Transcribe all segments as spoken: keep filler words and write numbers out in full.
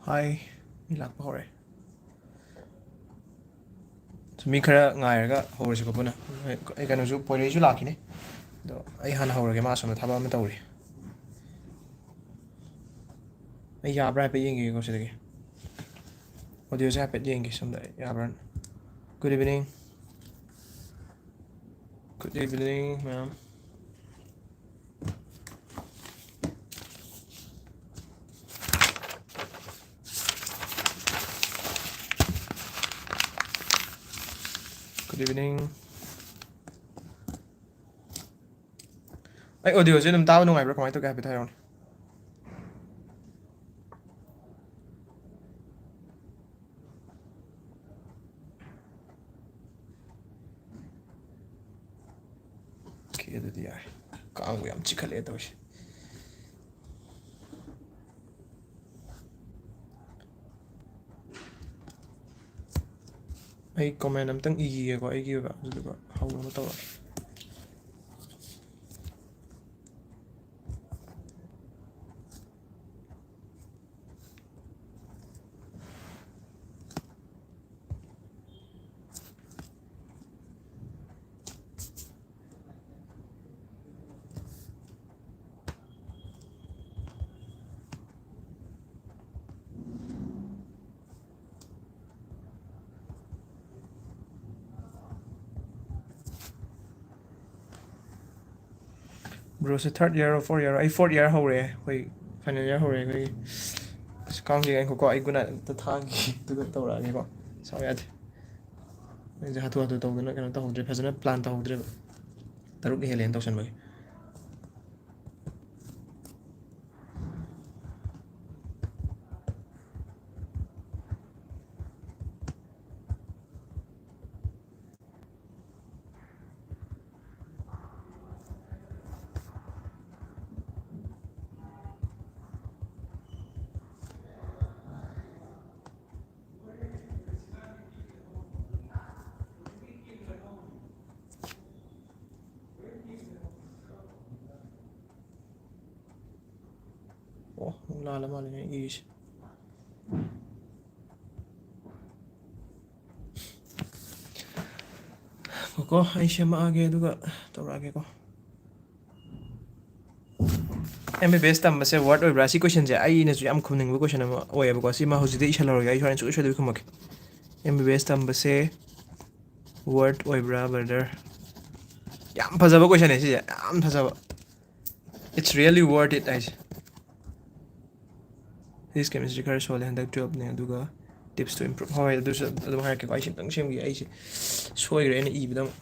ꯍꯥꯏ, ꯃꯤ ꯂꯥꯛꯄ ꯍꯧꯔꯦ꯫ ꯃꯤ ꯈꯔ ꯉꯥꯏꯔꯒ ꯍꯧꯔꯁꯤꯀꯣ ꯄꯨꯟꯅ꯫ ꯑꯩ ꯀꯩꯅꯣꯁꯨ, ꯄꯣꯏꯔꯩꯁꯨ ꯂꯥꯛꯈꯤꯅꯤ꯫ ꯑꯗꯣ ꯑꯩ ꯍꯥꯟꯅ ꯍꯧꯔꯒꯦ, ꯃꯥ ꯑꯁꯣꯝꯗ ꯊꯕꯛ ꯑꯃ ꯇꯧꯔꯤ꯫ ꯑꯩ ꯌꯥꯕ꯭ꯔꯥ ꯍꯥꯏꯐꯦꯠ ꯌꯦꯡꯒꯦꯀꯣ ꯁꯤꯗꯒꯤ꯫ Audioꯁꯦ ꯍꯥꯏꯐꯦꯠ ꯌꯦꯡꯒꯦ ꯁꯣꯝꯗ, ꯑꯩ ꯌꯥꯕ꯭ꯔꯥ? Good evening. Good evening, ma'am. Good evening. ꯑꯩ audioꯁꯦ ꯑꯗꯨꯝ ꯇꯥꯕ ꯅꯨꯡꯉꯥꯏꯕ꯭ꯔꯥ? ꯀꯃꯥꯏꯅ ꯇꯧꯒꯦ ꯍꯥꯏꯐꯦꯠ ꯍꯥꯏꯔꯛꯎꯅꯦ꯫ Okay, ꯑꯗꯨꯗꯤ ꯌꯥꯔꯦ꯫ ꯀꯥꯡꯕꯨ ꯌꯥꯝ ꯆꯤꯛꯈꯠꯂꯛꯑꯦ ꯇꯧꯔꯤꯁꯦ꯫ ꯑꯩ comment ꯑꯝꯇꯪ ꯏꯈꯤꯒꯦꯀꯣ, ꯑꯩꯒꯤ ꯑꯣꯏꯕ, ꯑꯗꯨꯗꯨꯒ ꯍꯧꯅꯕ ꯇꯧꯔꯒꯦ꯫ Broꯁꯦ third year or fourth year? ꯑꯩ fourth year ꯍꯧꯔꯦ, ꯑꯩꯈꯣꯏ final year ꯍꯧꯔꯦ ꯑꯩꯈꯣꯏꯒꯤ꯫ ꯑꯁ, ꯀꯥꯡꯁꯦ, ꯉꯥꯏꯈꯣꯀꯣ, ꯑꯩ good night ꯑꯝꯇ ꯊꯥꯒꯦ, ꯑꯗꯨꯒ ꯇꯧꯔꯛꯑꯒꯦꯀꯣ꯫ ꯁꯥꯎ ꯌꯥꯗꯦ꯫ ꯑꯩꯁꯦ ꯍꯥꯊꯨ ꯍꯥꯊꯨ ꯇꯧꯗꯅ ꯀꯩꯅꯣ ꯇꯧꯍꯧꯗ꯭ꯔꯦ, ꯐꯖꯅ plan ꯇꯧꯍꯧꯗ꯭ꯔꯦꯕ꯫ ꯇꯔꯨꯛ ꯍꯦꯜꯂꯦꯅ ꯇꯧꯁꯟꯕꯒꯤ꯫ ꯑꯣ, ꯑꯃꯨꯛ ꯂꯥꯜꯂ ꯃꯥꯜꯂꯦꯅꯦ ꯑꯩ ꯏꯔꯤꯁꯦ꯫ ꯀꯣ, ꯑꯩ ꯁꯦꯝꯃꯛꯑꯒꯦ ꯑꯗꯨꯒ ꯇꯧꯔꯛꯑꯒꯦꯀꯣ꯫ ꯑꯦꯝ ꯕꯤ ꯕꯤ ꯑꯦꯁ ꯇꯝꯕꯁꯦ ꯋꯥꯔꯠ ꯑꯣꯏꯕ꯭ꯔꯥ? ꯁꯤ ꯀꯣꯏꯁꯟꯁꯦ ꯑꯩꯅꯁꯨ ꯌꯥꯝ ꯈꯨꯝꯅꯤꯡꯕ ꯀꯣꯏꯁꯟ ꯑꯃ ꯑꯣꯏꯌꯦꯕꯀꯣ꯫ ꯁꯤꯃ ꯍꯧꯖꯤꯛꯇꯤ ꯏꯁꯜꯍꯧꯔꯒꯦ, ꯑꯩ ꯍꯣꯔꯦꯟ ꯁꯨꯡꯁꯣꯏ ꯁꯣꯏꯗꯕꯤ ꯈꯨꯝꯃꯛꯀꯦ꯫ ꯑꯦꯝ ꯕꯤ ꯕꯤ ꯑꯦꯁ ꯇꯝꯕꯁꯦ ꯋꯥꯔꯠ ꯑꯣꯏꯕ꯭ꯔꯥ, ꯕ꯭ꯔꯗꯔ? ꯌꯥꯝ ꯐꯖꯕ ꯀꯣꯏꯁꯟꯅꯦ ꯁꯤꯁꯦ, ꯌꯥꯝ ꯐꯖꯕ꯫ It's really worth it ꯍꯥꯏꯁꯦ꯫ ꯐꯤꯖꯤꯛꯁ ꯀꯦꯃꯤꯁꯇ꯭ꯔꯤ ꯈꯔ ꯁꯣꯜꯂꯦ ꯍꯟꯗꯛ ꯇꯨꯌꯦꯜꯞꯅꯦ, ꯑꯗꯨꯒ tips to improve, ꯍꯣꯏ, ꯑꯗꯨꯁꯨ ꯑꯗꯨꯝ ꯍꯥꯏꯔꯛꯀꯦꯀꯣ꯫ ꯑꯩ ꯁꯤꯝꯇꯪ ꯁꯦꯝꯒꯦ, ꯑꯩꯁꯦ ꯁꯣꯏꯈ꯭ꯔꯦ ꯑꯩꯅ ꯏꯕꯗ ꯑꯃꯨꯛ꯫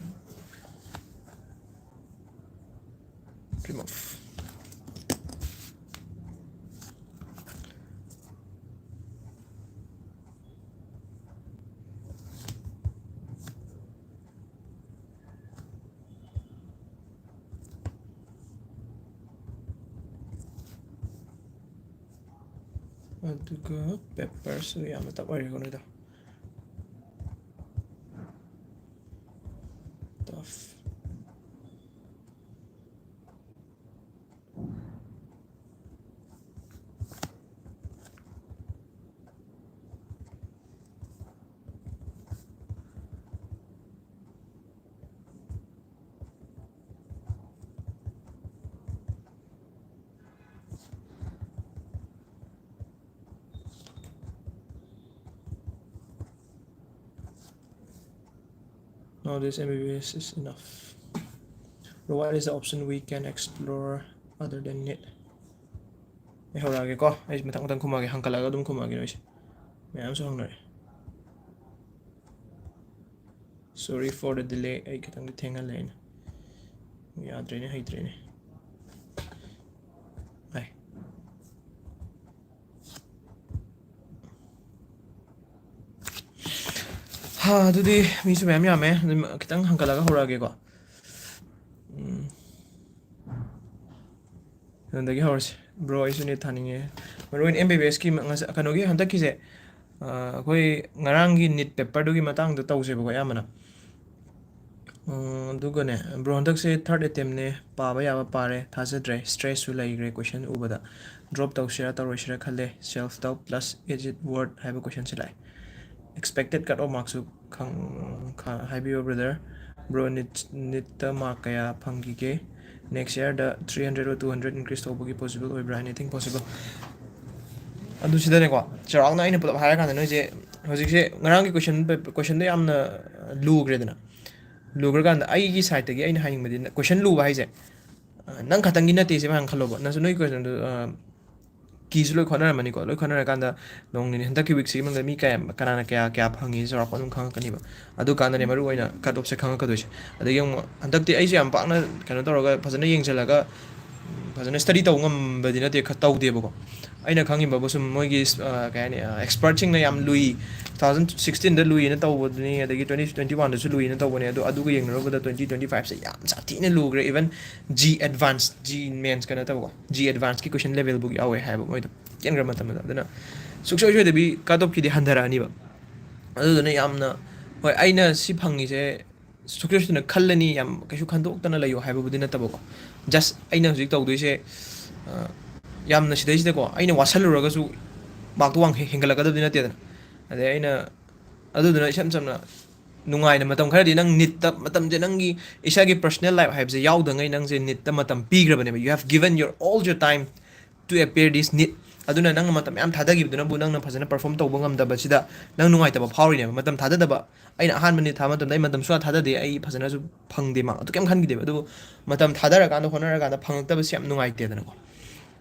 Remove. ꯑꯗꯨꯒ ꯄꯦꯄꯔꯁꯨ ꯌꯥꯝꯅ ꯇꯞ ꯑꯣꯏꯔꯦꯀꯣ ꯅꯣꯏꯗꯣ꯫ Tough. Nowadays, M B B S is enough. Bro, what is the option we can explore other than NEET? ꯑꯩ ꯍꯧꯔꯛꯑꯒꯦꯀꯣ꯫ ꯑꯩ ꯃꯊꯪ ꯃꯊꯪ ꯈꯨꯝꯃꯛꯑꯒꯦ, ꯍꯪꯒꯠꯂꯒ ꯑꯗꯨꯝ ꯈꯨꯝꯃꯛꯑꯒꯦ ꯅꯣꯏꯁꯦ꯫ ꯃꯌꯥꯝꯁꯨ ꯍꯪꯅꯔꯦ꯫ Sorry for the delay. ꯑꯩ ꯈꯤꯇꯪꯗꯤ ꯊꯦꯡꯍꯜꯂꯦ ꯑꯩꯅ꯫ ꯌꯥꯗ꯭ꯔꯦꯅꯦ, ꯍꯩꯇ꯭ꯔꯦꯅꯦ꯫ ꯍꯥꯏ꯫ ꯍꯥ, ꯑꯗꯨꯗꯤ ꯃꯤꯁꯨ ꯃꯌꯥꯝ ꯌꯥꯝꯃꯦ꯫ ꯑꯗꯨꯝ ꯈꯤꯇꯪ ꯍꯪꯒꯠꯂꯒ ꯍꯧꯔꯛꯑꯒꯦꯀꯣ꯫ ꯎꯝ꯫ ꯀꯩꯅꯣꯗꯒꯤ ꯍꯧꯔꯁꯤ꯫ ꯕ꯭ꯔꯣ, ꯑꯩꯁꯨ NEET ꯊꯥꯅꯤꯡꯉꯦ꯫ ꯃꯔꯨ ꯑꯣꯏꯅ M B B S ꯀꯤ ꯉꯁ-, ꯀꯩꯅꯣꯒꯤ ꯍꯟꯗꯛꯀꯤꯁꯦ, ꯑ, ꯑꯩꯈꯣꯏ ꯉꯔꯥꯡꯒꯤ NEET ꯄꯦꯄꯔꯗꯨꯒꯤ ꯃꯇꯥꯡꯗ ꯇꯧꯁꯦꯕꯀꯣ ꯑꯌꯥꯝꯕꯅ꯫ ꯎꯝ, ꯑꯗꯨꯒꯅꯦ, ꯕ꯭ꯔꯣ, ꯍꯟꯗꯛꯁꯦ third attempt ꯅꯦ, ꯄꯥꯕ ꯌꯥꯕ ꯄꯥꯔꯦ, ꯊꯥꯖꯗ꯭ꯔꯦ, stress ꯁꯨ ꯂꯩꯈ꯭ꯔꯦ ꯀꯣꯏꯁꯟ ꯎꯕꯗ꯫ Drop ꯇꯧꯁꯤꯔꯥ ꯇꯧꯔꯣꯏꯁꯤꯔꯥ ꯈꯜꯂꯦ, self doubt plus is it worth ꯍꯥꯏꯕ ꯀꯣꯏꯁꯟꯁꯦ ꯂꯥꯛꯑꯦ꯫ Expected cut off mark ꯁꯨ ꯈꯪ-, ꯈ-, ꯍꯥꯏꯕꯤꯌꯣ, ꯕ꯭ꯔꯗꯔ꯫ Bro, NEET, NEETꯇ mark ꯀꯌꯥ ꯐꯪꯈꯤꯒꯦ? Next yearꯗ three hundred or two hundred increase ꯇꯧꯕꯒꯤ possible ꯑꯣꯏꯕ꯭ꯔꯥ? Anything possible? ꯑꯗꯨ ꯁꯤꯗꯅꯦꯀꯣ, ꯆꯥꯎꯔꯥꯛꯅ ꯑꯩꯅ ꯄꯨꯂꯞ ꯍꯥꯏꯔꯀꯥꯟꯗ ꯅꯣꯏꯁꯦ ꯍꯧꯖꯤꯛꯁꯦ ꯉꯔꯥꯡꯒꯤ question, questionꯗꯣ ꯌꯥꯝꯅ ꯂꯨꯈ꯭ꯔꯦꯗꯅ꯫ ꯂꯨꯈ꯭ꯔꯀꯥꯟꯗ ꯑꯩꯒꯤ sideꯇꯒꯤ ꯑꯩꯅ ꯍꯥꯏꯅꯤꯡꯕꯗꯤ, question ꯂꯨꯕ ꯍꯥꯏꯁꯦ, ꯑ, ꯅꯪ ꯈꯛꯇꯪꯒꯤ ꯅꯠꯇꯦ, ꯁꯤ ꯃꯌꯥꯝ ꯈꯜꯂꯣꯕ꯫ ꯅꯪꯁꯨ ꯅꯣꯏ questionꯗꯨ, ꯑ, ꯀꯤꯁꯨ ꯂꯣꯏ ꯈꯣꯠꯅꯔꯝꯃꯅꯤꯀꯣ꯫ ꯂꯣꯏ ꯈꯣꯠꯅꯔꯀꯥꯟꯗ ꯅꯣꯡ ꯅꯤꯅꯤ, ꯍꯟꯗꯛꯀꯤ weekꯁꯤꯒꯤ ꯃꯅꯨꯡꯗ ꯃꯤ ꯀꯌꯥ, ꯀꯅꯥꯅ ꯀꯌꯥ, ꯀꯌꯥ ꯐꯪꯉꯤ ꯆꯥꯎꯔꯥꯛꯄ ꯑꯗꯨꯝ ꯈꯪꯉꯛꯀꯅꯤꯕ꯫ ꯑꯗꯨꯀꯥꯟꯗꯅꯦ ꯃꯔꯨ ꯑꯣꯏꯅ cut offꯁꯦ ꯈꯪꯉꯛꯀꯗꯣꯏꯁꯦ꯫ ꯑꯗꯒꯤ ꯑꯃꯨꯛ ꯍꯟꯗꯛꯇꯤ ꯑꯩꯁꯨ ꯌꯥꯝ ꯄꯥꯛꯅ ꯀꯩꯅꯣ ꯇꯧꯔꯒ ꯐꯖꯅ ꯌꯦꯡꯁꯤꯜꯂꯒ, ꯎꯝ, ꯐꯖꯅ study ꯇꯧꯕ ꯉꯝꯕꯗꯤ ꯅꯠꯇꯦ, ꯈ-, ꯇꯧꯗꯦꯕꯀꯣ꯫ ꯑꯩꯅ ꯈꯪꯉꯤꯕꯕꯨ ꯁꯨꯝ ꯃꯣꯏꯒꯤ, ꯑ, ꯀꯩ ꯍꯥꯏꯅꯤ, ꯑ, expertꯁꯤꯡꯅ ꯌꯥꯝ ꯂꯨꯏ, two thousand sixteenꯗ ꯂꯨꯏꯅ ꯇꯧꯕꯗꯨꯅꯤ, ꯑꯗꯒꯤ twenty twenty oneꯗꯁꯨ ꯂꯨꯏꯅ ꯇꯧꯕꯅꯦ꯫ ꯑꯗꯣ ꯑꯗꯨꯒ ꯌꯦꯡꯅꯔꯨꯕꯗ twenty twenty fiveꯁꯦ ꯌꯥꯝ ꯁꯥꯊꯤꯅ ꯂꯨꯈ꯭ꯔꯦ꯫ Even G advance, G mains ꯀꯩꯅꯣ ꯇꯧꯕꯀꯣ, G advanceꯀꯤ question levelꯕꯨ ꯌꯥꯎꯋꯦ ꯍꯥꯏꯕ ꯃꯣꯏꯗꯣ ꯆꯦꯟꯈ꯭ꯔ ꯃꯇꯝꯗꯨꯗ꯫ ꯑꯗꯨꯅ ꯁꯨꯡꯁꯣꯏ ꯁꯣꯏꯗꯕꯤ cut offꯀꯤꯗꯤ ꯍꯟꯊꯔꯛꯑꯅꯤꯕ꯫ ꯑꯗꯨꯗꯨꯅ ꯌꯥꯝꯅ, ꯍꯣꯏ, ꯑꯩꯅ ꯁꯤ ꯐꯪꯉꯤꯁꯦ ꯁꯨꯡꯁꯣꯏ ꯁꯣꯏꯗꯅ ꯈꯜꯂꯅꯤ, ꯌꯥꯝ ꯀꯩꯁꯨ ꯈꯟꯗꯣꯛꯇꯅ ꯂꯩꯌꯣ ꯍꯥꯏꯕꯕꯨꯗꯤ ꯅꯠꯇꯕꯀꯣ꯫ Just ꯑꯩꯅ ꯍꯧꯖꯤꯛ ꯇꯧꯗꯣꯏꯁꯦ, ꯑ, ꯌꯥꯝꯅ ꯁꯤꯗꯩꯁꯤꯗꯀꯣ ꯑꯩꯅ ꯋꯥꯁꯜꯂꯨꯔꯒꯁꯨ markꯇꯣ ꯋꯥꯡ ꯍꯦ-, ꯍꯦꯟꯒꯠꯂꯛꯀꯗꯕꯗꯤ ꯅꯠꯇꯦꯗꯅ꯫ ꯑꯗꯩ ꯑꯩꯅ ꯑꯗꯨꯗꯨꯅ ꯏꯁꯝ ꯁꯝꯅ ꯅꯨꯡꯉꯥꯏꯅ ꯃꯇꯝ ꯈꯔꯗꯤ ꯅꯪ NEETꯇ ꯃꯇꯝꯁꯦ, ꯅꯪꯒꯤ ꯏꯁꯥꯒꯤ personal life ꯍꯥꯏꯕꯁꯦ ꯌꯥꯎꯗꯉꯩ ꯅꯪꯁꯦ NEETꯇ ꯃꯇꯝ ꯄꯤꯈ꯭ꯔꯕꯅꯦꯕ꯫ You have given your all your time to appear this NEET. ꯑꯗꯨꯅ ꯅꯪꯅ ꯃꯇꯝ ꯃꯌꯥꯝ ꯊꯥꯗꯈꯤꯕꯗꯨꯅꯕꯨ ꯅꯪꯅ ꯐꯖꯅ perform ꯇꯧꯕ ꯉꯝꯗꯕꯁꯤꯗ ꯅꯪ ꯅꯨꯡꯉꯥꯏꯇꯕ ꯐꯥꯎꯔꯤꯅꯦꯕ꯫ ꯃꯇꯝ ꯊꯥꯗꯗꯕ, ꯑꯩꯅ ꯑꯍꯥꯟꯕ NEET ꯊꯥꯕ ꯃꯇꯝꯗ ꯑꯩ ꯃꯇꯝ ꯁꯨꯡꯊꯥ ꯊꯥꯗꯗꯦ, ꯑꯩ ꯐꯖꯅꯁꯨ ꯐꯪꯗꯦ mark, ꯑꯗꯨ ꯀꯩꯝ ꯈꯟꯈꯤꯗꯦꯕ꯫ ꯑꯗꯨꯕꯨ ꯃꯇꯝ ꯊꯥꯗꯔꯀꯥꯟꯗ ꯍꯣꯠꯅꯔꯀꯥꯟꯗ ꯐꯪꯉꯛꯇꯕꯁꯦ ꯌꯥꯝ ꯅꯨꯡꯉꯥꯏꯇꯦꯗꯅꯀꯣ꯫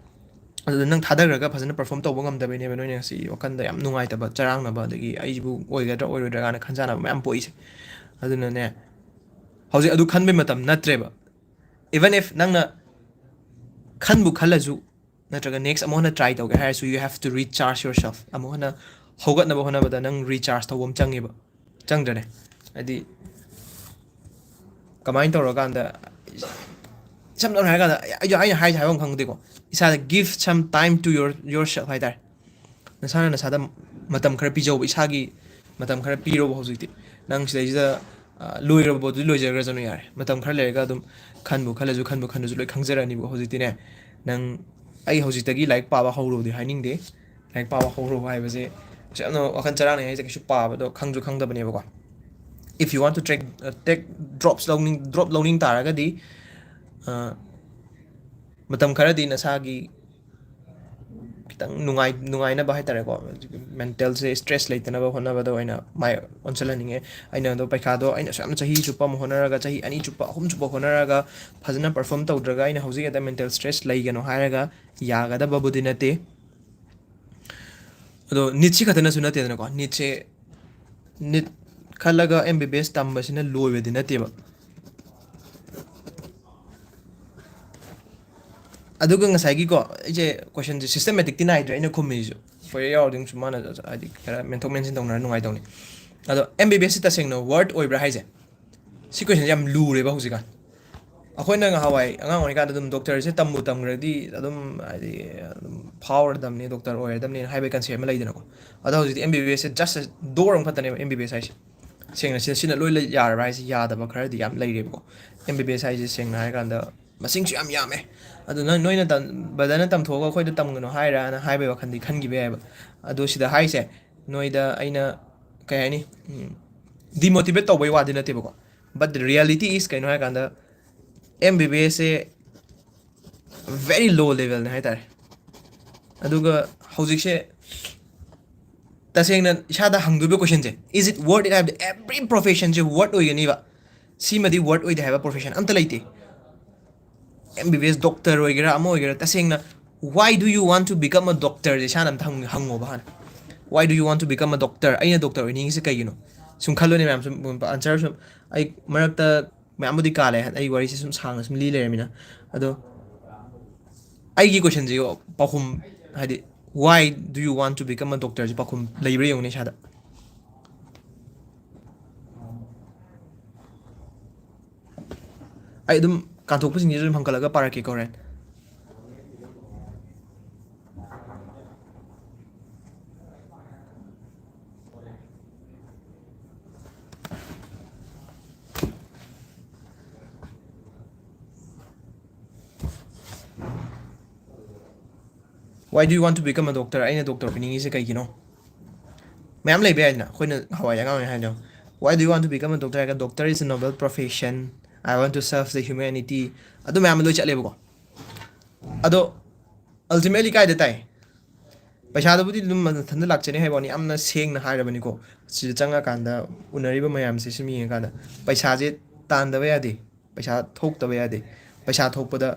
ꯑꯗꯨꯗ ꯅꯪ ꯊꯥꯗꯈ꯭ꯔꯒ ꯐꯖꯅ perform ꯇꯧꯕ ꯉꯝꯗꯕꯩꯅꯦꯕ ꯅꯣꯏꯅ ꯉꯁꯤ ꯋꯥꯈꯟꯗ ꯌꯥꯝ ꯅꯨꯡꯉꯥꯏꯇꯕ, ꯆꯔꯥꯡꯅꯕ, ꯑꯗꯒꯤ ꯑꯩꯁꯤꯕꯨ ꯑꯣꯏꯒꯗ꯭ꯔꯥ ꯑꯣꯏꯔꯣꯏꯗ꯭ꯔꯥ ꯀꯥꯏꯅ ꯈꯟꯖꯥꯟꯅꯕ ꯃꯌꯥꯝ ꯄꯣꯛꯏꯁꯦ꯫ ꯑꯗꯨꯅꯅꯦ, ꯍꯧꯖꯤꯛ ꯑꯗꯨ ꯈꯟꯕꯩ ꯃꯇꯝ ꯅꯠꯇ꯭ꯔꯦꯕ꯫ Even if ꯅꯪꯅ ꯈꯟꯕꯨ ꯈꯜꯂꯁꯨ, ꯅꯠꯇ꯭ꯔꯒ next ꯑꯃꯨꯛ ꯍꯟꯅ try ꯇꯧꯒꯦ ꯍꯥꯏꯔꯁꯨ, you have to recharge yourself. ꯑꯃꯨꯛ ꯍꯟꯅ ꯍꯧꯒꯠꯅꯕ ꯍꯣꯠꯅꯕꯗ ꯅꯪ recharge ꯇꯧꯕ ꯑꯃ ꯆꯪꯉꯦꯕ꯫ ꯆꯪꯗ꯭ꯔꯅꯦ? ꯍꯥꯏꯗꯤ, ꯀꯃꯥꯏꯅ ꯇꯧꯔꯀꯥꯟꯗ, ꯏꯁꯝ ꯁꯝꯅ ꯍꯥꯏꯔꯀꯥꯟꯗ, ꯑꯩ, ꯑꯩꯅ ꯍꯥꯏꯁꯦ ꯍꯥꯏꯕ ꯑꯃ ꯈꯪꯗꯦꯀꯣ꯫ ꯏꯁꯥꯗ give some time to your, yourself ꯍꯥꯏꯇꯥꯔꯦ꯫ ꯅꯁꯥꯅ ꯅꯁꯥꯗ ꯃꯇꯝ ꯈꯔ ꯄꯤꯖꯧꯕ, ꯏꯁꯥꯒꯤ ꯃꯇꯝ ꯈꯔ ꯄꯤꯔꯣꯕ ꯍꯧꯖꯤꯛꯇꯤ꯫ ꯅꯪ ꯁꯤꯗꯩꯁꯤꯗ, ꯑ, ꯂꯣꯏꯈ꯭ꯔꯕ ꯄꯣꯠꯇꯨꯗꯤ ꯂꯣꯏꯖꯈ꯭ꯔꯖꯅꯨ ꯌꯥꯔꯦ꯫ ꯃꯇꯝ ꯈꯔ ꯂꯩꯔꯒ ꯑꯗꯨꯝ ꯈꯟꯕꯨ ꯈꯜꯂꯁꯨ, ꯈꯟꯕꯨ ꯈꯟꯂꯁꯨ ꯂꯣꯏ ꯈꯪꯖꯔꯛꯑꯅꯤꯕ꯫ ꯍꯧꯖꯤꯛꯇꯤꯅꯦ, ꯅꯪ, ꯑꯩ ꯍꯧꯖꯤꯛꯇꯒꯤ ꯂꯥꯏꯔꯤꯛ ꯄꯥꯕ ꯍꯧꯔꯣꯗꯤ ꯍꯥꯏꯅꯤꯡꯗꯦ꯫ ꯂꯥꯏꯔꯤꯛ ꯄꯥꯕ ꯍꯧꯔꯣ ꯍꯥꯏꯕꯁꯦ ꯌꯥꯝꯅ ꯋꯥꯈꯜ ꯆꯔꯥꯡꯅꯩ ꯍꯥꯏꯁꯦ, ꯀꯩꯁꯨ ꯄꯥꯕꯗꯣ ꯈꯪꯁꯨ ꯈꯪꯗꯕꯅꯦꯕꯀꯣ꯫ If you want to take take drops ꯂꯧꯅꯤꯡ drop ꯂꯧꯅꯤꯡ ꯇꯥꯔꯒꯗꯤ, ꯃꯇꯝ ꯈꯔꯗꯤ ꯅꯁꯥꯒꯤ ꯈꯤꯇꯪ ꯅꯨꯡꯉꯥꯏ ꯅꯨꯡꯉꯥꯏꯅꯕ ꯍꯥꯏ ꯇꯥꯔꯦꯀꯣ, ꯃꯦꯟꯇꯦꯜꯁꯦ ꯁ꯭ꯇ꯭ꯔꯦꯁ ꯂꯩꯇꯅꯕ ꯍꯣꯠꯅꯕꯗ ꯑꯣꯏꯅ ꯃꯥꯏ ꯑꯣꯟꯁꯤꯜꯍꯟꯅꯤꯡꯉꯦ꯫ ꯑꯩꯅ ꯑꯗꯣ ꯄꯩꯈꯥꯗꯣ ꯑꯩꯅ ꯑꯁꯨꯛ ꯌꯥꯝꯅ ꯆꯍꯤ ꯆꯨꯞꯄ ꯑꯃ ꯍꯣꯠꯅꯔꯒ, ꯆꯍꯤ ꯑꯅꯤ ꯆꯨꯞꯄ, ꯑꯍꯨꯝ ꯆꯨꯞꯄ ꯍꯣꯠꯅꯔꯒ ꯐꯖꯅ ꯄꯔꯐꯣꯔꯝ ꯇꯧꯗ꯭ꯔꯒ ꯑꯩꯅ ꯍꯧꯖꯤꯛ ꯍꯦꯛꯇ ꯃꯦꯟꯇꯦꯜ ꯁ꯭ꯇ꯭ꯔꯦꯁ ꯂꯩꯒꯅꯣ ꯍꯥꯏꯔꯒ ꯌꯥꯒꯗꯕꯕꯨꯗꯤ ꯅꯠꯇꯦ꯫ ꯑꯗꯣ ꯅꯤꯠꯁꯤ ꯈꯛꯇꯅꯁꯨ ꯅꯠꯇꯦꯗꯅꯀꯣ꯫ ꯅꯤꯠꯁꯦ, ꯅꯤꯠ ꯈꯜꯂꯒ ꯑꯦꯝ ꯕꯤ ꯕꯤ ꯑꯦꯁ ꯇꯝꯕꯁꯤꯅ ꯂꯣꯏꯕꯗꯤ ꯅꯠꯇꯦꯕ꯫ ꯑꯗꯨꯒ ꯉꯁꯥꯏꯒꯤꯀꯣ, ꯑꯩꯁꯦ ꯀꯣꯏꯁꯟꯁꯦ ꯁꯤꯁꯇꯃꯦꯇꯤꯛꯇꯤ ꯅꯥꯏꯗ꯭ꯔꯦ ꯑꯩꯅ ꯈꯨꯝꯃꯤꯁꯤꯁꯨ꯫ ꯀꯣꯏꯔꯦ ꯌꯥꯎꯔꯗꯤ ꯑꯃꯨꯛꯁꯨ ꯃꯥꯅ ꯍꯥꯏꯗꯤ ꯈꯔ ꯃꯦꯟꯊꯣꯛ ꯃꯦꯟꯁꯤꯟ ꯇꯧꯅꯔ ꯅꯨꯡꯉꯥꯏꯇꯧꯅꯤ꯫ ꯑꯗꯣ ꯑꯦꯝ ꯕꯤ ꯕꯤ ꯑꯦꯁꯁꯤ ꯇꯁꯦꯡꯅ ꯋꯔꯠ ꯑꯣꯏꯕ꯭ꯔꯥ ꯍꯥꯏꯁꯦ? ꯁꯤ ꯀꯣꯏꯁꯟꯁꯦ ꯌꯥꯝ ꯂꯨꯔꯦꯕ ꯍꯧꯖꯤꯛꯀꯥꯟ꯫ ꯑꯩꯈꯣꯏꯅ ꯉꯍꯥꯟꯋꯥꯏ ꯑꯉꯥꯡ ꯑꯣꯏꯔꯤꯀꯥꯟꯗ ꯑꯗꯨꯝ ꯗꯣꯛꯇꯔꯁꯦ ꯇꯝꯕꯨ ꯇꯝꯈ꯭ꯔꯗꯤ ꯑꯗꯨꯝ ꯍꯥꯏꯗꯤ ꯑꯗꯨꯝ ꯐꯥꯎꯔꯗꯝꯅꯤ, ꯗꯣꯛꯇꯔ ꯑꯣꯏꯔꯗꯝꯅꯤ ꯍꯥꯏꯕꯒꯤ ꯀꯟꯁꯦꯞ ꯑꯃ ꯂꯩꯗꯅꯀꯣ꯫ ꯑꯗꯣ ꯍꯧꯖꯤꯛꯇꯤ ꯑꯦꯝ ꯕꯤ ꯕꯤ ꯑꯦꯁꯁꯦ ꯖꯁ ꯗꯣꯔ ꯑꯃꯈꯛꯇꯅꯦꯕ ꯑꯦꯝ ꯕꯤ ꯕꯤ ꯑꯦꯁ ꯍꯥꯏꯁꯦ꯫ ꯁꯦꯡꯅ ꯁꯤꯅ, ꯁꯤꯅ ꯂꯣꯏ ꯂꯩ-, ꯌꯥꯔꯕ꯭ꯔꯥ ꯍꯥꯏꯁꯦ? ꯌꯥꯗꯕ ꯈꯔꯗꯤ ꯌꯥꯝ ꯂꯩꯔꯦꯕꯀꯣ꯫ ꯑꯦꯝ ꯕꯤ ꯕꯤ ꯑꯦꯁ ꯍꯥꯏꯁꯦ ꯁꯦꯡꯅ ꯍꯥꯏꯔꯀꯥꯟꯗ ꯃꯁꯤꯡꯁꯨ ꯌꯥꯝ ꯌꯥꯝꯃꯦ꯫ ꯑꯗꯨ ꯅꯪ, ꯅꯣꯏꯅ ꯇꯝ-, ꯕ꯭ꯔꯗꯔꯅ ꯇꯝꯊꯣꯛꯑꯒ ꯑꯩꯈꯣꯏꯗ ꯇꯝꯒꯅꯨ ꯍꯥꯏꯔꯅ ꯍꯥꯏꯕꯒꯤ ꯋꯥꯈꯜꯗꯤ ꯈꯟꯈꯤꯕ ꯌꯥꯏꯑꯕ꯫ ꯑꯗꯣ ꯁꯤꯗ ꯍꯥꯏꯁꯦ ꯅꯣꯏꯗ ꯑꯩꯅ ꯀꯩ ꯍꯥꯏꯅꯤ, ꯗꯤꯃꯣꯇꯤꯚꯦꯠ ꯇꯧꯕꯩ ꯋꯥꯗꯤ ꯅꯠꯇꯦꯕꯀꯣ꯫ But the reality is ꯀꯩꯅꯣ ꯍꯥꯏꯔꯀꯥꯟꯗ ꯑꯦꯝ ꯕꯤ ꯕꯤ ꯑꯦꯁꯁꯦ very low levelꯅꯦ ꯍꯥꯏ ꯇꯥꯔꯦ꯫ ꯑꯗꯨꯒ ꯍꯧꯖꯤꯛꯁꯦ ꯇꯁꯦꯡꯅ ꯏꯁꯥꯗ ꯍꯪꯗꯣꯏꯕ ꯀꯣꯏꯁꯟꯁꯦ, is it worth it ꯍꯥꯏꯕꯗꯤ, ꯑꯦꯕ꯭ꯔꯤ ꯄ꯭ꯔꯣꯐꯦꯁꯟꯁꯦ ꯋꯔꯠ ꯑꯣꯏꯒꯅꯤꯕ꯫ ꯁꯤꯃꯗꯤ ꯋꯔꯠ ꯑꯣꯏꯗꯦ ꯍꯥꯏꯕ ꯄ꯭ꯔꯣꯐꯦꯁꯟ ꯑꯝꯇ ꯂꯩꯇꯦ꯫ ꯑꯦꯝ ꯕꯤ ꯕꯤ ꯑꯦꯁ ꯗꯣꯛꯇꯔ ꯑꯣꯏꯒꯦꯔꯥ ꯑꯃ ꯑꯣꯏꯒꯦꯔꯥ, ꯇꯁꯦꯡꯅ why do you want to become a doctor ꯁꯦ ꯏꯁꯥꯅ ꯑꯝꯇ ꯍꯪ-, ꯍꯪꯉꯣꯕ ꯍꯥꯟꯅ꯫ Why do you want to become a doctor? ꯑꯩꯅ ꯗꯣꯛꯇꯔ ꯑꯣꯏꯅꯤꯡꯉꯤꯁꯦ ꯀꯩꯒꯤꯅꯣ? ꯁꯨꯝ ꯈꯜꯂꯨꯅꯦ ꯃꯌꯥꯝ, ꯁꯨꯝ ꯑꯟꯁꯔ ꯁꯨꯝ, ꯑꯩ ꯃꯔꯛꯇ ꯃꯌꯥꯝꯕꯨꯗꯤ ꯀꯥꯜꯂꯦ, ꯑꯩ ꯋꯥꯔꯤꯁꯦ ꯁꯨꯝ ꯁꯥꯡꯅ ꯁꯨꯝ ꯂꯤ ꯂꯩꯔꯃꯤꯅ꯫ ꯑꯗꯣ ꯑꯩꯒꯤ ꯀꯣꯏꯁꯟꯁꯦ ꯄꯥꯎꯈꯨꯝ, ꯍꯥꯏꯗꯤ, "Why do you want to become a doctor?" ꯁꯦ ꯄꯥꯎꯈꯨꯝ ꯂꯩꯕ꯭ꯔꯥ ꯌꯦꯡꯉꯨꯅꯦ ꯏꯁꯥꯗ꯫ ꯑꯩ ꯑꯗꯨꯝ ꯀꯥꯟꯊꯣꯛꯄꯁꯤꯡꯁꯤꯁꯨ ꯑꯗꯨꯝ ꯍꯪꯒꯠꯂꯒ ꯄꯥꯔꯛꯀꯦꯀꯣ ꯍꯣꯔꯦꯟ꯫ Why do you want to become a doctor? ꯑꯩꯅ ꯗꯣꯛꯇꯔ ꯑꯣꯏꯅꯤꯡꯉꯤꯁꯦ ꯀꯩꯒꯤꯅꯣ? ꯃꯌꯥꯝ ꯂꯩꯕ ꯌꯥꯏꯗꯅ, ꯑꯩꯈꯣꯏꯅ ꯅꯍꯥꯟꯋꯥꯏ ꯑꯉꯥꯡ ꯑꯣꯏꯔꯤꯉꯩ ꯍꯥꯏꯗꯣ꯫ "Why do you want to become a doctor?" ꯍꯥꯏꯔꯒ, "Doctor is a noble profession, I want to serve the humanity." ꯑꯗꯨ ꯃꯌꯥꯝ ꯑꯃ ꯂꯣꯏ ꯆꯠꯂꯦꯕꯀꯣ꯫ ꯑꯗꯣ ultimately ꯀꯥꯏꯗ ꯇꯥꯏ? ꯄꯩꯁꯥꯗꯨꯕꯨꯗꯤ ꯑꯗꯨꯝ ꯃꯊꯟꯇ ꯂꯥꯛꯆꯅꯤ ꯍꯥꯏꯕ ꯋꯥꯅꯤ, ꯌꯥꯝꯅ ꯁꯦꯡꯅ ꯍꯥꯏꯔꯕꯅꯤꯀꯣ꯫ ꯁꯤꯗ ꯆꯪꯉꯀꯥꯟꯗ ꯎꯅꯔꯤꯕ ꯃꯌꯥꯝꯁꯦ ꯁꯨꯝ ꯌꯦꯡꯉꯀꯥꯟꯗ ꯄꯩꯁꯥꯁꯦ ꯇꯥꯟꯗꯕ ꯌꯥꯗꯦ, ꯄꯩꯁꯥ ꯊꯣꯛꯇꯕ ꯌꯥꯗꯦ, ꯄꯩꯁꯥ ꯊꯣꯛꯄꯗ,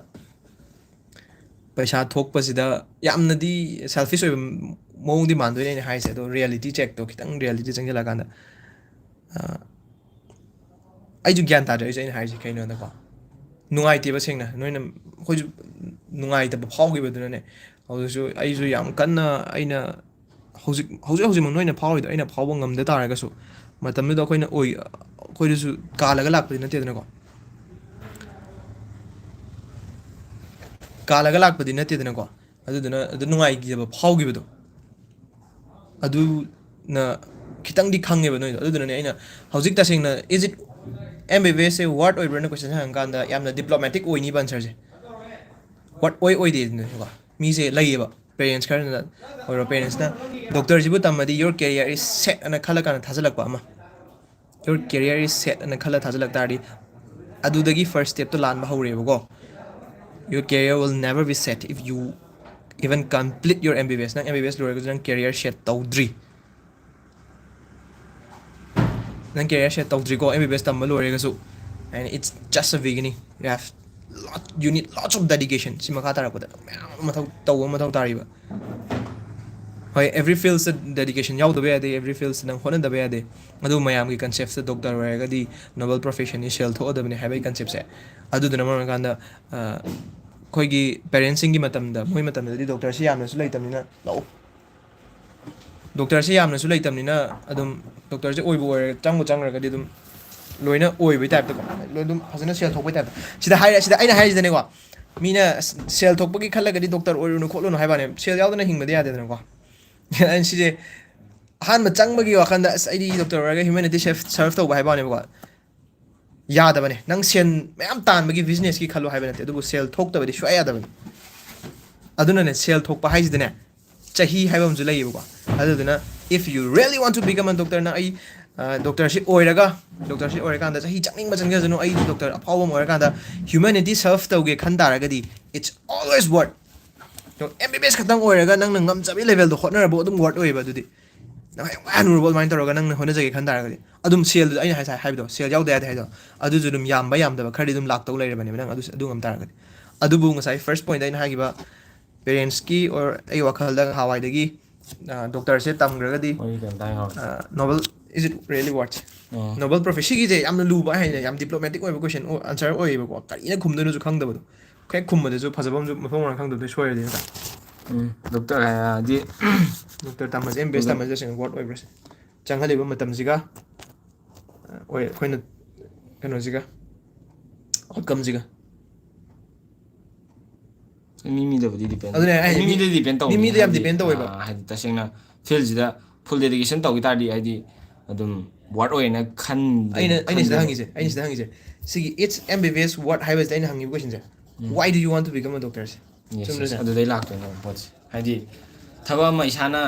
ꯄꯩꯁꯥ ꯊꯣꯛꯄꯁꯤꯗ ꯌꯥꯝꯅꯗꯤ selfish ꯑꯣꯏꯕ ꯃꯑꯣꯡꯗꯤ ꯃꯥꯟꯗꯣꯏꯅꯦ ꯑꯩꯅ ꯍꯥꯏꯁꯦ꯫ ꯑꯗꯣ reality checkꯇꯣ ꯈꯤꯇꯪ reality ꯆꯪꯁꯤꯜꯂꯀꯥꯟꯗ, ꯑ, ꯑꯩꯁꯨ ꯒ꯭ꯌꯥꯟ ꯇꯥꯗ꯭ꯔꯦ꯫ ꯑꯩꯁꯨ, ꯑꯩꯅ ꯍꯥꯏꯔꯤꯁꯦ ꯀꯩꯅꯣꯗꯀꯣ, ꯅꯨꯡꯉꯥꯏꯇꯦꯕ ꯁꯦꯡꯅ꯫ ꯅꯣꯏꯅ, ꯑꯩꯈꯣꯏꯁꯨ ꯅꯨꯡꯉꯥꯏꯇꯕ ꯐꯥꯎꯈꯤꯕꯗꯨꯅꯅꯦ꯫ ꯍꯧꯖꯤꯛꯁꯨ ꯑꯩꯁꯨ ꯌꯥꯝ ꯀꯟꯅ, ꯑꯩꯅ ꯍꯧꯖꯤꯛ, ꯍꯧꯖꯤꯛ ꯍꯧꯖꯤꯛꯃꯛ ꯅꯣꯏꯅ ꯐꯥꯎꯔꯤꯗꯣ ꯑꯩꯅ ꯐꯥꯎꯕ ꯉꯝꯗ ꯇꯥꯔꯒꯁꯨ, ꯃꯇꯝꯗꯨꯗ ꯑꯩꯈꯣꯏꯅ ꯑꯣꯏ-, ꯑꯩꯈꯣꯏꯗꯁꯨ ꯀꯥꯜꯂꯒ ꯂꯥꯛꯄꯗꯤ ꯅꯠꯇꯦꯗꯅꯀꯣ꯫ ꯀꯥꯜꯂꯒ ꯂꯥꯛꯄꯗꯤ ꯅꯠꯇꯦꯗꯅꯀꯣ꯫ ꯑꯗꯨꯗꯨꯅ ꯑꯗꯨ ꯅꯨꯡꯉꯥꯏꯈꯤꯗꯕ ꯐꯥꯎꯈꯤꯕꯗꯣ, ꯑꯗꯨꯅ ꯈꯤꯇꯪꯗꯤ ꯈꯪꯉꯦꯕ ꯅꯣꯏꯗꯣ꯫ ꯑꯗꯨꯗꯨꯅꯅꯦ ꯑꯩꯅ ꯍꯧꯖꯤꯛ ꯇꯁꯦꯡꯅ, "Is it, M B B S say worth ꯑꯣꯏꯕ꯭ꯔꯥꯅ?" question ꯍꯪꯉꯀꯥꯟꯗ ꯌꯥꯝꯅ diplomatic ꯑꯣꯏꯅꯤꯕ answerꯁꯦ꯫ Worth ꯑꯣꯏ ꯑꯣꯏꯗꯦ ꯑꯗꯨꯅꯀꯣ꯫ ꯃꯤꯁꯦ ꯂꯩꯌꯦꯕ, parents ꯈꯔꯅ ꯑꯣꯏꯔꯣ, parentsꯅ "Doctorꯁꯤꯕꯨ ꯇꯝꯃꯗꯤ your career is set" ꯑꯅ ꯈꯜꯂ ꯀꯥꯟꯗ ꯊꯥꯖꯤꯜꯂꯛꯄ ꯑꯃ, "Your career is set" ꯑꯅ ꯈꯜꯂ ꯊꯥꯖꯤꯜꯂꯛ ꯇꯥꯔꯗꯤ, ꯑꯗꯨꯗꯒꯤ first stepꯇꯣ ꯂꯥꯟꯕ ꯍꯧꯔꯦꯕꯀꯣ꯫ "Your career will never be set if you even complete your M B B S." ꯅꯪ M B B S ꯂꯣꯏꯔꯒꯁꯨ ꯅꯪ career set ꯇꯧꯗ꯭ꯔꯤ꯫ ꯅꯪ career set ꯇꯧꯗ꯭ꯔꯤꯀꯣ, M B B S ꯇꯝꯕ ꯂꯣꯏꯔꯒꯁꯨ꯫ And it's just a beginning. You have lot, you need lots of dedication. ꯁꯤ ꯃꯈꯥ ꯇꯥꯔꯛꯄꯗ ꯃꯌꯥꯝ ꯑꯃ ꯃꯊꯧ, ꯇꯧꯕ ꯃꯊꯧ ꯇꯥꯔꯤꯕ꯫ ꯍꯣꯏ, every fieldsꯇ dedication ꯌꯥꯎꯗꯕ ꯌꯥꯗꯦ, every fieldsꯇ ꯅꯪ ꯍꯣꯠꯅꯗꯕ ꯌꯥꯗꯦ꯫ ꯑꯗꯨ ꯃꯌꯥꯝꯒꯤ conceptꯁꯦ doctor ꯑꯣꯏꯔꯒꯗꯤ noble professionꯅꯤ, ꯁꯦꯜ ꯊꯣꯛꯑꯗꯕꯅꯤ ꯍꯥꯏꯕꯒꯤ conceptꯁꯦ꯫ ꯑꯗꯨꯗꯨꯅ ꯃꯔꯝ ꯑꯣꯏꯔꯀꯥꯟꯗ, ꯑ, ꯑꯩꯈꯣꯏꯒꯤ parentsꯁꯤꯡꯒꯤ ꯃꯇꯝꯗ, ꯃꯣꯏ ꯃꯇꯝꯗꯗꯤ doctorꯁꯤ ꯌꯥꯝꯅꯁꯨ ꯂꯩꯇꯕꯅꯤꯅ, ꯂꯥꯛꯑꯣ꯫ Doctorꯁꯤ ꯌꯥꯝꯅꯁꯨ ꯂꯩꯇꯕꯅꯤꯅ, ꯑꯗꯨꯝ doctorꯁꯤ ꯑꯣꯏꯕꯨ ꯑꯣꯏꯔꯦ, ꯆꯪꯕꯨ ꯆꯪꯈ꯭ꯔꯒꯗꯤ ꯑꯗꯨꯝ ꯂꯣꯏꯅ ꯑꯣꯏꯕꯩ typeꯇꯀꯣ, ꯂꯣꯏ ꯑꯗꯨꯝ ꯐꯖꯅ ꯁꯦꯜ ꯊꯣꯛꯄꯩ typeꯇ꯫ ꯁꯤꯗ ꯍꯥꯏꯔꯦ, ꯁꯤꯗ ꯑꯩꯅ ꯍꯥꯏꯔꯤꯁꯤꯗꯅꯦꯀꯣ, ꯃꯤꯅ ꯁ-, ꯁꯦꯜ ꯊꯣꯛꯄꯒꯤ ꯈꯜꯂꯒꯗꯤ doctor ꯑꯣꯏꯔꯨꯅꯨ ꯈꯣꯠꯂꯨꯅꯨ ꯍꯥꯏꯕ ꯋꯥꯅꯦ, ꯁꯦꯜ ꯌꯥꯎꯗꯅ ꯍꯤꯡꯕꯗꯤ ꯌꯥꯗꯦꯗꯅꯀꯣ꯫ ꯑꯩꯅ ꯁꯤꯁꯦ ꯑꯍꯥꯟꯕ ꯆꯪꯕꯒꯤ ꯋꯥꯈꯜꯗ, "ꯑꯁ, ꯑꯩꯗꯤ doctor ꯑꯣꯏꯔꯒ humanity serve, serve ꯇꯧꯕ" ꯍꯥꯏꯕ ꯋꯥꯅꯦꯕꯀꯣ꯫ ꯌꯥꯗꯕꯅꯦ꯫ ꯅꯪ ꯁꯦꯟ ꯃꯌꯥꯝ ꯇꯥꯟꯕꯒꯤ businessꯀꯤ ꯈꯜꯂꯣ ꯍꯥꯏꯕ ꯅꯠꯇꯦ, ꯑꯗꯨꯕꯨ ꯁꯦꯜ ꯊꯣꯛꯇꯕꯗꯤ ꯁꯨꯡꯌꯥ ꯌꯥꯗꯕꯅꯤ꯫ ꯑꯗꯨꯅꯅꯦ, ꯁꯦꯜ ꯊꯣꯛꯄ ꯍꯥꯏꯁꯤꯗꯅꯦ, ꯆꯍꯤ ꯍꯥꯏꯕ ꯑꯃꯁꯨ ꯂꯩꯌꯦꯕꯀꯣ꯫ ꯑꯗꯨꯗꯨꯅ, if you really want to become a doctor, ꯅꯪ ꯑꯩ ꯗꯣꯛꯇꯔꯁꯤ ꯑꯣꯏꯔꯒ ꯗꯣꯛꯇꯔꯁꯤ ꯑꯣꯏꯔꯀꯥꯟꯗ ꯆꯍꯤ ꯆꯪꯅꯤꯡꯕ ꯆꯪꯖꯁꯅꯨ, ꯑꯩ ꯗꯣꯛꯇꯔ ꯑꯐꯥꯎꯕ ꯑꯃ ꯑꯣꯏꯔꯀꯥꯟꯗ humanity serve ꯇꯧꯒꯦ ꯈꯟ ꯇꯥꯔꯒꯗꯤ, it's always worth. M B B S ꯈꯛꯇꯪ ꯑꯣꯏꯔꯒ ꯅꯪꯅ ꯉꯝꯖꯕꯒꯤ ꯂꯦꯚꯦꯜꯗꯣ ꯍꯣꯠꯅꯔꯕ ꯑꯗꯨꯝ ꯋꯥꯔꯠ ꯑꯣꯏꯌꯦꯕ꯫ ꯑꯗꯨꯗꯤ ꯅꯪ ꯍꯌꯦꯡ ꯍꯅꯨꯔꯕ ꯑꯗꯨꯃꯥꯏꯅ ꯇꯧꯔꯒ ꯅꯪꯅ ꯍꯣꯠꯅꯖꯒꯦ ꯈꯟ ꯇꯥꯔꯒꯗꯤ, ꯑꯗꯨꯝ ꯁꯦꯜꯗꯨꯗ ꯑꯩꯅ ꯉꯁꯥꯏ ꯍꯥꯏꯕꯗꯣ, ꯁꯦꯜ ꯌꯥꯎꯗ ꯌꯥꯗꯦ ꯍꯥꯏꯗꯣ, ꯑꯗꯨꯁꯨ ꯑꯗꯨꯝ ꯌꯥꯝꯕ ꯌꯥꯝꯗꯕ ꯈꯔꯗꯤ ꯑꯗꯨꯝ ꯂꯥꯛꯇꯧ ꯂꯩꯔꯕꯅꯦꯕ ꯅꯪ ꯑꯗꯨ, ꯑꯗꯨ ꯉꯝ ꯇꯥꯔꯒꯗꯤ꯫ ꯑꯗꯨꯕꯨ ꯉꯁꯥꯏ first point ꯑꯩꯅ ꯍꯥꯏꯈꯤꯕ, ꯄꯦꯔꯦꯟꯁꯀꯤ or ꯑꯩ ꯋꯥꯈꯜꯗ ꯅꯍꯥꯟꯋꯥꯏꯗꯒꯤ ꯗꯣꯛꯇꯔꯁꯦ ꯇꯝꯈ꯭ꯔꯒꯗꯤ, ꯋꯥꯔꯤ ꯀꯩꯝꯇ ꯍꯥꯏꯍꯧꯔꯣ꯫ Noble, is it really worth? ꯑꯣ꯫ ꯅꯣꯕꯦꯜ ꯄ꯭ꯔꯣꯐꯦꯁꯤꯒꯤꯁꯦ ꯌꯥꯝꯅ ꯂꯨꯕ ꯍꯥꯏꯅ ꯌꯥꯝ ꯗꯤꯄ꯭ꯂꯣꯃꯦꯇꯤꯛ ꯑꯣꯏꯕ ꯀꯣꯏꯁꯟ ꯑꯟꯁꯔ ꯑꯣꯏꯌꯦꯕꯀꯣ꯫ ꯀꯔꯤꯅ ꯈꯨꯝꯗꯣꯏꯅꯣꯁꯨ ꯈꯪꯗꯕꯗꯣ, ꯍꯦꯛ ꯈꯨꯝꯕꯗꯁꯨ ꯐꯖꯕ ꯑꯃꯁꯨ ꯃꯐꯝ ꯃꯔꯥꯡ ꯈꯪꯗꯕꯗꯤ ꯁꯣꯏꯔꯗꯤ ꯅꯠꯇ꯭ꯔꯥ? ꯎꯝ, ꯗꯣꯛꯇꯔ ꯍꯥꯏꯗꯤ ꯗꯣꯛꯇꯔ ꯇꯝꯕꯁꯦ, ꯑꯦꯝ ꯕꯤ ꯑꯦꯁ ꯇꯝꯕꯁꯦ ꯇꯁꯦꯡꯅ ꯋꯥꯔꯠ ꯑꯣꯏꯕ꯭ꯔꯥ ꯁꯤꯅꯤ꯫ ꯆꯪꯍꯜꯂꯤꯕ ꯃꯇꯝꯁꯤꯒ, ꯑ, ꯑꯣꯏ-, ꯑꯩꯈꯣꯏꯅ ꯀꯩꯅꯣꯁꯤꯒ, ꯑꯥꯎꯠꯀꯝꯁꯤꯒ꯫ ꯃꯤ ꯃꯤꯗꯕꯨꯗꯤ ꯗꯤꯄꯦꯟ ꯑꯗꯨꯅꯦ ꯑꯩ ꯃꯤ ꯃꯤ-, ꯃꯤꯗ ꯗꯤꯄꯦꯟ ꯃꯤ ꯇꯧꯕꯅꯤ꯫ ꯃꯤꯗ ꯌꯥꯝ ꯍꯥꯏꯗꯤ, ꯗꯤꯄꯦꯟ ꯇꯧꯋꯦꯕ꯫ ꯑꯥ, ꯍꯥꯏꯗꯤ ꯇꯁꯦꯡꯅ ꯐꯤꯜꯁꯤꯗ ꯐꯨꯜ ꯗꯦꯗꯤꯀꯦꯁꯟ ꯇꯧꯈꯤ ꯇꯥꯔꯗꯤ ꯍꯥꯏꯗꯤ ꯑꯗꯨꯝ ꯋꯥꯔꯠ ꯑꯣꯏꯅ ꯈꯟ ꯑꯩꯅ ꯑꯩꯅ ꯁꯤꯗ ꯍꯪꯉꯤꯁꯦ ꯑꯩꯅ ꯁꯤꯗ ꯍꯪꯉꯤꯁꯦ ꯁꯤꯒꯤ it's M B B S what ꯍꯥꯏꯕꯁꯤꯗ ꯑꯩꯅ ꯍꯪꯉꯤꯕ ꯀꯣꯏꯁꯟꯁꯦ, why do you want to become a doctor ꯁꯦ? ꯆꯨꯝꯗ꯭ꯔꯁꯦ? ꯑꯗꯨꯗꯩ ꯂꯥꯛꯇꯣꯏꯅꯦ ꯄꯣꯠꯁꯦ꯫ ꯍꯥꯏꯗꯤ ꯊꯕꯛ ꯑꯃ ꯏꯁꯥꯅ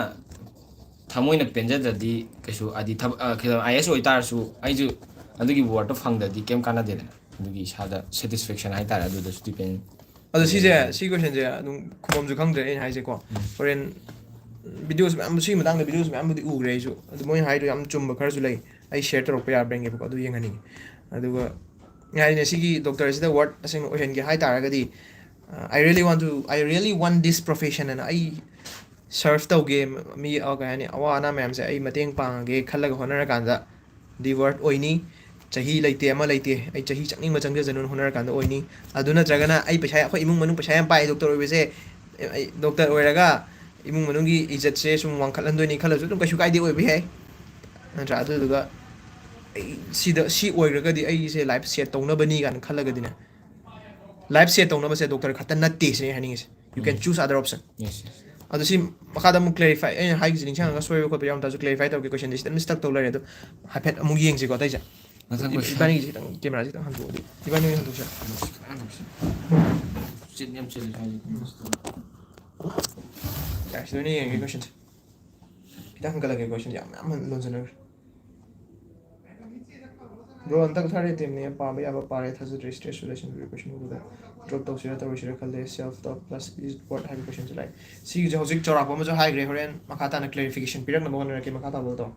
ꯊꯃꯣꯏꯅ ꯄꯦꯟꯖꯗ꯭ꯔꯗꯤ ꯀꯩꯁꯨ ꯍꯥꯏꯗꯤ ꯊꯕꯛ ꯑꯥꯏ ꯑꯦꯁ ꯑꯣꯏꯇꯥꯔꯁꯨ ꯑꯩꯁꯨ ꯑꯗꯨꯒꯤ ꯋꯥꯔꯠꯇꯣ ꯐꯪꯗ꯭ꯔꯗꯤ ꯀꯩꯝ ꯀꯥꯟꯅꯗꯦꯗꯅ꯫ ꯑꯗꯨꯒꯤ ꯏꯁꯥꯗ ꯁꯦꯇꯤꯁꯐꯦꯛꯁꯟ ꯍꯥꯏꯇꯥꯔꯦ ꯑꯗꯨꯗꯁꯨ ꯗꯤꯄꯦꯟ꯫ ꯑꯗꯣ ꯁꯤꯁꯦ ꯁꯤ ꯀꯣꯏꯁꯟꯁꯦ ꯑꯗꯨꯝ ꯈꯨꯝꯐꯝꯁꯨ ꯈꯪꯗ꯭ꯔꯦ꯫ ꯑꯩꯅ ꯍꯥꯏꯁꯦꯀꯣ, ꯍꯣꯔꯦꯟ ꯚꯤꯗꯤꯑꯣꯁ ꯃꯌꯥꯝ, ꯁꯤꯒꯤ ꯃꯇꯥꯡꯗ ꯚꯤꯗꯤꯑꯣꯁ ꯃꯌꯥꯝꯕꯨꯗꯤ ꯎꯈ꯭ꯔꯦ ꯑꯩꯁꯨ꯫ ꯑꯗꯨ ꯃꯣꯏꯅ ꯍꯥꯏꯗꯣ ꯌꯥꯝ ꯆꯨꯝꯕ ꯈꯔꯁꯨ ꯂꯩ꯫ ꯑꯩ ꯁꯤꯌꯔ ꯇꯧꯔꯛꯄ ꯌꯥꯕ꯭ꯔꯥ ꯌꯦꯡꯒꯦꯕꯀꯣ, ꯑꯗꯨ ꯌꯦꯡꯍꯟꯅꯤꯡꯉꯤ꯫ ꯑꯗꯨꯒ ꯍꯥꯏꯅꯦ, ꯁꯤꯒꯤ ꯗꯣꯛꯇꯔꯁꯤꯗ ꯋꯥꯔꯠ ꯑꯁꯦꯡꯕ ꯑꯣꯏꯍꯟꯒꯦ ꯍꯥꯏ ꯇꯥꯔꯒꯗꯤ, I really want to, I really want this profession ꯍꯥꯏꯅ ꯑꯩ ꯁꯔꯐ ꯇꯧꯒꯦ, ꯃꯤ, ꯑ, ꯀꯩ ꯍꯥꯏꯅꯤ, ꯑꯋꯥ ꯑꯅꯥ ꯃꯌꯥꯝꯁꯦ ꯑꯩ ꯃꯇꯦꯡ ꯄꯥꯡꯉꯒꯦ ꯈꯜꯂꯒ ꯍꯣꯠꯅꯔꯀꯥꯟꯗ ꯗꯤ ꯋꯥꯔꯠ ꯑꯣꯏꯅꯤ꯫ ꯆꯍꯤ ꯂꯩꯇꯦ, ꯑꯃ ꯂꯩꯇꯦ, ꯑꯩ ꯆꯍꯤ ꯆꯪꯅꯤꯡꯕ ꯆꯪꯖꯁꯅꯨꯅ ꯍꯣꯠꯅꯔꯀꯥꯟꯗ ꯑꯣꯏꯅꯤ꯫ ꯑꯗꯨ ꯅꯠꯇ꯭ꯔꯒꯅ ꯑꯩ ꯄꯩꯁꯥ, ꯑꯩꯈꯣꯏ ꯏꯃꯨꯡ ꯃꯅꯨꯡ ꯄꯩꯁꯥ ꯌꯥꯝ ꯄꯥꯏ, ꯗꯣꯛꯇꯔ ꯑꯣꯏꯕꯁꯦ, ꯑꯩ ꯗꯣꯛꯇꯔ ꯑꯣꯏꯔꯒ ꯏꯃꯨꯡ ꯃꯅꯨꯡꯒꯤ ꯏꯖꯠꯁꯦ ꯁꯨꯝ ꯋꯥꯡꯈꯠꯍꯟꯗꯣꯏꯅꯤ ꯈꯜꯂꯁꯨ ꯑꯗꯨꯝ ꯀꯩꯁꯨ ꯀꯥꯏꯗꯦ, ꯑꯣꯏꯕ ꯌꯥꯏ, ꯅꯠꯇ꯭ꯔꯥ? ꯑꯗꯨꯗꯨꯒ ꯑꯩ ꯁꯤꯗ, ꯁꯤ ꯑꯣꯏꯈ꯭ꯔꯒꯗꯤ ꯑꯩꯁꯦ ꯂꯥꯏꯐ ꯁꯦꯠ ꯇꯧꯅꯕꯅꯤ ꯀꯥꯏꯅ ꯈꯜꯂꯒꯗꯤꯅꯦ, ꯂꯥꯏꯐ ꯁꯦꯠ ꯇꯧꯅꯕꯁꯦ ꯗꯣꯛꯇꯔ ꯈꯛꯇ ꯅꯠꯇꯦ ꯁꯤꯅꯦ ꯑꯩ ꯍꯥꯏꯅꯤꯡꯉꯤꯁꯦ꯫ You can choose other option. Yes, yes. ꯑꯗꯣ ꯁꯤ ꯃꯈꯥꯗ ꯑꯃꯨꯛ ꯀ꯭ꯂꯦꯔꯤꯐꯥꯏ, ꯑꯩꯅ ꯍꯥꯏꯒꯤꯁꯦ ꯅꯤꯡꯁꯤꯡꯉꯒ ꯁꯣꯏꯕ ꯈꯣꯠꯄ ꯌꯥꯎꯔꯝ ꯇꯥꯔꯁꯨ ꯀ꯭ꯂꯦꯔꯤꯐꯥꯏ ꯇꯧꯔꯛꯀꯦ꯫ ꯀꯣꯏꯁꯟꯁꯦ ꯁꯤꯗ ꯃꯤꯁꯇꯛ ꯇꯧ ꯂꯩꯔꯦ꯫ ꯑꯗꯣ ꯍꯥꯏꯐꯦꯠ ꯑꯃꯨꯛ ꯌꯦꯡꯁꯤꯀꯣ ꯑꯇꯩꯁꯦ꯫ ꯃꯊꯪ ꯀꯣꯏꯁꯟ꯫ ꯏꯕꯥꯅꯤꯒꯤꯁꯦ ꯈꯤꯇꯪ ꯀꯦꯃꯦꯔꯥꯁꯦ ꯈꯤꯇꯪ ꯍꯟꯗꯣꯛꯑꯗꯤ, ꯏꯕꯥꯅꯤꯒꯤ ꯍꯟꯗꯣꯛꯁꯤꯔꯥ? ꯆꯤꯟ ꯌꯥꯝ ꯆꯤꯜꯂꯤ ꯍꯥꯏꯗꯤ꯫ ꯌꯥꯔꯦ, ꯁꯤꯗ ꯑꯣꯏꯅ ꯌꯦꯡꯉꯒꯦ ꯀꯣꯏꯁꯟꯁꯦ꯫ ꯈꯤꯇꯪ ꯍꯟꯒꯠꯂꯒꯦ, ꯀꯣꯏꯁꯟꯁꯦ ꯌꯥꯝ ꯃꯌꯥꯝ ꯂꯣꯟꯁꯤꯟꯅꯈ꯭ꯔꯦ꯫ Bro, ꯍꯟꯗꯛ third attempt ꯅꯦ, ꯄꯥꯕ ꯌꯥꯕ ꯄꯥꯔꯦ, ꯊꯥꯖꯗ꯭ꯔꯦ, stress relation ꯒꯤ question ꯎꯕꯗ drop ꯇꯧꯁꯤꯔꯥ ꯇꯧꯔꯣꯏꯁꯤꯔꯥ ꯈꯜꯂꯦ, self doubt plus is what ꯍꯥꯏꯕ question ꯁꯦ ꯂꯥꯛꯑꯦ꯫ ꯁꯤꯒꯤꯁꯦ ꯍꯧꯖꯤꯛ ꯆꯥꯎꯔꯥꯛꯄ ꯑꯃꯁꯨ ꯍꯥꯏꯈ꯭ꯔꯦ, ꯍꯣꯔꯦꯟ ꯃꯈꯥ ꯇꯥꯅ clarification ꯄꯤꯔꯛꯅꯕ ꯍꯣꯠꯅꯔꯛꯀꯦ꯫ ꯃꯈꯥ ꯇꯥꯕꯗꯣ ꯇꯧ꯫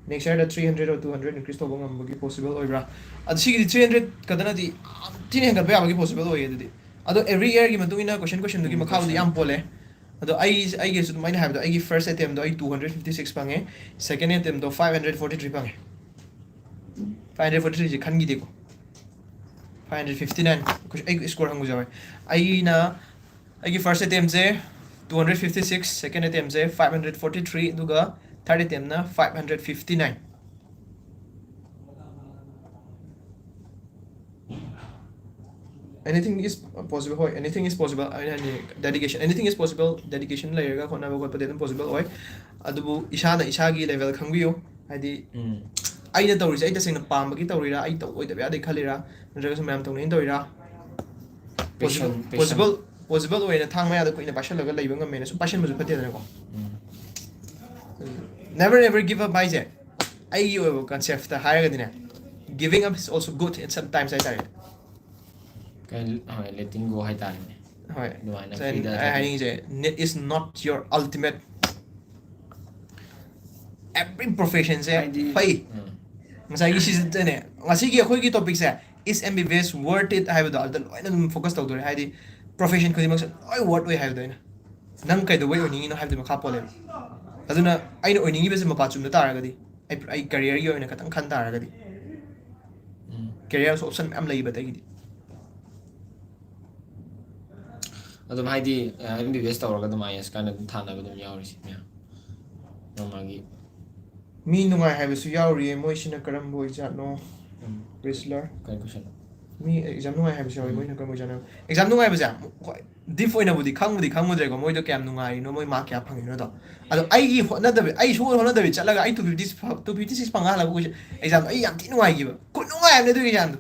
Next year the three hundred or two hundred increase ꯇꯧꯕ ꯉꯝꯕꯒꯤ possible ꯑꯣꯏꯕ꯭ꯔꯥ? ꯑꯗꯣ ꯁꯤꯒꯤꯗꯤ three hundred ꯈꯛꯇ ꯅꯠꯇꯦ, ꯌꯥꯝ ꯊꯤꯅ ꯍꯦꯟꯒꯠꯄ ꯌꯥꯕꯒꯤ possible ꯑꯣꯏꯌꯦ꯫ ꯑꯗꯨꯗꯤ, ꯑꯗꯣ every year ꯒꯤ ꯃꯇꯨꯡ ꯏꯟꯅ question, question ꯗꯨꯒꯤ ꯎꯝ, ꯃꯈꯥꯕꯨꯗꯤ question ꯌꯥꯝ ꯄꯣꯜꯂꯦ꯫ ꯑꯗꯣ ꯑꯩ, ꯑꯩꯒꯤꯁꯨ ꯑꯗꯨꯝ ꯑꯩꯅ ꯍꯥꯏꯕꯗꯣ, ꯑꯩꯒꯤ first attempt ꯇꯣ ꯑꯩ two hundred fifty six ꯐꯪꯉꯦ, second attempt ꯇꯣ five hundred forty three ꯐꯪꯉꯦ꯫ Five hundred forty three ꯁꯦ ꯈꯟꯈꯤꯗꯦꯀꯣ꯫ Five hundred fifty nine, ꯑꯩꯒꯤ score ꯍꯪꯕꯁꯨ ꯌꯥꯎꯋꯦ꯫ ꯑꯩꯅ, ꯑꯩꯒꯤ first attempt ꯁꯦ two hundred fifty six, second attempt ꯁꯦ five hundred forty three, ꯑꯗꯨꯒ third attempt ꯅ five hundred fifty nine꯫ Anything is possible, ꯍꯣꯏ, anything is possible꯫ ꯑꯩꯅ ꯍꯥꯏꯅꯤꯡꯉꯤ, dedication, anything is possible, dedication ꯂꯩꯔꯒ ꯍꯣꯠꯅꯕ ꯈꯣꯠꯄꯗꯤ ꯑꯗꯨꯝ possible ꯑꯣꯏ꯫ ꯑꯗꯨꯕꯨ ꯏꯁꯥꯅ ꯏꯁꯥꯒꯤ level ꯈꯪꯕꯤꯌꯨ, ꯍꯥꯏꯗꯤ, ꯎꯝ꯫ ꯑꯩꯅ ꯇꯧꯔꯤꯁꯦ ꯑꯩ ꯇꯁꯦꯡꯅ ꯄꯥꯝꯕꯒꯤ ꯇꯧꯔꯤꯔꯥ, ꯑꯩ ꯇꯧ-, ꯑꯣꯏꯗꯕ ꯌꯥꯗꯦ ꯈꯜꯂꯤꯔꯥ, ꯅꯠꯇ꯭ꯔꯒꯁꯨ ꯃꯌꯥꯝ ꯇꯧꯅꯩꯅ ꯇꯧꯔꯤꯔꯥ? Passion, possible, passion꯫ Possible, possible ꯑꯣꯏꯅ ꯊꯥꯡ ꯃꯌꯥꯗ ꯀꯨꯏꯅ ꯄꯥꯏꯁꯜꯂꯒ ꯂꯩꯕ ꯉꯝꯃꯦꯅꯁꯨ ꯄꯥꯏꯁꯟꯕꯁꯨ ꯐꯠꯇꯦꯗꯅꯀꯣ꯫ ꯎꯝ꯫ Never ever give up ꯍꯥꯏꯁꯦ, ꯑꯩꯒꯤ ꯑꯣꯏꯕ concept ꯇ ꯍꯥꯏꯔꯒꯗꯤꯅꯦ, giving up is also good in sometimes ꯍꯥꯏꯇꯥꯔꯦ꯫ ꯀꯩ-, ꯍꯣꯏ, letting go ꯍꯥꯏꯇꯥꯔꯦꯅꯦ꯫ ꯍꯣꯏ꯫ ꯑꯗꯨꯃꯥꯏꯅ ꯑꯩ, freeꯗ ꯑꯩ ꯊꯥꯗꯣꯛ- ꯍꯥꯏꯅꯤꯡꯉꯤꯁꯦ, it is not your ultimate, every profession ꯁꯦ ꯍꯥꯏꯗꯤ, ꯐꯩ꯫ ꯎꯝ꯫ ꯉꯁꯥꯏꯒꯤ ꯁꯤꯗꯅꯦ, ꯉꯁꯤꯒꯤ ꯑꯩꯈꯣꯏꯒꯤ topic say, is M B B S worth it ꯍꯥꯏꯕꯗꯣ, ꯑꯗꯨꯗ ꯂꯣꯏꯅ ꯑꯗꯨꯝ focus ꯇꯧꯗꯣꯔꯦ꯫ ꯍꯥꯏꯗꯤ profession ꯈꯨꯗꯤꯡꯃꯛꯁꯦ ꯂꯣꯏ worth ꯑꯣꯏ ꯍꯥꯏꯕꯗꯣ ꯑꯩꯅ꯫ ꯅꯪ ꯀꯩꯗꯧꯕꯩ ꯑꯣꯏꯅꯤꯡꯉꯤꯅꯣ ꯍꯥꯏꯕꯗꯨꯒꯤ ꯃꯈꯥ ꯄꯣꯜꯂꯦꯕ꯫ ꯑꯗꯨꯅ ꯑꯩꯅ ꯑꯣꯏꯅꯤꯡꯉꯤꯕꯁꯦ ꯃꯄꯥ ꯆꯨꯝꯗ ꯇꯥꯔꯒꯗꯤ, ꯑꯩ, ꯑꯩ career ꯒꯤ ꯑꯣꯏꯅ ꯈꯇꯪ ꯈꯟ ꯇꯥꯔꯒꯗꯤ, ꯎꯝ꯫ Career ꯁꯨ option ꯃꯌꯥꯝ ꯂꯩꯕ ꯑꯇꯩꯒꯤꯗꯤ꯫ ꯑꯗꯨꯝ ꯍꯥꯏꯗꯤ, ꯑ, M B B S ꯇꯧꯔꯒ ꯑꯗꯨꯝ I A S ꯀꯥꯏꯅ ꯑꯗꯨꯝ ꯊꯥꯅꯕ ꯑꯗꯨꯝ ꯌꯥꯎꯔꯤꯁꯦ ꯃꯌꯥꯝ꯫ ꯃꯥ ꯃꯥꯒꯤ ꯃꯤ ꯅꯨꯡꯉꯥꯏ ꯍꯥꯏꯕꯁꯨ ꯌꯥꯎꯔꯤꯌꯦ, ꯃꯣꯏꯁꯤꯅ ꯀꯔꯝꯕ ꯑꯣꯏꯖꯥꯠꯅꯣ? ꯎꯝ꯫ Wrestler꯫ ꯀꯩ question? ꯃꯤ exam ꯅꯨꯡꯉꯥꯏ ꯍꯥꯏꯕꯁꯨ ꯌꯥꯎꯋꯤ, ꯎꯝ꯫ ꯃꯣꯏꯁꯤꯅ ꯀꯔꯝꯕ ꯑꯣꯏꯖꯥꯠꯅꯣ? Exam ꯅꯨꯡꯉꯥꯏꯕꯁꯦ, ꯍꯣꯏ, deep ꯑꯣꯏꯅꯕꯨꯗꯤ ꯈꯪꯕꯨꯗꯤ ꯈꯪꯉꯨꯗ꯭ꯔꯦꯀꯣ, ꯃꯣꯏꯗꯣ ꯀꯌꯥꯝ ꯅꯨꯡꯉꯥꯏꯔꯤꯅꯣ, ꯃꯣꯏ mark ꯀꯌꯥ ꯐꯪꯉꯤꯅꯣꯗꯣ꯫ ꯑꯗꯣ ꯑꯩꯒꯤ ꯍꯣꯠꯅꯗꯕꯤ, ꯑꯩ ꯁꯨꯡꯍꯣꯠ ꯍꯣꯠꯅꯗꯕꯤ ꯆꯠꯂꯒ ꯑꯩ two fifty, two fifty six ꯐꯪꯉ ꯍꯜꯂꯛꯄ question, exam ꯗꯣ ꯑꯩ ꯌꯥꯝ ꯊꯤ ꯅꯨꯡꯉꯥꯏꯈꯤꯕ꯫ ꯈꯨꯅꯨꯡꯉꯥꯏ ꯑꯃꯅꯦ ꯑꯗꯨꯒꯤ exam ꯗꯣ꯫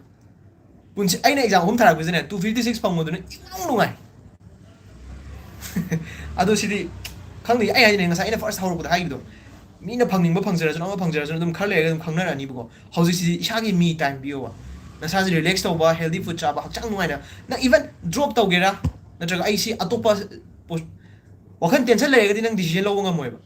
ꯄꯨꯟꯁꯤ, ꯑꯩꯅ exam ꯑꯍꯨꯝ ꯊꯥꯔꯛꯄꯁꯤꯅꯦ, two fifty six ꯐꯪꯕꯗꯨꯅ ꯏꯅꯨꯡ ꯅꯨꯡꯉꯥꯏ꯫ ꯑꯗꯣ ꯁꯤꯗꯤ ꯈꯪꯗꯦ, ꯑꯩ ꯍꯥꯏꯁꯤꯅꯦ, ꯉꯁꯥꯏ ꯑꯩꯅ first ꯍꯧꯔꯛꯄꯗ ꯍꯥꯏꯈꯤꯕꯗꯣ, ꯃꯤꯅ ꯐꯪꯅꯤꯡꯕ ꯐꯪꯖꯔꯁꯅꯨ, ꯑꯃ ꯐꯪꯖꯔꯁꯅꯨ, ꯑꯗꯨꯝ ꯈꯔ ꯂꯩꯔꯒ ꯑꯗꯨꯝ ꯈꯪꯅꯔꯛꯑꯅꯤꯕꯀꯣ꯫ ꯍꯧꯖꯤꯛꯁꯤꯗꯤ ꯏꯁꯥꯒꯤ me time ꯄꯤꯌꯣꯕ꯫ ꯅꯁꯥꯁꯦ relax ꯇꯧꯕ, healthy food ꯆꯥꯕ, ꯍꯛꯆꯥꯡ ꯅꯨꯡꯉꯥꯏꯅ, ꯅꯪ even drop ꯇꯧꯒꯦꯔꯥ, ꯅꯠꯇ꯭ꯔꯒ ꯑꯩ ꯁꯤ ꯑꯇꯣꯞꯄ ꯄꯣ-, ꯋꯥꯈꯜ tension ꯂꯩꯔꯒꯗꯤ ꯅꯪ decision ꯂꯧꯕ ꯉꯝꯃꯣꯏꯕ꯫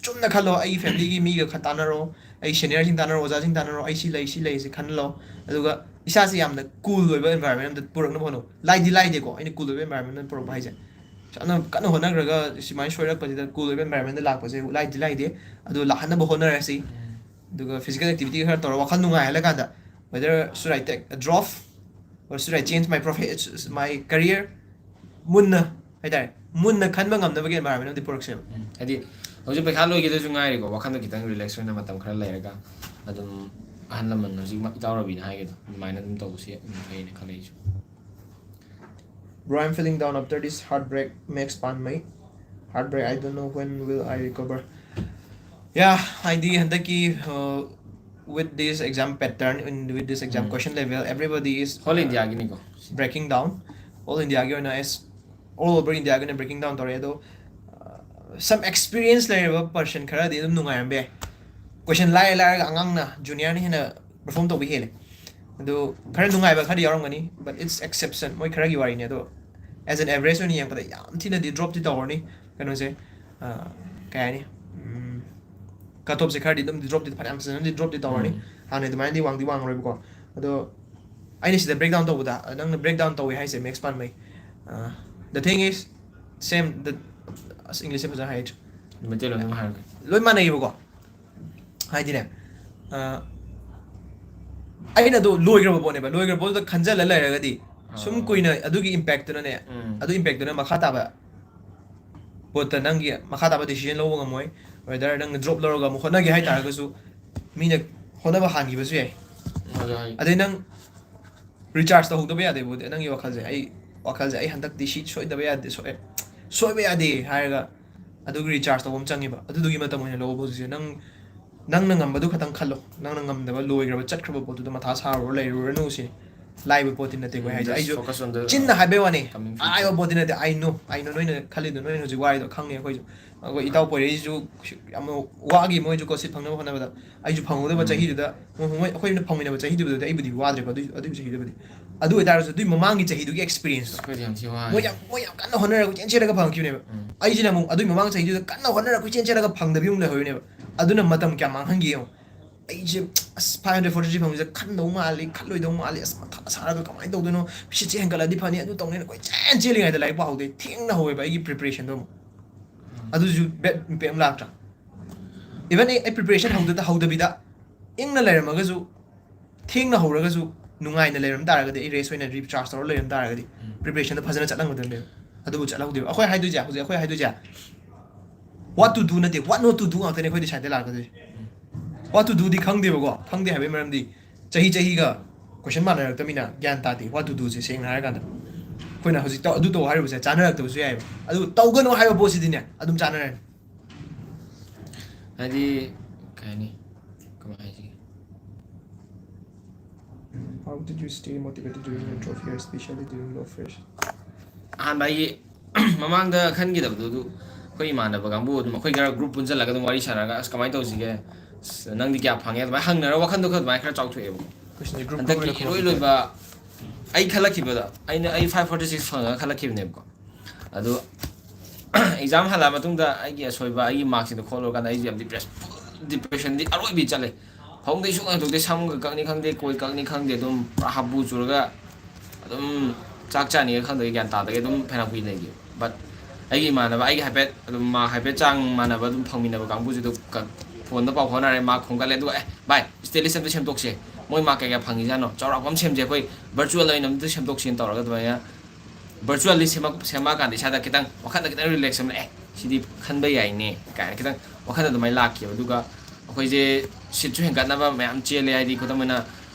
ꯆꯨꯝꯅ ꯈꯜꯂꯣ, ꯑꯩꯒꯤ familyꯒꯤ ꯃꯤꯒ ꯈ-, ꯇꯥꯟꯅꯔꯣ, ꯑꯩ seniorꯁꯤꯡ ꯇꯥꯟꯅꯔꯣ, ꯑꯣꯖꯥꯁꯤꯡ ꯇꯥꯟꯅꯔꯣ, ꯑꯩ ꯁꯤ ꯂꯩ, ꯁꯤ ꯂꯩ, ꯁꯤ ꯈꯜꯂꯣ꯫ ꯑꯗꯨꯒ ꯏꯁꯥꯁꯦ ꯌꯥꯝꯅ cool ꯑꯣꯏꯕ environment ꯑꯝꯗ ꯄꯨꯔꯛꯅꯕ ꯍꯣꯠꯅꯧ꯫ ꯂꯥꯏꯗꯤ ꯂꯥꯏꯗꯦꯀꯣ, ꯑꯩꯅ cool ꯑꯣꯏꯕ environment ꯑꯃꯗ ꯄꯨꯔꯛꯄ ꯍꯥꯏꯁꯦ꯫ ꯌꯥꯝꯅ ꯀꯟꯅ ꯍꯣꯠꯅꯈ꯭ꯔꯒ ꯁꯨꯃꯥꯏꯅ ꯁꯣꯏꯔꯛꯄꯁꯤꯗ cool ꯑꯣꯏꯕ environmentꯗ ꯂꯥꯛꯄꯁꯦ ꯂꯥꯏꯗꯤ ꯂꯥꯏꯗꯦ꯫ ꯑꯗꯨ ꯂꯥꯛꯍꯟꯅꯕ ꯍꯣꯠꯅꯔꯁꯤ꯫ ꯎꯝ꯫ ꯑꯗꯨꯒ physical activity ꯈꯔ ꯇꯧꯔꯒ ꯋꯥꯈꯜ ꯅꯨꯡꯉꯥꯏꯍꯜꯂꯀꯥꯟꯗ, whether should I take a drop or should I change my profession, my career, ꯃꯨꯟꯅ ꯍꯥꯏꯇꯥꯔꯦ, ꯃꯨꯟꯅ ꯈꯟꯕ ꯉꯝꯅꯕꯒꯤ environment ꯑꯃꯗꯤ ꯄꯨꯔꯛꯁꯦꯕ꯫ ꯎꯝ, ꯍꯥꯏꯗꯤ ꯍꯧꯖꯤꯛ ꯄꯩꯈꯥ ꯂꯣꯏꯈꯤꯗꯁꯨ ꯉꯥꯏꯔꯤꯀꯣ, ꯋꯥꯈꯜꯗꯣ ꯈꯤꯇꯪ relax ꯑꯣꯏꯅ ꯃꯇꯝ ꯈꯔ ꯂꯩꯔꯒ ꯑꯗꯨꯝ ꯑꯍꯜ ꯂꯃꯟ ꯍꯧꯖꯤꯛ ꯏꯇꯥꯎ ꯔꯕꯤꯅ ꯍꯥꯏꯒꯗꯣ ꯑꯗꯨꯃꯥꯏꯅ ꯑꯗꯨꯝ ꯇꯧꯕꯁꯦ ꯑꯗꯨꯝ ꯐꯩꯅ ꯈꯜꯂꯦ ꯑꯩꯁꯨ꯫ Bro, I'm feeling down after this heartbreak, Max Panmei. Heartbreak, I don't know when will I recover. Yeah, ꯍꯥꯏꯗꯤ ꯍꯟꯗꯛꯀꯤ, uh, with this exam pattern, in, with this exam ꯎꯝ꯫ Question level, everybody is, whole uh, ꯏꯟꯗꯤꯌꯥꯒꯤꯅꯤꯀꯣ꯫ Breaking down. All Indiaꯒꯤ ꯑꯣꯏꯅ, as all over Indiaꯒꯤ ꯑꯣꯏꯅ breaking down ꯇꯧꯔꯦ꯫ ꯑꯗꯣ, uh, some experience ꯂꯩꯔꯕ person ꯈꯔꯗꯤ ꯑꯗꯨꯝ ꯅꯨꯡꯉꯥꯏꯔꯝꯕ ꯌꯥꯏ꯫ Question ꯂꯥꯏꯔ ꯂꯥꯏꯔꯒ ꯑꯉꯥꯡꯅ, juniorꯅ ꯍꯦꯟꯅ perform ꯇꯧꯕ ꯍꯦꯜꯂꯦ꯫ ꯑꯗꯨ ꯈꯔ ꯅꯨꯡꯉꯥꯏꯕ ꯈꯔꯗꯤ ꯌꯥꯎꯔꯝꯒꯅꯤ, but it's exception, ꯃꯣꯏ ꯈꯔꯒꯤ ꯋꯥꯔꯤꯅꯤ꯫ ꯑꯗꯣ as an average ꯑꯣꯏꯅ ꯌꯦꯡꯕꯗ ꯌꯥꯝ ꯊꯤꯅꯗꯤ dropꯇꯤ ꯇꯧꯔꯅꯤ ꯀꯩꯅꯣꯁꯦ, ꯑ, ꯀꯩ ꯍꯥꯏꯅꯤ, ꯎꯝ, cut offꯁꯦ ꯈꯔꯗꯤ ꯑꯗꯨꯝ dropꯇꯤ, ꯐꯅꯌꯥꯝ ꯐꯖꯅꯗꯤ dropꯇꯤ ꯇꯧꯔꯅꯤ꯫ ꯎꯝ꯫ ꯍꯥꯟꯅ ꯑꯗꯨꯃꯥꯏꯅꯗꯤ ꯋꯥꯡꯗꯤ ꯋꯥꯡꯉꯔꯣꯏꯕꯀꯣ꯫ ꯑꯗꯣ ꯑꯩꯅ ꯁꯤꯗ breakdown ꯇꯧꯕꯗ, ꯅꯪꯅ breakdown ꯇꯧꯋꯦ ꯍꯥꯏꯁꯦ, Max Panmei, ꯑ, the thing is, same, the, ꯑꯁ, Englishꯁꯦ ꯐꯖꯅ ꯍꯥꯏꯍꯩꯇ꯭ꯔꯦ꯫ ꯃꯩꯇꯩꯂꯣꯟꯗ ꯑꯃ ꯍꯥꯏꯔꯒꯦ꯫ ꯂꯣꯏ ꯃꯥꯟꯅꯩꯌꯦꯕꯀꯣ꯫ ꯍꯥꯏꯗꯤꯅꯦ, ꯑ, ꯑꯩꯅ ꯑꯗꯨ ꯂꯣꯏꯈ꯭ꯔꯕ ꯄꯣꯠꯅꯦꯕ, ꯂꯣꯏꯈ꯭ꯔꯕ ꯄꯣꯠꯇꯨꯗ ꯈꯟꯖꯜꯂ ꯂꯩꯔꯒꯗꯤ ꯁꯨꯝ ꯑꯥ꯫ ꯀꯨꯏꯅ ꯑꯗꯨꯒꯤ impactꯇꯨꯅꯅꯦ, ꯎꯝ꯫ ꯑꯗꯨ impactꯇꯨꯅ ꯃꯈꯥ ꯇꯥꯕ ꯄꯣꯠꯇ ꯅꯪꯒꯤ ꯃꯈꯥ ꯇꯥꯕ decision ꯂꯧꯕ ꯉꯝꯃꯣꯏ꯫ Whether ꯅꯪꯅ drop ꯂꯧꯔꯒ ꯑꯃꯨꯛ ꯍꯣꯠꯅꯒꯦ ꯍꯥꯏꯇꯥꯔꯒꯁꯨ, ꯃꯤꯅ ꯍꯣꯠꯅꯕ ꯍꯥꯟꯈꯤꯕꯁꯨ ꯌꯥꯏ꯫ ꯑꯗꯨ ꯍꯥꯏ-, ꯑꯗꯩ ꯅꯪ recharge ꯇꯧꯍꯧꯗꯕ ꯌꯥꯗꯦꯕꯨꯗꯤ ꯅꯪꯒꯤ ꯋꯥꯈꯜꯁꯦ꯫ ꯑꯩ ꯋꯥꯈꯜꯁꯦ, "ꯑꯩ ꯍꯟꯗꯛꯇꯤ ꯁꯤ ꯁꯣꯏꯗꯕ ꯌꯥꯗꯦ, ꯁꯣꯏ-, ꯁꯣꯏꯕ ꯌꯥꯗꯦ" ꯍꯥꯏꯔꯒ ꯑꯗꯨꯒꯤ recharge ꯇꯧꯕ ꯑꯃ ꯆꯪꯉꯦꯕ꯫ ꯑꯗꯨꯗꯨꯒꯤ ꯃꯇꯝ ꯑꯣꯏꯅ ꯂꯧꯕ ꯍꯧꯖꯤꯛꯁꯦ꯫ ꯅꯪ, ꯅꯪꯅ ꯉꯝꯕꯗꯨ ꯈꯛꯇꯪ ꯈꯜꯂꯣ꯫ ꯅꯪꯅ ꯉꯝꯗꯕ, ꯂꯣꯏꯈ꯭ꯔꯕ, ꯆꯠꯈ꯭ꯔꯕ ꯄꯣꯠꯇꯨꯗ ꯃꯊꯥ ꯁꯥꯔꯨꯔ ꯂꯩꯔꯨꯔꯅꯨ ꯁꯤꯅꯤ꯫ ꯂꯥꯏꯕ ꯄꯣꯠꯇꯤ ꯅꯠꯇꯦ ꯑꯩꯈꯣꯏ ꯍꯥꯏꯁꯦ꯫ Just ꯑꯩꯁꯨ focus on the ꯆꯤꯟꯅ ꯍꯥꯏꯕꯩ ꯋꯥꯅꯤ, coming ꯑꯥꯏ future. ꯄꯣꯠꯇꯤ ꯅꯠꯇꯦ꯫ I know, I know, ꯅꯣꯏꯅ ꯈꯜꯂꯤꯗꯣ, ꯅꯣꯏꯅ ꯍꯧꯖꯤꯛ ꯋꯥꯔꯤꯗꯣ ꯈꯪꯉꯦ꯫ ꯑꯩꯈꯣꯏꯁꯨ ꯑꯩꯈꯣꯏ ꯏꯇꯥꯎ ꯄꯣꯏꯔꯩꯁꯨ ꯌꯥꯝꯅ ꯋꯥꯈꯤ, ꯃꯣꯏꯁꯨꯀꯣ seat ꯐꯪꯅꯕ ꯍꯣꯠꯅꯕꯗ꯫ ꯑꯩꯁꯨ ꯐꯪꯍꯧꯗꯕ ꯎꯝ. ꯆꯍꯤꯗꯨꯗ ꯃꯣꯏ, ꯃꯣꯏ, ꯑꯩꯈꯣꯏꯅ ꯐꯪꯃꯤꯟꯅꯕ ꯆꯍꯤꯗꯨꯕꯨꯗꯤ ꯑꯩꯕꯨꯗꯤ ꯋꯥꯗ꯭ꯔꯦꯀꯣ, ꯑꯗꯨꯏ, ꯑꯗꯨꯒꯤ ꯆꯍꯤꯗꯨꯕꯨꯗꯤ꯫ ꯑꯗꯨ ꯑꯣꯏꯇꯥꯔꯁꯨ ꯑꯗꯨꯏ ꯃꯃꯥꯡꯒꯤ ꯆꯍꯤꯗꯨꯒꯤ experience ꯇꯣ, ꯑꯩꯈꯣꯏꯗꯤ ꯌꯥꯝ ꯊꯤ ꯃꯣꯏ ꯋꯥꯏ꯫ ꯌꯥꯝ, ꯃꯣꯏ ꯌꯥꯝ ꯀꯟꯅ ꯍꯣꯠꯅꯔꯒ ꯀꯣꯏꯆꯦꯟ ꯆꯦꯜꯂꯒ ꯐꯪꯉꯛꯈꯤꯕꯅꯦꯕ꯫ ꯎꯝ. ꯑꯩꯁꯤꯅ ꯑꯃꯨꯛ ꯑꯗꯨꯏ ꯃꯃꯥꯡ ꯆꯍꯤꯗꯨꯗ ꯀꯟꯅ ꯍꯣꯠꯅꯔꯒ ꯀꯣꯏꯆꯦꯟ ꯆꯦꯜꯂꯒ ꯐꯪꯗꯕꯤ ꯑꯃꯨꯛ ꯂꯩꯍꯧꯔꯤꯅꯦꯕ꯫ ꯑꯗꯨꯅ ꯃꯇꯝ ꯀꯌꯥꯝ ꯃꯥꯡꯍꯟꯒꯦ ꯌꯦꯡꯉꯣ꯫ ꯑꯩꯁꯦ ꯑꯁ five hundred forty three ꯐꯪꯕꯁꯦ ꯈꯟꯗꯧ ꯃꯥꯜꯂꯤ, ꯈꯜꯂꯣꯏꯗꯧ ꯃꯥꯜꯂꯤ, ꯑꯁ ꯃꯊꯥ ꯁꯥꯔꯒ ꯀꯃꯥꯏꯅ ꯇꯧꯗꯣꯏꯅꯣ, ꯁꯤꯠꯁꯦ ꯍꯦꯟꯒꯠꯂꯗꯤ ꯐꯅꯤ, ꯑꯗꯨ ꯇꯧꯅꯤꯅ ꯀꯣꯏꯆꯦꯟ ꯆꯦꯜꯂꯤꯉꯩꯗ ꯂꯥꯏꯔꯤꯛ ꯄꯥꯍꯧꯗꯦ꯫ ꯊꯦꯡꯅ ꯍꯧꯋꯦꯕ ꯑꯩꯒꯤ preparation ꯗꯣ ꯑꯃꯨꯛ꯫ ꯑꯗꯨꯁꯨ bad impact ꯑꯃ ꯂꯥꯛꯇ꯭ꯔꯥ? Even ꯑꯩ, ꯑꯩ preparation ꯍꯧꯗ-, ꯍꯧꯗꯕꯤꯗ ꯏꯪꯅ ꯂꯩꯔꯝꯃꯒꯁꯨ, ꯊꯦꯡꯅ ꯍꯧꯔꯒꯁꯨ ꯅꯨꯡꯉꯥꯏꯅ ꯂꯩꯔꯝ ꯇꯥꯔꯒꯗꯤ, ꯑꯩ rest ꯑꯣꯏꯅ recharge ꯇꯧꯔ ꯂꯩꯔꯝ ꯇꯥꯔꯒꯗꯤ, ꯎꯝ. preparation ꯗꯣ ꯐꯖꯅ ꯆꯠꯂꯝꯒꯗꯕꯅꯦꯕ꯫ ꯑꯗꯨꯕꯨ ꯆꯠꯍꯧꯗꯦꯕ꯫ ꯑꯩꯈꯣꯏ ꯍꯥꯏꯗꯣꯏꯁꯦ, ꯍꯧꯖꯤꯛ ꯑꯩꯈꯣꯏ ꯍꯥꯏꯗꯣꯏꯁꯦ what to do ꯅꯠꯇꯦ, what not to do ꯉꯥꯛꯇꯅꯦ ꯑꯩꯈꯣꯏ decide ꯇ ꯂꯥꯛꯀꯗꯣꯏꯁꯦ꯫ What to do ꯗꯤ ꯈꯪꯗꯦꯕꯀꯣ꯫ ꯈꯪꯗꯦ ꯍꯥꯏꯕꯒꯤ ꯃꯔꯝꯗꯤ ꯆꯍꯤ ꯆꯍꯤꯒ question ꯃꯥꯟꯅꯔꯛꯇꯕꯅꯤꯅ ꯒ꯭ꯌꯥꯟ ꯇꯥꯗꯦ what to do ꯁꯦ, ꯁꯦꯡꯅ ꯍꯥꯏꯔꯀꯥꯟꯗ꯫ ꯑꯩꯈꯣꯏꯅ ꯍꯧꯖꯤꯛ ꯇꯧ-, ꯑꯗꯨ ꯇꯧ ꯍꯥꯏꯔꯨꯕꯁꯦ ꯆꯥꯅꯔꯛꯇꯕꯁꯨ ꯌꯥꯏꯑꯕ꯫ ꯑꯗꯨ ꯇꯧꯒꯅꯨ ꯍꯥꯏꯕ ꯄꯣꯠꯁꯤꯗꯤꯅꯦ ꯑꯗꯨꯝ ꯆꯥꯅꯔꯅꯤ꯫ ꯍꯥꯏꯗꯤ, ꯀꯩ ꯍꯥꯏꯅꯤ, ꯀꯃꯥꯏ ꯍꯥꯏꯁꯤꯒꯦ? How did you stay motivated during your trophy year, especially during low fresh? ꯑꯍꯥꯟꯕ ꯑꯩꯒꯤ ꯃꯃꯥꯡꯗ ꯈꯟꯈꯤꯗꯕꯗꯨ, ꯑꯗꯨ ꯑꯩꯈꯣꯏ ꯏꯃꯥꯟꯅꯕ ꯀꯥꯡꯕꯨ ꯑꯗꯨꯝ, ꯑꯩꯈꯣꯏ ꯈꯔ group ꯄꯨꯟꯁꯤꯜꯂꯒ ꯑꯗꯨꯝ ꯋꯥꯔꯤ ꯁꯥꯟꯅꯔꯒ, "ꯑꯁ, ꯀꯃꯥꯏꯅ ꯇꯧꯁꯤꯒꯦ? ꯑꯁ, ꯅꯪꯗꯤ ꯀꯌꯥ ꯐꯪꯉꯦ?" ꯑꯗꯨꯃꯥꯏꯅ ꯍꯪꯅꯔꯒ ꯋꯥꯈꯜꯗꯣ ꯈꯔ ꯑꯗꯨꯃꯥꯏꯅ ꯈꯔ ꯆꯥꯎꯊꯣꯛꯑꯦꯕꯀꯣ꯫ Question ꯁꯦ group ꯍꯟꯗꯛꯀꯤ ꯑꯣꯏꯅ ꯏꯔꯣꯏ ꯈꯨꯝꯃꯛꯄꯗꯣ꯫ ꯂꯣꯏꯕ ꯑꯩ ꯈꯜꯂꯛꯈꯤꯕꯗ, ꯑꯩꯅ, ꯑꯩ five forty six ꯐꯪꯉꯒ ꯈꯜꯂꯛꯈꯤꯕꯅꯦꯕꯀꯣ꯫ ꯑꯗꯨ exam ꯍꯜꯂꯛꯑ ꯃꯇꯨꯡꯗ ꯑꯩꯒꯤ ꯑꯁꯣꯏꯕ, ꯑꯩꯒꯤ mark ꯁꯤꯡꯗꯣ ꯈꯣꯠꯂꯨꯔꯀꯥꯟꯗ ꯑꯩꯁꯦ ꯌꯥꯝ depress, full depression ꯗꯤ ꯑꯔꯣꯏꯕꯤ ꯆꯠꯂꯦ꯫ ꯐꯃꯨꯡꯗꯩ ꯁꯨꯡꯍꯟ ꯍꯟꯗꯣꯛꯇꯦ, ꯁꯝꯒ ꯀꯛꯅꯤ ꯈꯪꯗꯦ, ꯀꯣꯏ ꯀꯛꯅꯤ ꯈꯪꯗꯦ, ꯑꯗꯨꯝ ꯄꯨꯔꯥ ꯍꯥꯄꯨ ꯆꯨꯔꯒ ꯑꯗꯨꯝ ꯆꯥꯛ ꯆꯥꯅꯤꯒ ꯈꯪꯗꯕ, ꯒ꯭ꯌꯥꯟ ꯇꯥꯗꯒꯩ ꯑꯗꯨꯝ ꯐꯅꯌꯥꯝ ꯀꯨꯏꯅ ꯂꯩꯈꯤ꯫ But ꯑꯩꯒꯤ ꯏꯃꯥꯟꯅꯕ, ꯑꯩꯒꯤ ꯍꯥꯏꯐꯦꯠ ꯑꯗꯨꯝ mark ꯍꯥꯏꯐꯦꯠ ꯆꯥꯡ ꯃꯥꯟꯅꯕ ꯑꯗꯨꯝ ꯐꯪꯃꯤꯟꯅꯕ ꯀꯥꯡꯕꯨꯁꯤꯗ ꯀ-, phone ꯗ ꯄꯥꯎ ꯐꯥꯎꯅꯔꯦ, mark ꯈꯣꯝꯒꯠꯂꯦ, ꯑꯗꯨꯒ, "ꯑꯦ ꯚꯥꯏ, state list ꯑꯝꯇ ꯁꯦꯝꯗꯣꯛꯁꯦ, ꯃꯣꯏ mark ꯀꯌꯥ ꯀꯌꯥ ꯐꯪꯉꯤꯖꯥꯠꯅꯣ, ꯆꯥꯎꯔꯥꯛꯄ ꯑꯃ ꯁꯦꯝꯁꯦ, ꯑꯩꯈꯣꯏ virtual ꯑꯣꯏꯅ ꯑꯝꯇ ꯁꯦꯝꯗꯣꯛꯁꯦꯅ" ꯇꯧꯔꯒ ꯑꯗꯨꯃꯥꯏꯅ virtual list ꯁꯦꯝꯃꯛ-, ꯁꯦꯝꯃꯛꯑꯀꯥꯟꯗ ꯏꯁꯥꯗ ꯈꯤꯇꯪ ꯋꯥꯈꯜꯗ ꯈꯤꯇꯪ relax ꯑꯃ, "ꯑꯦ, ꯁꯤꯗꯤ ꯈꯟꯕ ꯌꯥꯏꯅꯦ" ꯀꯥꯏꯅ ꯈꯤꯇꯪ ꯋꯥꯈꯜꯗ ꯑꯗꯨꯃꯥꯏꯅ ꯂꯥꯛꯈꯤꯕ꯫ ꯑꯗꯨꯒ ꯑꯩꯈꯣꯏꯁꯦ seat ꯁꯨ ꯍꯦꯟꯒꯠꯅꯕ ꯃꯌꯥꯝ ꯆꯦꯜꯂꯦ, ꯍꯥꯏꯗꯤ ꯈꯨꯗꯝ ꯑꯣꯏꯅ,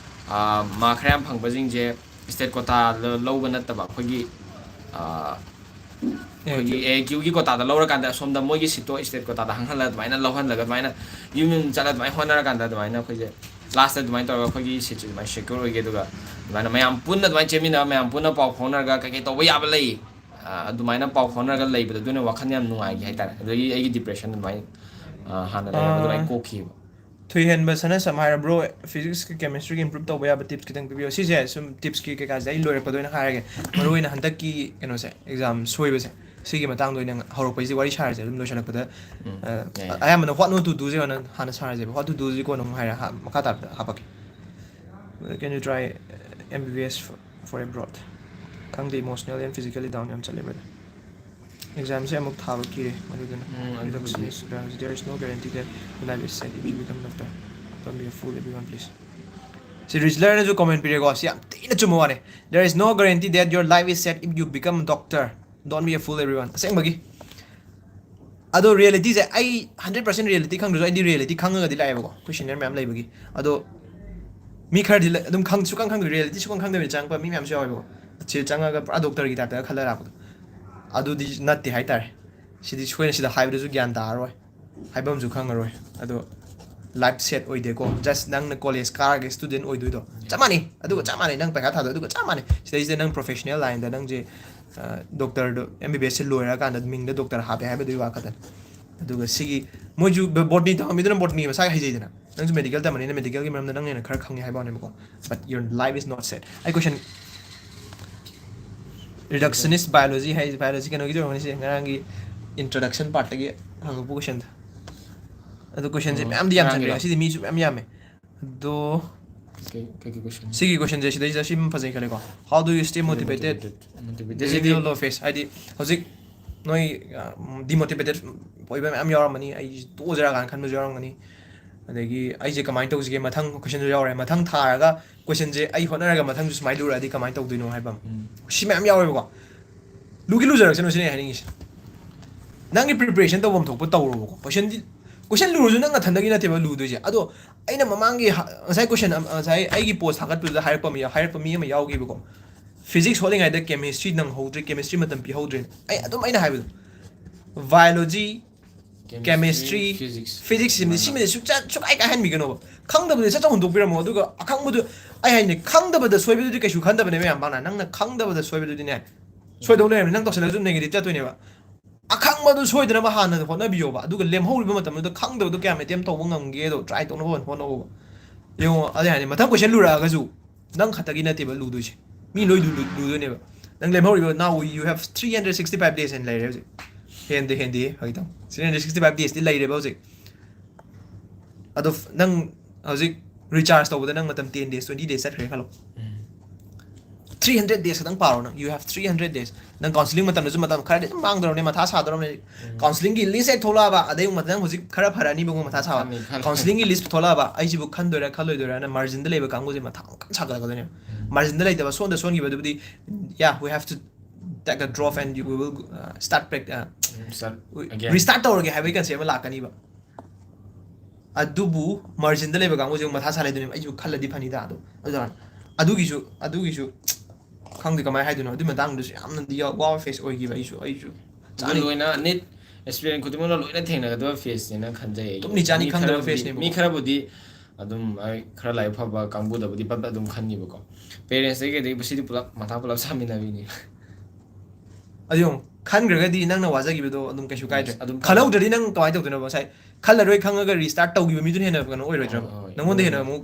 ꯑꯥ, mark ꯈꯔ ꯌꯥꯝ ꯐꯪꯕꯁꯤꯡꯁꯦ state quota ꯂ-, ꯂꯧꯕ ꯅꯠꯇꯕ, ꯑꯩꯈꯣꯏꯒꯤ, ꯑꯥ, ꯑꯩꯈꯣꯏꯒꯤ A Q ꯒꯤ quota ꯗ ꯂꯧꯔꯀꯥꯟꯗ ꯑꯁꯣꯝꯗ ꯃꯣꯏꯒꯤ seat ꯇꯣ state quota ꯗ ꯍꯥꯡꯍꯜꯂꯒ ꯑꯗꯨꯃꯥꯏꯅ ꯂꯧꯍꯜꯂꯒ ꯑꯗꯨꯃꯥꯏꯅ ꯌꯨꯝ ꯌꯨꯝ ꯆꯠꯂ ꯑꯗꯨꯃꯥꯏꯅ ꯍꯣꯠꯅꯔꯀꯥꯟꯗ ꯑꯗꯨꯃꯥꯏꯅ ꯑꯩꯈꯣꯏꯁꯦ last ꯇ ꯑꯗꯨꯃꯥꯏꯅ ꯇꯧꯔꯒ ꯑꯩꯈꯣꯏꯒꯤ seat ꯁꯦ ꯑꯗꯨꯃꯥꯏꯅ secure ꯑꯣꯏꯒꯦ꯫ ꯑꯗꯨꯒ ꯑꯗꯨꯃꯥꯏꯅ ꯃꯌꯥꯝ ꯄꯨꯟꯅ ꯑꯗꯨꯃꯥꯏꯅ ꯆꯦꯟꯃꯤꯟꯅꯔꯒ, ꯃꯌꯥꯝ ꯄꯨꯟꯅ ꯄꯥꯎ ꯐꯥꯎꯅꯔꯒ ꯀꯩ ꯀꯩ ꯇꯧꯕ ꯌꯥꯕ ꯂꯩ, ꯑ, ꯑꯗꯨꯃꯥꯏꯅ ꯄꯥꯎ ꯐꯥꯎꯅꯔꯒ ꯂꯩꯕꯗꯣ, ꯑꯗꯨꯅ ꯋꯥꯈꯜ ꯌꯥꯝ ꯅꯨꯡꯉꯥꯏꯈꯤ ꯍꯥꯏꯇꯥꯔꯦ꯫ ꯑꯗꯒꯤ ꯑꯩꯒꯤ depression ꯑꯗꯨꯃꯥꯏꯅ, ꯑ, ꯍꯥꯟꯅ ꯂꯩꯔꯝꯕꯗꯣ ꯂꯣꯏ ꯀꯣꯛꯈꯤꯕ꯫ ꯊꯣꯏꯍꯦꯟꯕ ꯁꯅꯥꯁꯝ ꯍꯥꯏꯔ, "Bro, physics ꯀ chemistry ꯒ improve ꯇꯧꯕ ꯌꯥꯕ tips ꯈꯤꯇꯪ ꯄꯤꯕꯤꯌꯣ"꯫ ꯁꯤꯁꯦ ꯁꯨꯝ tips ꯀꯤ ꯀꯩꯀꯥꯁꯦ ꯑꯩ ꯂꯣꯏꯔꯛꯄꯗ ꯑꯣꯏꯅ ꯍꯥꯏꯔꯒꯦ꯫ ꯃꯔꯨꯑꯣꯏꯅ ꯍꯟꯗꯛꯀꯤ ꯀꯩꯅꯣꯁꯦ, exam ꯁꯣꯏꯕꯁꯦ, ꯁꯤꯒꯤ ꯃꯇꯥꯡꯗ ꯑꯣꯏꯅ ꯍꯧꯔꯛꯄꯩꯁꯦ ꯋꯥꯔꯤ ꯁꯥꯔꯁꯦ ꯑꯗꯨꯝ ꯂꯣꯏꯁꯤꯜꯂꯛꯄꯗ꯫ ꯎꯝ, ꯑ, ꯌꯥꯏ꯫ ꯑꯌꯥꯝꯕꯅ what not to do ꯁꯦ ꯑꯣꯏꯅ ꯍꯥꯟꯅ ꯁꯥꯔꯁꯦꯕ꯫ What to do ꯁꯦ ꯀꯣꯟꯅ ꯑꯃꯨꯛ ꯍꯥꯏꯔ-, ꯍꯥ-, ꯃꯈꯥ ꯇꯥꯕꯗ ꯍꯥꯄꯛꯀꯦ꯫ "Can you try M B B S for, for abroad?" ꯈꯪꯗꯦ, emotional and physically down ꯌꯥꯝ ꯆꯠꯂꯦ, brother꯫ Exam ꯁꯦ ꯑꯃꯨꯛ ꯊꯥꯕ ꯀꯤꯔꯦ, ꯃꯗꯨꯗꯨꯅ꯫ ꯎꯝ, ꯑꯗꯨꯕꯨꯗꯤ꯫ Reductionist, there is no guarantee that life is set if you become doctor. Don't be a fool, everyone, please. ꯁꯤ Rizzler ꯅꯁꯨ comment ꯄꯤꯔꯦꯀꯣ, ꯁꯤ ꯌꯥꯝ ꯊꯤꯅ ꯆꯨꯝꯕ ꯋꯥꯅꯦ꯫ "There is no guarantee that your life is set if you become doctor. Don't be a fool, everyone." ꯑꯁꯦꯡꯕꯒꯤ꯫ ꯑꯗꯣ reality ꯁꯦ ꯑꯩ hundred percent reality ꯈꯪꯗ꯭ꯔꯁꯨ, ꯑꯩꯗꯤ reality ꯈꯪꯉꯒꯗꯤ ꯂꯥꯛꯑꯦꯕꯀꯣ, ꯑꯩꯈꯣꯏ senior ꯃꯌꯥꯝ ꯂꯩꯕꯒꯤ꯫ ꯑꯗꯣ ꯃꯤ ꯈꯔꯗꯤ ꯂꯩ-, ꯑꯗꯨꯝ ꯈꯪ-, ꯁꯨꯈꯪ ꯈꯪꯗꯕ, reality ꯁꯨꯈꯪ ꯈꯪꯗꯕꯤ ꯆꯪꯉꯛꯄ ꯃꯤ ꯃꯌꯥꯝꯁꯨ ꯌꯥꯎꯋꯦꯕꯀꯣ꯫ ꯁꯤ ꯆꯪꯉꯒ ꯄꯨꯔꯥ doctor ꯒꯤ type ꯇ ꯈꯜꯂ ꯂꯥꯛꯄꯗꯣ꯫ ꯑꯗꯨꯗꯤ ꯅꯠꯇꯦ ꯍꯥꯏꯇꯥꯔꯦ꯫ ꯁꯤꯗꯤ ꯁꯣꯏꯅ ꯁꯤꯗ ꯍꯥꯏꯕꯗꯁꯨ ꯒ꯭ꯌꯥꯟ ꯇꯥꯔꯔꯣꯏ, ꯍꯥꯏꯐꯝꯁꯨ ꯈꯪꯉꯔꯣꯏ꯫ ꯑꯗꯣ life set ꯑꯣꯏꯗꯦꯀꯣ꯫ Just ꯅꯪꯅ college ꯀꯥꯔꯒ student ꯑꯣꯏꯗꯣꯏꯗꯣ ꯆꯞ ꯃꯥꯟꯅꯩ, ꯑꯗꯨꯒ ꯆꯞ ꯃꯥꯟꯅꯩ꯫ ꯅꯪ ꯄꯩꯈꯥ ꯊꯥꯗꯣꯏ ꯑꯗꯨꯒ ꯆꯞ ꯃꯥꯟꯅꯩ꯫ ꯁꯤꯗꯩꯁꯤꯗ ꯅꯪ professional line ꯗ ꯅꯪꯁꯦ, ꯑ, doctor ꯗꯣ, M B B S ꯁꯦ ꯂꯣꯏꯔꯀꯥꯟꯗ ꯃꯤꯡꯗ doctor ꯍꯥꯞꯄꯦ ꯍꯥꯏꯕꯗꯨꯒꯤ ꯋꯥ ꯈꯛꯇꯅꯤ꯫ ꯑꯗꯨꯒ ꯁꯤꯒꯤ ꯃꯣꯏꯁꯨ botany ꯇꯝꯃꯤꯗꯨꯅ botany ꯃꯁꯥꯒꯤ ꯍꯩꯖꯩꯗꯅ, ꯅꯪꯁꯨ medical ꯇꯝꯕꯅꯤꯅ medical ꯒꯤ ꯃꯔꯝꯗ ꯅꯪ ꯍꯦꯟꯅ ꯈꯔ ꯈꯪꯉꯦ ꯍꯥꯏꯕ ꯋꯥꯅꯦꯕꯀꯣ꯫ But your life is not set. ꯑꯩ question, reductionist biology ꯍꯥꯏ, biology ꯀꯩꯅꯣꯒꯤꯗꯤ ꯑꯣꯏꯔꯝꯒꯅꯤ ꯁꯤ, ꯉꯔꯥꯡꯒꯤ introduction part ꯇꯒꯤ ꯍꯪꯉꯛꯄ question ꯗꯣ꯫ ꯑꯗꯨ question ꯁꯦ ꯑꯣ, ꯃꯌꯥꯝꯗꯤ ꯌꯥꯝ ꯉꯔꯥꯡꯒꯤꯔꯣ? ꯆꯠꯂꯦ, ꯁꯤꯗꯤ ꯃꯤꯁꯨ ꯃꯌꯥꯝ ꯌꯥꯝꯃꯦ꯫ ꯑꯗꯣ ꯀꯩ, ꯀꯩ, ꯀꯩ question? ꯁꯤꯒꯤ question ꯁꯦ ꯁꯤꯗꯩꯁꯤꯗ ꯁꯤ ꯑꯃ ꯐꯖꯩ ꯈꯜꯂꯦꯀꯣ꯫ How do you stay motivated? Motivated. During your low phase? ꯍꯥꯏꯗꯤ ꯍꯧꯖꯤꯛ ꯅꯣꯏ, ꯑ, demotivated ꯑꯣꯏꯕ ꯃꯌꯥꯝ ꯌꯥꯎꯔꯝꯃꯅꯤ, "ꯑꯩ ꯇꯣꯛꯑꯁꯤꯔꯥ" ꯀꯥꯏꯅ ꯈꯟꯕꯁꯨ ꯌꯥꯎꯔꯝꯒꯅꯤ꯫ ꯑꯗꯒꯤ "ꯑꯩꯁꯦ ꯀꯃꯥꯏꯅ ꯇꯧꯁꯤꯒꯦ?" ꯃꯊꯪ question ꯁꯨ ꯌꯥꯎꯔꯦ꯫ ꯃꯊꯪ ꯊꯥꯔꯒ question ꯁꯦ "ꯑꯩ ꯍꯣꯠꯅꯔꯒ ꯃꯊꯪꯁꯨ ꯁꯨꯃꯥꯏꯅ ꯂꯨꯔꯛꯑꯗꯤ ꯀꯃꯥꯏꯅ ꯇꯧꯗꯣꯏꯅꯣ?" ꯍꯥꯏꯕ ꯑꯃ꯫ ꯎꯝ. ꯁꯤ ꯃꯌꯥꯝ ꯌꯥꯎꯋꯦꯕꯀꯣ꯫ ꯂꯨꯒꯤ ꯂꯨꯖꯔꯛꯁꯅꯨ ꯁꯤꯅꯦ ꯑꯩ ꯍꯥꯏꯅꯤꯡꯉꯤꯁꯦ꯫ ꯅꯪꯒꯤ preparation ꯇꯧꯐꯝ ꯊꯣꯛꯄ ꯇꯧꯔꯣꯕꯀꯣ꯫ Question ꯗꯤ, question ꯂꯨꯔꯁꯨ ꯅꯪ ꯅꯊꯟꯗꯒꯤ ꯅꯠꯇꯦꯕ ꯂꯨꯗꯣꯏꯁꯦ꯫ ꯑꯗꯣ ꯑꯩꯅ ꯃꯃꯥꯡꯒꯤ ꯍ-, ꯉꯁꯥꯏ question ꯑꯃ, ꯉꯁꯥꯏ ꯑꯩꯒꯤ post ꯊꯥꯒꯠꯄꯗꯨꯗ ꯍꯥꯏꯔꯛꯄ ꯑꯃ ꯌꯥꯎ-, ꯍꯥꯏꯔꯛꯄ ꯃꯤ ꯑꯃ ꯌꯥꯎꯈꯤꯕꯀꯣ꯫ Physics ꯍꯣꯠꯂꯤꯉꯩꯗ chemistry ꯅꯪꯍꯧꯗ꯭ꯔꯦ, chemistry ꯃꯇꯝ ꯄꯤꯍꯧꯗ꯭ꯔꯦ꯫ ꯑꯩ ꯑꯗꯨꯝ ꯑꯩꯅ ꯍꯥꯏꯕꯗꯣ, biology, chemistry, Physics. Physics ꯁꯤꯃꯗꯤ, ꯁꯤꯃꯗꯤ ꯁꯨꯡꯆꯠ, ꯁꯨꯡꯀꯥꯏ ꯀꯥꯏꯍꯟꯕꯤꯒꯅꯣꯕ꯫ ꯈꯪꯗꯕꯗꯤ ꯁꯠ ꯁꯠ ꯍꯨꯟꯗꯣꯛꯄꯤꯔꯝꯃꯣ꯫ ꯑꯗꯨꯒ ꯑꯈꯪꯕꯗꯨ, ꯑꯩ ꯍꯥꯏꯅꯦ, ꯈꯪꯗꯕꯗ ꯁꯣꯏꯕꯗꯨꯗꯤ ꯀꯩꯁꯨ ꯈꯟꯗꯕꯅꯦꯕ ꯌꯥꯝ ꯄꯥꯛꯅ꯫ ꯅꯪꯅ ꯈꯪꯗꯕꯗ ꯁꯣꯏꯕꯗꯨꯗꯤꯅꯦ, ꯁꯣꯏꯗꯧ ꯂꯩꯔꯝꯅꯤ, ꯅꯪ ꯇꯧꯁꯜꯂꯁꯨ negative ꯆꯠꯇꯣꯏꯅꯦꯕ꯫ ꯑꯈꯪꯕꯗꯨ ꯁꯣꯏꯗꯅꯕ ꯍꯥꯟꯅ ꯍꯣꯠꯅꯕꯤꯌꯣꯕ, ꯑꯗꯨꯒ ꯂꯦꯝꯍꯧꯔꯤꯕ ꯃꯇꯝꯗꯨꯗ ꯈꯪꯗꯕꯗꯣ ꯀꯌꯥꯝ attempt ꯇꯧꯕ ꯉꯝꯒꯦꯗꯣ try ꯇꯧꯅꯕ ꯍꯣꯠ- ꯍꯣꯠꯅꯧꯕ꯫ ꯌꯦꯡꯉꯣ, ꯑꯗꯨ ꯍꯥꯏꯅꯤ, ꯃꯊꯪ question ꯂꯨꯔꯛꯑꯒꯁꯨ ꯅꯪ ꯈꯛꯇꯒꯤ ꯅꯠꯇꯦꯕ ꯂꯨꯗꯣꯏꯁꯦ, ꯃꯤ ꯂꯣꯏ ꯂꯨ- ꯂꯨ- ꯂꯨꯗꯣꯏꯅꯦꯕ꯫ ꯅꯪ ꯂꯦꯝꯍꯧꯔꯤꯕ, now you have three hundred sixty five days ꯍꯦꯟꯅ ꯂꯩꯔꯦ ꯍꯧꯖꯤꯛ꯫ ꯍꯦꯟꯗꯦ, ꯍꯦꯟꯗꯦ, ꯐꯥꯒꯤ ꯇꯧ꯫ Three hundred sixty five days ꯗꯤ ꯂꯩꯔꯦꯕ ꯍꯧꯖꯤꯛ꯫ ꯑꯗꯣ ꯅꯪ ꯍꯧꯖꯤꯛ recharge ꯇꯧꯕꯗ ꯅꯪ ꯃꯇꯝ ten days, twenty days ꯆꯠꯈ꯭ꯔꯦ ꯈꯜꯂꯣ꯫ Three hundred days ꯈꯛꯇꯪ ꯄꯥꯔꯣ ꯅꯪ, you have three hundred days꯫ ꯅꯪ counselling ꯃꯇꯝꯗꯁꯨ ꯃꯇꯝ ꯈꯔꯗꯤ ꯑꯗꯨꯝ ꯃꯥꯡꯗꯧꯔꯕꯅꯤ, ꯃꯊꯥ ꯁꯥꯗꯧꯔꯕꯅꯤ꯫ Counselling ꯒꯤ list ꯍꯦꯛ ꯊꯣꯛꯂꯛꯑꯕ, ꯑꯗꯩ ꯃꯊꯪ ꯍꯧꯖꯤꯛ ꯈꯔ ꯐꯔꯛꯑꯅꯤꯕ ꯃꯊꯥ ꯁꯥꯕ꯫ Counselling ꯒꯤ list ꯊꯣꯛꯂꯛꯑꯕ, ꯑꯩꯁꯤꯕꯨ ꯈꯟꯗꯣꯏꯔꯥ ꯈꯜꯂꯣꯏꯗꯣꯏꯔꯥꯅ margin ꯗ ꯂꯩꯕ ꯀꯥꯡꯕꯨꯁꯦ ꯃꯊꯥ ꯑꯃꯨꯛ ꯀꯟꯅ ꯁꯥꯒꯠꯂꯛꯀꯗꯣꯏꯅꯦꯕ꯫ Margin ꯗ ꯂꯩꯇꯕ, ꯁꯣꯝꯗ ꯁꯣꯟꯈꯤꯕꯗꯨꯕꯨꯗꯤ, yeah, we have to take a drop and you will, uh, start back, uh, um, start we- again. Restart ꯇꯧꯔꯒꯦ ꯍꯥꯏꯕꯒꯤ concept ꯑꯃ ꯂꯥꯛꯀꯅꯤꯕ꯫ ꯑꯗꯨꯕꯨ margin ꯗ ꯂꯩꯕ ꯀꯥꯡꯕꯨꯁꯦ ꯑꯃꯨꯛ ꯃꯊꯥ ꯁꯥ ꯂꯩꯗꯣꯏꯅꯦꯕ, "ꯑꯩꯁꯨ ꯈꯜꯂꯗꯤ ꯐꯅꯤꯗ ꯑꯗꯣ", ꯑꯗꯨ ꯇꯧꯔꯅꯤ꯫ ꯑꯗꯨꯒꯤꯁꯨ ꯑꯗꯨꯒꯤꯁꯨ ꯈꯪꯗꯦ ꯀꯃꯥꯏꯅ ꯍꯥꯏꯗꯣꯏꯅꯣ, ꯑꯗꯨꯒꯤ ꯃꯇꯥꯡꯗꯨꯁꯨ ꯌꯥꯝꯅꯗꯤ ꯌꯥ- ꯋꯥꯕ face ꯑꯣꯏꯈꯤꯕ ꯑꯩꯁꯨ ꯑꯩꯁꯨ ꯑꯗꯨ ꯂꯣꯏꯅ NEET aspirant ꯈꯨꯗꯤꯡꯃꯛꯅ ꯂꯣꯏꯅ ꯊꯦꯡꯅꯒꯗꯕ face ꯅꯦꯅ ꯈꯟꯖꯩ ꯑꯩꯒꯤ ꯇꯨꯝꯅꯤ ꯆꯥꯅꯤ ꯃꯤ ꯈꯪꯗꯕ ꯈꯔꯕꯨꯗꯤ- face ꯅꯦꯕꯀꯣ꯫ ꯃꯤ ꯈꯔꯕꯨꯗꯤ ꯑꯗꯨꯝ ꯑꯩ ꯈꯔ ꯂꯥꯏꯔꯤꯛ ꯐꯕ ꯀꯥꯡꯕꯨꯗꯕꯨꯗꯤ ꯄꯠ ꯄꯠ ꯑꯗꯨꯝ ꯈꯟꯅꯤꯕꯀꯣ꯫ Parents ꯇꯒꯤ ꯀꯩꯗꯒꯤ ꯃꯁꯤꯗꯤ ꯄꯨꯂꯞ ꯃꯊꯥ ꯄꯨꯂꯞ ꯁꯥꯃꯤꯟꯅꯕꯤꯅꯤ꯫ ꯑꯗꯨ ꯌꯦꯡꯉꯣ, ꯈꯟꯈ꯭ꯔꯒꯗꯤ ꯅꯪꯅ ꯋꯥꯖꯈꯤꯕꯗꯣ ꯑꯗꯨꯝ ꯀꯩꯁꯨ ꯀꯥꯏꯗ꯭ꯔꯦ꯫ ꯑꯗꯨꯝ ꯈꯜꯍꯧꯗ꯭ꯔꯗꯤ ꯅꯪ ꯀꯃꯥꯏꯅ ꯇꯧꯗꯣꯏꯅꯣ? ꯉꯁꯥꯏ ꯈꯜꯂꯔꯣꯏ ꯈꯪꯉꯒ restart ꯇꯧꯈꯤꯕ ꯃꯤꯗꯨꯅ ꯍꯦꯟꯅ ꯀꯩꯅꯣ ꯑꯣꯏꯔꯣꯏꯗ꯭ꯔꯕ? ꯍꯣꯏ, ꯍꯣꯏ꯫ ꯅꯪꯉꯣꯟꯗ ꯍꯦꯟꯅ ꯑꯃꯨꯛ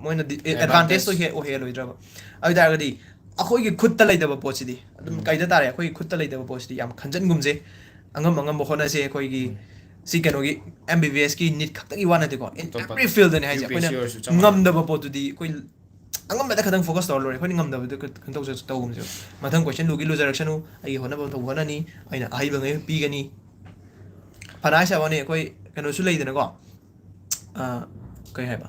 ꯃꯣꯏꯅ advantage ꯇꯣ ꯍꯦꯛ ꯑꯣꯏꯍꯜꯂꯣꯏꯗ꯭ꯔꯕ? ꯑꯗꯨ ꯑꯣꯏꯇꯥꯔꯒꯗꯤ ꯑꯩꯈꯣꯏꯒꯤ ꯈꯨꯠꯇ ꯂꯩꯇꯕ ꯄꯣꯠꯁꯤꯗꯤ ꯑꯗꯨꯝ ꯀꯩꯗ ꯇꯥꯔꯦ, ꯑꯩꯈꯣꯏꯒꯤ ꯈꯨꯠꯇ ꯂꯩꯇꯕ ꯄꯣꯠꯁꯤꯗꯤ ꯌꯥꯝ ꯈꯟꯖꯟꯒꯨꯝꯁꯦ꯫ ꯑꯉꯝ ꯑꯉꯝꯕ ꯍꯣꯠꯅꯁꯦ꯫ ꯑꯩꯈꯣꯏꯒꯤ ꯁꯤ ꯀꯩꯅꯣꯒꯤ M B B S ꯀꯤ NEET ꯈꯛꯇꯒꯤ ꯋꯥ ꯅꯠꯇꯦꯀꯣ, in ꯑꯇꯣꯞꯄ every field ꯅꯦ ꯍꯥꯏꯁꯦ꯫ U P S C ꯑꯩꯈꯣꯏꯅ ꯑꯣꯏꯔꯁꯨ ꯆꯞ ꯃꯥꯟꯅꯩ꯫ ꯉꯝꯗꯕ ꯄꯣꯠꯇꯨꯗꯤ ꯑꯩꯈꯣꯏ ꯑꯉꯝꯕꯗ ꯈꯛꯇꯪ focus ꯇꯧꯔ ꯂꯣꯏꯔꯦ꯫ ꯑꯩꯈꯣꯏꯅ ꯉꯝꯗꯕꯗꯨ ꯈꯛ- ꯀꯩꯅꯣ ꯇꯧꯖ- ꯇꯧꯒꯨꯝꯁꯦꯕ꯫ ꯃꯊꯪ question ꯂꯨꯒꯤ ꯂꯨꯖꯔꯛꯁꯅꯨ, ꯑꯩꯒꯤ ꯍꯣꯠꯅꯕ ꯊꯣꯛꯄ ꯍꯣꯠꯅꯅꯤ, ꯑꯩꯅ ꯑꯍꯩꯕꯉꯩ ꯄꯤꯒꯅꯤ꯫ ꯐꯅ ꯍꯥꯏꯁꯥ ꯋꯥꯅꯤ, ꯑꯩꯈꯣꯏ ꯀꯩꯅꯣꯁꯨ ꯂꯩꯗꯅꯀꯣ, ꯑ, ꯀꯩ ꯍꯥꯏꯕ,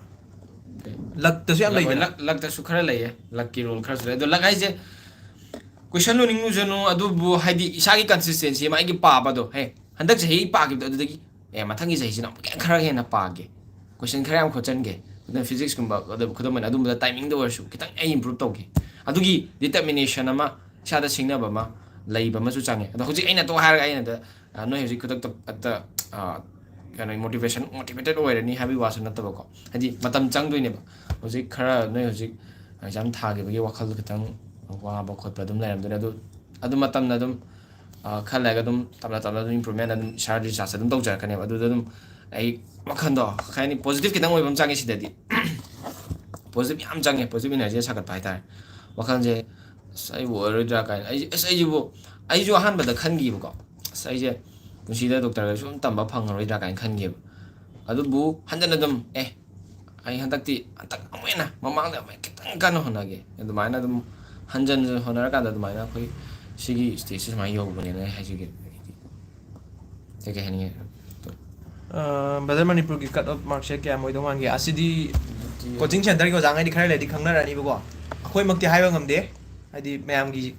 luck ꯇꯁꯨ ꯌꯥꯝ Luck- ꯂꯩꯗꯅ꯫ Luck- luck ꯇꯁꯨ ꯈꯔ ꯂꯩꯌꯦ, luck ꯀꯤ role ꯈꯔꯁꯨ ꯂꯩ꯫ ꯑꯗꯣ luck ꯍꯥꯏꯁꯦ question ꯂꯨꯅꯤꯡ ꯂꯨꯖꯅꯨ, ꯑꯗꯨꯕꯨ ꯍꯥꯏꯗꯤ ꯏꯁꯥꯒꯤ consistency ꯑꯃ, ꯑꯩꯒꯤ ꯄꯥꯕꯗꯣ, ꯍꯦ, ꯍꯟꯗꯛ ꯆꯍꯤ ꯑꯩ ꯄꯥꯈꯤꯕꯗꯣ ꯑꯗꯨꯗꯒꯤ ꯑꯦ ꯃꯊꯪꯒꯤ ꯆꯍꯤꯁꯤꯅ ꯑꯃꯨꯛ ꯈꯤꯇꯪ ꯈꯔ ꯍꯦꯟꯅ ꯄꯥꯒꯦ, question ꯈꯔ ꯌꯥꯝ ꯈꯣꯠꯆꯟꯒꯦ, ꯑꯗꯨꯅ physics ꯀꯨꯝꯕ, ꯑꯗꯨ ꯈꯨꯗꯝ ꯑꯣꯏꯅ ꯑꯗꯨꯝꯕꯗ timing ꯗ ꯑꯣꯏꯔꯁꯨ ꯈꯤꯇꯪ ꯑꯩ improve ꯇꯧꯒꯦ꯫ ꯑꯗꯨꯒꯤ determination ꯑꯃ, ꯏꯁꯥꯗ ꯁꯤꯡꯅꯕ ꯑꯃ ꯂꯩꯕ ꯑꯃꯁꯨ ꯆꯪꯉꯦ꯫ ꯑꯗꯣ ꯍꯧꯖꯤꯛ ꯑꯩꯅ ꯇꯣꯛ ꯍꯥꯏꯔꯒ ꯑꯩꯅ ꯗ- ꯑ, ꯅꯣꯏ ꯍꯧꯖꯤꯛ ꯈꯨꯗꯛꯇ ꯑꯇ, ꯑ, ꯀꯩꯅꯣ, ꯃꯣꯇꯤꯚꯦꯁꯟ ꯃꯣꯇꯤꯚꯦꯇꯦꯠ ꯑꯣꯏꯔꯅꯤ ꯍꯥꯏꯕꯒꯤ ꯋꯥꯁꯨ ꯅꯠꯇꯕꯀꯣ꯫ ꯍꯥꯏꯗꯤ ꯃꯇꯝ ꯆꯪꯗꯣꯏꯅꯦꯕ꯫ ꯍꯧꯖꯤꯛ ꯈꯔ ꯅꯣꯏ ꯍꯧꯖꯤꯛ ꯑꯦꯛꯖꯥꯝ ꯊꯥꯈꯤꯕꯒꯤ ꯋꯥꯈꯜꯗꯣ ꯈꯤꯇꯪ ꯋꯥꯕ ꯈꯣꯠꯄ ꯑꯗꯨꯝ ꯂꯩꯔꯝꯗꯣꯏꯅꯦ꯫ ꯑꯗꯨ ꯑꯗꯨ ꯃꯇꯝꯗ ꯑꯗꯨꯝ ꯈꯔ ꯂꯩꯔꯒ ꯑꯗꯨꯝ ꯇꯞꯅ ꯇꯞꯅ ꯑꯗꯨꯝ ꯏꯝꯄ꯭ꯔꯨꯚꯃꯦꯟ ꯑꯗꯨꯝ ꯏꯁꯥ ꯔꯤꯆꯥꯔꯖ ꯑꯗꯨꯝ ꯇꯧꯖꯔꯛꯀꯅꯦꯕ꯫ ꯑꯗꯨꯗ ꯑꯗꯨꯝ ꯑꯩ ꯋꯥꯈꯜꯗꯣ ꯀꯩ ꯍꯥꯏꯅꯤ, ꯄꯣꯖꯤꯇꯤꯚ ꯈꯤꯇꯪ ꯑꯣꯏꯕ ꯑꯃ ꯆꯪꯉꯦ ꯁꯤꯗꯗꯤ꯫ ꯄꯣꯖꯤꯇꯤꯚ ꯌꯥꯝ ꯆꯪꯉꯦ, ꯄꯣꯖꯤꯇꯤꯚ ꯏꯅꯔꯖꯤ ꯁꯥꯒꯠꯄ ꯍꯥꯏꯇꯥꯔꯦ꯫ ꯋꯥꯈꯜꯁꯦ, "ꯑꯁ, ꯑꯩꯕꯨ ꯑꯣꯏꯔꯔꯣꯏꯗ꯭ꯔꯥ?" ꯀꯥꯏꯅ꯫ ꯑꯩꯁꯦ, ꯑꯁ, ꯑꯩꯁꯤꯕꯨ, ꯑꯩꯁꯨ ꯑꯍꯥꯟꯕꯗ ꯈꯟꯈꯤꯕꯀꯣ, "ꯑꯁ, ꯑꯩꯁꯦ ꯄꯨꯟꯁꯤꯗ ꯗꯣꯛꯇꯔꯒ ꯁꯨꯝ ꯇꯝꯕ ꯐꯪꯉꯔꯣꯏꯗ꯭ꯔꯥ?" ꯀꯥꯏꯅ ꯈꯟꯈꯤꯕ꯫ ꯑꯗꯨꯕꯨ ꯍꯟꯖꯟꯅ ꯑꯗꯨꯝ, "ꯑꯦ, ꯑꯩ ꯍꯟꯗꯛꯇꯤ, ꯍꯟꯗꯛ ꯑꯃꯨꯛ ꯍꯦꯟꯅ ꯃꯃꯥꯡꯗ ꯑꯃꯨꯛ ꯈꯤꯇꯪ ꯀꯟꯅ ꯍꯣꯠꯅꯒꯦ", ꯑꯗꯨꯃꯥꯏꯅ ꯑꯗꯨꯝ ꯍꯟꯖꯟ ꯍꯟꯖꯟ ꯍꯣꯠꯅꯔꯀꯥꯟꯗ ꯑꯗꯨꯃꯥꯏꯅ ꯑꯩꯈꯣꯏ ꯁꯤꯒꯤ ꯁ꯭ꯇꯦꯖꯁꯤ ꯁꯨꯃꯥꯏꯅ ꯌꯧꯕꯅꯦꯅ ꯑꯩ ꯍꯥꯏꯖꯒꯦ꯫ ꯑꯩꯗꯤ ꯀꯩ ꯀꯩ ꯍꯥꯏꯅꯤꯡꯉꯦ? ꯕ꯭ꯔꯗꯔ, ꯃꯅꯤꯄꯨꯔꯒꯤ ꯀꯠ ꯑꯣꯐ ꯃꯥꯔꯛꯁꯦ ꯀꯌꯥꯝ ꯑꯣꯏꯗꯧ ꯃꯥꯟꯒꯦ? ꯑꯁꯤꯗꯤ ꯀꯣꯆꯤꯡ ꯁꯦꯟꯇꯔꯒꯤ ꯑꯣꯖꯥꯉꯩꯗꯤ ꯈꯔ ꯂꯩꯔꯗꯤ ꯈꯪꯅꯔꯛꯑꯅꯤꯕꯀꯣ꯫ ꯑꯩꯈꯣꯏꯃꯛꯇꯤ ꯍꯥꯏꯕ ꯉꯝꯗꯦ, ꯍꯥꯏꯗꯤ ꯃꯌꯥꯝꯒꯤ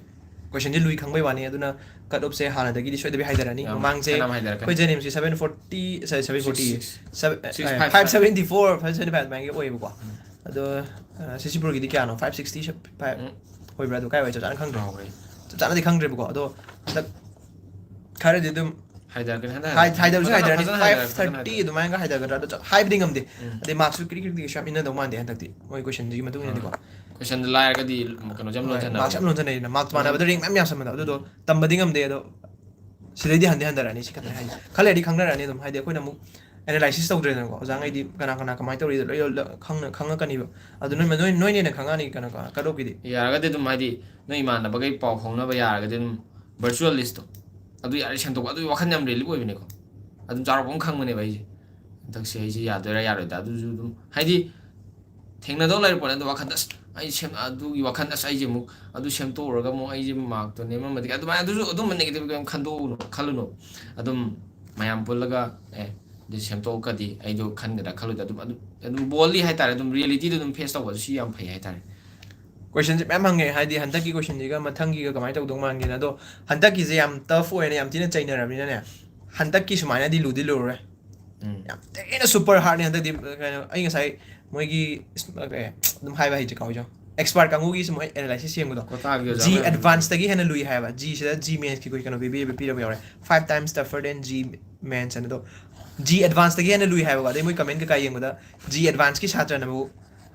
ꯀꯣꯏꯁꯟꯁꯦ ꯂꯨꯏ ꯈꯪꯕꯩ ꯋꯥꯅꯤ꯫ ꯑꯗꯨꯅ ꯀꯠ ꯑꯣꯐꯁꯦ ꯍꯥꯟꯅꯗꯒꯤꯗꯤ ꯁꯣꯏꯗꯕꯤ ꯍꯥꯏꯊꯔꯅꯤ꯫ ꯌꯥꯝ ꯃꯃꯥꯡꯁꯦ ꯐꯅꯌꯥꯝ ꯍꯥꯏꯊꯔꯛꯀꯅꯤ꯫ ꯑꯩꯈꯣꯏ ꯖꯦꯅꯤꯝꯁꯀꯤ seven forty, seven forty, Six, six. Six five five seventy four, five seventy five ꯑꯗꯨꯃꯥꯏꯅ ꯑꯣꯏꯌꯦꯕꯀꯣ꯫ ꯑꯗꯣ ꯁꯤꯁꯤꯄꯨꯔꯒꯤꯗꯤ ꯀꯌꯥꯅꯣ? Five sixty five um. ꯑꯣꯏꯕ꯭ꯔꯥ? ꯑꯗꯨ ꯀꯥꯏ ꯑꯣꯏ ꯆꯞ ꯆꯥꯅ ꯈꯪꯗ꯭ꯔꯦ꯫ ꯀꯥꯎꯈ꯭ꯔꯦ꯫ ꯆꯞ ꯆꯥꯅꯗꯤ ꯈꯪꯗ꯭ꯔꯦꯕꯀꯣ꯫ ꯑꯗꯣ ꯍꯟꯗꯛ ꯈꯔꯗꯤ ꯑꯗꯨꯝ ꯍꯥꯏꯊꯔꯛꯀꯅꯤ, ꯍꯟꯗꯛ ꯍꯥꯏ- ꯍꯥꯏꯊꯕꯁꯨ ꯐꯖꯅ- ꯍꯥꯏꯊꯔꯅꯤ꯫ ꯐꯖꯅ ꯐꯥꯏꯚ ꯍꯥꯏꯊꯔꯛꯀꯅꯤ, ꯊꯥꯔꯇꯤ ꯍꯥꯏꯊꯔꯛꯀꯅꯤ꯫ ꯑꯗꯨꯃꯥꯏꯅꯒ ꯍꯥꯏꯊꯒꯗ꯭ꯔꯥ? ꯑꯗꯣ ꯆꯞ- ꯍꯥꯏꯕꯗꯤ ꯉꯝꯗꯦ꯫ ꯎꯝ. ꯑꯗꯩ ꯃꯥꯔꯛꯁꯨ ꯀ꯭ꯔꯤꯛ ꯀ꯭ꯔꯤꯛ ꯀ꯭ꯔꯤꯛ ꯀꯩꯁꯨ ꯌꯥꯝ ꯏꯟꯅꯗꯧ ꯃꯥꯟꯗꯦ ꯍꯟꯗꯛꯇꯤ, ꯃꯣꯏ ꯀꯣꯏꯁꯟꯗꯨꯒꯤ ꯃꯇꯨꯡ ꯏꯟꯅꯗꯤꯀꯣ꯫ ꯀꯣꯏꯁꯟꯗꯨ ꯂꯥꯏꯔꯒꯗꯤ ꯀꯩꯅꯣꯁꯨ ꯌꯥꯝ ꯍꯣꯏ, ꯂꯣꯟꯖꯟꯅꯕꯅꯦ꯫ ꯃꯥꯔꯛꯁ ꯌꯥꯝ ꯂꯣꯟꯖꯟꯅꯩꯗꯅ, ꯃꯥꯔꯛ ꯃꯥꯟꯅꯕꯗ ꯔꯦꯡ ꯃꯌꯥꯝ ꯌꯥꯝꯁꯟꯕꯗꯣ꯫ ꯑꯗꯨꯗꯣ ꯇꯝꯕꯗꯤ ꯉꯝꯗꯦ꯫ ꯑꯗꯣ ꯁꯤꯗꯩꯗꯤ ꯍꯟꯗꯤ ꯍꯟꯊꯔꯛꯑꯅꯤ꯫ ꯁꯤ ꯈꯛꯇꯅꯦ ꯍꯥꯏꯁꯦ꯫ ꯈꯔ ꯂꯩꯔꯗꯤ ꯈꯪꯅꯔꯛꯑꯅꯤ ꯑꯗꯨꯝ, ꯍꯥꯏꯗꯤ ꯑꯩꯈꯣꯏꯅ ꯑꯃꯨꯛ ꯑꯦꯅꯥꯂꯥꯏꯁꯤꯁ ꯇꯧꯗ꯭ꯔꯦꯗꯅꯀꯣ꯫ ꯑꯣꯖꯥꯉꯩꯗꯤ ꯀꯅꯥ ꯀꯅꯥ ꯀꯃꯥꯏꯅ ꯇꯧꯔꯤꯗꯣ ꯂꯣꯏ ꯂꯣꯏ ꯈꯪꯅ- ꯈꯪꯉꯛꯀꯅꯤꯕ꯫ ꯑꯗꯨ ꯅꯣꯏ ꯅꯣꯏ ꯅꯣꯏꯅ ꯍꯦꯟꯅ ꯈꯪꯉꯛꯑꯅꯤ ꯀꯩꯅꯣ ꯀꯠ ꯑꯣꯐꯀꯤꯗꯤ꯫ ꯌꯥꯔꯒꯗꯤ ꯑꯗꯨꯝ, ꯍꯥꯏꯗꯤ, ꯅꯣꯏ ꯏꯃꯥꯟꯅꯕꯈꯩ ꯄꯥꯎ ꯐꯥꯎꯅꯕ ꯌꯥꯔꯒꯗꯤ ꯑꯗꯨꯝ ꯚꯔꯆꯨꯋꯦꯜ ꯂꯤꯁꯇꯣ ꯑꯗꯨ ꯌꯥꯔꯦ ꯁꯦꯝꯗꯣꯛꯄ꯫ ꯑꯗꯨꯒꯤ ꯋꯥꯈꯜ ꯌꯥꯝ ꯔꯤꯂꯤꯞ ꯑꯣꯏꯕꯅꯦꯀꯣ꯫ ꯑꯗꯨꯝ ꯆꯥꯎꯔꯥꯛꯄ ꯑꯃ ꯈꯪꯕꯅꯦꯕ ꯑꯩꯁꯦ, ꯍꯟꯗꯛꯁꯦ ꯑꯩꯁꯦ ꯌꯥꯗꯣꯏꯔꯥ ꯌꯥꯔꯣꯏꯗ꯭ꯔꯥ꯫ ꯑꯗꯨꯁꯨ ꯑꯗꯨꯝ, ꯍꯥꯏꯗꯤ, ꯊꯦꯡꯅꯗꯧ ꯂꯩꯔꯛꯄꯅꯦ꯫ ꯑꯗꯨ ꯋꯥꯈꯜꯗ, "ꯑꯁ, ꯑꯩ ꯁꯦꯝ-, ꯑꯗꯨꯒꯤ ꯋꯥꯈꯜ, ꯑꯁ, ꯑꯩꯁꯦ ꯑꯃꯨꯛ ꯑꯗꯨ ꯁꯦꯝꯗꯣꯛꯎꯔꯒ ꯑꯃꯨꯛ ꯑꯩꯁꯦ ꯃꯥꯔꯛꯇꯣ ꯅꯦꯝꯃꯝꯃꯗꯤ", ꯑꯗꯨꯃꯥꯏꯅ, ꯑꯗꯨꯁꯨ ꯑꯗꯨꯝꯕ ꯅꯦꯒꯦꯇꯤꯚ ꯀꯩꯝ ꯈꯟꯗꯣꯛꯎꯅꯣ, ꯈꯜꯂꯨꯅꯣ꯫ ꯑꯗꯨꯝ ꯃꯌꯥꯝ ꯄꯨꯜꯂꯒ, "ꯑꯦ, ꯑꯗꯨ ꯁꯦꯝꯗꯣꯛꯑꯒꯗꯤ ꯑꯩꯗꯣ ꯈꯟꯒꯗ꯭ꯔꯥ ꯈꯜꯂꯣꯏꯗ꯭ꯔꯥ", ꯑꯗꯨꯝ, ꯑꯗꯨꯝ, ꯑꯗꯨꯝ ꯕꯣꯜꯂꯤ ꯍꯥꯏꯇꯥꯔꯦ, ꯑꯗꯨꯝ ꯔꯤꯌꯦꯂꯤꯇꯤꯗꯣ ꯑꯗꯨꯝ ꯐꯦꯁ ꯇꯧꯕ, ꯑꯗꯨ ꯁꯤ ꯌꯥꯝ ꯐꯩ ꯍꯥꯏꯇꯥꯔꯦ꯫ ꯀꯣꯏꯁꯟꯁꯦ ꯃꯌꯥꯝ ꯍꯪꯉꯦ, ꯍꯥꯏꯗꯤ ꯍꯟꯗꯛꯀꯤ ꯀꯣꯏꯁꯟꯁꯤꯒ ꯃꯊꯪꯒꯤꯒ ꯀꯃꯥꯏꯅ ꯇꯧꯗꯧ ꯃꯥꯟꯒꯦꯅ꯫ ꯑꯗꯣ ꯍꯟꯗꯛꯀꯤꯁꯦ ꯌꯥꯝ ꯇꯐ ꯑꯣꯏꯅ ꯌꯥꯝ ꯊꯤꯅ ꯆꯩꯅꯔꯕꯅꯤꯅꯅꯦ, ꯍꯟꯗꯛꯀꯤ ꯁꯨꯃꯥꯏꯅꯗꯤ ꯂꯨꯗꯤ ꯂꯨꯔꯔꯣꯏ꯫ ꯎꯝ. ꯌꯥꯝ ꯊꯤꯅ ꯁꯨꯄꯔ ꯍꯥꯔꯠꯅꯤ ꯍꯟꯗꯛꯇꯤ꯫ ꯀꯩꯅꯣ, ꯑꯩ ꯉꯁꯥꯏ ꯃꯣꯏꯒꯤ ꯏꯁ-, ꯀꯩ, ꯑꯗꯨꯝ ꯍꯥꯏꯕ ꯍꯩꯇ꯭ꯔꯦ, ꯀꯥꯎꯏ ꯆꯥꯎ꯫ ꯑꯦꯛꯁꯄꯥꯔꯠ ꯀꯥꯡꯕꯨꯒꯤ ꯁꯨꯝ ꯑꯦꯅꯥꯂꯥꯏꯁꯤꯁ ꯌꯦꯡꯕꯗꯣ, ꯀꯣꯇꯥꯒꯤ ꯑꯣꯖꯥ ꯖꯤ ꯃꯌꯥꯝ ꯑꯦꯗꯚꯥꯟꯁꯇꯒꯤ ꯍꯦꯟꯅ ꯂꯨꯏ ꯍꯥꯏꯕ꯫ ꯖꯤꯁꯤꯗ ꯖꯤ ꯃꯦꯟꯁꯀꯤ ꯑꯩꯈꯣꯏ ꯀꯩꯅꯣ ꯄꯤꯕꯤꯕ ꯄꯤꯔꯕ ꯌꯥꯎꯔꯦ, five times tougher than G mains ꯍꯥꯏꯅ꯫ ꯑꯗꯣ ꯖꯤ ꯑꯦꯗꯚꯥꯟꯁꯇꯒꯤ ꯍꯦꯟꯅ ꯂꯨꯏ ꯍꯥꯏꯕꯀꯣ꯫ ꯑꯗꯩ ꯃꯣꯏ ꯀꯃꯦꯟ ꯀꯩꯀꯥ ꯌꯦꯡꯕꯗ ꯖꯤ ꯑꯦꯗꯚꯥꯟꯁꯀꯤ ꯁꯥꯇ꯭ꯔꯅꯕꯨ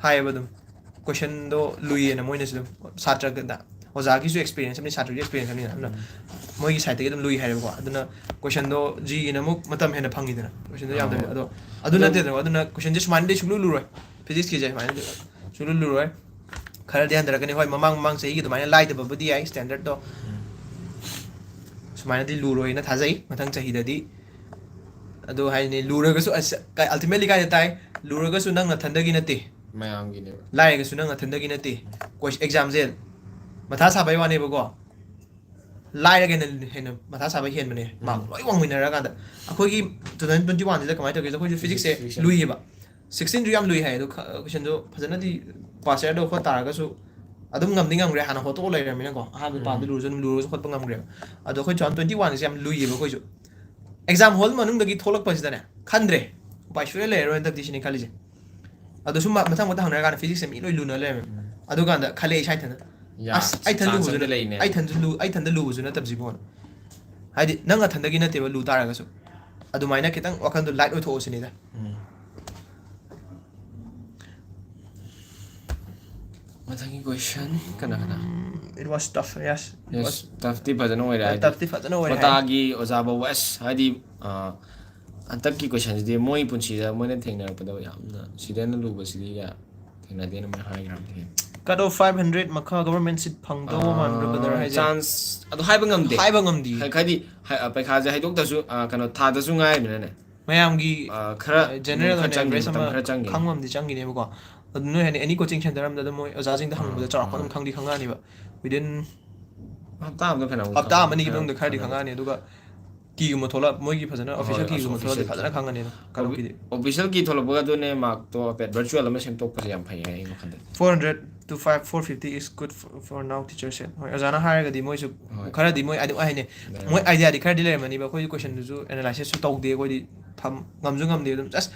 ꯍꯥꯏꯌꯦꯕ ꯑꯗꯨꯝ, ꯀꯣꯏꯁꯟꯗꯣ ꯂꯨꯏꯌꯦꯅ ꯃꯣꯏꯅꯁꯨ ꯑꯗꯨꯝ꯫ ꯁꯥꯇ꯭ꯔꯒꯗ ꯑꯣꯖꯥꯒꯤꯁꯨ ꯑꯦꯛꯁꯄꯤꯔꯤꯌꯦꯟꯁ ꯑꯃꯅꯤ, ꯁꯥꯇ꯭ꯔꯒꯤ ꯑꯦꯛꯁꯄꯤꯔꯤꯌꯦꯟꯁ ꯑꯃꯅꯤ꯫ ꯑꯗꯨꯅ ꯃꯣꯏꯒꯤ ꯁꯥꯏꯠꯇꯒꯤ ꯑꯗꯨꯝ ꯂꯨꯏ ꯍꯥꯏꯌꯦꯕꯀꯣ꯫ ꯑꯗꯨꯅ ꯀꯣꯏꯁꯟꯗꯣ ꯖꯤꯒꯤꯅ ꯑꯃꯨꯛ ꯃꯇꯝ ꯍꯦꯟꯅ ꯐꯪꯉꯤꯗꯅ, ꯀꯣꯏꯁꯟꯗꯣ ꯌꯥꯝꯗꯕꯤꯗ꯫ ꯑꯗꯣ ꯑꯗꯨ ꯑꯗꯨꯝ ꯅꯠꯇꯦꯗꯅ, ꯑꯗꯨꯅ ꯀꯣꯏꯁꯟꯁꯦ ꯁꯨꯃꯥꯏꯅꯗꯤ ꯁꯨꯡꯂꯨ ꯂꯨꯔꯣꯏ꯫ ꯐꯤꯖꯤꯛꯁꯀꯤꯁꯦ ꯁꯨꯃꯥꯏꯅꯗꯤ ꯁꯨꯡꯂꯨ ꯂꯨꯔꯣꯏ꯫ ꯈꯔꯗꯤ ꯍꯟꯊꯔꯛꯀꯅꯤ꯫ ꯍꯣꯏ, ꯃꯃꯥꯡ ꯃꯃꯥꯡ ꯆꯍꯤꯒꯤ ꯑꯗꯨꯃꯥꯏꯅ ꯂꯥꯏꯗꯕꯕꯨꯗꯤ ꯌꯥꯏ, ꯁ꯭ꯇꯦꯟꯗꯔꯗꯣ ꯁꯨꯃꯥꯏꯅꯗꯤ ꯂꯨꯔꯣꯏꯅ ꯊꯥꯖꯩ ꯃꯊꯪ ꯆꯍꯤꯗꯗꯤ꯫ ꯑꯗꯨ ꯍꯥꯏꯅꯤ, ꯂꯨꯔꯒꯁꯨ ꯑꯜꯇꯤꯃꯦꯠꯂꯤ ꯀꯥꯏꯗ ꯇꯥꯏ? ꯂꯨꯔꯒꯁꯨ ꯅꯪ ꯅꯊꯟꯗꯒꯤ ꯅꯠꯇꯦ, ꯃꯌꯥꯝꯒꯤꯅꯦꯕ꯫ ꯂꯥꯏꯔꯒꯁꯨ ꯅꯪ ꯅꯊꯟꯗꯒꯤ ꯅꯠꯇꯦ꯫ ꯑꯦꯛꯖꯥꯝꯁꯦ ꯃꯊꯥ ꯁꯥꯕꯩ ꯋꯥꯅꯦꯕꯀꯣ, ꯂꯥꯏꯔꯒ ꯍꯦꯟꯅ ꯍꯦꯟꯅ ꯃꯊꯥ ꯁꯥꯕ ꯍꯦꯟꯕꯅꯦ꯫ ꯃꯥꯔꯛ ꯂꯣꯏ ꯋꯥꯡꯃꯤꯟꯅꯔꯀꯥꯟꯗ꯫ ꯑꯩꯈꯣꯏꯒꯤ two thousand twenty oneꯁꯤꯗ ꯀꯃꯥꯏꯅ ꯇꯧꯒꯦ? ꯑꯩꯈꯣꯏꯁꯨ ꯐꯤꯖꯤꯛꯁꯁꯦ ꯐꯤꯖꯤꯛꯁ ꯌꯥꯝ ꯂꯨꯏꯌꯦꯕ꯫ ꯁꯤꯛꯁꯇꯤꯟꯁꯨ ꯌꯥꯝ ꯂꯨꯏ ꯍꯥꯏ, ꯑꯗꯣ ꯀꯣꯏꯁꯟꯗꯣ ꯐꯖꯅꯗꯤ ꯄꯥꯁ ꯌꯥꯔꯗꯣ ꯍꯣꯠ ꯇꯥꯔꯒꯁꯨ ꯑꯗꯨꯝ ꯉꯝꯗꯤ ꯉꯝꯈ꯭ꯔꯦ, ꯍꯥꯟꯅ ꯍꯣꯠꯇꯣꯛꯑ ꯂꯩꯔꯕꯅꯤꯅꯀꯣ꯫ ꯑꯍꯥꯟꯕ ꯄꯥꯕꯗꯤ ꯂꯨꯔꯁꯨ ꯑꯗꯨꯝ ꯂꯨꯔꯁꯨ ꯍꯣꯠꯄ ꯉꯝꯈ꯭ꯔꯦꯕ꯫ ꯑꯗꯣ ꯑꯩꯈꯣꯏ two thousand twenty oneꯁꯦ ꯌꯥꯝ ꯂꯨꯏꯌꯦꯕ ꯑꯩꯈꯣꯏꯁꯨ꯫ ꯑꯦꯛꯖꯥꯝ ꯍꯣꯜ ꯃꯅꯨꯡꯗꯒꯤ ꯊꯣꯛꯂꯛꯄꯁꯤꯗꯅꯦ, ꯈꯟꯗ꯭ꯔꯦ, ꯎꯄꯥꯏ ꯁꯨꯡꯂꯩ ꯂꯩꯔꯔꯣꯏ ꯍꯟꯗꯛꯇꯤ ꯁꯤꯅꯤ ꯈꯜꯂꯤꯁꯦ꯫ ꯑꯗꯣ ꯁꯨꯝ ꯃꯊꯪ ꯃꯊꯪ ꯍꯪꯅꯔꯀꯥꯟꯗ ꯐꯤꯖꯤꯛꯁꯁꯦ ꯃꯤ ꯂꯣꯏ ꯂꯨꯅ ꯂꯩꯔꯝꯃꯦ꯫ ꯑꯗꯨꯀꯥꯟꯗ ꯈꯜꯂꯦ ꯏꯁꯥ ꯏꯊꯟꯗ, ꯌꯥ, ꯑꯁ, ꯑꯩ ꯏꯊꯟ ꯆꯥꯟꯁ ꯂꯨꯕꯁꯨ ꯑꯝꯇ ꯅꯠ- ꯂꯩꯅꯦ꯫ ꯑꯩ ꯏꯊꯟꯁꯨ ꯂꯨ-, ꯑꯩ ꯏꯊꯟꯗ ꯂꯨꯕꯁꯨ ꯅꯠꯇꯕꯁꯤꯕꯨ꯫ ꯍꯥꯏꯗꯤ ꯅꯪ ꯅꯊꯟꯗꯒꯤ ꯅꯠꯇꯦꯕ ꯂꯨ ꯇꯥꯔꯒꯁꯨ꯫ ꯑꯗꯨꯃꯥꯏꯅ ꯈꯤꯇꯪ ꯋꯥꯈꯜꯗꯣ ꯂꯥꯏꯠ ꯑꯣꯏꯊꯣꯛꯑꯣ ꯁꯤꯅꯤꯗ꯫ ꯃꯊꯪꯒꯤ ꯀꯣꯏꯁꯟ ꯀꯅꯥ ꯀꯅꯥ? It was tough, yes. It yes, was ꯇꯐꯇꯤ ꯐꯖꯅ ꯑꯣꯏꯔꯦ ꯍꯥꯏꯗꯤ꯫ ꯇꯐꯇꯤ ꯐꯖꯅ ꯑꯣꯏꯔꯦ ꯍꯥꯏ꯫ ꯀꯣꯇꯥꯒꯤ ꯑꯣꯖꯥ ꯐꯥꯎꯕ ꯑꯁ ꯍꯥꯏꯗꯤ, ꯑ, ꯍꯟꯗꯛꯀꯤ ꯀꯣꯏꯁꯟꯁꯤꯗꯤ ꯃꯣꯏ ꯄꯨꯟꯁꯤꯗ ꯃꯣꯏꯅ ꯊꯦꯡꯅꯔꯛꯄꯗ ꯌꯥꯝꯅ ꯁꯤꯗꯅ ꯂꯨꯕꯁꯤꯗꯤ ꯀꯌꯥ ꯊꯦꯡꯅꯗꯦꯅ ꯃꯣꯏ ꯍꯥꯏꯈ꯭ꯔꯕꯅꯤ꯫ Cut off five hundred ꯃꯈꯥ government seat ꯐꯪꯗꯧꯕ ꯃꯥꯟꯕ꯭ꯔꯥ, brother, ꯍꯥꯏꯁꯦ? ꯆꯥꯟꯁ ꯑꯗꯨ ꯍꯥꯏꯕ ꯉꯝꯗꯦ꯫ ꯍꯥꯏꯕ ꯉꯝꯗꯦ꯫ ꯍꯥꯏ-, ꯍꯥꯏꯗꯤ ꯍꯥꯏ-, ꯄꯩꯈꯥꯁꯦ ꯍꯥꯏꯗꯣꯛꯇꯁꯨ, ꯑ, ꯀꯩꯅꯣ, ꯊꯥꯗꯁꯨ ꯉꯥꯏꯔꯤꯕꯅꯤꯅꯅꯦ꯫ ꯃꯌꯥꯝꯒꯤ ꯑ, ꯈꯔ ꯖꯦꯅꯔꯦꯜ ꯈꯔ ꯑꯣꯏꯅ ꯆꯪꯒꯤ, ꯑꯦꯚꯔꯦꯖ ꯃꯇꯝ ꯑꯃ ꯈꯔ ꯆꯪꯒꯤ꯫ ꯈꯪꯕ ꯑꯃꯗꯤ ꯆꯪꯒꯤꯅꯦꯕꯀꯣ꯫ ꯑꯗꯨ ꯅꯣꯏ ꯍꯥꯏꯅꯤ ꯑꯦꯅꯤ ꯀꯣꯆꯤꯡ ꯁꯦꯟꯇꯔ ꯑꯃꯗ ꯑꯗꯨꯝ ꯃꯣꯏ ꯑꯣꯖꯥꯁꯤꯡꯗ ꯍꯪꯕꯗ ꯆꯥꯎꯔꯥꯛꯄ ꯑꯗꯨꯝ ꯈꯪꯗꯤ ꯈꯪꯉꯛꯑꯅꯤꯕ꯫ Within ꯍꯞꯇꯥ ꯑꯃꯗ ꯐꯅꯌꯥꯝ ꯍꯞꯇꯥ ꯑꯃ ꯑꯅꯤꯒꯤ ꯐꯅꯌꯥꯝ ꯃꯅꯨꯡꯗ ꯈꯔꯗꯤ ꯐꯅꯌꯥꯝ ꯈꯪꯉꯛꯑꯅꯤ꯫ ꯑꯗꯨꯒ ꯀꯤꯒꯨꯝꯕ ꯊꯣꯛꯂꯛ, ꯃꯣꯏꯒꯤ ꯐꯖꯅ ꯍꯣꯏ, ꯑꯣꯐꯤꯁꯤꯌꯦꯜ ꯀꯤꯒꯨꯝꯕ official ꯊꯣꯛꯂꯛꯑꯗꯤ key꯫ ꯐꯖꯅ ꯈꯪꯉꯅꯤꯗ, cut off ꯀꯤꯗꯤ꯫ ꯑꯣꯐꯤꯁꯤꯌꯦꯜ ꯀꯤ ꯊꯣꯛꯂꯛꯄꯒ ꯑꯗꯨꯅꯦ ꯃꯥꯔꯛꯇꯣ ꯍꯥꯏꯐꯦꯠ ꯚꯔꯆꯨꯋꯦꯜ ꯑꯃ ꯁꯦꯝꯗꯣꯛꯄꯁꯦ ꯌꯥꯝ ꯐꯩ ꯍꯥꯏ ꯑꯩ ꯋꯥꯈꯜꯗꯗꯤ꯫ Four hundred to five, four fifty is good for, for now teacher said. ꯍꯣꯏ, ꯑꯣꯖꯥꯅ ꯍꯥꯏꯔꯒꯗꯤ ꯃꯣꯏꯁꯨ ꯍꯣꯏ꯫ ꯈꯔꯗꯤ ꯃꯣꯏ ꯑꯗꯨꯝ ꯍꯥꯏꯅꯦ꯫ ꯃꯣꯏ ꯑꯥꯏꯗꯤꯌꯥꯗꯤ ꯈꯔꯗꯤ ꯂꯩꯔꯝꯃꯅꯤꯕ꯫ ꯑꯩꯈꯣꯏꯁꯨ ꯀꯣꯏꯁꯟꯗꯨꯁꯨ ꯑꯦꯅꯥꯂꯥꯏꯁꯤꯁꯁꯨ ꯇꯧꯗꯦ ꯑꯩꯈꯣꯏꯗꯤ, ꯊꯝ-, ꯉꯝꯁꯨ ꯉꯝꯗꯦ꯫ ꯑꯗꯨꯝ ꯖꯁ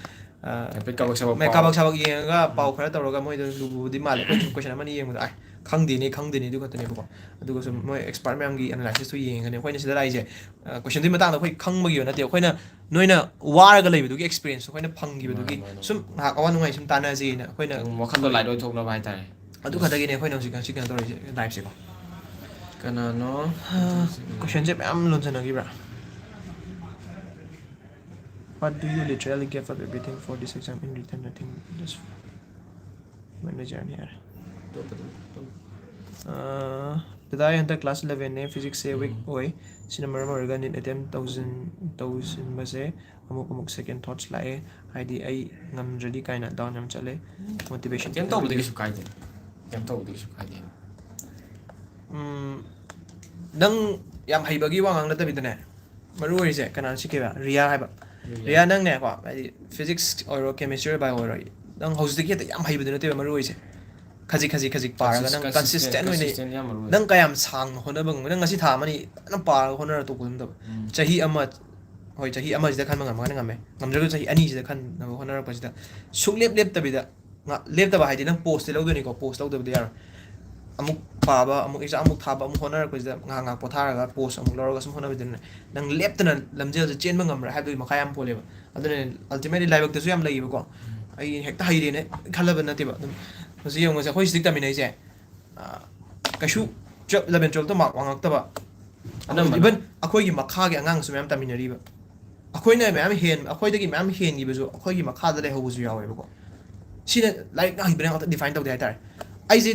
ꯍꯥꯏꯐꯦꯠ ꯀꯥꯕꯛ ꯁꯥꯕꯛ ꯃꯣꯏ ꯄꯥꯎ꯫ ꯀꯥꯕꯛ ꯁꯥꯕꯛ ꯌꯦꯡꯉꯒ ꯄꯥꯎ ꯈꯔ ꯇꯧꯔꯒ ꯃꯣꯏꯗꯣ ꯂꯨꯕꯗꯤ ꯃꯥꯜꯂꯦ꯫ ꯑꯩꯈꯣꯏꯅ ꯁꯨꯝ ꯀꯣꯏꯁꯟ ꯑꯃꯅꯤ ꯌꯦꯡꯕꯗ ꯑꯥꯏ ꯈꯪꯗꯦꯅꯦ ꯈꯪꯗꯦꯅꯦ ꯑꯗꯨ ꯈꯛꯇꯅꯦꯕꯀꯣ꯫ ꯑꯗꯨꯒ ꯁꯨꯝ ꯃꯣꯏ ꯑꯦꯛꯁꯄꯥꯔꯠ ꯃꯌꯥꯝꯒꯤ ꯑꯦꯅꯥꯂꯥꯏꯁꯤꯁꯇꯨ ꯌꯦꯡꯉꯒꯅꯦ ꯑꯩꯈꯣꯏꯅ ꯁꯤꯗ ꯂꯥꯛꯏꯁꯦ꯫ ꯀꯣꯏꯁꯟꯗꯨꯒꯤ ꯃꯇꯥꯡꯗ ꯑꯩꯈꯣꯏ ꯈꯪꯕꯒꯤ ꯅꯠꯇꯦ, ꯑꯩꯈꯣꯏꯅ ꯅꯣꯏꯅ ꯋꯥꯔꯒ ꯂꯩꯕꯗꯨꯒꯤ ꯑꯦꯛꯁꯄꯤꯔꯤꯌꯦꯟꯁ ꯑꯩꯈꯣꯏꯅ ꯐꯪꯈꯤꯕꯗꯨꯒꯤ ꯃꯥꯅꯦ, ꯃꯥꯅꯦ, ꯁꯨꯝ ꯃꯥꯅꯦ꯫ ꯉꯥꯏꯍꯥꯛ ꯑꯋꯥ ꯅꯨꯡꯉꯥꯏ ꯁꯨꯝ ꯇꯥꯟꯅꯁꯦꯅ ꯑꯩꯈꯣꯏꯅ ꯎꯝ, ꯋꯥꯈꯜꯗꯣ ꯂꯥꯏꯠ ꯑꯣꯏꯊꯣꯛꯅꯕ ꯍꯥꯏꯇꯥꯔꯦ꯫ ꯑꯗꯨ ꯈꯛꯇꯒꯤꯅꯦ ꯑꯩꯈꯣꯏꯅ ꯍꯧꯖꯤꯛ ꯉꯁꯤ ꯀꯩꯅꯣ ꯇꯧꯔꯤꯁꯦ, ꯂꯥꯏꯐꯁꯦꯀꯣ꯫ ꯀꯅꯥꯅꯣ? ꯀꯣꯏꯁꯟꯁꯦ ꯃꯌꯥꯝ ꯂꯣꯟꯁꯤꯟꯅꯈꯤꯕ꯭ꯔꯥ? What do you literally give up everything for this exam in return? Nothing, just ꯃꯦꯅꯦꯖꯔꯅꯤ ꯍꯥꯏꯔꯦ꯫ ꯑꯇꯣꯞꯄꯗ, ꯑꯇꯣꯞꯄ꯫ ꯑꯥ, ꯗꯗꯥ, ꯑꯩ ꯍꯟꯗꯛ ꯀ꯭ꯂꯥꯁ ꯏꯂꯦꯚꯦꯟꯅꯦ, ꯐꯤꯖꯤꯛꯁꯁꯦ ꯋꯤꯛ ꯎꯝ꯫ ꯑꯣꯏ꯫ ꯁꯤꯅ ꯃꯔꯝ ꯑꯣꯏꯔꯒ ꯅꯤꯠ ꯑꯦꯇꯦꯝ ꯇꯧꯁꯤꯟ-, ꯇꯧꯁꯤꯟꯕꯁꯦ ꯑꯃꯨꯛ ꯑꯃꯨꯛ ꯁꯦꯀꯦꯟ ꯊꯣꯠꯁ ꯂꯥꯛꯑꯦ, ꯍꯥꯏꯗꯤ ꯑꯩ ꯉꯝꯗ꯭ꯔꯗꯤ ꯀꯥꯏꯅ ꯗꯥꯎꯟ ꯌꯥꯝ ꯆꯠꯂꯦ꯫ ꯃꯣꯇꯤꯚꯦꯁꯟ ꯑꯦꯇꯦꯝ ꯇꯧꯕꯗꯤ ꯈꯤꯇꯪ ꯀꯩꯁꯨ ꯀꯥꯏꯗꯦ꯫ ꯑꯦꯇꯦꯝ ꯇꯧꯕꯗꯤ ꯀꯩꯁꯨ ꯀꯥꯏꯗꯦ꯫ ꯎꯝ, ꯅꯪ ꯌꯥꯝ ꯍꯩꯕꯒꯤ ꯋꯥ ꯉꯥꯡ ꯅꯠꯇꯕꯤꯗꯅꯦ, ꯃꯔꯨ ꯑꯣꯏꯔꯤꯁꯦ ꯀꯅꯥꯅꯣ ꯁꯤ ꯀꯩꯕ? ꯔꯤꯌꯥ ꯍꯥꯏꯕ꯫ ꯔꯤꯌꯥ꯫ ꯔꯤꯌꯥ, ꯅꯪꯅꯦꯀꯣ, ꯍꯥꯏꯗꯤ ꯐꯤꯖꯤꯛꯁ ꯑꯣꯏꯔꯣ, ꯀꯦꯃꯤꯁꯇ꯭ꯔꯤ ꯑꯣꯏꯔꯣ, ꯕꯥꯏꯑꯣ ꯑꯣꯏꯔꯣ, ꯅꯪ ꯍꯧꯖꯤꯛꯇꯒꯤ ꯍꯦꯛꯇ ꯌꯥꯝ ꯍꯩꯕꯗꯨ ꯅꯠꯇꯦꯕ ꯃꯔꯨ ꯑꯣꯏꯔꯤꯁꯦ꯫ ꯈꯖꯤꯛ ꯈꯖꯤꯛ ꯈꯖꯤꯛ ꯄꯥꯔꯒ ꯀꯟꯁꯤꯁ-, ꯅꯪ ꯀꯟꯁꯤꯁꯇꯦꯟ, ꯀꯟꯁꯤꯁꯇꯦꯟ ꯑꯣꯏꯅ ꯀꯟꯁꯤꯁꯇꯦꯟ ꯌꯥꯝ ꯃꯔꯨ ꯑꯣꯏ꯫ ꯅꯪ ꯀꯌꯥꯝ ꯁꯥꯡꯅ ꯍꯣꯠꯅꯕ ꯉꯝꯒꯅꯤ? ꯅꯪ ꯉꯁꯤ ꯊꯥ ꯑꯃꯅꯤ ꯐꯖꯅ ꯄꯥꯔꯒ ꯍꯣꯠꯅꯔ ꯇꯣꯛꯄꯗꯨ ꯅꯠꯇꯕ꯫ ꯎꯝ꯫ ꯆꯍꯤ ꯑꯃ, ꯍꯣꯏ, ꯆꯍꯤ ꯑꯃꯁꯤꯗ ꯈꯟꯕ ꯉꯝꯃꯒꯅ ꯉꯝꯃꯦ, ꯉꯝꯗ꯭ꯔꯒꯁꯨ ꯆꯍꯤ ꯑꯅꯤꯁꯤꯗ ꯈꯟꯅꯕ ꯍꯣꯠꯅꯔꯛꯄꯁꯤꯗ ꯁꯨꯡꯂꯦꯞ ꯂꯦꯞꯇꯕꯤꯗ, ꯉ-, ꯂꯦꯞꯇꯕ ꯍꯥꯏꯗꯤ ꯅꯪ ꯄꯣꯁꯇꯤ ꯂꯧꯗꯣꯏꯅꯤꯀꯣ, ꯄꯣꯁ ꯂꯧꯗꯕꯗꯤ ꯌꯥꯔꯣꯏ꯫ ꯑꯃꯨꯛ ꯄꯥꯕ, ꯑꯃꯨꯛ ꯑꯦꯛꯖꯥꯝ ꯑꯃꯨꯛ ꯊꯥꯕ, ꯑꯃꯨꯛ ꯍꯣꯠꯅꯔꯛꯄꯁꯤꯗ ꯉꯥꯏꯍꯥꯛ ꯉꯥꯏꯍꯥꯛ ꯄꯣꯊꯥꯔꯒ ꯄꯣꯁ ꯑꯃꯨꯛ ꯂꯧꯔꯒ ꯁꯨꯝ ꯍꯣꯠꯅꯕꯗꯨꯅꯅꯦ, ꯅꯪ ꯂꯦꯞꯇꯅ ꯂꯝꯖꯦꯜꯁꯦ ꯆꯦꯟꯕ ꯉꯝꯕ꯭ꯔꯥ ꯍꯥꯏꯕꯗꯨꯒꯤ ꯃꯈꯥ ꯌꯥꯝ ꯄꯣꯜꯂꯦꯕ꯫ ꯑꯗꯨꯅ ultimately ꯂꯥꯏꯕꯛꯇꯁꯨ ꯌꯥꯝ ꯂꯩꯌꯦꯕꯀꯣ꯫ ꯎꯝ꯫ ꯑꯩ ꯍꯦꯛꯇ ꯍꯩꯔꯦꯅ ꯈꯜꯂꯕ ꯅꯠꯇꯦꯕ꯫ ꯑꯗꯨꯝ ꯍꯧꯖꯤꯛ ꯌꯦꯡꯉꯨꯁꯦ, ꯑꯩꯈꯣꯏ ꯍꯧꯖꯤꯛ ꯇꯝꯃꯤꯟꯅꯩꯁꯦ, ꯑ, ꯀꯩꯁꯨ ꯇꯨꯌꯦꯜꯞ, ꯏꯂꯦꯚꯦꯟ, ꯇꯨꯌꯦꯜꯞꯇ ꯃꯥꯔꯛ ꯋꯥꯡꯉꯛꯇꯕ, ꯑꯅꯝꯕꯅ꯫ Even ꯑꯩꯈꯣꯏꯒꯤ ꯃꯈꯥꯒꯤ ꯑꯉꯥꯡꯁꯨ ꯃꯌꯥꯝ ꯇꯝꯃꯤꯟꯅꯔꯤꯕ꯫ ꯑꯩꯈꯣꯏꯅ ꯃꯌꯥꯝ ꯍꯦꯟ-, ꯑꯩꯈꯣꯏꯗꯒꯤ ꯃꯌꯥꯝ ꯍꯦꯟꯈꯤꯕꯁꯨ ꯑꯩꯈꯣꯏꯒꯤ ꯃꯈꯥꯗ ꯂꯩꯍꯧꯕꯁꯨ ꯌꯥꯎꯋꯦꯕꯀꯣ꯫ ꯁꯤꯅ ꯂꯥꯏꯔꯤꯛ ꯍꯩꯕꯅ ꯉꯥꯛꯇ ꯗꯤꯐꯥꯏꯟ ꯇꯧꯗꯦ ꯍꯥꯏꯇꯥꯔꯦ꯫ ꯑꯩꯁꯦ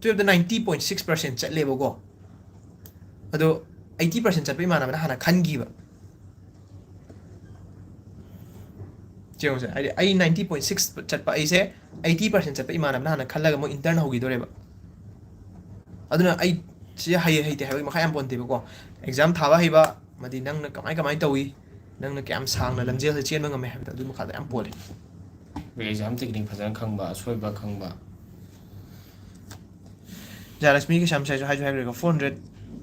twelfth ninety point six percent ꯆꯠꯂꯦꯕꯀꯣ꯫ ꯑꯗꯣ eighty percent ꯆꯠꯄ ꯏꯃꯥꯟꯅꯕꯅ ꯍꯥꯟꯅ ꯈꯟꯈꯤꯕ꯫ ꯌꯦꯡꯉꯨꯁꯦ, ꯍꯥꯏꯗꯤ ꯑꯩ ninety point six ꯆꯠꯄ ꯑꯩꯁꯦ eighty percent ꯆꯠꯄ ꯏꯃꯥꯟꯅꯕꯅ ꯍꯥꯟꯅ ꯈꯜꯂꯒ ꯃꯣꯏ intern ꯍꯧꯈꯤꯗꯣꯔꯦꯕ꯫ ꯑꯗꯨꯅ ꯑꯩ ꯁꯤ ꯍꯩ ꯍꯩꯇꯦ ꯍꯥꯏꯕꯒꯤ ꯃꯈꯥ ꯌꯥꯝ ꯄꯣꯟꯗꯦꯕꯀꯣ꯫ ꯑꯦꯛꯖꯥꯝ ꯊꯥꯕ ꯍꯩꯕ ꯑꯃꯗꯤ ꯅꯪꯅ ꯀꯃꯥꯏ ꯀꯃꯥꯏ ꯇꯧꯏ, ꯅꯪꯅ ꯀꯌꯥꯝ ꯁꯥꯡꯅ ꯂꯝꯖꯦꯜꯁꯦ ꯆꯦꯟꯕ ꯉꯝꯃꯦ ꯍꯥꯏꯕꯗꯣ ꯑꯗꯨ ꯃꯈꯥꯗ ꯌꯥꯝ ꯄꯣꯜꯂꯦ꯫ ꯑꯦꯛꯖꯥꯝ ꯇꯦꯛꯅꯤꯛ ꯐꯖꯅ ꯈꯪꯕ, ꯑꯁꯣꯏꯕ ꯈꯪꯕ꯫ ꯖꯌꯂꯛꯁꯃꯤ ꯀꯩꯁꯥꯝꯁꯥꯏꯁꯨ ꯍꯥꯏꯁꯨ ꯍꯥꯏꯈ꯭ꯔꯦꯀꯣ, four hundred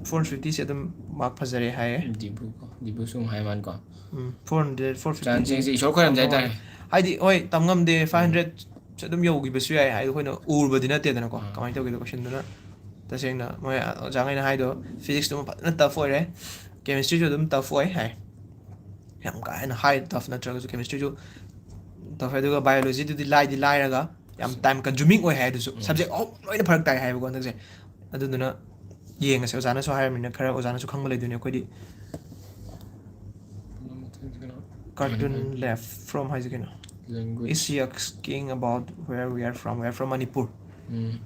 Four fifty ꯁꯦ ꯑꯗꯨꯝ mark ꯐꯖꯔꯦ ꯍꯥꯏꯌꯦ꯫ ꯗꯤꯕꯨ ꯀꯣ ꯗꯤꯕꯨ ꯁꯨꯝ ꯍꯥꯏ ꯃꯥꯟꯀꯣ꯫ ꯎꯝ, four hundred, four fifty ꯆꯥꯟꯁꯤꯡꯁꯦ ꯏꯁꯣꯔ ꯈꯣꯏꯔꯝꯖꯩ ꯍꯥꯏꯇꯥꯔꯦ꯫ ꯍꯥꯏꯗꯤ ꯍꯣꯏ, ꯇꯝ ꯉꯝꯗꯦ, five hundred ꯁꯦ ꯑꯗꯨꯝ ꯌꯧꯈꯤꯕꯁꯨ ꯌꯥꯏ ꯍꯥꯏꯗꯤ ꯑꯩꯈꯣꯏꯅ ꯎꯔꯨꯕꯗꯤ ꯅꯠꯇꯦꯗꯅꯀꯣ꯫ ꯑꯥ꯫ ꯀꯃꯥꯏꯅ ꯇꯧꯒꯦꯗꯣ question ꯗꯨꯅ? ꯇꯁꯦꯡꯅ ꯃꯣꯏ ꯑꯣꯖꯥꯈꯩꯅ ꯍꯥꯏꯗꯣ physics ꯇꯨꯃ ꯐꯖꯅ tough ꯑꯣꯏꯔꯦ, chemistry ꯁꯨ ꯑꯗꯨꯝ tough ꯑꯣꯏ ꯍꯥꯏ, ꯌꯥꯝ ꯀꯥ ꯍꯦꯟꯅ high tough ꯅꯠꯇ꯭ꯔꯒꯁꯨ chemistry ꯁꯨ tough ꯑꯣꯏ, ꯑꯗꯨꯒ biology ꯗꯨꯗꯤ ꯂꯥꯏꯗꯤ ꯂꯥꯏꯔꯒ ꯌꯥꯝ time consuming ꯑꯣꯏ ꯍꯥꯏ꯫ ꯑꯗꯨꯁꯨ ꯎꯝ꯫ Subject ꯑꯍꯨꯝ ꯂꯣꯏꯅ ꯐꯔꯛ ꯇꯥꯏ ꯍꯥꯏꯕꯀꯣ ꯍꯟꯗꯛꯁꯦ꯫ ꯑꯗꯨꯗꯨꯅ ꯌꯦꯡꯉꯁꯦ, ꯑꯣꯖꯥꯅꯁꯨ ꯍꯥꯏꯔꯕꯅꯤꯅ ꯈꯔ ꯑꯣꯖꯥꯅꯁꯨ ꯈꯪꯕ ꯂꯩꯗꯣꯏꯅꯦ ꯑꯩꯈꯣꯏꯗꯤ꯫ Cartoon left from ꯍꯥꯏꯁꯦ ꯀꯩꯅꯣ? Language. Is he asking about where we are from? We are from Manipur. Um.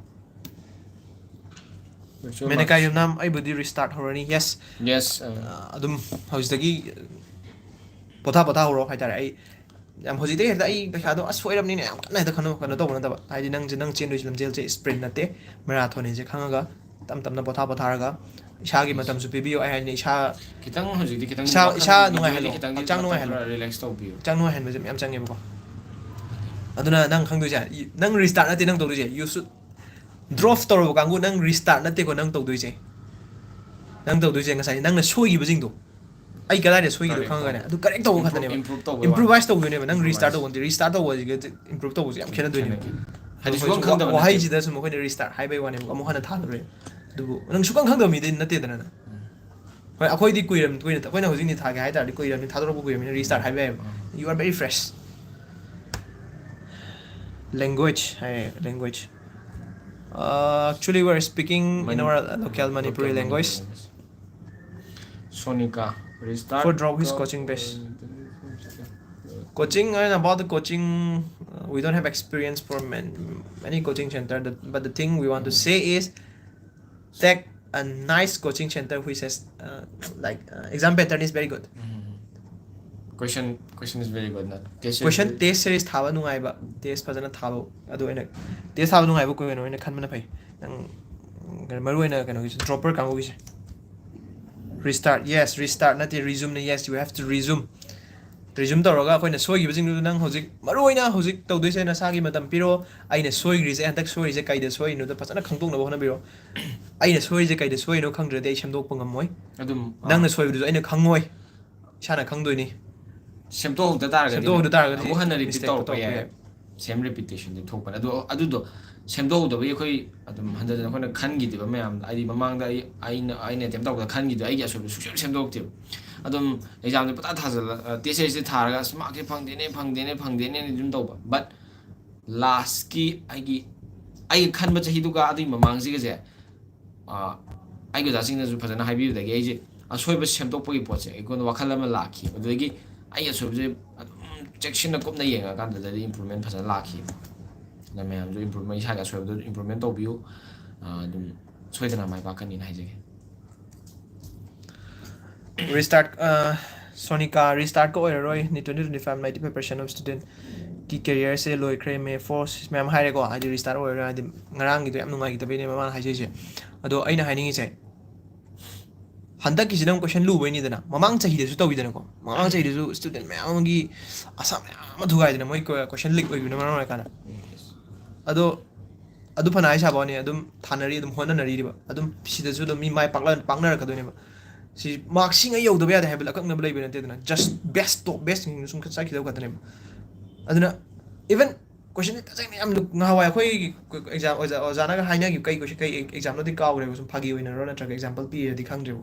Question ꯃꯦꯅꯦꯀꯥ mark. ꯌꯨꯝꯅꯥꯝ, ꯑꯩꯕꯨꯗꯤ restart ꯍꯧꯔꯅꯤ꯫ Yes. Yes, ꯑ, ꯑ, ꯑꯗꯨꯝ ꯍꯧꯖꯤꯛꯇꯒꯤ ꯄꯣꯊꯥ ꯄꯣꯊꯥ ꯍꯧꯔꯣ ꯍꯥꯏꯇꯥꯔꯦ꯫ ꯑꯩ ꯌꯥꯝ ꯍꯧꯖꯤꯛꯇꯒꯤ ꯍꯦꯛꯇ ꯑꯩ ꯄꯩꯁꯥꯗꯣ ꯑꯁ ꯁꯣꯏꯔꯕꯅꯤꯅꯦ ꯌꯥꯝ ꯀꯟꯅ ꯍꯦꯛꯇ ꯈꯟꯅ ꯀꯩꯅꯣ ꯇꯧꯕ ꯅꯠꯇꯕ꯫ ꯍꯥꯏꯗꯤ ꯅꯪꯁꯦ, ꯅꯪ ꯆꯦꯟꯗꯣꯏꯁꯦ ꯂꯝꯖꯦꯜꯁꯦ sprint ꯅꯠꯇꯦ, marathon ꯅꯤꯁꯦ ꯈꯪꯉꯒ ꯇꯞ ꯇꯞꯅ ꯄꯣꯊꯥ ꯄꯣꯊꯥꯔꯒ ꯏꯁꯥꯒꯤ ꯃꯇꯝꯁꯨ ꯄꯤꯕꯤꯌꯨ꯫ ꯑꯩ ꯍꯥꯏꯅꯤ ꯏꯁꯥ ꯈꯤꯇꯪ ꯍꯧꯖꯤꯛꯇꯤ ꯈꯤꯇꯪ ꯏꯁꯥ- ꯋꯥꯈꯜ ꯏꯁꯥ mentally ꯅꯨꯡꯉꯥꯏꯍꯜꯂꯣ, ꯈꯤꯇꯪꯗꯤ ꯍꯛꯆꯥꯡ ꯃꯇꯝ ꯅꯨꯡꯉꯥꯏꯍꯜꯂꯣ꯫ ꯈꯔ relax ꯇꯧꯕꯤꯌꯨ꯫ ꯍꯛꯆꯥꯡ ꯅꯨꯡꯉꯥꯏꯍꯟꯕꯁꯦ ꯃꯌꯥꯝ ꯆꯪꯉꯦꯕꯀꯣ꯫ ꯑꯗꯨꯅ ꯅꯪ ꯈꯪꯗꯣꯏꯁꯦ, ꯏ-, ꯅꯪ restart ꯅꯠꯇꯦ ꯅꯪ ꯇꯧꯗꯣꯏꯁꯦ꯫ You should drop ꯇꯧꯔꯕ ꯀꯥꯡꯕꯨ, ꯅꯪ restart ꯅꯠꯇꯦꯀꯣ ꯅꯪ ꯇꯧꯗꯣꯏꯁꯦ꯫ ꯅꯪ ꯇꯧꯗꯣꯏꯁꯦ ꯉꯁꯥꯏ ꯅꯪꯅ ꯁꯣꯏꯈꯤꯕꯁꯤꯡꯗꯣ, ꯑꯩ ꯀꯗꯥꯏꯗ ꯁꯣꯏꯈꯤꯗꯣ Correct. ꯈꯪꯉꯒꯅꯦ ꯑꯗꯨ correct ꯇꯧꯕ Improve- ꯈꯛꯇꯅꯦꯕ꯫ improve ꯇꯧꯕꯩ Improvise ꯋꯥꯅꯤ꯫ ꯇꯧꯗꯣꯏꯅꯦꯕ꯫ ꯅꯪ Improvise. Restart ꯇꯧꯕꯗꯤ, restart ꯇꯧꯕꯁꯤꯒ improve ꯇꯧꯕꯁꯤ ꯌꯥꯝ ꯈꯦꯠꯅꯗꯣꯏꯅꯦꯕ꯫ ꯈꯦꯠꯅꯩ꯫ ꯍꯥꯏꯗꯤ ꯑꯩꯈꯣꯏ ꯁꯨꯈꯪ ꯈꯪꯗꯕ ꯅꯠꯇꯦ꯫ ꯋꯥꯍꯩꯁꯤꯗ ꯁꯨꯝ ꯑꯩꯈꯣꯏꯅ restart ꯍꯥꯏꯕꯩ ꯋꯥꯅꯦꯕ, ꯑꯃꯨꯛ ꯍꯟꯅ ꯊꯥꯗꯣꯔꯦ꯫ ꯑꯗꯨꯕꯨ ꯅꯪ ꯁꯨꯈꯪ ꯈꯪꯗꯕ ꯃꯤꯗꯤ ꯅꯠꯇꯦꯗꯅ ꯅꯪ꯫ ꯍꯣꯏ, ꯑꯩꯈꯣꯏꯗꯤ ꯀꯨꯏꯔꯝ-, ꯀꯨꯏꯅ, ꯑꯩꯈꯣꯏꯅ ꯍꯧꯖꯤꯛ ꯅꯤꯠ ꯊꯥꯒꯦ ꯍꯥꯏ ꯇꯥꯔꯗꯤ ꯀꯨꯏꯔꯝꯅꯤ, ꯊꯥꯗꯣꯔꯛꯄ ꯀꯨꯏꯔꯝꯅꯤꯅ restart ꯍꯥꯏꯕ ꯌꯥꯏꯌꯦꯕ꯫ You are very fresh. Language ꯍꯥꯏꯌꯦ, language꯫ Uh, actually, we are speaking in our local Manipuri language. Sonika, restart. For drop his coaching base. Coaching, and about the coaching, uh, we don't have experience for man-, any coaching center, that, but the thing we want to say is take a nice coaching center which has, uh, like, uh, exam pattern is very good. Question, question is very good. Not test is Question, very- test series ꯊꯥꯕ ꯅꯨꯡꯉꯥꯏꯕ, test ꯐꯖꯅ ꯊꯥꯕ, ꯑꯗꯨ ꯑꯣꯏꯅ, test ꯊꯥꯕ ꯅꯨꯡꯉꯥꯏꯕ ꯀꯩꯅꯣ ꯑꯣꯏꯅ ꯈꯟꯕꯅ ꯐꯩ꯫ ꯅꯪ, ꯎꯝ, ꯃꯔꯨ ꯑꯣꯏꯅ ꯀꯩꯅꯣꯒꯤꯁꯦ, dropper ꯀꯥꯡꯕꯨꯒꯤꯁꯦ꯫ Restart, yes, restart ꯅꯠꯇꯦ, resume ꯅꯦ, yes, you have to resume. Résumé ꯇꯧꯔꯒ ꯑꯩꯈꯣꯏꯅ ꯁꯣꯏꯈꯤꯕꯁꯤꯡꯗꯨꯗ ꯅꯪ ꯍꯧꯖꯤꯛ ꯃꯔꯨ ꯑꯣꯏꯅ ꯍꯧꯖꯤꯛ ꯇꯧꯗꯣꯏꯁꯦ ꯅꯁꯥꯒꯤ ꯃꯇꯝ ꯄꯤꯔꯣ꯫ ꯑꯩꯅ ꯁꯣꯏꯈ꯭ꯔꯤꯁꯦ, ꯍꯟꯗꯛ ꯁꯣꯏꯔꯤꯁꯦ ꯀꯩꯗ ꯁꯣꯏꯔꯤꯅꯣꯗꯣ ꯐꯖꯅ ꯈꯪꯗꯣꯛꯅꯕ ꯍꯣꯠꯅꯕꯤꯔꯣ꯫ ꯑꯩꯅ ꯁꯣꯏꯔꯤꯁꯦ ꯀꯩꯗ ꯁꯣꯏꯔꯤꯅꯣ ꯈꯪꯗ꯭ꯔꯗꯤ ꯑꯩ ꯁꯦꯝꯗꯣꯛꯄ ꯉꯝꯃꯣꯏ꯫ ꯑꯗꯨꯝ ꯑꯥ, ꯅꯪꯅ ꯁꯣꯏꯕꯗꯨꯁꯨ ꯑꯩꯅ ꯈꯪꯉꯣꯏ꯫ ꯏꯁꯥꯅ ꯈꯪꯗꯣꯏꯅꯤ꯫ ꯁꯦꯝꯗꯣꯛꯍꯧꯗ ꯇꯥꯔꯒꯗꯤ ꯁꯦꯝꯗꯣꯛꯍꯧꯗ ꯇꯥꯔꯒꯗꯤ ꯑꯃꯨꯛ ꯍꯟꯅ ꯔꯤꯄꯤꯠ mistake ꯇꯧꯔꯛꯄ ꯇꯧꯔꯛꯄ ꯌꯥꯏ꯫ ꯌꯥꯏ꯫ ꯁꯦꯝ ꯔꯤꯄꯤꯇꯦꯁꯟꯗꯤ ꯊꯣꯛꯄꯅꯦ꯫ ꯑꯗꯣ ꯑꯗꯨꯗꯣ ꯁꯦꯝꯗꯣꯛꯍꯧꯗꯕꯒꯤ ꯑꯩꯈꯣꯏ ꯑꯗꯨꯝ ꯍꯟꯖꯟ ꯍꯟꯖꯟ ꯑꯩꯈꯣꯏꯅ ꯈꯟꯈꯤꯗꯕ ꯃꯌꯥꯝꯗꯣ, ꯍꯥꯏꯗꯤ ꯃꯃꯥꯡꯗ ꯑꯩ ꯑꯩꯅ ꯑꯩꯅ ꯑꯦꯇꯦꯝ ꯇꯧꯕꯗ ꯈꯟꯈꯤꯗꯣ ꯑꯩꯒꯤ ꯑꯁꯣꯏꯕ ꯁꯨꯡꯁꯦꯝ ꯁꯦꯝꯗꯣꯛꯇꯦꯕ꯫ ꯑꯗꯨꯝ ꯑꯦꯛꯖꯥꯝꯗꯣ ꯄꯨꯡꯊꯥ ꯊꯥꯖꯜꯂ ꯇꯦꯁ ꯁꯦꯔꯤꯁꯇꯤ ꯊꯥꯔꯒ ꯑꯁ ꯃꯥꯔꯛꯁꯦ ꯐꯪꯗꯦꯅꯦ ꯐꯪꯗꯦꯅꯦ ꯐꯪꯗꯦꯅꯦ ꯑꯗꯨꯝ ꯇꯧꯕ꯫ ꯕꯠ ꯂꯥꯁꯀꯤ ꯑꯩꯒꯤ ꯑꯩꯒꯤ ꯈꯟꯕ ꯆꯍꯤꯗꯨꯒ ꯑꯗꯨꯒꯤ ꯃꯃꯥꯡꯁꯤꯒꯁꯦ ꯑꯥ, ꯑꯩꯒꯤ ꯑꯣꯖꯥꯁꯤꯡꯅꯁꯨ ꯐꯖꯅ ꯍꯥꯏꯕꯤꯕꯗꯒꯤ ꯑꯩꯁꯦ ꯑꯁꯣꯏꯕ ꯁꯦꯝꯗꯣꯛꯄꯒꯤ ꯄꯣꯠꯁꯦ ꯑꯩꯉꯣꯟꯗ ꯋꯥꯈꯜ ꯑꯃ ꯂꯥꯛꯈꯤ꯫ ꯑꯗꯨꯗꯒꯤ ꯑꯩ ꯑꯁꯣꯏꯕꯁꯦ ꯑꯗꯨꯝ ꯆꯦꯛꯁꯤꯟꯅ ꯀꯨꯞꯅ ꯌꯦꯡꯉꯀꯥꯟꯗꯗꯤ ꯏꯝꯄ꯭ꯔꯨꯚꯃꯦꯟ ꯐꯖꯅ ꯂꯥꯛꯈꯤ꯫ ꯑꯗꯨꯅ ꯃꯌꯥꯝꯁꯨ ꯏꯝꯄ꯭ꯔꯨꯚꯃꯦꯟ, ꯏꯁꯥꯒꯤ ꯑꯁꯣꯏꯕꯗꯨ ꯏꯝꯄ꯭ꯔꯨꯚꯃꯦꯟ ꯇꯧꯕꯤꯌꯨ꯫ ꯑꯥ, ꯑꯗꯨꯝ ꯁꯣꯏꯗꯅ ꯃꯥꯏ ꯄꯥꯛꯀꯅꯤꯅ ꯍꯥꯏꯖꯒꯦ꯫ ꯔꯤꯁꯇꯥꯔꯠ, ꯁꯣꯅꯤꯀꯥ, ꯔꯤꯁꯇꯥꯔꯠꯀ ꯑꯣꯏꯔꯔꯣꯏ꯫ ꯅꯤ twenty twenty five ninety five percent of ꯁ꯭ꯇꯨꯗꯦꯟꯠꯀꯤ ꯀꯦꯔꯤꯌꯔꯁꯦ ꯂꯣꯏꯈ꯭ꯔꯦ꯫ ꯃꯦ ꯐꯣꯔ ꯃꯌꯥꯝ ꯍꯥꯏꯔꯦꯀꯣ, ꯍꯥꯏꯗꯤ ꯔꯤꯁꯇꯥꯔꯠ ꯑꯣꯏꯔꯔꯣꯏ, ꯍꯥꯏꯗꯤ ꯉꯔꯥꯡꯒꯤꯗꯣ ꯌꯥꯝ ꯅꯨꯡꯉꯥꯏꯈꯤꯗꯕꯩꯅꯦ ꯃꯃꯥꯅ ꯍꯥꯏꯖꯩꯁꯦ꯫ ꯑꯗꯣ ꯑꯩꯅ ꯍꯥꯏꯅꯤꯡꯉꯤꯁꯦ, ꯍꯟꯗꯛꯀꯤꯁꯤꯅ ꯑꯃꯨꯛ ꯀꯣꯏꯁꯟ ꯂꯨꯕꯩꯅꯤꯗꯅ, ꯃꯃꯥꯡ ꯆꯍꯤꯗꯁꯨ ꯇꯧꯋꯤꯗꯅꯀꯣ꯫ ꯃꯃꯥꯡ ꯆꯍꯤꯗꯁꯨ ꯁ꯭ꯇꯨꯗꯦꯟ ꯃꯌꯥꯝ ꯑꯃꯒꯤ ꯑꯁꯥ ꯃꯌꯥꯝ ꯑꯃ ꯊꯨꯒꯥꯏꯗꯅ, ꯃꯣꯏ ꯀꯣꯏꯁꯟ ꯂꯤꯛ ꯑꯣꯏꯈꯤꯕꯅ ꯃꯔꯝ ꯑꯣꯏꯔꯀꯥꯟꯗ꯫ ꯑꯗꯣ ꯑꯗꯨ ꯐꯅ ꯍꯥꯏ ꯁꯥꯕ ꯋꯥꯅꯤ, ꯑꯗꯨꯝ ꯊꯥꯅꯔꯤ, ꯑꯗꯨꯝ ꯍꯣꯠꯅꯅꯔꯤꯕ, ꯑꯗꯨꯝ ꯁꯤꯗꯁꯨ ꯑꯗꯨꯝ ꯃꯤ ꯃꯥꯏ ꯄꯥꯛꯂ-, ꯄꯥꯛꯅꯔꯛꯀꯗꯣꯏꯅꯦꯕ꯫ ꯁꯤ ꯃꯥꯔꯛ ꯁꯤꯉꯩ ꯌꯧꯗꯕ ꯌꯥꯗꯦ ꯍꯥꯏꯕ ꯑꯀꯛꯅꯕ ꯂꯩꯕ ꯅꯠꯇꯦꯗꯅ, ꯖꯁ ꯕꯦꯁ ꯇꯣꯞ ꯕꯦꯁꯁꯤꯡꯗꯨ ꯁꯨꯝ ꯆꯠꯈꯤꯗꯧ ꯈꯛꯇꯅꯦꯕ꯫ ꯑꯗꯨꯅ ꯏꯚꯟ ꯀꯣꯏꯁꯟꯁꯦ ꯇꯁꯦꯡꯅ ꯌꯥꯝ ꯂꯨ-, ꯉꯍꯥꯟꯋꯥꯏ ꯑꯩꯈꯣꯏꯒꯤ ꯑꯦꯛꯖꯥꯝ ꯑꯣꯖꯥ, ꯑꯣꯖꯥꯅꯒ ꯍꯥꯏꯅꯈꯤꯕ ꯀꯩ ꯀꯣꯏꯁꯟ, ꯀꯩ ꯑꯦꯛꯖꯥꯝꯅꯣꯗꯤ ꯀꯥꯎꯈ꯭ꯔꯦꯕ, ꯁꯨꯝ ꯐꯥꯒꯤ ꯑꯣꯏꯅꯔꯣ ꯅꯠꯇ꯭ꯔꯒ ꯑꯦꯛꯖꯥꯝꯄꯜ ꯄꯤꯔꯗꯤ ꯈꯪꯗ꯭ꯔꯦꯕ꯫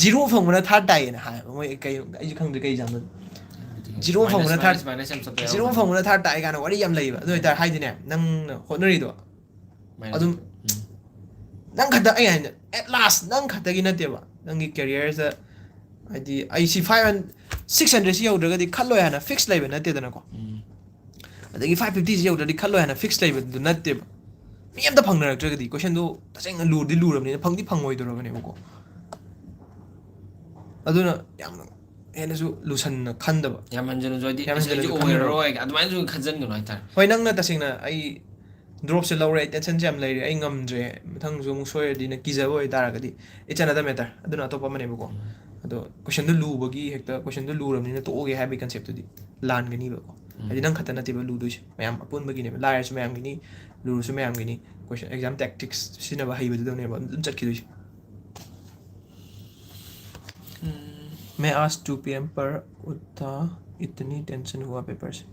ꯖꯤꯔꯣ ꯐꯪꯕꯅ ꯊꯥꯔꯠ ꯇꯥꯏꯌꯦꯅ ꯍꯥꯏꯌꯦꯕ ꯃꯣꯏ, ꯀꯩ, ꯑꯩꯁꯨ ꯈꯪꯗ꯭ꯔꯦ ꯀꯩ ꯑꯦꯛꯖꯥꯝꯅꯣ꯫ ꯖꯤꯔꯣ ꯐꯪꯕꯅ ꯊꯥꯔꯠ, ꯃꯥꯏꯅꯁ ꯌꯥꯝ ꯆꯠꯄ ꯖꯤꯔꯣ ꯌꯥꯎꯕꯅꯦ꯫ ꯐꯪꯕꯅ ꯊꯥꯔꯠ ꯇꯥꯏ ꯀꯥꯏꯅ ꯋꯥꯔꯤ ꯌꯥꯝ ꯂꯩꯌꯦꯕ꯫ ꯑꯗꯨ ꯑꯣꯏꯇꯥꯔꯗꯤ ꯍꯥꯏꯗꯤꯅꯦ, ꯅꯪꯅ ꯍꯣꯠꯅꯔꯤꯗꯣ ꯃꯥꯏꯅꯁ ꯑꯗꯨꯝ ꯆꯠꯄ꯫ ꯎꯝ꯫ ꯅꯪ ꯈꯛꯇ, ꯑꯩ ꯍꯥꯏꯅ at last ꯅꯪ ꯈꯛꯇꯒꯤ ꯅꯠꯇꯦꯕ, ꯅꯪꯒꯤ ꯀꯦꯔꯤꯌꯔꯁꯤꯗ, ꯍꯥꯏꯗꯤ ꯑꯩ ꯁꯤ ꯐꯥꯏꯚ ꯍꯟꯗ꯭ꯔꯦꯠ, ꯁꯤꯛꯁ ꯍꯟꯗ꯭ꯔꯦꯠꯁꯤ ꯌꯧꯗ꯭ꯔꯒꯗꯤ ꯈꯜꯂꯣꯏ ꯍꯥꯏꯅ ꯐꯤꯛꯁ ꯂꯩꯕ ꯅꯠꯇꯦꯗꯅꯀꯣ꯫ ꯎꯝ꯫ ꯑꯗꯒꯤ ꯐꯥꯏꯚ ꯐꯤꯐꯇꯤꯁꯤ ꯌꯧꯗ꯭ꯔꯗꯤ ꯈꯜꯂꯣꯏ ꯍꯥꯏꯅ ꯐꯤꯛꯁ ꯂꯩꯕꯗꯨ ꯅꯠꯇꯦꯕ꯫ ꯃꯤ ꯑꯝꯇ ꯐꯪꯅꯔꯛꯇ꯭ꯔꯒꯗꯤ, ꯀꯣꯏꯁꯟꯗꯨ ꯇꯁꯦꯡꯅ ꯂꯨꯔꯗꯤ ꯂꯨꯔꯕꯅꯤꯅ ꯐꯪꯗꯤ ꯐꯪꯉꯣꯏꯗꯧꯔꯕꯅꯦꯕꯀꯣ꯫ ꯑꯗꯨꯅ ꯌꯥꯝꯅ ꯍꯦꯟꯅꯁꯨ ꯂꯨꯁꯟꯅ ꯈꯟꯗꯕ꯫ ꯌꯥꯝ ꯍꯟꯖꯟꯅꯁꯨ ꯍꯥꯏꯗꯤ ꯌꯥꯝ "ꯑꯁ, ꯑꯩꯁꯦ ꯍꯟꯖꯟꯅꯁꯨ ꯑꯣꯏꯔꯔꯣꯏ" ꯑꯗꯨꯃꯥꯏꯅꯁꯨ ꯈꯟꯖꯟꯒꯅꯨ ꯍꯥꯏꯇꯥꯔꯦ꯫ ꯍꯣꯏ, ꯅꯪꯅ ꯇꯁꯦꯡꯅ ꯑꯩ ꯗ꯭ꯔꯣꯞꯁꯦ ꯂꯧꯔꯦ, ꯑꯩ ꯇꯦꯟꯁꯟꯁꯦ ꯌꯥꯝ ꯂꯩꯔꯦ, ꯑꯩ ꯉꯝꯗ꯭ꯔꯦ, ꯃꯊꯪꯁꯨ ꯑꯃꯨꯛ ꯁꯣꯏꯔꯗꯤꯅ ꯀꯤꯖꯕ ꯑꯣꯏꯇꯥꯔꯒꯗꯤ, it's another matter, ꯑꯗꯨꯅ ꯑꯇꯣꯞꯄ ꯑꯃꯅꯦꯕꯀꯣ꯫ ꯎꯝ꯫ ꯑꯗꯣ ꯀꯣꯏꯁꯟꯗꯣ ꯂꯨꯕꯒꯤ ꯍꯦꯛꯇ ꯀꯣꯏꯁꯟꯗꯣ ꯂꯨꯔꯕꯅꯤꯅ ꯇꯣꯛꯑꯒꯦ ꯍꯥꯏꯕꯒꯤ ꯀꯟꯁꯦꯞꯇꯨꯗꯤ ꯂꯥꯟꯒꯅꯤꯕꯀꯣ꯫ ꯍꯥꯏꯗꯤ ꯅꯪ ꯈꯛꯇ ꯅꯠꯇꯦꯕ ꯂꯨꯗꯣꯏꯁꯦ, ꯃꯌꯥꯝ ꯑꯄꯨꯟꯕꯒꯤꯅꯦꯕ꯫ ꯂꯥꯏꯔꯁꯨ ꯃꯌꯥꯝꯒꯤꯅꯤ, ꯂꯨꯔꯁꯨ ꯃꯌꯥꯝꯒꯤꯅꯤ꯫ ꯀꯣꯏꯁꯟ ꯑꯦꯛꯖꯥꯝ ꯇꯦꯛꯇꯤꯛꯁ ꯁꯤꯖꯤꯟꯅꯕ ꯍꯩꯕꯗꯨꯗꯅꯦꯕ ꯑꯗꯨꯝ ꯆꯠꯈꯤꯗꯣꯏꯁꯦ꯫ मैं आज टू पीएम पर उठा, इतनी टेंशन हुआ पेपर से।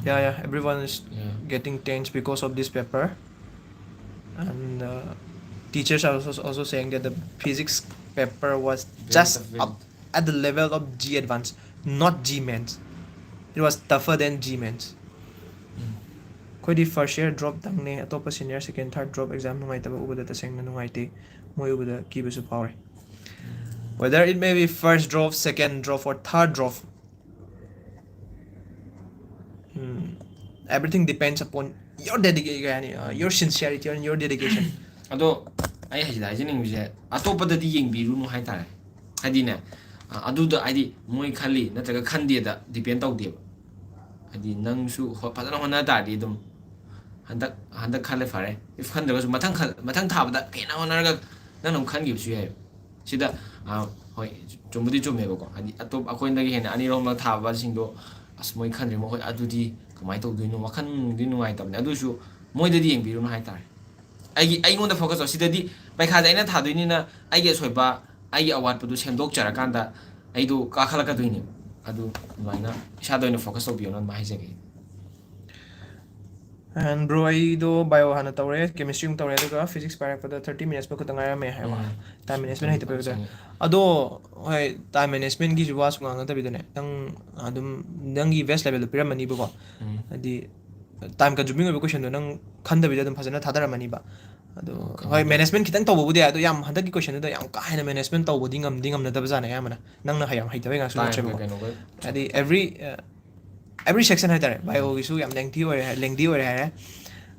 Yeah, yeah, everyone is Yeah. getting tense because of this paper. And uh, teachers are also, also saying that the physics paper was Very just tough, very up at the level of G advanced, not G mains. It was tougher than G mains. ꯑꯩꯈꯣꯏꯗꯤ first year drop ꯇꯪꯅꯦ, ꯑꯇꯣꯞꯄ senior second third drop exam ꯅꯨꯡꯉꯥꯏꯇꯕ ꯎꯕꯗ ꯇꯁꯦꯡꯅ ꯅꯨꯡꯉꯥꯏꯇꯦ, ꯃꯣꯏ ꯎꯕꯗ ꯀꯤꯕꯁꯨ ꯐꯥꯎꯔꯦ꯫ Whether it may be first drop, second drop, or third drop, hmm, everything depends upon your dedication, uh, your sincerity and your dedication. ꯑꯗꯣ ꯑꯩ ꯍꯧꯖꯤꯛ ꯍꯥꯏꯖꯅꯤꯡꯕꯁꯦ, ꯑꯇꯣꯞꯄꯗꯗꯤ ꯌꯦꯡꯕꯤꯔꯨꯅꯨ ꯍꯥꯏꯇꯥꯔꯦ꯫ ꯍꯥꯏꯗꯤꯅꯦ, ꯑ, ꯑꯗꯨꯗ ꯍꯥꯏꯗꯤ ꯃꯣꯏ ꯈꯜꯂꯤ ꯅꯠꯇ꯭ꯔꯒ ꯈꯟꯗꯦꯗ depend ꯇꯧꯗꯦꯕ꯫ ꯍꯥꯏꯗꯤ ꯅꯪꯁꯨ ꯍꯣ-, ꯐꯖꯅ ꯍꯣꯠꯅ ꯇꯥꯔꯗꯤ ꯑꯗꯨꯝ ꯍꯟꯗꯛ, ꯍꯟꯗꯛ ꯈꯜꯂꯦ ꯐꯔꯦ꯫ If ꯈꯟꯗ꯭ꯔꯒꯁꯨ ꯃꯊꯪ ꯈꯜ-, ꯃꯊꯪ ꯊꯥꯕꯗ ꯍꯦꯟꯅ ꯍꯣꯠꯅꯔꯒ ꯅꯪꯅ ꯑꯃꯨꯛ ꯈꯟꯈꯤꯕꯁꯨ ꯌꯥꯏꯕ꯫ ꯁꯤꯗ, ꯑ, ꯍꯣꯏ, ꯆꯨꯝꯕꯨꯗꯤ ꯆꯨꯝꯃꯦꯕꯀꯣ꯫ ꯍꯥꯏꯗꯤ ꯑꯇꯣꯞ-, ꯑꯩꯈꯣꯏꯗꯒꯤ ꯍꯦꯟꯅ ꯑꯅꯤꯔꯣꯝꯂꯛ ꯊꯥꯕꯁꯤꯡꯗꯣ, "ꯑꯁ, ꯃꯣꯏ ꯈꯟꯗ꯭ꯔꯤ, ꯃꯈꯣꯏ ꯑꯗꯨꯗꯤ ꯀꯃꯥꯏꯅ ꯇꯧꯗꯣꯏꯅꯣ?" ꯋꯥꯈꯜꯗꯤ ꯅꯨꯡꯉꯥꯏꯇꯕꯅꯦ꯫ ꯑꯗꯨꯁꯨ ꯃꯣꯏꯗꯗꯤ ꯌꯦꯡꯕꯤꯔꯨꯅꯨ ꯍꯥꯏꯇꯥꯔꯦ꯫ ꯑꯩꯒꯤ, ꯑꯩꯉꯣꯟꯗ focus ꯇꯧ꯫ ꯁꯤꯗꯗꯤ ꯄꯩꯈꯥꯁꯦ ꯑꯩꯅ ꯊꯥꯗꯣꯏꯅꯤꯅ ꯑꯩꯒꯤ ꯑꯁꯣꯏꯕ, ꯑꯩꯒꯤ ꯑꯋꯥꯠꯄꯗꯨ ꯁꯦꯝꯗꯣꯛꯆꯔꯀꯥꯟꯗ ꯑꯩꯗꯣ ꯀꯥꯈꯠꯂꯛꯀꯗꯣꯏꯅꯦꯕ꯫ ꯑꯗꯨ ꯑꯗꯨꯃꯥꯏꯅ ꯏꯁꯥꯗ ꯑꯣꯏꯅ focus ꯇꯧꯕꯤꯌꯣꯅ ꯑꯗꯨꯃꯥꯏꯅ ꯍꯥꯏꯖꯒꯦ꯫ And bro, ꯑꯩꯗꯣ bio ꯍꯥꯟꯅ ꯇꯧꯔꯦ, chemistry ꯑꯃꯨꯛ ꯇꯧꯔꯦ, ꯑꯗꯨꯒ physics ꯄꯥꯏꯔꯛꯄꯗ thirty minutes ꯐꯥꯎ ꯈꯛꯇ ꯉꯥꯏꯔꯝꯃꯦ ꯍꯥꯏꯕ꯫ ꯎꯝ. Time management ꯍꯩꯇꯕꯩ꯫ ꯆꯪꯉꯦ꯫ ꯑꯗꯣ ꯍꯣꯏ, time managementꯒꯤꯁꯨ ꯋꯥꯁꯨ ꯉꯥꯡꯅꯗꯕꯤꯗꯅꯦ, ꯅꯪ ꯑꯗꯨꯝ ꯅꯪꯒꯤ best levelꯗꯣ ꯄꯤꯔꯝꯃꯅꯤꯕꯀꯣ꯫ ꯎꯝ. ꯍꯥꯏꯗꯤ time consuming ꯑꯣꯏꯕ questionꯗꯣ ꯅꯪ ꯈꯟꯗꯕꯤꯗ ꯑꯗꯨꯝ ꯐꯖꯅ ꯊꯥꯗꯔꯝꯃꯅꯤꯕ꯫ ꯑꯗꯣ ꯑꯣ, ꯍꯣꯏ, ꯈꯪꯉꯦ꯫ Management ꯈꯤꯇꯪ ꯇꯧꯕꯕꯨꯗꯤ ꯌꯥꯏ, ꯑꯗꯣ ꯌꯥꯝ ꯍꯟꯗꯛꯀꯤ questionꯗꯨꯗ ꯌꯥꯝ ꯀꯥ ꯍꯦꯟꯅ management ꯇꯧꯕꯗꯤ ꯉꯝꯗꯤ ꯉꯝꯅꯗꯕꯖꯥꯠꯅꯦ ꯑꯌꯥꯝꯕꯅ꯫ ꯅꯪꯅ ꯍꯩ-, ꯌꯥꯝ ꯍꯩꯇꯕꯩ ꯉꯥꯛꯁꯨ Time ꯅꯠꯇ꯭ꯔꯦꯕꯀꯣ꯫ ꯀꯩꯅꯣꯒ ꯍꯥꯏꯗꯤ every, uh, every section ꯍꯥꯏꯇꯥꯔꯦ, bioꯒꯤꯁꯨ ꯌꯥꯝ lengthy ꯑꯣꯏꯔꯦ ꯍꯥꯏ-, lengthy ꯑꯣꯏꯔꯦ ꯍꯥꯏꯔꯦ,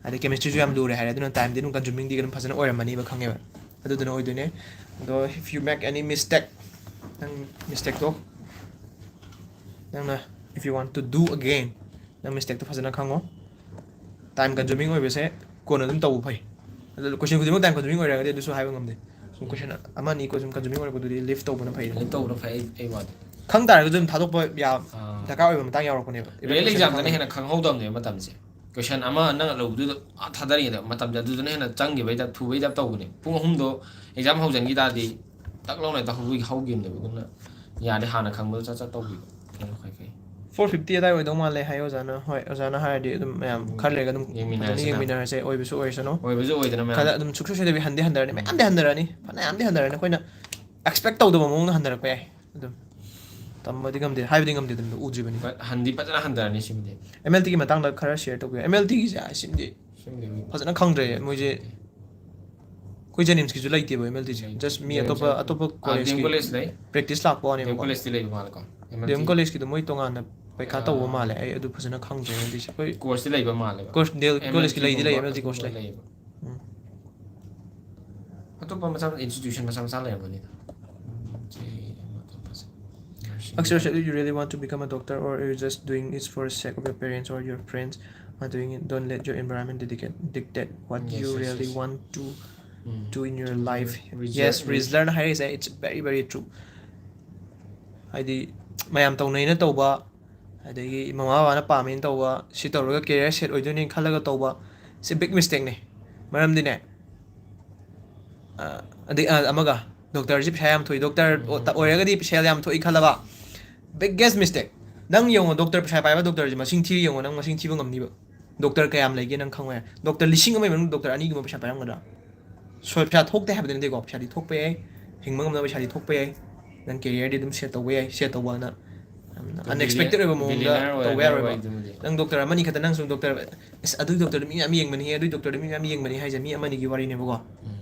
ꯑꯗꯩ chemistryꯁꯨ ꯌꯥꯝ ꯂꯨꯔꯦ ꯍꯥꯏꯔꯦ, ꯑꯗꯨꯅ timeꯗꯤ ꯑꯗꯨꯝ consumingꯗꯤ ꯑꯗꯨꯝ ꯐꯖꯅ ꯑꯣꯏꯔꯝꯃꯅꯤꯕ ꯈꯪꯉꯦꯕ, ꯑꯗꯨꯗꯨꯅ ꯑꯣꯏꯗꯣꯏꯅꯦ꯫ ꯑꯗꯣ if you make any mistake, ꯅꯪ mistakeꯇꯣ ꯅꯪꯅ, if you want to do again, ꯅꯪ mistakeꯇꯣ ꯐꯖꯅ ꯈꯪꯉꯣ꯫ Time consuming ꯑꯣꯏꯕꯁꯦ ꯀꯣꯟꯅ ꯑꯗꯨꯝ ꯇꯧꯕ ꯐꯩ꯫ ꯑꯗꯨ ꯀꯣꯏꯁꯟ ꯈꯨꯗꯤꯡꯃꯛ ꯇꯥꯏꯝ ꯀꯟꯖꯨꯃꯤꯡ ꯑꯣꯏꯔꯒꯗꯤ ꯑꯗꯨꯁꯨ ꯍꯥꯏꯕ ꯉꯝꯗꯦ꯫ ꯁꯨꯝ ꯀꯣꯏꯁꯟ ꯑꯃ ꯑꯅꯤ ꯀꯣꯏꯁꯟ ꯀꯟꯖꯨꯃꯤꯡ ꯑꯣꯏꯔꯛꯄꯗꯨꯗꯤ ꯂꯤꯐ ꯇꯧꯕꯅ ꯐꯩ꯫ ꯂꯤꯐ ꯇꯧꯕꯅ ꯐꯩ꯫ ꯑꯩ ꯑꯩ ꯋꯥꯗꯤ ꯈꯪ ꯇꯥꯔꯒꯁꯨ ꯑꯗꯨꯝ ꯊꯥꯗꯣꯛꯄ ꯌꯥ ꯑꯥ꯫ ꯗꯔꯀꯥꯔ ꯑꯣꯏꯕ ꯃꯇꯥꯡ ꯌꯥꯎꯔꯛꯄꯅꯦꯕ꯫ ꯔꯤꯌꯦꯜ ꯑꯦꯛꯖꯥꯝꯗꯅ ꯍꯦꯟꯅ ꯈꯪꯍꯧꯗꯕꯅꯦꯕ ꯃꯇꯝꯁꯦ꯫ ꯀꯣꯏꯁꯟ ꯑꯃ ꯅꯪ ꯂꯧꯕꯗꯨꯗ ꯑꯥ ꯊꯥꯗꯔꯤꯉꯩꯗ ꯃꯇꯝꯁꯦ ꯑꯗꯨꯗꯅ ꯍꯦꯟꯅ ꯆꯪꯈꯤꯕꯩ ꯇꯥꯏꯞ ꯊꯨꯕꯩ ꯇꯥꯏꯞ ꯇꯧꯕꯅꯦ꯫ ꯄꯨꯡ ꯑꯍꯨꯝꯗꯣ ꯑꯦꯛꯖꯥꯝ ꯍꯧꯖꯤꯟꯈꯤ ꯇꯥꯔꯗꯤ ꯇꯛ ꯂꯥꯎꯅ ꯍꯦꯛꯇ ꯍꯧꯕꯒꯤ ꯍꯧꯈꯤꯕꯅꯦꯕ꯫ ꯑꯗꯨꯅ ꯌꯥꯔꯗꯤ ꯍꯥꯟꯅ ꯈꯪꯕꯗꯣ ꯆꯠ ꯆꯠ ꯇꯧꯕꯤꯌꯣ꯫ ꯑꯗꯨꯅ ꯈ꯭ꯋꯥꯏ ꯐꯩ꯫ ꯐꯣꯔ ꯐꯤꯐꯇꯤ ꯑꯗꯥꯏ ꯑꯣꯏꯗꯧ ꯃꯥꯜꯂꯦ ꯍꯥꯏ ꯑꯣꯖꯥꯅ꯫ ꯍꯣꯏ, ꯑꯣꯖꯥꯅ ꯍꯥꯏꯔꯗꯤ ꯑꯗꯨꯝ ꯃꯌꯥꯝ ꯈꯔ ꯂꯩꯔꯒ ꯑꯗꯨꯝ ꯐꯖꯅ ꯌꯦꯡꯃꯤꯟꯅꯔꯁꯤꯅ꯫ ꯌꯦꯡꯃꯤꯟꯅꯔꯁꯦ꯫ ꯑꯣꯏꯕꯁꯨ ꯑꯣꯏꯔꯁꯅꯨ꯫ ꯑꯣꯏꯕꯁꯨ ꯑꯣꯏꯗꯅ ꯃꯌꯥꯝ꯫ ꯈꯔ ꯑꯗꯨꯝ ꯁꯨꯡꯁꯣꯏ ꯁꯣꯏꯗꯕꯤ ꯍꯟꯗꯤ ꯍꯟꯊꯔꯅꯤ꯫ ꯃꯌꯥꯝꯗꯤ ꯍꯟꯊꯔꯅꯤ, ꯐꯅꯌꯥꯝꯗꯤ ꯍꯟꯊꯔꯅꯤ꯫ ꯑꯩꯈꯣꯏꯅ ꯑꯦꯛꯁꯄꯦꯛ ꯇꯧꯗꯕ ꯃꯑꯣꯡꯗ ꯍꯟꯊꯔꯛꯄ ꯌꯥꯏ꯫ ꯑꯗꯨꯝ ꯇꯝꯕꯗꯤ ꯉꯝꯗꯦ, ꯍꯥꯏꯕꯗꯤ ꯉꯝꯗꯦ, ꯑꯗꯨꯝ ꯎꯗ꯭ꯔꯤꯕꯅꯤ꯫ ꯍꯟꯗꯤ ꯐꯖꯅ ꯍꯟꯊꯔꯅꯤ ꯁꯤꯃꯗꯤ꯫ ꯑꯦꯝ ꯑꯦꯜ ꯇꯤꯒꯤ ꯃꯇꯥꯡꯗ ꯈꯔ ꯁꯤꯌꯔ ꯇꯧꯕꯤꯌꯨ꯫ ꯑꯦꯝ ꯑꯦꯜ ꯇꯤꯒꯤꯁꯦ ꯁꯤꯃꯗꯤ ꯁꯤꯃꯗꯤ ꯐꯖꯅ ꯈꯪꯗ꯭ꯔꯦ꯫ ꯃꯣꯏꯁꯦ ꯑꯩꯈꯣꯏ ꯖꯦꯅꯤꯝꯁꯀꯤꯁꯨ ꯂꯩꯇꯦꯕ ꯑꯦꯝ ꯑꯦꯜ ꯇꯤꯁꯦ꯫ ꯖꯁ ꯃꯤ ꯑꯇꯣꯞꯄ ꯑꯇꯣꯞꯄ ꯗꯤ ꯑꯦꯝ ꯀꯣꯂꯦꯖꯀꯤ ꯀꯣꯂꯦꯖ ꯂꯩ꯫ ꯄ꯭ꯔꯦꯛꯇꯤꯁ ꯂꯥꯛꯄ ꯗꯤ ꯑꯦꯝ ꯋꯥꯅꯦꯕꯀꯣ꯫ ꯀꯣꯂꯦꯖꯇꯤ ꯂꯩꯕ ꯃꯥꯜꯂꯦꯀꯣ꯫ ꯗꯤ ꯑꯦꯝ ꯀꯣꯂꯦꯖꯀꯤꯗꯣ ꯃꯣꯏ ꯇꯣꯉꯥꯟꯅ ꯄꯩꯈꯥ ꯇꯧꯕ ꯃꯥꯜꯂꯦ꯫ ꯑꯩ ꯑꯗꯨ ꯐꯖꯅ ꯈꯪꯗ꯭ꯔꯦ ꯑꯦꯝ ꯑꯦꯜ ꯇꯤꯁꯦ꯫ ꯑꯩꯈꯣꯏ ꯀꯣꯔꯁꯇꯤ ꯂꯩꯕ ꯃꯥꯜꯂꯦꯕ꯫ ꯀꯣꯔꯁ ꯗꯤ ꯑꯦꯝ ꯀꯣꯂꯦꯖꯀꯤ ꯂꯩꯗꯤ ꯂꯩ, ꯑꯦꯝ ꯑꯦꯜ ꯇꯤ ꯑꯗꯨꯒꯨꯝꯕ ꯀꯣꯔꯁ ꯂꯩ꯫ ꯂꯩꯌꯦꯕ꯫ ꯎꯝ꯫ ꯑꯇꯣꯞꯄ ꯃꯆꯥ ꯏꯟꯁꯇꯤꯇ꯭ꯌꯨꯁꯟ ꯃꯆꯥ ꯃꯆꯥ ꯂꯩꯔꯝꯒꯅꯤꯗ꯫ Ask yourself if you really want to become a doctor or you're just doing it for the sake of your parents or your friends are doing it. Don't let your environment dedicate, dictate what Yes, you yes, really yes. want to um. do in your life. Rizla- Yes, ꯔꯤꯖꯂꯔꯅ ꯍꯥꯏꯔꯛꯏꯁꯦ, it's very very true. ꯍꯥꯏꯗꯤ ꯃꯌꯥꯝ ꯇꯧꯅꯩꯅ ꯇꯧꯕ, ꯑꯗꯒꯤ ꯃꯃꯥ ꯕꯕꯥꯅ ꯄꯥꯝꯃꯦꯅ ꯇꯧꯕ, ꯁꯤ ꯇꯧꯔꯒ career set ꯑꯣꯏꯗꯣꯏꯅꯦꯅ ꯈꯜꯂꯒ ꯇꯧꯕ, ꯁꯤ ꯕꯤꯛ ꯃꯤꯁꯇꯦꯛꯅꯦ꯫ ꯃꯔꯝꯗꯤꯅꯦ, ꯑ, ꯑꯗꯩ ꯑ, ꯑꯃꯒ ꯗꯣꯛꯇꯔꯁꯤ ꯄꯩꯁꯥ ꯌꯥꯝ ꯊꯣꯛꯏ, ꯗꯣꯛꯇꯔ ꯑꯣ- ꯇ- ꯑꯣꯏꯔꯒꯗꯤ ꯄꯩꯁꯥ ꯌꯥꯝ ꯊꯣꯛꯏ ꯈꯜꯂꯕ, ꯕꯤꯒꯦꯁ ꯃꯤꯁꯇꯦꯛ꯫ ꯅꯪ ꯌꯦꯡꯉꯣ, ꯗꯣꯛꯇꯔ ꯄꯩꯁꯥ ꯄꯥꯏꯕ ꯗꯣꯛꯇꯔꯁꯤ ꯃꯁꯤꯡ ꯊꯤꯔ ꯌꯦꯡꯉꯣ, ꯅꯪ ꯃꯁꯤꯡ ꯊꯤꯕ ꯉꯝꯅꯤꯕ? ꯗꯣꯛꯇꯔ ꯀꯌꯥꯝ ꯂꯩꯒꯦ ꯅꯪ ꯈꯪꯉꯣꯏ꯫ ꯗꯣꯛꯇꯔ ꯂꯤꯁꯤꯡ ꯑꯃꯒꯤ ꯃꯅꯨꯡꯗ ꯗꯣꯛꯇꯔ ꯑꯅꯤꯒꯨꯝꯕ ꯄꯩꯁꯥ ꯄꯥꯏꯔꯝꯒꯗ꯭ꯔꯥ? ꯁꯣꯏ, ꯄꯩꯁꯥ ꯊꯣꯛꯇꯦ ꯍꯥꯏꯕꯗꯤ ꯅꯠꯇꯦꯀꯣ, ꯄꯩꯁꯥꯗꯤ ꯊꯣꯛꯄ ꯌꯥꯏ, ꯍꯤꯡꯕ ꯉꯝꯅꯕ ꯄꯩꯁꯥꯗꯤ ꯊꯣꯛꯄ ꯌꯥꯏ꯫ ꯅꯪ ꯀꯦꯔꯤꯌꯔꯗꯤ ꯑꯗꯨꯝ ꯁꯦꯠ ꯇꯧꯕ ꯌꯥꯏ꯫ ꯁꯦꯠ ꯇꯧꯕ ꯑꯅ ꯌꯥꯝꯅ ꯑꯟꯑꯦꯛꯁꯄꯦꯛꯇꯦꯠ ꯑꯣꯏꯕ ꯃꯑꯣꯡꯗ Billionaire ꯑꯣꯏꯔꯅꯤ ꯇꯧꯕ ꯌꯥꯔꯣꯏꯕ꯫ ꯑꯗꯨꯃꯗꯤ꯫ ꯅꯪ ꯗꯣꯛꯇꯔ ꯑꯃꯅꯤ ꯈꯛꯇ, ꯅꯪꯁꯨ ꯗꯣꯛꯇꯔ, "ꯑꯁ, ꯑꯗꯨꯒꯤ ꯗꯣꯛꯇꯔꯗꯨ ꯃꯤ ꯌꯥꯝ ꯌꯦꯡꯕꯅꯤ, ꯑꯗꯨꯒꯤ ꯗꯣꯛꯇꯔꯗꯨ ꯃꯤ ꯌꯥꯝ ꯌꯦꯡꯕꯅꯤ" ꯍꯥꯏꯁꯦ ꯃꯤ ꯑꯃꯅꯤꯒꯤ ꯋꯥꯔꯤꯅꯦꯕꯀꯣ꯫ ꯎꯝ꯫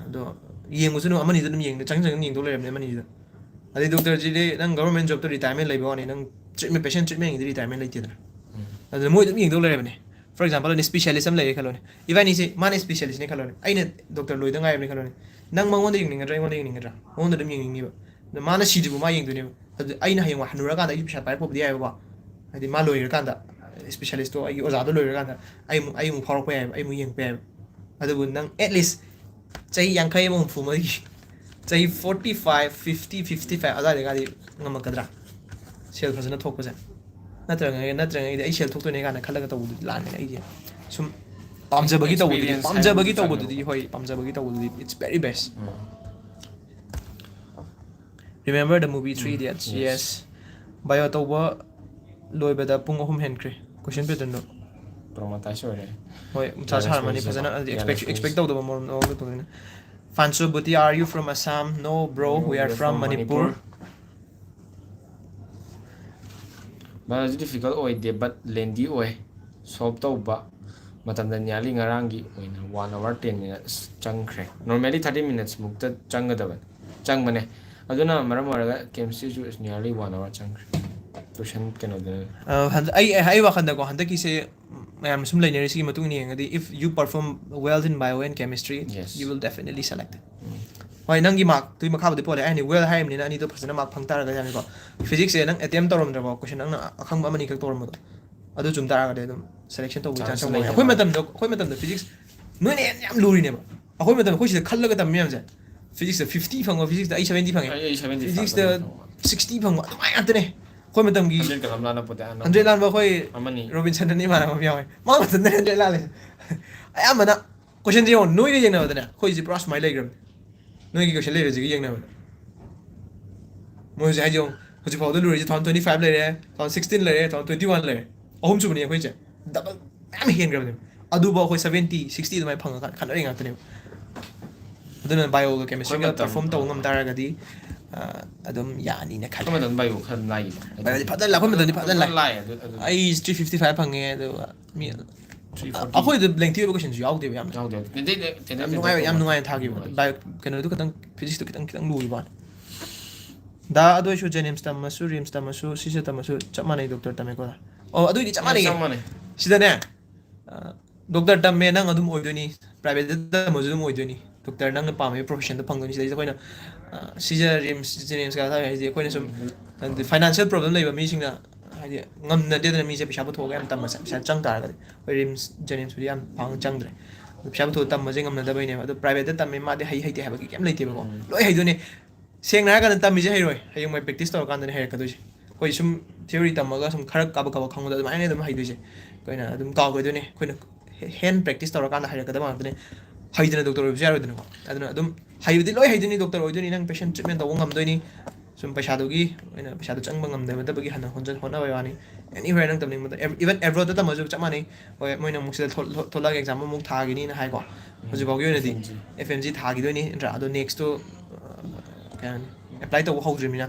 ꯑꯗꯣ ꯌꯦꯡꯕꯁꯨ ꯑꯗꯨꯝ ꯑꯃꯅꯤꯗ ꯑꯗꯨꯝ ꯌꯦꯡ-, ꯆꯪ ꯆꯪ ꯌꯦꯡꯗꯧ ꯂꯩꯔꯕꯅꯦ ꯑꯃꯅꯤꯗ꯫ ꯑꯗꯩ ꯗꯣꯛꯇꯔꯁꯤꯗꯤ ꯅꯪ ꯒꯚꯔꯟꯃꯦꯟ ꯖꯣꯕꯇ ꯔꯤꯇꯥꯌꯔꯃꯦꯟ ꯂꯩꯕ ꯋꯥꯅꯤ, ꯅꯪ ꯇ꯭ꯔꯤꯠꯃꯦꯟ, ꯄꯦꯁꯦꯟ ꯇ꯭ꯔꯤꯠꯃꯦꯟꯒꯤꯗꯤ ꯔꯤꯇꯥꯌꯔꯃꯦꯟ ꯂꯩꯇꯦꯗꯅ꯫ ꯎꯝ꯫ ꯑꯗꯨꯅ ꯃꯣꯏ ꯑꯗꯨꯝ ꯌꯦꯡꯗꯧ ꯂꯩꯔꯕꯅꯦ꯫ For example, ꯑꯩꯅ ꯁ꯭ꯄꯦꯁꯤꯌꯥꯂꯤꯁ ꯑꯃ ꯂꯩꯔꯦ ꯈꯜꯂꯣꯅꯦ, ꯏꯕꯥꯅꯤꯁꯦ, ꯃꯥꯅ ꯁ꯭ꯄꯦꯁꯤꯌꯥꯂꯤꯁꯅꯦ ꯈꯜꯂꯣꯅꯦ, ꯑꯩꯅ ꯗꯣꯛꯇꯔ ꯂꯣꯏꯗ ꯉꯥꯏꯔꯕꯅꯦ ꯈꯜꯂꯣꯅꯦ, ꯅꯪ ꯃꯉꯣꯟꯗ ꯌꯦꯡꯅꯤꯡꯒꯗ꯭ꯔꯥ, ꯑꯩꯉꯣꯟꯗ ꯌꯦꯡꯅꯤꯡꯒꯗ꯭ꯔꯥ? ꯃꯉꯣꯟꯗ ꯑꯗꯨꯝ ꯌꯦꯡꯅꯤꯡꯅꯤꯕ꯫ ꯑꯗꯣ ꯃꯥꯅ ꯁꯤꯗ꯭ꯔꯤꯕ ꯃꯥ ꯌꯦꯡꯗꯣꯏꯅꯦꯕ꯫ ꯑꯗꯨ ꯑꯩꯅ ꯍꯌꯦꯡ ꯍꯟꯅꯨꯔꯀꯥꯟꯗ ꯑꯩꯁꯨ ꯄꯩꯁꯥ ꯄꯥꯏꯔꯛꯄꯕꯨꯗꯤ ꯌꯥꯏꯕꯀꯣ, ꯍꯥꯏꯗꯤ ꯃꯥ ꯂꯣꯏꯔꯀꯥꯟꯗ, ꯁ꯭ꯄꯦꯁꯤꯌꯥꯂꯤꯁꯇꯣ, ꯑꯩꯒꯤ ꯑꯣꯖꯥꯗꯣ ꯂꯣꯏꯔꯀꯥꯟꯗ ꯑꯩ ꯑꯃꯨꯛ, ꯑꯩ ꯑꯃꯨꯛ ꯐꯥꯎꯔꯛꯄ ꯌꯥꯏꯕ, ꯑꯩ ꯑꯃꯨꯛ ꯌꯦꯡꯉꯛꯄ ꯌꯥꯏꯕ꯫ ꯑꯗꯨꯕꯨ ꯅꯪ at least ꯆꯍꯤ ꯌꯥꯡꯈꯩ ꯑꯃ, ꯍꯨꯝꯐꯨ ꯑꯃꯒꯤ, ꯆꯍꯤ forty five, fifty, fifty five ꯑꯗꯨꯋꯥꯏꯗꯒꯗꯤ ꯉꯝꯃꯛꯀꯗ꯭ꯔꯥ ꯁꯦꯜ ꯐꯖꯅ ꯊꯣꯛꯄꯁꯦ? ꯅꯠꯇ꯭ꯔꯉꯩ ꯅꯠꯇ꯭ꯔꯉꯩꯗꯤ ꯑꯩ ꯁꯦꯜ ꯊꯣꯛꯇꯣꯏꯅꯦ ꯀꯥꯏꯅ ꯈꯜꯂꯒ ꯇꯧꯕꯗꯨꯗꯤ ꯂꯥꯟꯒꯅꯤ꯫ ꯑꯩꯗꯤ ꯁꯨꯝ ꯄꯥꯝꯖꯕꯒꯤ ꯇꯧꯕꯗꯨꯗꯤ, Experience ꯄꯥꯝꯖꯕꯒꯤ ꯍꯥꯏꯕꯗꯤ ꯇꯧꯕꯗꯨꯗꯤ, ꯆꯪꯉꯦꯕ꯫ ꯍꯣꯏ, ꯄꯥꯝꯖꯕꯒꯤ ꯇꯧꯕꯗꯨꯗꯤ it's very best. Um. Remember the movie Three um, Idiots? Yes. Yes. Bio ꯇꯧꯕ ꯂꯣꯏꯕꯗ ꯄꯨꯡ ꯑꯍꯨꯝ ꯍꯦꯟꯈ꯭ꯔꯦ꯫ Question patternꯗꯣ. Traumatized ꯑꯣꯏꯔꯦ꯫ ꯍꯣꯏ, ꯃꯊꯥ ꯌꯥꯔꯦ, ꯁꯥꯔꯝꯃꯅꯤ ꯁꯣꯏꯁꯦ꯫ ꯐꯖꯅ꯫ ꯑꯗꯨꯗꯤ ꯌꯥꯔꯦ, expect, ꯁꯣꯏꯁꯦ꯫ Expect ꯇꯧꯗꯕ ꯃꯑꯣꯡꯗ ꯇꯧꯗꯣꯏꯅꯦ꯫ Fanso Buti, are you from Assam? No, bro, No, we are we're from from Manipur. Manipur. Biology difficult ꯑꯣꯏꯗꯦ, but lengthy ꯑꯣꯏ꯫ Solve ꯇꯧꯕ ꯃꯇꯝꯗ nearly ꯉꯔꯥꯡꯒꯤ ꯑꯣꯏꯅ one hour ten minutes ꯆꯪꯈ꯭ꯔꯦ꯫ Normally thirty minutes ꯃꯨꯛꯇ ꯆꯪꯒꯗꯕꯅꯤ, ꯆꯪꯕꯅꯦ꯫ ꯑꯗꯨꯅ ꯃꯔꯝ ꯑꯣꯏꯔꯒ chemistryꯁꯨ is nearly one hour ꯆꯪꯈ꯭ꯔꯦ꯫ Question ꯀꯩꯅꯣꯗ ꯑ, ꯍꯟꯗꯛ, ꯑꯩ, ꯑꯩ ꯋꯥꯈꯜꯗꯀꯣ, ꯍꯟꯗꯛꯀꯤꯁꯦ ꯃꯌꯥꯝꯅ ꯁꯨꯝ ꯂꯩꯅꯔꯤꯁꯤꯒꯤ ꯃꯇꯨꯡ ꯏꯟꯅ ꯌꯦꯡꯉꯗꯤ, if you perform well in bio and chemistry, Yes. you will definitely selected. ꯎꯝ. ꯍꯣꯏ, ꯅꯪꯒꯤ markꯇꯨꯒꯤ ꯃꯈꯥꯕꯨꯗꯤ ꯄꯣꯜꯂꯦ꯫ ꯑꯩ ꯍꯥꯏꯅꯤ, well ꯍꯥꯏꯔꯤꯕꯅꯤꯅ ꯑꯅꯤꯗꯣ ꯐꯖꯅ mark ꯐꯪ ꯇꯥꯔꯒꯗꯤ ꯍꯥꯏꯕꯅꯤꯀꯣ꯫ Physicssꯁꯦ ꯅꯪ attempt ꯇꯧꯔꯝꯗ꯭ꯔꯕꯣ? Question ꯅꯪꯅ ꯑꯈꯪꯕ ꯑꯃꯅꯤ ꯈꯛ ꯇꯧꯔꯝꯕꯗꯣ, ꯑꯗꯨ ꯆꯨꯝ ꯇꯥꯔꯒꯗꯤ ꯑꯗꯨꯝ selection ꯇꯧꯕꯒꯤ chance Chance ꯌꯥꯝ ꯋꯥꯡꯉꯦ꯫ ꯂꯩꯌꯦꯕ꯫ ꯑꯩꯈꯣꯏ ꯃꯇꯝꯗ, ꯑꯩꯈꯣꯏ ꯃꯇꯝꯗ physics ꯅꯣꯏꯅ ꯍꯦꯟꯅ ꯌꯥꯝ ꯂꯨꯔꯤꯅꯦꯕ꯫ ꯑꯩꯈꯣꯏ ꯃꯇꯝꯗ ꯑꯩꯈꯣꯏ ꯁꯤꯗ ꯈꯜꯂꯒ ꯇꯝꯃꯤ ꯃꯌꯥꯝꯁꯦ, Physicsꯇ fifty ꯐꯪꯕ, Physicsꯇ ꯑꯩ seventy ꯐꯪꯉꯦ꯫ ꯑꯩ, ꯑꯩ seventy Physicsꯇ ꯐꯪꯉꯦ꯫ Sixty ꯐꯪꯕ ꯑꯗꯨꯃꯥꯏꯅ ꯉꯥꯛꯇꯅꯦ꯫ ꯑꯩꯈꯣꯏ ꯃꯇꯝꯒꯤ hundred ꯀꯅꯥꯝ ꯂꯥꯟꯅ ꯄꯣꯠꯇꯦ, ꯑꯅꯝꯕ꯫ Hundred ꯂꯥꯟꯕ ꯑꯩꯈꯣꯏ ꯑꯃꯅꯤ꯫ ꯔꯣꯕꯤꯟꯁꯟꯗꯅꯤ ꯏꯃꯥꯟꯅꯕ ꯑꯃ ꯌꯥꯎꯋꯦ꯫ ꯃꯥ ꯃꯊꯟꯇ hundred ꯂꯥꯜꯂꯦ꯫ ꯑꯌꯥꯝꯕꯅ questionꯁꯦ ꯌꯦꯡꯉꯣ, ꯅꯣꯏꯒ ꯌꯦꯡꯅꯕꯗꯅꯦ, ꯑꯩꯈꯣꯏꯁꯦ ꯄꯨꯔꯥ ꯁꯨꯃꯥꯏꯅ ꯂꯩꯈ꯭ꯔꯕꯅꯤ꯫ ꯅꯣꯏꯒꯤ question ꯂꯩꯕꯁꯤꯒ ꯌꯦꯡꯅꯕꯗ꯫ ꯃꯣꯏ ꯍꯧꯖꯤꯛ ꯍꯥꯏꯁꯦ ꯌꯦꯡꯉꯣ, ꯍꯧꯖꯤꯛ ꯐꯥꯎꯗ ꯂꯨꯔꯤꯁꯦ two thousand twenty-five ꯂꯩꯔꯦ, two thousand sixteen ꯂꯩꯔꯦ, two thousand twenty-one ꯂꯩꯔꯦ꯫ ꯑꯍꯨꯝꯁꯨꯕꯅꯤ ꯑꯩꯈꯣꯏꯁꯦ꯫ Double ꯃꯌꯥꯝ ꯍꯦꯟꯈ꯭ꯔꯕꯅꯦꯕ꯫ ꯑꯗꯨꯕꯨ ꯑꯩꯈꯣꯏ seventy, sixty ꯑꯗꯨꯃꯥꯏꯅ ꯐꯪꯉꯀꯥꯟꯗ ꯈꯟꯅꯔꯤ ꯉꯥꯛꯇꯅꯦꯕ꯫ ꯑꯗꯨꯅ bioꯒ chemistryꯒ ꯑꯩꯈꯣꯏ ꯃꯇꯝ perform ꯇꯧꯕ ꯉꯝ ꯇꯥꯔꯒꯗꯤ, ꯑ, ꯑꯗꯨꯝ ꯌꯥꯅꯤꯅ ꯈꯜꯂꯦ꯫ ꯑꯩꯈꯣꯏ ꯃꯇꯝꯗ bio ꯈꯔ ꯂꯥꯏꯌꯦꯕ꯫ Bioꯗꯤ ꯐꯖꯅ ꯂꯥꯏ-, ꯑꯩꯈꯣꯏ ꯃꯇꯝꯗꯤ ꯐꯖꯅ ꯂꯥꯏ꯫ ꯂꯥꯏ, ꯑꯗꯨ, ꯑꯗꯨ꯫ ꯑꯩ three fifty five ꯐꯪꯉꯦ, ꯑꯗꯨꯒ ꯃꯤ three forty꯫ ꯑꯩꯈꯣꯏꯗ lengthy ꯑꯣꯏꯕ questionꯁꯨ ꯌꯥꯎꯗꯦꯕ ꯌꯥꯝꯅ꯫ ꯌꯥꯎꯗꯦ, ꯌꯥꯎꯗꯦ꯫ ꯇꯦꯟꯗꯦ-, ꯇꯦꯟꯗꯦ-, ꯌꯥꯝ ꯅꯨꯡꯉꯥꯏꯕ, ꯌꯥꯝ ꯇꯦꯟꯗꯦ-, ꯅꯨꯡꯉꯥꯏꯅ ꯊꯥꯈꯤꯕ꯫ ꯅꯨꯡꯉꯥꯏ꯫ Bio-, ꯀꯩꯅꯣꯗꯨ ꯈꯤꯇꯪ, Physicsꯇꯨ ꯈꯤꯇꯪ, ꯈꯤꯇꯪ ꯂꯨꯈꯤꯕ ꯋꯥꯅꯤ꯫ ꯗꯥ, ꯑꯗꯨ ꯑꯣꯏꯁꯨ JNIMS ꯇꯝꯃꯁꯨ, RIMS ꯇꯝꯃꯁꯨ, ꯁꯤꯁꯦ ꯇꯝꯃꯁꯨ ꯆꯞ ꯃꯥꯟꯅꯩ, doctor ꯇꯝꯃꯦꯀꯣ꯫ ꯑꯣ, ꯑꯗꯨꯏꯗꯤ ꯆꯞ ꯑꯦ, ꯃꯥꯟꯅꯩꯌꯦ꯫ ꯆꯞ ꯃꯥꯟꯅꯩ꯫ ꯁꯤꯗꯅꯦ, ꯑ, doctor ꯇꯝꯃꯦ, ꯅꯪ ꯑꯗꯨꯝ ꯑꯣꯏꯗꯣꯏꯅꯤ, privateꯇ ꯇꯝꯃꯁꯨ ꯑꯗꯨꯝ ꯑꯣꯏꯗꯣꯏꯅꯤ꯫ Doctor ꯅꯪꯅ ꯄꯥꯝꯃꯤꯕ professionꯗꯣ ꯐꯪꯗꯣꯏꯅꯤ꯫ ꯁꯤꯗꯩꯁꯤꯗ ꯑꯩꯈꯣꯏꯅ, ꯑ, ꯁꯤꯁꯦ RIMS, JNIMS ꯀꯥꯏꯅ ꯍꯥꯏꯁꯦ ꯑꯩꯈꯣꯏꯅ ꯁꯨꯝ, ꯎꯝ꯫ ꯍꯥꯏꯗꯤ financial problem ꯂꯩꯕ ꯃꯤꯁꯤꯡꯅ, ꯍꯥꯏꯗꯤ ꯉꯝꯅꯗꯦꯗꯅ ꯃꯤꯁꯦ ꯄꯩꯁꯥ ꯄꯨꯊꯣꯛꯑꯒ ꯌꯥꯝ ꯇꯝꯕꯁꯦ, ꯄꯩꯁꯥ ꯆꯪ ꯇꯥꯔꯒꯗꯤ꯫ ꯑꯩꯈꯣꯏ RIMS, JNIMSꯄꯨꯗꯤ ꯌꯥꯝ ꯄꯥꯛꯅ ꯆꯪꯗ꯭ꯔꯦ꯫ ꯄꯩꯁꯥ ꯄꯨꯊꯣꯛꯑ ꯇꯝꯕꯁꯦ ꯉꯝꯅꯗꯕꯩꯅꯦꯕ꯫ ꯑꯗꯣ ꯄ꯭ꯔꯥꯏꯚꯦꯠꯇ ꯇꯝꯃꯦ, ꯃꯥꯗꯤ ꯍꯩ ꯍꯩꯇꯦ ꯍꯥꯏꯕꯒꯤ ꯀꯩꯝ ꯂꯩꯇꯦꯕꯀꯣ꯫ ꯎꯝ꯫ ꯂꯣꯏ ꯍꯩꯗꯣꯏꯅꯦ꯫ ꯁꯦꯡꯅ ꯍꯥꯏꯔꯀꯥꯟꯗ ꯇꯝꯃꯤꯁꯦ ꯍꯩꯔꯣꯏ, ꯍꯌꯦꯡꯋꯥꯏ ꯄ꯭ꯔꯦꯛꯇꯤꯁ ꯇꯧꯔꯀꯥꯟꯗꯅꯦ ꯍꯩꯔꯛꯀꯗꯣꯏꯁꯦ꯫ ꯑꯩꯈꯣꯏ ꯁꯨꯝ ꯊꯤꯑꯣꯔꯤ ꯇꯝꯃꯒ ꯁꯨꯝ ꯈꯔ ꯀꯥꯕꯛ ꯀꯥꯕꯛ ꯈꯪꯕꯗ ꯑꯗꯨꯃꯥꯏꯅ ꯑꯗꯨꯝ ꯍꯩꯗꯣꯏꯁꯦ꯫ ꯑꯩꯈꯣꯏꯅ ꯑꯗꯨꯝ ꯀꯥꯎꯈꯤꯗꯣꯏꯅꯦ꯫ ꯑꯩꯈꯣꯏꯅ ꯍꯦꯟ ꯄ꯭ꯔꯦꯛꯇꯤꯁ ꯇꯧꯔꯀꯥꯟꯗ ꯍꯩꯔꯛꯀꯗꯕ ꯉꯥꯛꯇꯅꯦ꯫ ꯍꯩꯗꯅ ꯗꯣꯛꯇꯔ ꯑꯣꯏꯕꯁꯨ ꯌꯥꯔꯣꯏꯗꯅꯀꯣ꯫ ꯑꯗꯨꯅ ꯑꯗꯨꯝ ꯍꯩꯕꯗꯤ ꯂꯣꯏ ꯍꯩꯗꯣꯏꯅꯤ꯫ ꯗꯣꯛꯇꯔ ꯑꯣꯏꯗꯣꯏꯅꯤ, ꯅꯪ ꯄꯦꯁꯦꯟ ꯇ꯭ꯔꯤꯠꯃꯦꯟ ꯇꯧꯕ ꯉꯝꯗꯣꯏꯅꯤ꯫ ꯁꯨꯝ ꯄꯩꯁꯥꯗꯨꯒꯤ ꯑꯣꯏꯅ, ꯄꯩꯁꯥꯗꯣ ꯆꯪꯕ ꯉꯝꯗꯕꯗꯕꯒꯤ ꯍꯟꯅ ꯍꯣꯠꯅ-, ꯍꯣꯠꯅꯕꯩ ꯋꯥꯅꯤ꯫ Anywhere ꯅꯪ ꯇꯝꯅꯤꯡꯕꯗ, even abroadꯇ ꯇꯝꯃꯁꯨ ꯆꯞ ꯃꯥꯟꯅꯩ꯫ ꯍꯣꯏ, ꯃꯣꯏꯅ ꯑꯃꯨꯛ ꯁꯤꯗ ꯊꯣꯛ-, ꯊꯣꯛ-, ꯊꯣꯛꯂꯛꯑꯒ ꯑꯦꯛꯖꯥꯝ ꯑꯃꯨꯛ ꯊꯥꯈꯤꯅꯤꯅ ꯍꯥꯏꯀꯣ꯫ ꯍꯧꯖꯤꯛꯐꯥꯎꯒꯤ ꯑꯣꯏꯅꯗꯤ FMG꯫ FMG ꯊꯥꯈꯤꯗꯣꯏꯅꯤ, ꯅꯠꯇ꯭ꯔꯥ? ꯑꯗꯣ ꯅꯦꯛꯁꯇꯣ, ꯑ, ꯀꯩ ꯍꯥꯏꯅꯤ, ꯑꯦꯄ꯭ꯂꯥꯏ ꯇꯧꯕ ꯍꯧꯗ꯭ꯔꯤꯕꯅꯤꯅ꯫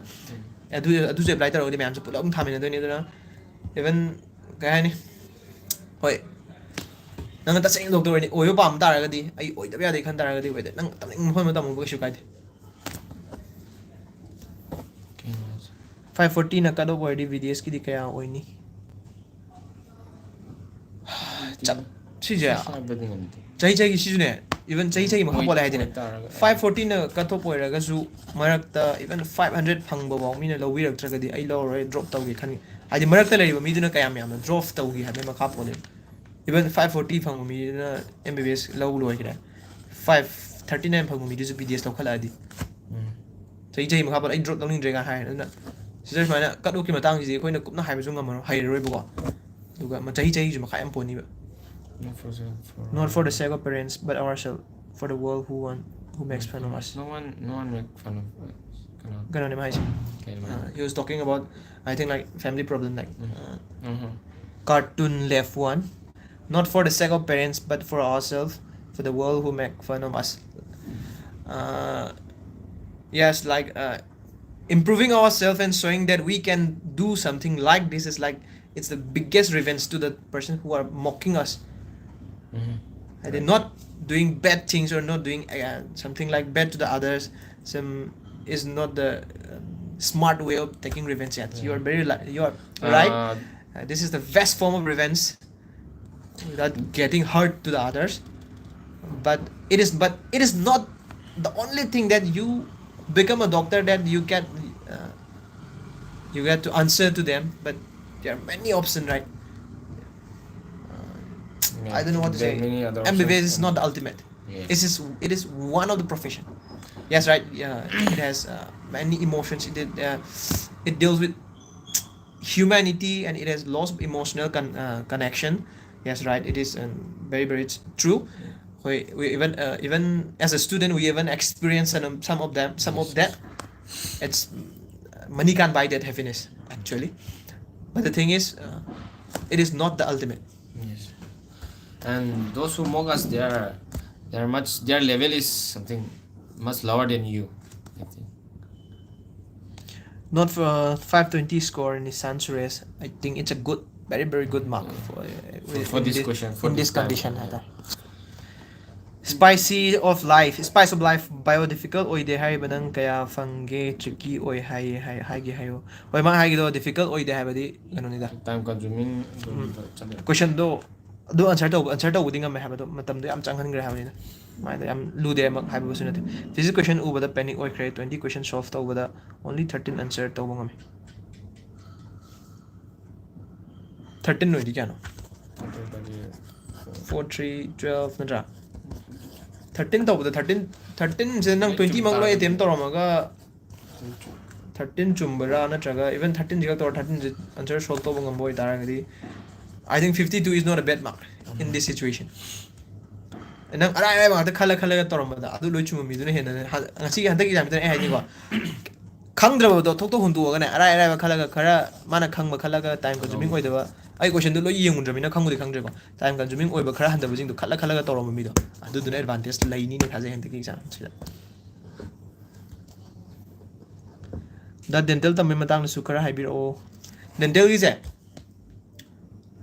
ꯑꯗꯨ, ꯑꯗꯨꯁꯨ ꯑꯦꯄ꯭ꯂꯥꯏ ꯇꯧꯔꯒꯗꯤ ꯃꯌꯥꯝꯁꯨ ꯄꯨꯂꯞ ꯑꯃꯨꯛ ꯊꯥꯃꯤꯟꯅꯗꯣꯏꯅꯤ꯫ ꯑꯗꯨꯅ even, ꯀꯩ ꯍꯥꯏꯅꯤ, ꯍꯣꯏ, ꯅꯪꯅ ꯇꯁꯦꯡꯅ ꯗꯣꯛꯇꯔ ꯑꯣꯏꯅ ꯑꯣꯏꯕ ꯄꯥꯝ ꯇꯥꯔꯒꯗꯤ, ꯑꯩ ꯑꯣꯏꯗꯕ ꯌꯥꯗꯦ ꯈꯟ ꯇꯥꯔꯒꯗꯤ, ꯑꯣꯏꯗꯦ, ꯅꯪ ꯇꯝꯅꯤꯡꯕ ꯃꯐꯝ ꯑꯃ ꯇꯝꯃꯨꯕ ꯀꯩꯁꯨ ꯀꯥꯏꯗꯦ꯫ ꯀꯩꯅꯣ ꯍꯥꯏꯁꯦ? Five fortyꯅ ꯀꯠ ꯑꯣꯐ ꯑꯣꯏꯔꯗꯤ BDSꯀꯤꯗꯤ ꯀꯌꯥ ꯑꯣꯏꯅꯤ? ꯆꯞ-, ꯁꯤꯁꯦ ꯍꯥꯏꯕꯗꯤ ꯉꯝꯗꯦ꯫ ꯆꯍꯤ ꯆꯍꯤꯒꯤ ꯁꯤꯁꯨꯅꯦ, even ꯆꯍꯤ ꯆꯍꯤꯒꯤ ꯃꯈꯥ ꯑꯣꯏ-, ꯄꯣꯜꯂꯦ ꯍꯥꯏꯗꯤꯅꯦ꯫ ꯑꯣꯏꯇꯥꯔꯒ-, Five fortyꯅ ꯀꯠ ꯑꯣꯐ ꯑꯣꯏꯔꯒꯁꯨ ꯃꯔꯛꯇ even five hundred ꯐꯪꯕꯐꯥꯎ ꯃꯤꯅ ꯂꯧꯕꯤꯔꯛꯇ꯭ꯔꯒꯗꯤ ꯑꯩ ꯂꯧꯔꯔꯣꯏ, ꯗ꯭ꯔꯣꯞ ꯇꯧꯒꯦ ꯈꯟꯅꯤ꯫ ꯍꯥꯏꯗꯤ ꯃꯔꯛꯇ ꯂꯩꯔꯤꯕ ꯃꯤꯗꯨꯅ ꯀꯌꯥꯝ ꯌꯥꯝꯅ ꯗ꯭ꯔꯣꯞ ꯇꯧꯒꯦ ꯍꯥꯏꯕꯒꯤ ꯃꯈꯥ ꯄꯣꯜꯂꯦ꯫ Even five forty ꯐꯪꯕ ꯃꯤꯗꯨꯅ MBBS ꯂꯧ ꯂꯣꯏꯈ꯭ꯔꯦ, five thirty nine ꯐꯪꯕ ꯃꯤꯗꯨꯁꯨ BDS ꯂꯧꯈꯠꯂꯛꯑꯗꯤ꯫ ꯎꯝ꯫ ꯆꯍꯤ ꯆꯍꯤ ꯃꯈꯥ ꯄꯣꯜꯂꯦ, "ꯑꯩ ꯗ꯭ꯔꯣꯞ ꯂꯧꯅꯤꯡꯗ꯭ꯔꯦ" ꯀꯥꯏꯅ ꯍꯥꯏꯔꯦ꯫ ꯑꯗꯨꯅ ꯁꯤꯗ ꯁꯨꯃꯥꯏꯅ ꯀꯠ ꯑꯣꯐꯀꯤ ꯃꯇꯥꯡꯁꯤꯗꯤ ꯑꯩꯈꯣꯏꯅ ꯀꯨꯞꯅ ꯍꯥꯏꯕꯁꯨ ꯉꯝꯃꯔꯣꯏ, ꯍꯩꯔꯔꯣꯏꯕꯀꯣ꯫ ꯑꯗꯨꯒ ꯃ-, ꯆꯍꯤ ꯆꯍꯤꯒꯤꯁꯨ ꯃꯈꯥ ꯌꯥꯝ ꯄꯣꯟꯅꯤꯕ꯫ Not for sale, for Not for the sake of parents, but ourselves, for the world who want, who makes fun of us. No one, no one make fun of us. ꯀꯩꯅꯣ? ꯀꯩꯅꯣꯅꯦ ꯃꯥ ꯍꯥꯏꯁꯦ? ꯀꯩꯅꯣ? Uh, he was talking about, I think, like, family problem, like, Mm. uh, Mhm. Cartoon Left One. Not for the sake of parents, but for ourselves, for the world who make fun of us. Uh, yes, like, uh, improving ourselves and showing that we can do something like this is like, it's the biggest revenge to the person who are mocking us. Mhm. And they're not doing bad things or not doing, uh, something like bad to the others. Some is not the, um, smart way of taking revenge yet. You are Yeah. very li-, you are right. Uh, Uh, this is the best form of revenge without getting hurt to the others. But it is, but it is not the only thing that you become a doctor that you can, uh, you get to answer to them. But there are many options, right? Uh, I don't know what to say. MBBS is not the ultimate. It is, it is one of the profession. Yes, right. Yeah, it has uh, many emotions. It did, uh, it deals with humanity, and it has lots of emotional con- uh, connection. Yes, right. It is um, very, very true. We, we even uh, even as a student, we even experience some, some of them, some of that. It's money can't buy that happiness, actually. But the thing is, uh, it is not the ultimate. Yes. And those who mock us, they are, they are much, their level is something much lower than you, I think. Not for uh, five twenty score in Nissan Suresh. I think it's a good, very, very good mark for, uh, for, for in this question, for in this, this condition. Spice of life, spice of life, bio difficult ꯑꯣꯏꯗꯦ ꯍꯥꯏꯔꯤꯕ ꯅꯪ ꯀꯌꯥ ꯐꯪꯒꯦ? Tricky ꯑꯣꯏ ꯍꯥꯏꯌꯦ ꯍꯥꯏ ꯍꯥꯏꯒꯦ ꯍꯥꯏꯌꯣ꯫ ꯍꯣꯏ, ꯃꯥ ꯍꯥꯏꯒꯤꯗꯣ difficult ꯑꯣꯏꯗꯦ ꯍꯥꯏꯕꯗꯤ ꯀꯩꯅꯣꯅꯤꯗ꯫ Time consuming. Questionꯗꯣ ꯑꯗꯨ answer ꯇꯧꯕ answer ꯇꯧꯕꯗꯤ ꯉꯝꯃꯦ ꯍꯥꯏꯕꯗꯣ, ꯃꯇꯝꯗꯣ ꯌꯥꯝ ꯆꯪꯍꯟꯈ꯭ꯔꯦ ꯍꯥꯏꯕꯅꯤꯅ꯫ ꯃꯥꯏꯗ ꯌꯥꯝ ꯂꯨꯗꯦ ꯑꯃꯛ ꯍꯥꯏꯕꯁꯨ ꯅꯠꯇꯦ꯫ Physics question ꯎꯕꯗ panic ꯑꯣꯏꯈ꯭ꯔꯦ꯫ Twenty question solve ꯇꯧꯕꯗ only thirteen answer ꯇꯧꯕ ꯉꯝꯃꯤ꯫ Thirteen ꯑꯣꯏꯗꯤ ꯀꯌꯥꯅꯣ? Four three twelve ꯅꯠꯇ꯭ꯔꯥ? Thirteen ꯇꯧꯕꯗ thirteen, thirteenꯁꯦ ꯅꯪ twenty ꯃꯛ ꯂꯣꯏ attempt ꯇꯧꯔꯝꯃꯒ thirteen ꯆꯨꯝꯕ꯭ꯔꯥ ꯅꯠꯇ꯭ꯔꯒ even thirteenꯁꯤ ꯈꯛ ꯇꯧꯔ thirteenꯁꯤ answer solve ꯇꯧꯕ ꯉꯝꯕ ꯑꯣꯏꯇꯥꯔꯒꯗꯤ, I think fifty two is not a bad mark in this situation. ꯅꯪ ꯑꯔꯥꯏ ꯑꯔꯥꯏꯕ ꯉꯥꯛꯇ ꯈꯜꯂ ꯈꯜꯂꯒ ꯇꯧꯔꯝꯕꯗ ꯑꯗꯨ ꯂꯣꯏ ꯆꯨꯝꯕ ꯃꯤꯗꯨꯅ ꯍꯦꯟꯅ ꯍ- ꯉꯁꯤꯒꯤ ꯍꯟꯗꯛꯀꯤ examꯗ ꯑꯩ ꯍꯥꯏꯅꯤꯀꯣ, ꯈꯪꯗ꯭ꯔꯕꯗꯣ ꯊꯣꯛꯇꯣꯛ ꯍꯨꯟꯗꯣꯛꯑꯒꯅꯦ, ꯑꯔꯥꯏ ꯑꯔꯥꯏꯕ ꯈꯜꯂꯒ, ꯈꯔ ꯃꯥꯅ ꯈꯪꯕ ꯈꯜꯂꯒ time consuming ꯑꯣꯏꯗꯕ, ꯑꯩ questionꯗꯣ ꯂꯣꯏ ꯌꯦꯡꯉꯨꯗ꯭ꯔꯕꯅꯤꯅ ꯈꯪꯕꯨꯗꯤ ꯈꯪꯗ꯭ꯔꯦꯀꯣ, time consuming ꯑꯣꯏꯕ ꯈꯔ ꯍꯟꯊꯕꯁꯤꯡꯗꯣ ꯈꯜꯂ ꯈꯜꯂꯒ ꯇꯧꯔꯝꯕ ꯃꯤꯗꯣ, ꯑꯗꯨꯗꯨꯅ advantage ꯂꯩꯅꯤꯅ ꯊꯥꯖꯩ ꯍꯟꯗꯛꯀꯤ examꯁꯤꯗ꯫ ꯗ dental ꯇꯝꯕꯩ ꯃꯇꯥꯡꯗꯁꯨ ꯈꯔ ꯍꯥꯏꯕꯤꯔꯛꯑꯣ꯫ Dentalꯒꯤꯁꯦ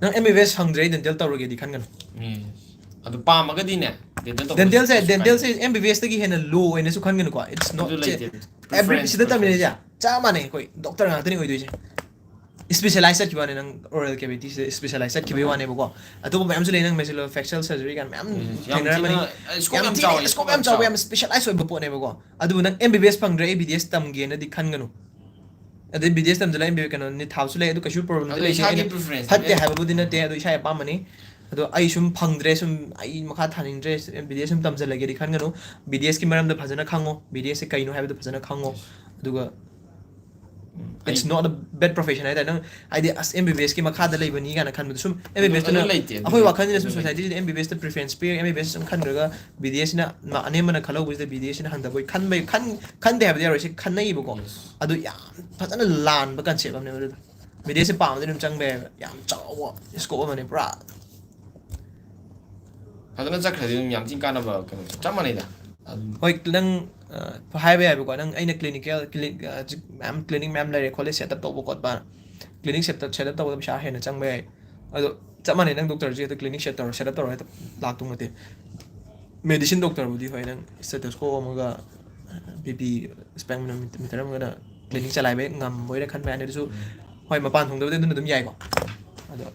ꯅꯪ MBBS ꯐꯪꯗ꯭ꯔꯦ ꯑꯩ dental ꯇꯧꯔꯒꯦꯗꯤ ꯈꯟꯒꯅꯨ꯫ ꯑꯗꯨ ꯄꯥꯝꯃꯒꯗꯤꯅꯦ, dental ꯇꯧꯕ dentalꯁꯦ ꯀꯩꯁꯨ ꯀꯥꯏꯗꯦ꯫ Dentalꯁꯦ MBBSꯇꯒꯤ ꯍꯦꯟꯅ low ꯑꯣꯏꯅꯁꯨ ꯈꯟꯒꯅꯨꯀꯣ꯫ It's not ꯑꯗꯨ ꯂꯩꯇꯦ꯫ Every preference, ꯁꯤꯗ ꯇꯝꯃꯤꯟꯅꯩꯁꯦ preference꯫ ꯆꯞ ꯃꯥꯟꯅꯩ, ꯑꯩꯈꯣꯏ doctor ꯉꯥꯛꯇꯅꯤ ꯑꯣꯏꯗꯣꯏꯁꯦ꯫ Specialize ꯆꯠꯈꯤꯕ ꯋꯥꯅꯦ, ꯅꯪ oral cavityꯁꯤꯗ specialize ꯆꯠꯈꯤꯕꯒꯤ ꯋꯥꯅꯦꯕꯀꯣ꯫ ꯑꯇꯣꯞꯄ ꯃꯌꯥꯝꯁꯨ ꯂꯩ, ꯅꯪ maxillofacial surgery ꯀꯥꯏꯅ ꯃꯌꯥꯝ ꯌꯥꯝ ꯊꯦꯡꯅꯔꯝꯃꯅꯤ꯫ ꯊꯤꯅ, scope ꯌꯥꯝ ꯌꯥꯝ ꯊꯤꯅ ꯆꯥꯎꯋꯦ, scope scope ꯌꯥꯝ ꯌꯥꯝ ꯆꯥꯎꯕ, ꯆꯥꯎꯋꯦ꯫ ꯌꯥꯝ specialize ꯑꯣꯏꯕ ꯄꯣꯠꯅꯦꯕꯀꯣ꯫ ꯑꯗꯨꯕꯨ ꯅꯪ MBBS ꯐꯪꯗ꯭ꯔꯦ, ꯑꯩ BDS ꯇꯝꯒꯦꯅꯗꯤ ꯈꯟꯒꯅꯨ꯫ ꯑꯗꯩ BDS ꯇꯝꯁꯤꯜꯂ MBBS ꯀꯩꯅꯣ ꯅꯤꯠ ꯊꯥꯕꯁꯨ ꯂꯩ, ꯑꯗꯨ ꯀꯩꯁꯨ problemꯗꯤ ꯑꯗꯨ ꯂꯩꯇꯦ꯫ ꯏꯁꯥꯒꯤ ꯑꯩꯅ preference ꯐꯠꯇꯦ ꯍꯥꯏꯕꯕꯨꯗꯤ ꯅꯠꯇꯦ, ꯑꯗꯨ ꯏꯁꯥꯒꯤ ꯑꯄꯥꯝꯕꯅꯤ꯫ ꯑꯗꯣ ꯑꯩ ꯁꯨꯝ ꯐꯪꯗ꯭ꯔꯦ, ꯁꯨꯝ ꯑꯩ ꯃꯈꯥ ꯊꯥꯅꯤꯡꯗ꯭ꯔꯦ, ꯕꯤ ꯗꯤ ꯑꯦꯁ ꯁꯨꯝ ꯇꯝꯁꯤꯜꯂꯒꯦꯗꯤ ꯈꯟꯒꯅꯨ꯫ ꯕꯤ ꯗꯤ ꯑꯦꯁꯀꯤ ꯃꯔꯝꯗ ꯐꯖꯅ ꯈꯪꯉꯣ, ꯕꯤ ꯗꯤ ꯑꯦꯁꯁꯦ ꯀꯩꯅꯣ ꯍꯥꯏꯕꯗꯣ ꯐꯖꯅ ꯈꯪꯉꯣ꯫ ꯑꯗꯨꯒ it's not a bad profession ꯍꯥꯏꯇꯥꯔꯦ꯫ ꯅꯪ ꯍꯥꯏꯗꯤ ꯑꯁ ꯑꯦꯝ ꯕꯤ ꯕꯤ ꯑꯦꯁꯀꯤ ꯃꯈꯥꯗ ꯂꯩꯕꯅꯤꯒ ꯀꯥꯏꯅ ꯈꯟꯕꯗꯣ ꯁꯨꯝ ꯑꯦꯝ ꯕꯤ ꯕꯤ ꯑꯦꯁꯇꯨꯅ ꯑꯗꯨ ꯂꯩꯇꯦ, ꯑꯗꯨ ꯑꯩꯈꯣꯏ ꯂꯩꯇꯦ, ꯋꯥꯈꯜꯁꯤꯅ ꯑꯗꯨ ꯁꯨꯝ ꯂꯩꯇꯦ꯫ ꯁꯣꯁꯥꯏꯇꯤꯁꯤꯗ ꯑꯦꯝ ꯕꯤ ꯕꯤ ꯑꯦꯁꯇ ꯄ꯭ꯔꯤꯐꯔꯦꯟꯁ ꯄꯤꯔꯒ ꯑꯦꯝ ꯕꯤ ꯕꯤ ꯑꯦꯁꯁꯤꯅ ꯑꯅꯦꯝꯕꯅ ꯈꯜꯍꯧꯕꯁꯤꯗ ꯕꯤ ꯗꯤ ꯑꯦꯁꯁꯤꯅ ꯍꯟꯊꯕꯣꯏ ꯈꯟꯕꯩ ꯈꯟ ꯈꯟꯗꯦ ꯍꯥꯏꯕꯗꯤ ꯌꯥꯔꯣꯏ, ꯁꯤ ꯈꯟꯅꯩꯌꯦꯕꯀꯣ꯫ ꯑꯗꯨ ꯌꯥꯝ ꯐꯖꯅ ꯂꯥꯟꯕ ꯀꯟꯁꯦꯞ ꯑꯃꯅꯦꯕ ꯑꯗꯨꯗꯣ꯫ ꯕꯤ ꯗꯤ ꯑꯦꯁꯁꯦ ꯄꯥꯝꯃꯗꯤ ꯑꯗꯨꯝ ꯆꯪꯕ ꯌꯥꯏꯕ, ꯌꯥꯝ ꯆꯥꯎꯕ ꯁ꯭ꯀꯣꯞ ꯑꯃꯅꯦ ꯄꯨꯔꯥ꯫ ꯐꯖꯅ ꯆꯠꯈ꯭ꯔꯗꯤ ꯑꯗꯨꯝ ꯌꯥꯝ ꯊꯤꯅ ꯀꯥꯟꯅꯕ ꯀꯩꯅꯣ ꯆꯞ ꯃꯥꯟꯅꯩꯗ꯫ ꯑꯗꯨꯝ ꯍꯣꯏ, ꯅꯪ ꯑ, ꯍꯥꯏꯕ ꯌꯥꯏꯕꯀꯣ, ꯅꯪ ꯑꯩꯅ ꯀ꯭ꯂꯤꯅꯤꯀꯦꯜ ꯃꯌꯥꯝ ꯀ꯭ꯂꯤꯅꯤꯛ ꯃꯌꯥꯝ ꯂꯩꯔꯦ ꯈꯣꯠꯂꯦ ꯁꯦꯠ ꯑꯞ ꯇꯧꯕ ꯈꯣꯠꯄ, clinic set up set up ꯇꯧꯕꯗ ꯄꯩꯁꯥ ꯍꯦꯟꯅ ꯆꯪꯕ ꯌꯥꯏ꯫ ꯑꯗꯣ ꯆꯞ ꯃꯥꯟꯅꯩ, ꯅꯪ ꯗꯣꯛꯇꯔꯁꯨ ꯍꯦꯛꯇ ꯀ꯭ꯂꯤꯅꯤꯛ ꯁꯦꯠ ꯇꯧꯔ ꯁꯦꯠ ꯑꯞ ꯇꯧꯔ ꯍꯦꯛꯇ ꯂꯥꯛꯇꯧ ꯅꯠꯇꯦ꯫ ꯃꯦꯗꯤꯁꯤꯟ ꯗꯣꯛꯇꯔꯕꯨꯗꯤ ꯍꯣꯏ, ꯅꯪ ꯁ꯭ꯇꯦꯇꯣꯁꯀꯣꯞ ꯑꯃꯒ ꯕꯤ ꯄꯤ ꯁ꯭ꯄꯦꯛꯃꯤꯅꯣꯃꯤꯇꯔ ꯑꯃꯒ ꯀ꯭ꯂꯤꯅꯤꯛ ꯆꯂꯥꯏꯕ ꯍꯦꯛ ꯉꯝꯕꯣꯏꯅ ꯈꯟꯕ ꯌꯥꯅꯤ꯫ ꯑꯗꯨꯁꯨ ꯍꯣꯏ, ꯃꯄꯥꯟ ꯊꯣꯡꯗꯕꯗꯤ ꯑꯗꯨꯅ ꯑꯗꯨꯝ ꯌꯥꯏꯀꯣ꯫ ꯑꯗꯣ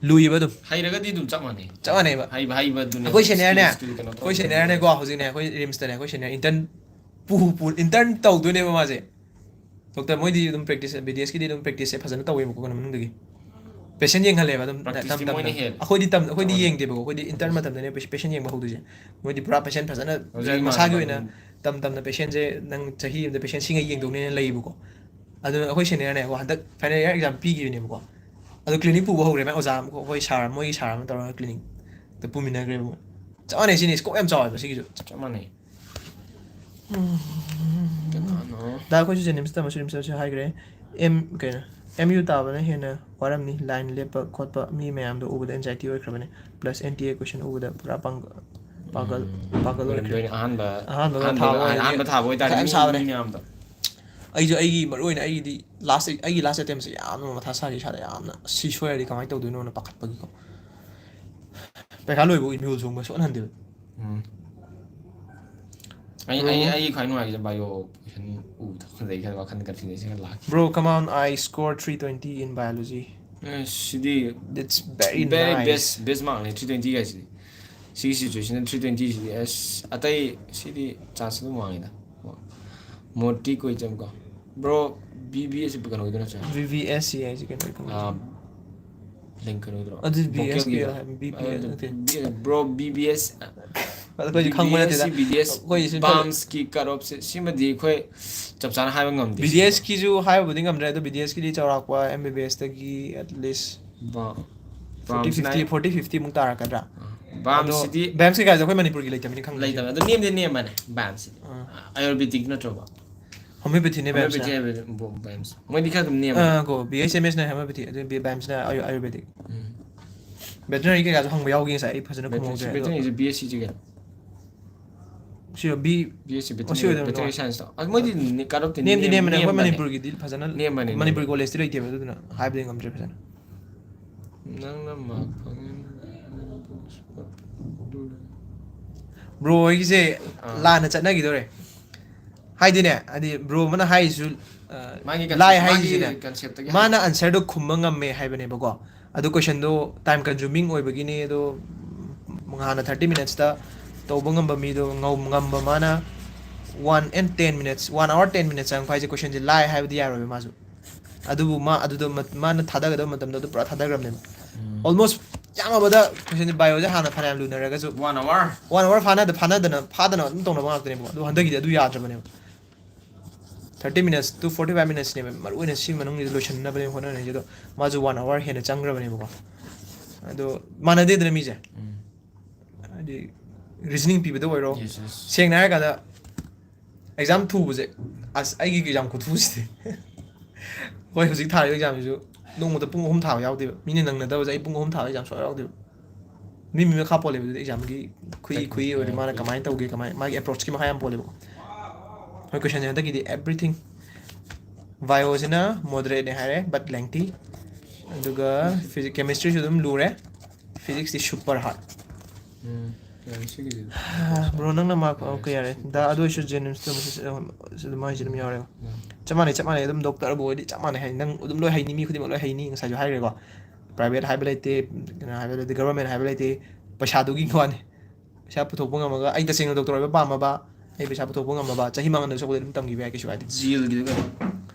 ꯂꯨꯏꯕ ꯑꯗꯨꯝ꯫ ꯍꯩꯔꯒꯗꯤ ꯑꯗꯨꯝ ꯆꯞ ꯃꯥꯟꯅꯩ꯫ ꯆꯞ ꯃꯥꯟꯅꯩꯕ꯫ ꯍꯩꯕ ꯍꯩꯕꯗꯨꯅꯦ꯫ ꯑꯩꯈꯣꯏ ꯁꯦꯅꯤꯌꯔꯅꯦ, Skills ꯇꯨ ꯀꯩꯅꯣ ꯑꯩꯈꯣꯏ ꯇꯧꯕ꯫ ꯁꯦꯅꯤꯌꯔꯅꯦꯀꯣ, ꯍꯧꯖꯤꯛꯅꯦ ꯑꯩꯈꯣꯏ ꯔꯤꯝꯁꯇꯅꯦ, ꯑꯩꯈꯣꯏ ꯁꯦꯅꯤꯌꯔ ꯏꯟꯇꯔꯟ ꯄꯨ ꯄꯨ ꯏꯟꯇꯔꯟ ꯇꯧꯗꯣꯏꯅꯦꯕ ꯃꯥꯁꯦ꯫ ꯗꯣꯛꯇꯔ ꯃꯣꯏꯗꯤ ꯑꯗꯨꯝ ꯄ꯭ꯔꯦꯛꯇꯤꯁ, ꯕꯤ ꯗꯤ ꯑꯦꯁꯀꯤꯗꯤ ꯑꯗꯨꯝ ꯄ꯭ꯔꯦꯛꯇꯤꯁꯁꯦ ꯐꯖꯅ ꯇꯧꯋꯦꯕꯀꯣ ꯀꯩꯅꯣ ꯃꯅꯨꯡꯗꯒꯤ꯫ ꯄꯦꯁꯦꯟ ꯌꯦꯡꯍꯜꯂꯦꯕ ꯑꯗꯨꯝ Practice ꯇꯝ ꯇꯤ ꯇꯝꯅ꯫ ꯃꯣꯏꯅ ꯍꯦꯜꯂꯦ꯫ ꯑꯩꯈꯣꯏꯗꯤ ꯇꯝ ꯑꯩꯈꯣꯏꯗꯤ ꯇꯧꯍꯜꯂꯦ꯫ ꯌꯦꯡꯗꯦꯕꯀꯣ, ꯑꯩꯈꯣꯏꯗꯤ ꯏꯟꯇꯔꯟ ꯃꯇꯝꯗꯅꯦ ꯄꯦꯁꯦꯟ ꯌꯦꯡꯕ ꯍꯧꯗꯣꯏꯁꯦ꯫ ꯃꯣꯏꯗꯤ ꯄꯨꯔꯥ ꯄꯦꯁꯦꯟ ꯐꯖꯅ ꯍꯧꯖꯤꯛ ꯃꯁꯥꯒꯤ ꯏꯃꯥꯟꯅꯕ ꯑꯣꯏꯅ ꯇꯝ ꯇꯝꯅ ꯄꯦꯁꯦꯟꯁꯦ ꯅꯪ ꯆꯍꯤ ꯑꯃꯗ ꯄꯦꯁꯦꯟ ꯁꯤꯡꯉꯩ ꯌꯦꯡꯗꯧꯅꯦꯅ ꯂꯩꯌꯦꯕꯀꯣ꯫ ꯑꯗꯨꯅ ꯑꯩꯈꯣꯏ ꯁꯦꯅꯤꯌꯔꯅꯦꯀꯣ, ꯍꯟꯗꯛ ꯐꯥꯏꯅꯦꯜ ꯏꯌꯥꯔ ꯑꯦꯛꯖꯥꯝ ꯄꯤꯈꯤꯕꯅꯦꯕꯀꯣ꯫ ꯑꯗꯣ ꯀ꯭ꯂꯤꯅꯤꯛ ꯄꯨꯕ ꯍꯧꯔꯦ ꯃꯥꯏ ꯑꯣꯖꯥ ꯑꯃ, ꯑꯩꯈꯣꯏ ꯁꯥꯔ, ꯃꯣꯏꯒꯤ ꯁꯥꯔ ꯑꯃ ꯇꯧꯔꯒ ꯀ꯭ꯂꯤꯅꯤꯛꯇ ꯄꯨꯃꯤꯟꯅꯈ꯭ꯔꯦꯕ ꯃꯣꯏ꯫ ꯆꯞ ꯃꯥꯟꯅꯩ ꯁꯤꯅꯤ, ꯁ꯭ꯀꯣꯞ ꯌꯥꯝ ꯆꯥꯎꯋꯦꯕ ꯁꯤꯒꯤꯁꯨ꯫ ꯆꯞ ꯃꯥꯟꯅꯩ꯫ ꯀꯅꯥꯅꯣ? ꯗꯥ ꯑꯩꯈꯣꯏꯁꯨ ꯖꯦꯅꯤꯝꯁ ꯇꯝꯃꯁꯨ ꯔꯤꯝꯁꯇꯁꯨ ꯍꯥꯏꯈ꯭ꯔꯦ꯫ ꯑꯦꯝ ꯀꯩꯅꯣ, ꯑꯦꯝ ꯌꯨ ꯇꯥꯕꯅ ꯍꯦꯟꯅ ꯋꯥꯔꯝꯅꯤ꯫ ꯂꯥꯏꯟ ꯂꯦꯞꯄ ꯈꯣꯠꯄ ꯃꯤ ꯃꯌꯥꯝꯗꯣ ꯎꯕꯗ ꯑꯦꯟꯖꯥꯏꯇꯤ ꯑꯣꯏꯈ꯭ꯔꯕꯅꯦ꯫ Plus N T A question ꯎꯕꯗ ꯄꯨꯔꯥ ꯄꯥꯡ- ꯄꯥꯒꯜ ꯄꯥꯒꯜ ꯑꯣꯏꯈ꯭ꯔꯦ꯫ ꯑꯣꯏꯔꯝꯗꯣꯏꯅꯦ꯫ ꯑꯍꯥꯟꯕ ꯑꯍꯥꯟꯕꯒ ꯑꯍꯥꯟꯕ ꯊꯥꯕ ꯑꯣꯏꯔꯗꯤ ꯑꯍꯥꯟꯕ ꯊꯥꯕ ꯑꯣꯏꯇꯥꯔꯗꯤ ꯃꯊꯥ ꯌꯥꯝ ꯃꯤ ꯁꯥꯕꯅꯦ꯫ ꯃꯤ ꯃꯌꯥꯝꯗꯣ꯫ ꯑꯩꯁꯨ ꯑꯩꯒꯤ ꯃꯔꯨ ꯑꯣꯏꯅ ꯑꯩꯒꯤꯗꯤ ꯂꯥꯁ ꯑꯩꯒꯤ ꯂꯥꯁ ꯑꯦꯇꯦꯝꯁꯦ ꯌꯥꯝꯅ ꯃꯊꯥ ꯁꯥꯈꯤ ꯏꯁꯥꯗ, ꯌꯥꯝꯅ ꯁꯤ ꯁꯣꯏꯔꯗꯤ ꯀꯃꯥꯏꯅ ꯇꯧꯗꯣꯏꯅꯣꯅ ꯄꯥꯈꯠꯄꯒꯤꯀꯣ꯫ ꯄꯩꯈꯥ ꯂꯣꯏꯕ ꯃꯤꯍꯨꯜ ꯆꯣꯡꯕ ꯁꯨꯛꯍꯟ ꯍꯟꯗꯦꯕ꯫ ꯎꯝ꯫ ꯑꯩ ꯑꯩ ꯎꯝ꯫ ꯑꯩꯒꯤ ꯈ꯭ꯋꯥꯏ ꯅꯨꯡꯉꯥꯏꯔꯤꯁꯦ ꯕꯥꯏꯑꯣ ꯀꯣꯏꯁꯟ ꯎꯕꯗꯣ, ꯑꯗꯩ ꯈꯔ ꯋꯥꯈꯜ ꯀꯟꯐ꯭ꯌꯨꯖꯟ ꯈꯔ ꯂꯥꯛꯈꯤ꯫ Bro, come on, I score three twenty in biology. A, CD That's very very nice. best best mark ꯅꯦ three twenty ꯒꯥꯏꯁꯤꯗꯤ꯫ ꯁꯤꯒꯤ situation three twenty ꯁꯤꯗꯤ ꯑꯁ ꯑꯇꯩ ꯁꯤꯗꯤ ꯆꯥꯟꯁ ꯑꯗꯨꯝ ꯋꯥꯡꯉꯤꯗ꯫ ꯃꯣꯇꯤ ꯀꯣꯏꯆꯝ ꯀꯣ꯫ Bro, B B S C ꯀꯩꯅꯣꯒꯤꯗꯣ ꯅꯠꯇ꯭ꯔꯥ? ꯚꯤ ꯚꯤ ꯑꯦꯁ ꯁꯤ ꯍꯥꯏꯁꯦ ꯀꯩꯅꯣ? ꯑꯥ, ꯂꯤꯡ ꯀꯩꯅꯣꯗꯨꯔꯣ? ꯑꯗꯨꯗꯤ Vocal ꯒꯤ? ꯕꯤ ꯑꯦꯁ ꯄꯤ ꯑꯦꯜ ꯍꯥꯏ, ꯕꯤ ꯄꯤ ꯑꯦꯜ ꯅꯠꯇꯦ꯫ ꯕ꯭ꯔꯣ, ꯕꯤ ꯕꯤ ꯑꯦꯁ ꯑꯩꯈꯣꯏꯗꯤ ꯈꯪꯕ ꯅꯠꯇꯦꯗ꯫ ꯕꯤ ꯕꯤ ꯑꯦꯁ ꯑꯩꯈꯣꯏ ꯁꯤ ꯕꯥꯝꯁꯀꯤ ꯀꯠ ꯑꯣꯞꯁꯦ ꯁꯤꯃꯗꯤ ꯑꯩꯈꯣꯏ ꯆꯞ ꯆꯥꯅ ꯍꯥꯏꯕ ꯉꯝꯗꯦ꯫ ꯕꯤ ꯗꯤ ꯑꯦꯁꯀꯤꯁꯨ ꯍꯥꯏꯕꯕꯨꯗꯤ ꯉꯝꯗ꯭ꯔꯦ, ꯑꯗꯣ ꯕꯤ ꯗꯤ ꯑꯦꯁꯀꯤꯗꯤ ꯆꯥꯎꯔꯥꯛꯄ ꯑꯦꯝ ꯕꯤ ꯕꯤ ꯑꯦꯁꯇꯒꯤ at least ꯕꯥ- ꯐꯣꯔꯇꯤ ꯕꯥꯝꯁꯅ ꯐꯤꯐꯇꯤ, ꯐꯣꯔꯇꯤ ꯐꯤꯐꯇꯤꯃꯨꯛ ꯇꯥꯔꯛꯀꯗ꯭ꯔꯥ? ꯑꯗꯣ ꯕꯥꯝꯁꯤꯗꯤ ꯕꯦꯝꯁ ꯀꯩꯀꯥꯁꯦ ꯑꯩꯈꯣꯏ ꯃꯅꯤꯄꯨꯔꯒꯤ ꯂꯩꯇꯕꯅꯤ ꯈꯪꯗꯦ꯫ ꯂꯩꯇꯕ, ꯑꯗꯣ ꯅꯦꯝꯗꯤ ꯅꯦꯝꯕꯅꯦ ꯕꯥꯝꯁꯤꯗꯤ꯫ ꯑꯥ꯫ ꯑꯌꯨꯔꯕꯦꯗꯤꯛ ꯅꯠꯇ꯭ꯔꯣꯕ? ꯍꯣꯃꯤꯌꯣꯄꯦꯊꯤꯅꯦ ꯕꯦꯝꯁꯅ꯫ ꯍꯣꯃꯤꯌꯣꯄꯦꯊꯤ ꯍꯥꯏꯕ ꯕꯥꯝꯁ꯫ ꯃꯣꯏꯗꯤ ꯈꯔ ꯑꯗꯨꯝ ꯅꯦꯝꯕꯅꯦ꯫ ꯑꯥ, ꯀꯣ ꯕꯤ ꯑꯩꯆ ꯑꯦꯝ ꯑꯦꯁꯅ ꯍꯣꯃꯤꯌꯣꯄꯦꯊꯤ, ꯑꯗꯨ ꯕꯤ ꯕꯦꯝꯁꯅ ꯑꯌꯨ- ꯑꯌꯨꯔꯕꯦꯗꯤꯛ꯫ ꯎꯝ꯫ ꯚꯦꯇꯔꯤꯅꯔꯤ ꯀꯩꯀꯥꯁꯨ ꯍꯪꯕ ꯌꯥꯎꯈꯤ ꯉꯁꯥꯏ, ꯑꯩ ꯐꯖꯅ ꯈꯨꯝꯍꯧꯗ꯭ꯔꯦ꯫ ꯑꯗꯣ ꯚꯦꯇꯔꯤꯅꯔꯤꯁꯦ ꯕꯤ ꯑꯦꯁ ꯁꯤꯁꯦ ꯀꯩꯅꯣ? C B B S C ꯑꯣ, ꯁꯤ ꯑꯣꯏꯗꯣꯏꯅꯤ꯫ ꯚꯦꯇꯔꯤꯅꯔꯤ ꯁꯥꯏꯟꯁꯇꯣ꯫ ꯑꯁ, ꯃꯣꯏꯗꯤ ꯀꯠ ꯑꯣꯞꯇꯤ ꯅꯦꯝꯗꯤ ꯅꯦꯝꯕꯅꯦ, ꯑꯩꯈꯣꯏ ꯅꯦꯝꯕꯅꯦ꯫ ꯃꯅꯤꯄꯨꯔꯒꯤꯗꯤ ꯐꯖꯅ ꯅꯦꯝꯕꯅꯦ, ꯃꯅꯤꯄꯨꯔ ꯅꯦꯝꯕꯅꯦ꯫ ꯀꯣꯂꯦꯖꯇꯤ ꯂꯩꯇꯦꯕ, ꯑꯗꯨꯗꯨꯅ ꯍꯥꯏꯕꯗꯤ ꯉꯝꯗ꯭ꯔꯦ ꯐꯖꯅ꯫ ꯅꯪꯅ ꯃꯥꯔꯛ ꯐꯪꯉꯦ꯫ ꯕ꯭ꯔꯣ ꯍꯣꯏꯒꯤꯁꯦ ꯑꯥ꯫ ꯂꯥꯟꯅ ꯆꯠꯅꯈꯤꯗꯣꯔꯦ꯫ ꯍꯥꯏꯗꯤꯅꯦ, ꯍꯥꯏꯗꯤ ꯕ꯭ꯔꯣ ꯑꯃꯅ ꯍꯥꯏꯔꯤꯁꯨ, ꯑ, ꯃꯥꯒꯤ ꯂꯥꯏ concept, ꯃꯥꯒꯤ ꯍꯥꯏꯔꯤꯁꯤꯅꯦ, concepꯇꯒꯤ ꯃꯥꯅ ꯑꯟꯁꯔꯗꯣ ꯈꯨꯝꯕ ꯉꯝꯃꯦ ꯍꯥꯏꯕꯅꯦꯕꯀꯣ꯫ ꯑꯗꯨ ꯀꯣꯏꯁꯟꯗꯣ ꯇꯥꯏꯝ ꯀꯟꯖꯨꯃꯤꯡ ꯑꯣꯏꯕꯒꯤꯅꯦ꯫ ꯑꯗꯣ ꯍꯥꯟꯅ ꯊꯥꯔꯇꯤ ꯃꯤꯅꯠꯁꯇ ꯇꯧꯕ ꯉꯝꯕ ꯃꯤꯗꯣ ꯉꯧ- ꯉꯝꯕ ꯃꯥꯅ one and ten minutes, one hour ten minutes ꯆꯪꯉꯛꯄ ꯍꯥꯏꯁꯦ ꯀꯣꯏꯁꯟꯁꯦ ꯂꯥꯏ ꯍꯥꯏꯕꯗꯤ ꯌꯥꯔꯣꯏꯕ ꯃꯥꯁꯨ꯫ ꯑꯗꯨꯕꯨ ꯃꯥ ꯑꯗꯨꯗ ꯃ- ꯃꯥꯅ ꯊꯥꯗꯒꯗꯕ ꯃꯇꯝꯗꯣ ꯑꯗꯨ ꯄꯨꯔꯥ ꯊꯥꯗꯈ꯭ꯔꯕꯅꯦꯕ꯫ ꯑꯣꯜꯃꯣꯁ ꯌꯥꯝꯃꯕꯗ ꯀꯣꯏꯁꯟꯁꯦ ꯕꯥꯏꯑꯣꯁꯦ ꯍꯥꯟꯅ ꯐꯅꯌꯥꯝ ꯂꯨꯅꯔꯒꯁꯨ ꯋꯥꯟ ꯑꯋꯥꯔ꯫ ꯋꯥꯟ ꯑꯋꯥꯔ ꯐꯥꯅꯗ ꯐꯥꯅꯗꯅ ꯐꯥꯗꯅ ꯑꯗꯨꯝ ꯇꯧꯅꯕ ꯉꯥꯛꯇꯅꯦꯕ꯫ ꯑꯗꯣ ꯍꯟꯗꯛꯀꯤꯗꯤ ꯑꯗꯨ ꯌꯥꯗ꯭ꯔꯕꯅꯦꯕ꯫ Thirty minutes to forty five minutesꯅꯦꯕ ꯃꯔꯨ ꯑꯣꯏꯅ ꯁꯤ ꯃꯅꯨꯡꯁꯤꯗ ꯂꯣꯏꯁꯤꯟꯅꯕꯅꯦꯕ ꯍꯣꯠꯅꯔꯤꯁꯦ꯫ ꯑꯗꯣ ꯃꯥꯁꯨ ꯋꯥꯟ ꯑꯋꯥꯔ ꯍꯦꯟꯅ ꯆꯪꯈ꯭ꯔꯕꯅꯦꯕꯀꯣ꯫ ꯑꯗꯣ ꯃꯥꯟꯅꯗꯦꯗꯅ ꯃꯤꯁꯦ, ꯍꯥꯏꯗꯤ ꯔꯤꯖꯅꯤꯡ ꯄꯤꯕꯗ ꯑꯣꯏꯔꯣ꯫ Yes, yes. ꯁꯦꯡꯅ ꯍꯥꯏꯔꯀꯥꯟꯗ ꯑꯦꯛꯖꯥꯝ ꯊꯨꯕꯁꯦ, ꯑꯁ, ꯑꯩꯒꯤ ꯑꯦꯛꯖꯥꯝ ꯈꯨꯊꯨꯁꯤꯗꯤ꯫ ꯍꯣꯏ, ꯍꯧꯖꯤꯛ ꯊꯥꯔꯤꯕ ꯑꯦꯛꯖꯥꯝꯁꯤꯁꯨ ꯅꯣꯡꯃꯗ ꯄꯨꯡ ꯑꯍꯨꯝ ꯊꯥꯕ ꯌꯥꯎꯗꯦꯕ꯫ ꯃꯤꯅ ꯅꯪꯅꯗꯕꯁꯦ ꯑꯩ ꯄꯨꯡ ꯑꯍꯨꯝ ꯊꯥꯕ ꯑꯦꯛꯖꯥꯝ ꯁꯨꯡꯌꯥꯎ ꯌꯥꯎꯗꯦꯕ꯫ ꯃꯤ ꯃꯤ ꯃꯈꯥ ꯄꯣꯜꯂꯦꯕ꯫ ꯑꯗꯨꯗꯤ ꯑꯦꯛꯖꯥꯝꯒꯤ ꯈꯨꯏ ꯈꯨꯏ ꯑꯣꯏꯔꯗꯤ ꯃꯥꯅ ꯀꯃꯥꯏꯅ ꯇꯧꯒꯦ, ꯀꯃꯥꯏ, ꯃꯥꯒꯤ ꯑꯦꯄ꯭ꯔꯣꯆꯀꯤ ꯃꯈꯥ ꯌꯥꯝ ꯄꯣꯜꯂꯦꯕꯀꯣ꯫ ꯍꯣꯏ, ꯀꯣꯏꯁꯟꯁꯦ ꯍꯟꯗꯛꯀꯤꯗꯤ everything, ꯕꯥꯏꯑꯣꯁꯤꯅ ꯃꯣꯗꯔꯦꯠꯅꯦ ꯍꯥꯏꯔꯦ, but lengthy꯫ ꯑꯗꯨꯒ ꯀꯦꯃꯤꯁꯇ꯭ꯔꯤꯁꯨ ꯑꯗꯨꯝ ꯂꯨꯔꯦ꯫ ꯐꯤꯖꯤꯛꯁꯇꯤ super hard꯫ ꯎꯝ, ꯌꯥꯔꯦ, ꯁꯤꯒꯤꯗꯤ꯫ ꯕ꯭ꯔꯣ, ꯅꯪꯅ ꯃꯥꯔꯛ, okay, ꯌꯥꯔꯦ꯫ ꯗꯥ, ꯑꯗꯨ ꯑꯣꯏꯔꯁꯨ ꯖꯦꯅꯤꯝꯁꯇ ꯑꯗꯨꯝ ꯃꯥꯏꯁꯦ ꯑꯗꯨꯝ ꯌꯥꯎꯔꯦ꯫ ꯆꯞ ꯃꯥꯟꯅꯩ, ꯆꯞ ꯃꯥꯟꯅꯩ꯫ ꯑꯗꯨꯝ ꯗꯣꯛꯇꯔꯕꯨ ꯑꯣꯏꯔꯗꯤ ꯆꯞ ꯃꯥꯟꯅꯩ ꯍꯥꯏ꯫ ꯅꯪ ꯑꯗꯨꯝ ꯂꯣꯏ ꯍꯩꯅꯤ, ꯃꯤ ꯈꯨꯗꯤꯡꯃꯛ ꯂꯣꯏ ꯍꯩꯅꯤ꯫ ꯉꯁꯥꯏꯁꯨ ꯍꯥꯏꯈ꯭ꯔꯦꯀꯣ, ꯄ꯭ꯔꯥꯏꯚꯦꯠ ꯍꯥꯏꯕ ꯂꯩꯇꯦ, ꯀꯩꯅꯣ ꯍꯥꯏꯕ ꯂꯩꯇꯦ, ꯒꯚꯔꯟꯃꯦꯟ ꯍꯥꯏꯕ ꯂꯩꯇꯦ꯫ ꯄꯩꯁꯥꯗꯨꯒꯤ ꯋꯥꯅꯤ꯫ ꯄꯩꯁꯥ ꯄꯨꯊꯣꯛꯄ ꯉꯝꯃꯒ, ꯑꯩ ꯇꯁꯦꯡꯅ ꯗꯣꯛꯇꯔ ꯑꯣꯏꯕ ꯄꯥꯝꯃꯕ, ꯑꯩ ꯄꯩꯁꯥ ꯄꯨꯊꯣꯛꯄ ꯉꯝꯃꯕ, ꯆꯍꯤ ꯃꯥꯡꯍꯟꯗꯣꯏ ꯁꯔꯨꯛꯄꯨꯗꯤ ꯑꯗꯨꯝ ꯇꯝꯈꯤꯕ ꯌꯥꯏ, ꯀꯩꯁꯨ ꯀꯥꯏꯗꯦ꯫ ꯖꯦꯜꯒꯤꯗ ꯀꯩꯅꯣ?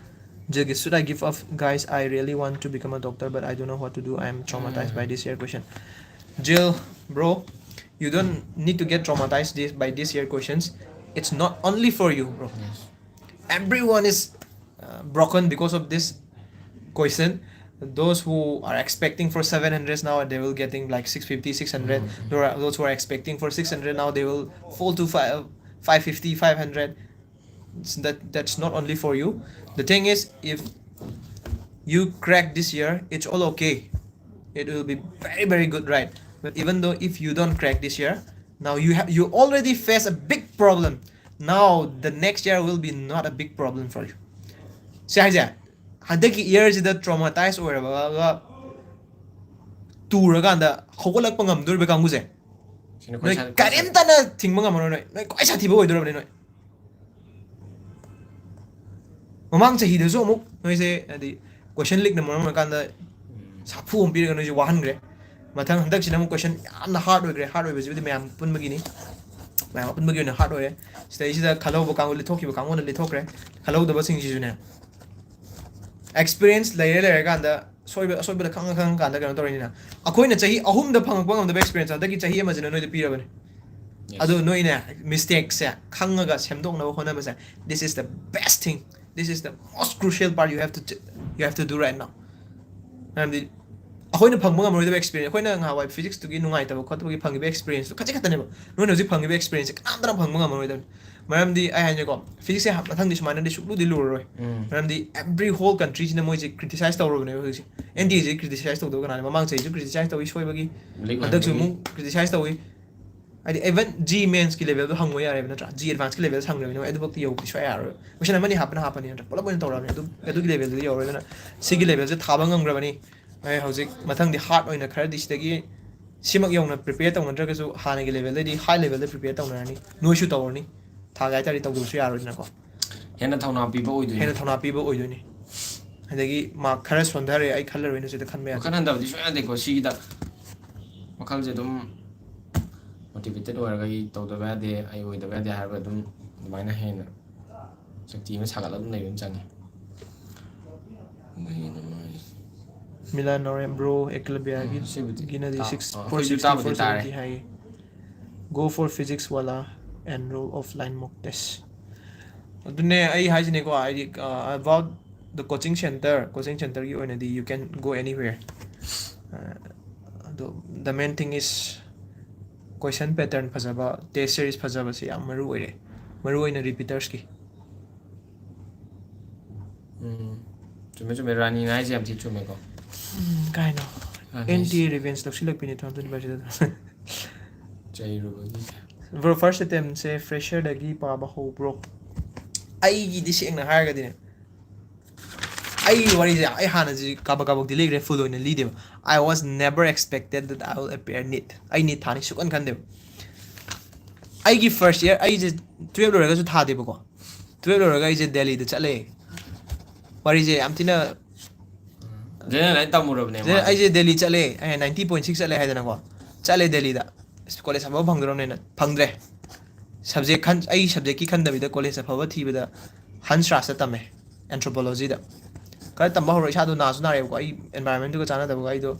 Jilgi, should I give up? Guys, I really want to become a doctor, but I don't know what to do. I am traumatized by this year question. Jill, bro, you don't need to get traumatized this, by this year questions. It's not only for you, bro. Everyone is uh, broken because of this question. Those who are expecting for seven hundreds now, they will getting like six fifty, six hundred. There are those who are expecting for six hundred now, they will fall to five, five fifty, five hundred. It's that, that's not only for you. The thing is, if you crack this year, it's all okay. It will be very, very good, right? But even though if you don't crack this year, now you have, you already face a big problem. Now the next year will be not a big problem for you. ꯁꯤ ꯍꯥꯏꯁꯦ, ꯍꯟꯗꯛꯀꯤ ꯏꯌꯔꯁꯤꯗ ꯇ꯭ꯔꯣꯃꯥꯇꯥꯏꯁ ꯑꯣꯏꯔꯕ ꯇꯨꯔꯀꯥꯟꯗ ꯍꯧꯒꯠꯂꯛꯄ ꯉꯝꯗꯣꯔꯤꯕ ꯀꯥꯡꯕꯨꯁꯦ, ꯅꯣꯏ ꯀꯔꯤꯝꯇꯅ ꯊꯤꯡꯕ ꯉꯝꯃꯔꯣꯏ꯫ ꯅꯣꯏ, ꯅꯣꯏ ꯈ꯭ꯋꯥꯏ ꯁꯥꯊꯤꯕ ꯑꯣꯏꯗꯣꯔꯕꯅꯤ ꯅꯣꯏ꯫ ꯃꯃꯥꯡ ꯆꯍꯤꯗꯁꯨ ꯑꯃꯨꯛ ꯅꯣꯏꯁꯦ, ꯍꯥꯏꯗꯤ, ꯀꯣꯏꯁꯟ ꯂꯤꯛꯅ ꯃꯔꯝ ꯑꯣꯏꯔꯀꯥꯟꯗ ꯁꯥꯐꯨ ꯑꯃ ꯄꯤꯔꯒ ꯅꯣꯏꯁꯦ ꯋꯥꯍꯟꯈ꯭ꯔꯦ꯫ ꯃꯊꯪ ꯍꯟꯗꯛꯁꯤꯅ ꯑꯃꯨꯛ ꯀꯣꯏꯁꯟ ꯌꯥꯝꯅ ꯍꯥꯔꯗ ꯑꯣꯏꯈ꯭ꯔꯦ꯫ ꯍꯥꯔꯗ ꯑꯣꯏꯕꯁꯤꯕꯨꯗꯤ ꯃꯌꯥꯝ ꯄꯨꯟꯕꯒꯤꯅꯤ, ꯃꯌꯥꯝ ꯑꯄꯨꯟꯕꯒꯤ ꯑꯣꯏꯅ ꯍꯥꯔꯗ ꯑꯣꯏꯔꯦ꯫ ꯁꯤꯗꯩꯁꯤꯗ ꯈꯜꯍꯧꯕ ꯀꯥꯡꯕꯨ ꯂꯤꯊꯣꯛꯈꯤꯕ ꯀꯥꯡꯕꯨꯅ ꯂꯤꯊꯣꯛꯈ꯭ꯔꯦ꯫ ꯈꯜꯍꯧꯗꯕꯁꯤꯡꯁꯤꯁꯨꯅꯦ, ꯑꯦꯛꯁꯄꯤꯔꯤꯌꯦꯟꯁ ꯂꯩꯔꯦ, ꯂꯩꯔꯀꯥꯟꯗ ꯁꯣꯏꯕ ꯑꯁꯣꯏꯕꯗ ꯈꯪꯉ ꯈꯪꯉꯀꯥꯟꯗ ꯀꯩꯅꯣ ꯇꯧꯔꯤꯅꯤꯅ꯫ ꯑꯩꯈꯣꯏꯅ ꯆꯍꯤ ꯑꯍꯨꯝꯗ ꯐꯪꯉꯛꯄ ꯉꯝꯗꯕ ꯑꯦꯛꯁꯄꯤꯔꯤꯌꯦꯟꯁ ꯍꯟꯗꯛꯀꯤ ꯆꯍꯤ ꯑꯃꯁꯤꯅ ꯅꯣꯏꯗ ꯄꯤꯔꯕꯅꯤ꯫ ꯑꯗꯨ ꯅꯣꯏꯅ ꯃꯤꯁꯇꯦꯛꯁꯦ ꯈꯪꯉꯒ ꯁꯦꯝꯗꯣꯛꯅꯕ ꯍꯣꯠꯅꯕꯁꯦ, this is the best thing, this is the most crucial part you have to, you have to do right now. ꯃꯔꯝꯗꯤ ꯑꯩꯈꯣꯏꯅ ꯐꯪꯕ ꯉꯝꯃꯔꯣꯏꯗꯕ ꯑꯦꯛꯁꯄꯤꯔꯤꯌꯦꯟꯁ, ꯑꯩꯈꯣꯏꯅ ꯉꯍꯥꯟꯋꯥꯏ ꯐꯤꯖꯤꯛꯁꯇꯨꯒꯤ ꯅꯨꯡꯉꯥꯏꯇꯕ ꯈꯣꯠꯇꯕꯒꯤ ꯐꯪꯈꯤꯕ ꯑꯦꯛꯁꯄꯤꯔꯤꯌꯦꯟꯁꯇꯨ ꯈꯖꯤꯛ ꯈꯛꯇꯅꯦꯕ꯫ ꯅꯣꯏꯅ ꯍꯧꯖꯤꯛ ꯐꯪꯉꯤꯕ ꯑꯦꯛꯁꯄꯤꯔꯤꯌꯦꯟꯁꯁꯦ ꯀꯅꯥꯝꯇꯅ ꯐꯪꯕ ꯉꯝꯃꯔꯣꯏꯗꯕꯅꯤ꯫ ꯃꯔꯝꯗꯤ ꯑꯩ ꯍꯥꯏꯅꯤꯀꯣ, ꯐꯤꯖꯤꯛꯁꯁꯦ ꯃꯊꯪꯗꯤ ꯁꯨꯃꯥꯏꯅꯗꯤ ꯁꯨꯛꯂꯨꯗꯤ ꯂꯨꯔꯔꯣꯏ꯫ ꯃꯔꯝꯗꯤ every whole countryꯁꯤꯅ ꯃꯣꯏꯁꯦ ꯀ꯭ꯔꯤꯇꯤꯁꯥꯏꯁ ꯇꯧꯔꯕꯅꯦꯕ ꯍꯧꯖꯤꯛꯁꯦ꯫ ꯑꯦꯟ ꯇꯤ ꯑꯦꯁꯦ ꯀ꯭ꯔꯤꯇꯤꯁꯥꯏꯁ ꯇꯧꯗꯕ ꯀꯅꯥꯅꯦ? ꯃꯃꯥꯡ ꯆꯍꯤꯁꯨ ꯀ꯭ꯔꯤꯇꯤꯁꯥꯏꯁ ꯇꯧꯏ ꯁꯣꯏꯕꯒꯤ, ꯍꯟꯗꯛꯁꯨ ꯑꯃꯨꯛ ꯀ꯭ꯔꯤꯇꯤꯁꯥꯏꯁ ꯇꯧꯏ꯫ ꯍꯥꯏꯗꯤ, even ꯖꯤ ꯃꯦꯟꯁꯀꯤ ꯂꯦꯚꯦꯜꯗꯣ ꯍꯪꯕ ꯌꯥꯔꯦꯕ, ꯅꯠꯇ꯭ꯔꯥ? ꯖꯤ ꯑꯦꯗꯚꯥꯟꯁꯀꯤ ꯂꯦꯚꯦꯜ ꯍꯪꯈ꯭ꯔꯕꯅꯤꯅ ꯑꯗꯨꯐꯥꯎꯗꯤ ꯌꯧꯕꯗꯤ ꯁꯨꯡꯌꯥ ꯌꯥꯔꯔꯣꯏ꯫ ꯀꯣꯏꯁꯟ ꯑꯃꯅꯤ ꯍꯥꯞꯄꯅ ꯍꯥꯞꯄꯅꯤ, ꯅꯠꯇ꯭ꯔꯥ? ꯄꯨꯂꯞ ꯑꯣꯏꯅ ꯇꯧꯔꯛꯑꯕꯅꯤ꯫ ꯑꯗꯨ, ꯑꯗꯨꯒꯤ ꯂꯦꯚꯦꯜꯗꯨꯗꯤ ꯌꯧꯔꯣꯏ꯫ ꯑꯗꯨꯅ ꯁꯤꯒꯤ ꯂꯦꯚꯦꯜꯁꯦ ꯊꯥꯕ ꯉꯝꯈ꯭ꯔꯕꯅꯤ꯫ ꯑꯩ ꯍꯧꯖꯤꯛ ꯃꯊꯪꯗꯤ ꯍꯥꯔꯗ ꯑꯣꯏꯅ ꯈꯔꯗꯤ ꯁꯤꯗꯒꯤ ꯁꯤꯃꯛ ꯌꯧꯅ ꯄ꯭ꯔꯤꯄꯦꯌꯔ ꯇꯧꯅꯗ꯭ꯔꯒꯁꯨ ꯍꯥꯟꯅꯒꯤ ꯂꯦꯚꯦꯜꯗꯩꯗꯤ ꯍꯥꯏ ꯂꯦꯚꯦꯜꯗ ꯄ꯭ꯔꯤꯄꯦꯌꯔ ꯇꯧꯅꯔꯅꯤ꯫ ꯅꯣꯏꯁꯨ ꯇꯧꯔꯅꯤ꯫ ꯊꯥꯒꯦ ꯍꯥꯏ ꯇꯥꯔꯗꯤ ꯇꯧꯗꯕꯁꯨ ꯌꯥꯔꯣꯏꯗꯅꯀꯣ꯫ ꯍꯦꯟꯅ ꯊꯧꯅꯥ ꯄꯤꯕ ꯑꯣꯏꯗꯣꯏꯅꯤ꯫ ꯍꯦꯟꯅ ꯊꯧꯅꯥ ꯄꯤꯕ ꯑꯣꯏꯗꯣꯏꯅꯤ꯫ ꯑꯗꯒꯤ ꯃꯥꯔꯛ ꯈꯔ ꯁꯣꯟꯊꯔꯦ, ꯑꯩ ꯈꯜꯂꯔꯣꯏꯅ ꯁꯤꯗ ꯈꯟꯕ ꯌꯥꯗꯦ꯫ ꯋꯥꯈꯜ ꯍꯟꯊꯕꯗꯤ ꯁꯨꯡꯌꯥ ꯌꯥꯗꯦꯀꯣ꯫ ꯁꯤꯒꯤꯗ ꯋꯥꯈꯜꯁꯦ ꯑꯗꯨꯝ ꯃꯣꯇꯤꯚꯦꯇꯦꯠ ꯑꯣꯏꯔꯒ ꯑꯩ ꯇꯧꯗꯕ ꯌꯥꯗꯦ, ꯑꯩ ꯑꯣꯏꯗꯕ ꯌꯥꯗꯦ ꯍꯥꯏꯔꯒ ꯑꯗꯨꯝ ꯑꯗꯨꯃꯥꯏꯅ ꯍꯦꯟꯅ ꯁꯛꯇꯤ ꯑꯃ ꯁꯥꯒꯠꯂꯒ ꯑꯗꯨꯝ ꯂꯩꯕ ꯑꯃ ꯆꯪꯉꯤ꯫ ꯀꯩꯅꯣ ꯃꯥꯏ? Milan Norem bro, Eklavyaꯒꯤ ꯎꯝ, ꯁꯤꯕꯨꯗꯤ ꯒꯤꯅꯗꯤ ꯇꯥ- six ꯑ, four ꯑꯩꯈꯣꯏꯁꯨ sixty ꯇꯥꯕꯨꯗꯤ four ꯇꯥꯔꯦ꯫ seventy ꯍꯥꯏꯌꯦ. Go for physics wala and rule offline mock test. ꯑꯗꯨꯅꯦ ꯑꯩ ꯍꯥꯏꯁꯤꯅꯦꯀꯣ, ꯍꯥꯏꯗꯤ, uh, about the coaching center, coaching centerꯒꯤ ꯑꯣꯏꯅꯗꯤ you can go anywhere. Uh, ꯑꯗꯣ the main thing is question pattern ꯐꯖꯕ, test series ꯐꯖꯕꯁꯦ ꯌꯥꯝ ꯃꯔꯨ ꯑꯣꯏꯔꯦ, ꯃꯔꯨ ꯑꯣꯏꯅ repeatersꯀꯤ. ꯎꯝ, ꯆꯨꯝꯃꯦ ꯆꯨꯝꯃꯦ, ꯔꯥꯅꯤꯅ ꯍꯥꯏꯁꯦ ꯌꯥꯝ ꯊꯤ ꯆꯨꯝꯃꯦꯀꯣ. ꯀꯥꯏꯅꯣ? ꯔꯥꯅꯤ NTA revenge ꯂꯧꯁꯤꯜꯂꯛꯄꯤꯅꯦ ꯇꯨ ꯊꯥꯎꯖꯟ ꯇ꯭ꯋꯦꯟꯇꯤ ꯐꯥꯏꯚꯁꯤꯗ. ꯆꯩꯔꯨꯕꯒꯤ. Bro, first attempt ꯁꯦ fresherꯗꯒꯤ ꯄꯥꯕ ꯍꯧꯕ꯭ꯔꯣ? ꯑꯩꯒꯤꯗꯤ ꯁꯦꯡꯅ ꯍꯥꯏꯔꯒꯗꯤꯅꯦ, ꯑꯩꯒꯤ ꯋꯥꯔꯤꯁꯦ ꯑꯩ ꯍꯥꯟꯅꯁꯤ ꯀꯥꯕꯛ ꯀꯥꯕꯛꯇꯤ ꯂꯤꯈ꯭ꯔꯦ, full ꯑꯣꯏꯅ ꯂꯤꯗꯦꯕ. I was never expected that I will appear NEET. ꯑꯩ NEET ꯊꯥꯅꯤ ꯁꯨꯛꯈꯟ ꯈꯟꯗꯦꯕ. ꯑꯩꯒꯤ first year, ꯑꯩꯁꯦ twelve ꯂꯣꯏꯔꯒꯁꯨ ꯊꯥꯗꯦꯕꯀꯣ. Twelve ꯂꯣꯏꯔꯒ ꯑꯩꯁꯦ ꯗꯦꯜꯂꯤꯗ ꯆꯠꯂꯦ. ꯋꯥꯔꯤꯁꯦ ꯌꯥꯝ ꯊꯤꯅ ꯖꯦꯅꯦꯔꯦꯜ ꯂꯥꯏꯟ ꯇꯝꯃꯨꯔꯕꯅꯦ ꯁꯤꯗ ꯃꯥꯁꯦ꯫ ꯑꯩꯁꯦ ꯗꯦꯜꯂꯤ ꯆꯠꯂꯦ, ꯑꯩꯅ ninety point six ꯆꯠꯂꯦ ꯍꯥꯏꯗꯅꯀꯣ, ꯆꯠꯂꯦ ꯗꯦꯜꯂꯤꯗ. ꯀꯣꯂꯦꯖ ꯑꯐꯕ ꯐꯪꯗ꯭ꯔꯕꯅꯤꯅ ꯐꯪꯗ꯭ꯔꯦ. Subject ꯈꯟ ꯑꯩ subjectꯀꯤ ꯈꯟꯗꯕꯤꯗ ꯀꯣꯂꯦꯖ ꯑꯐꯕ ꯊꯤꯕꯗ ꯍꯟꯁ ꯔꯥꯖꯇ ꯇꯝꯃꯦ, anthropologyꯗ. ꯈꯔ ꯇꯝꯕ ꯍꯧꯔ ꯏꯁꯥꯗꯣ ꯅꯥꯁꯨ ꯅꯥꯔꯦꯕꯀꯣ, ꯑꯩ environmentꯗꯨꯒ ꯆꯥꯟꯅꯗꯕꯒ ꯑꯩꯗꯣ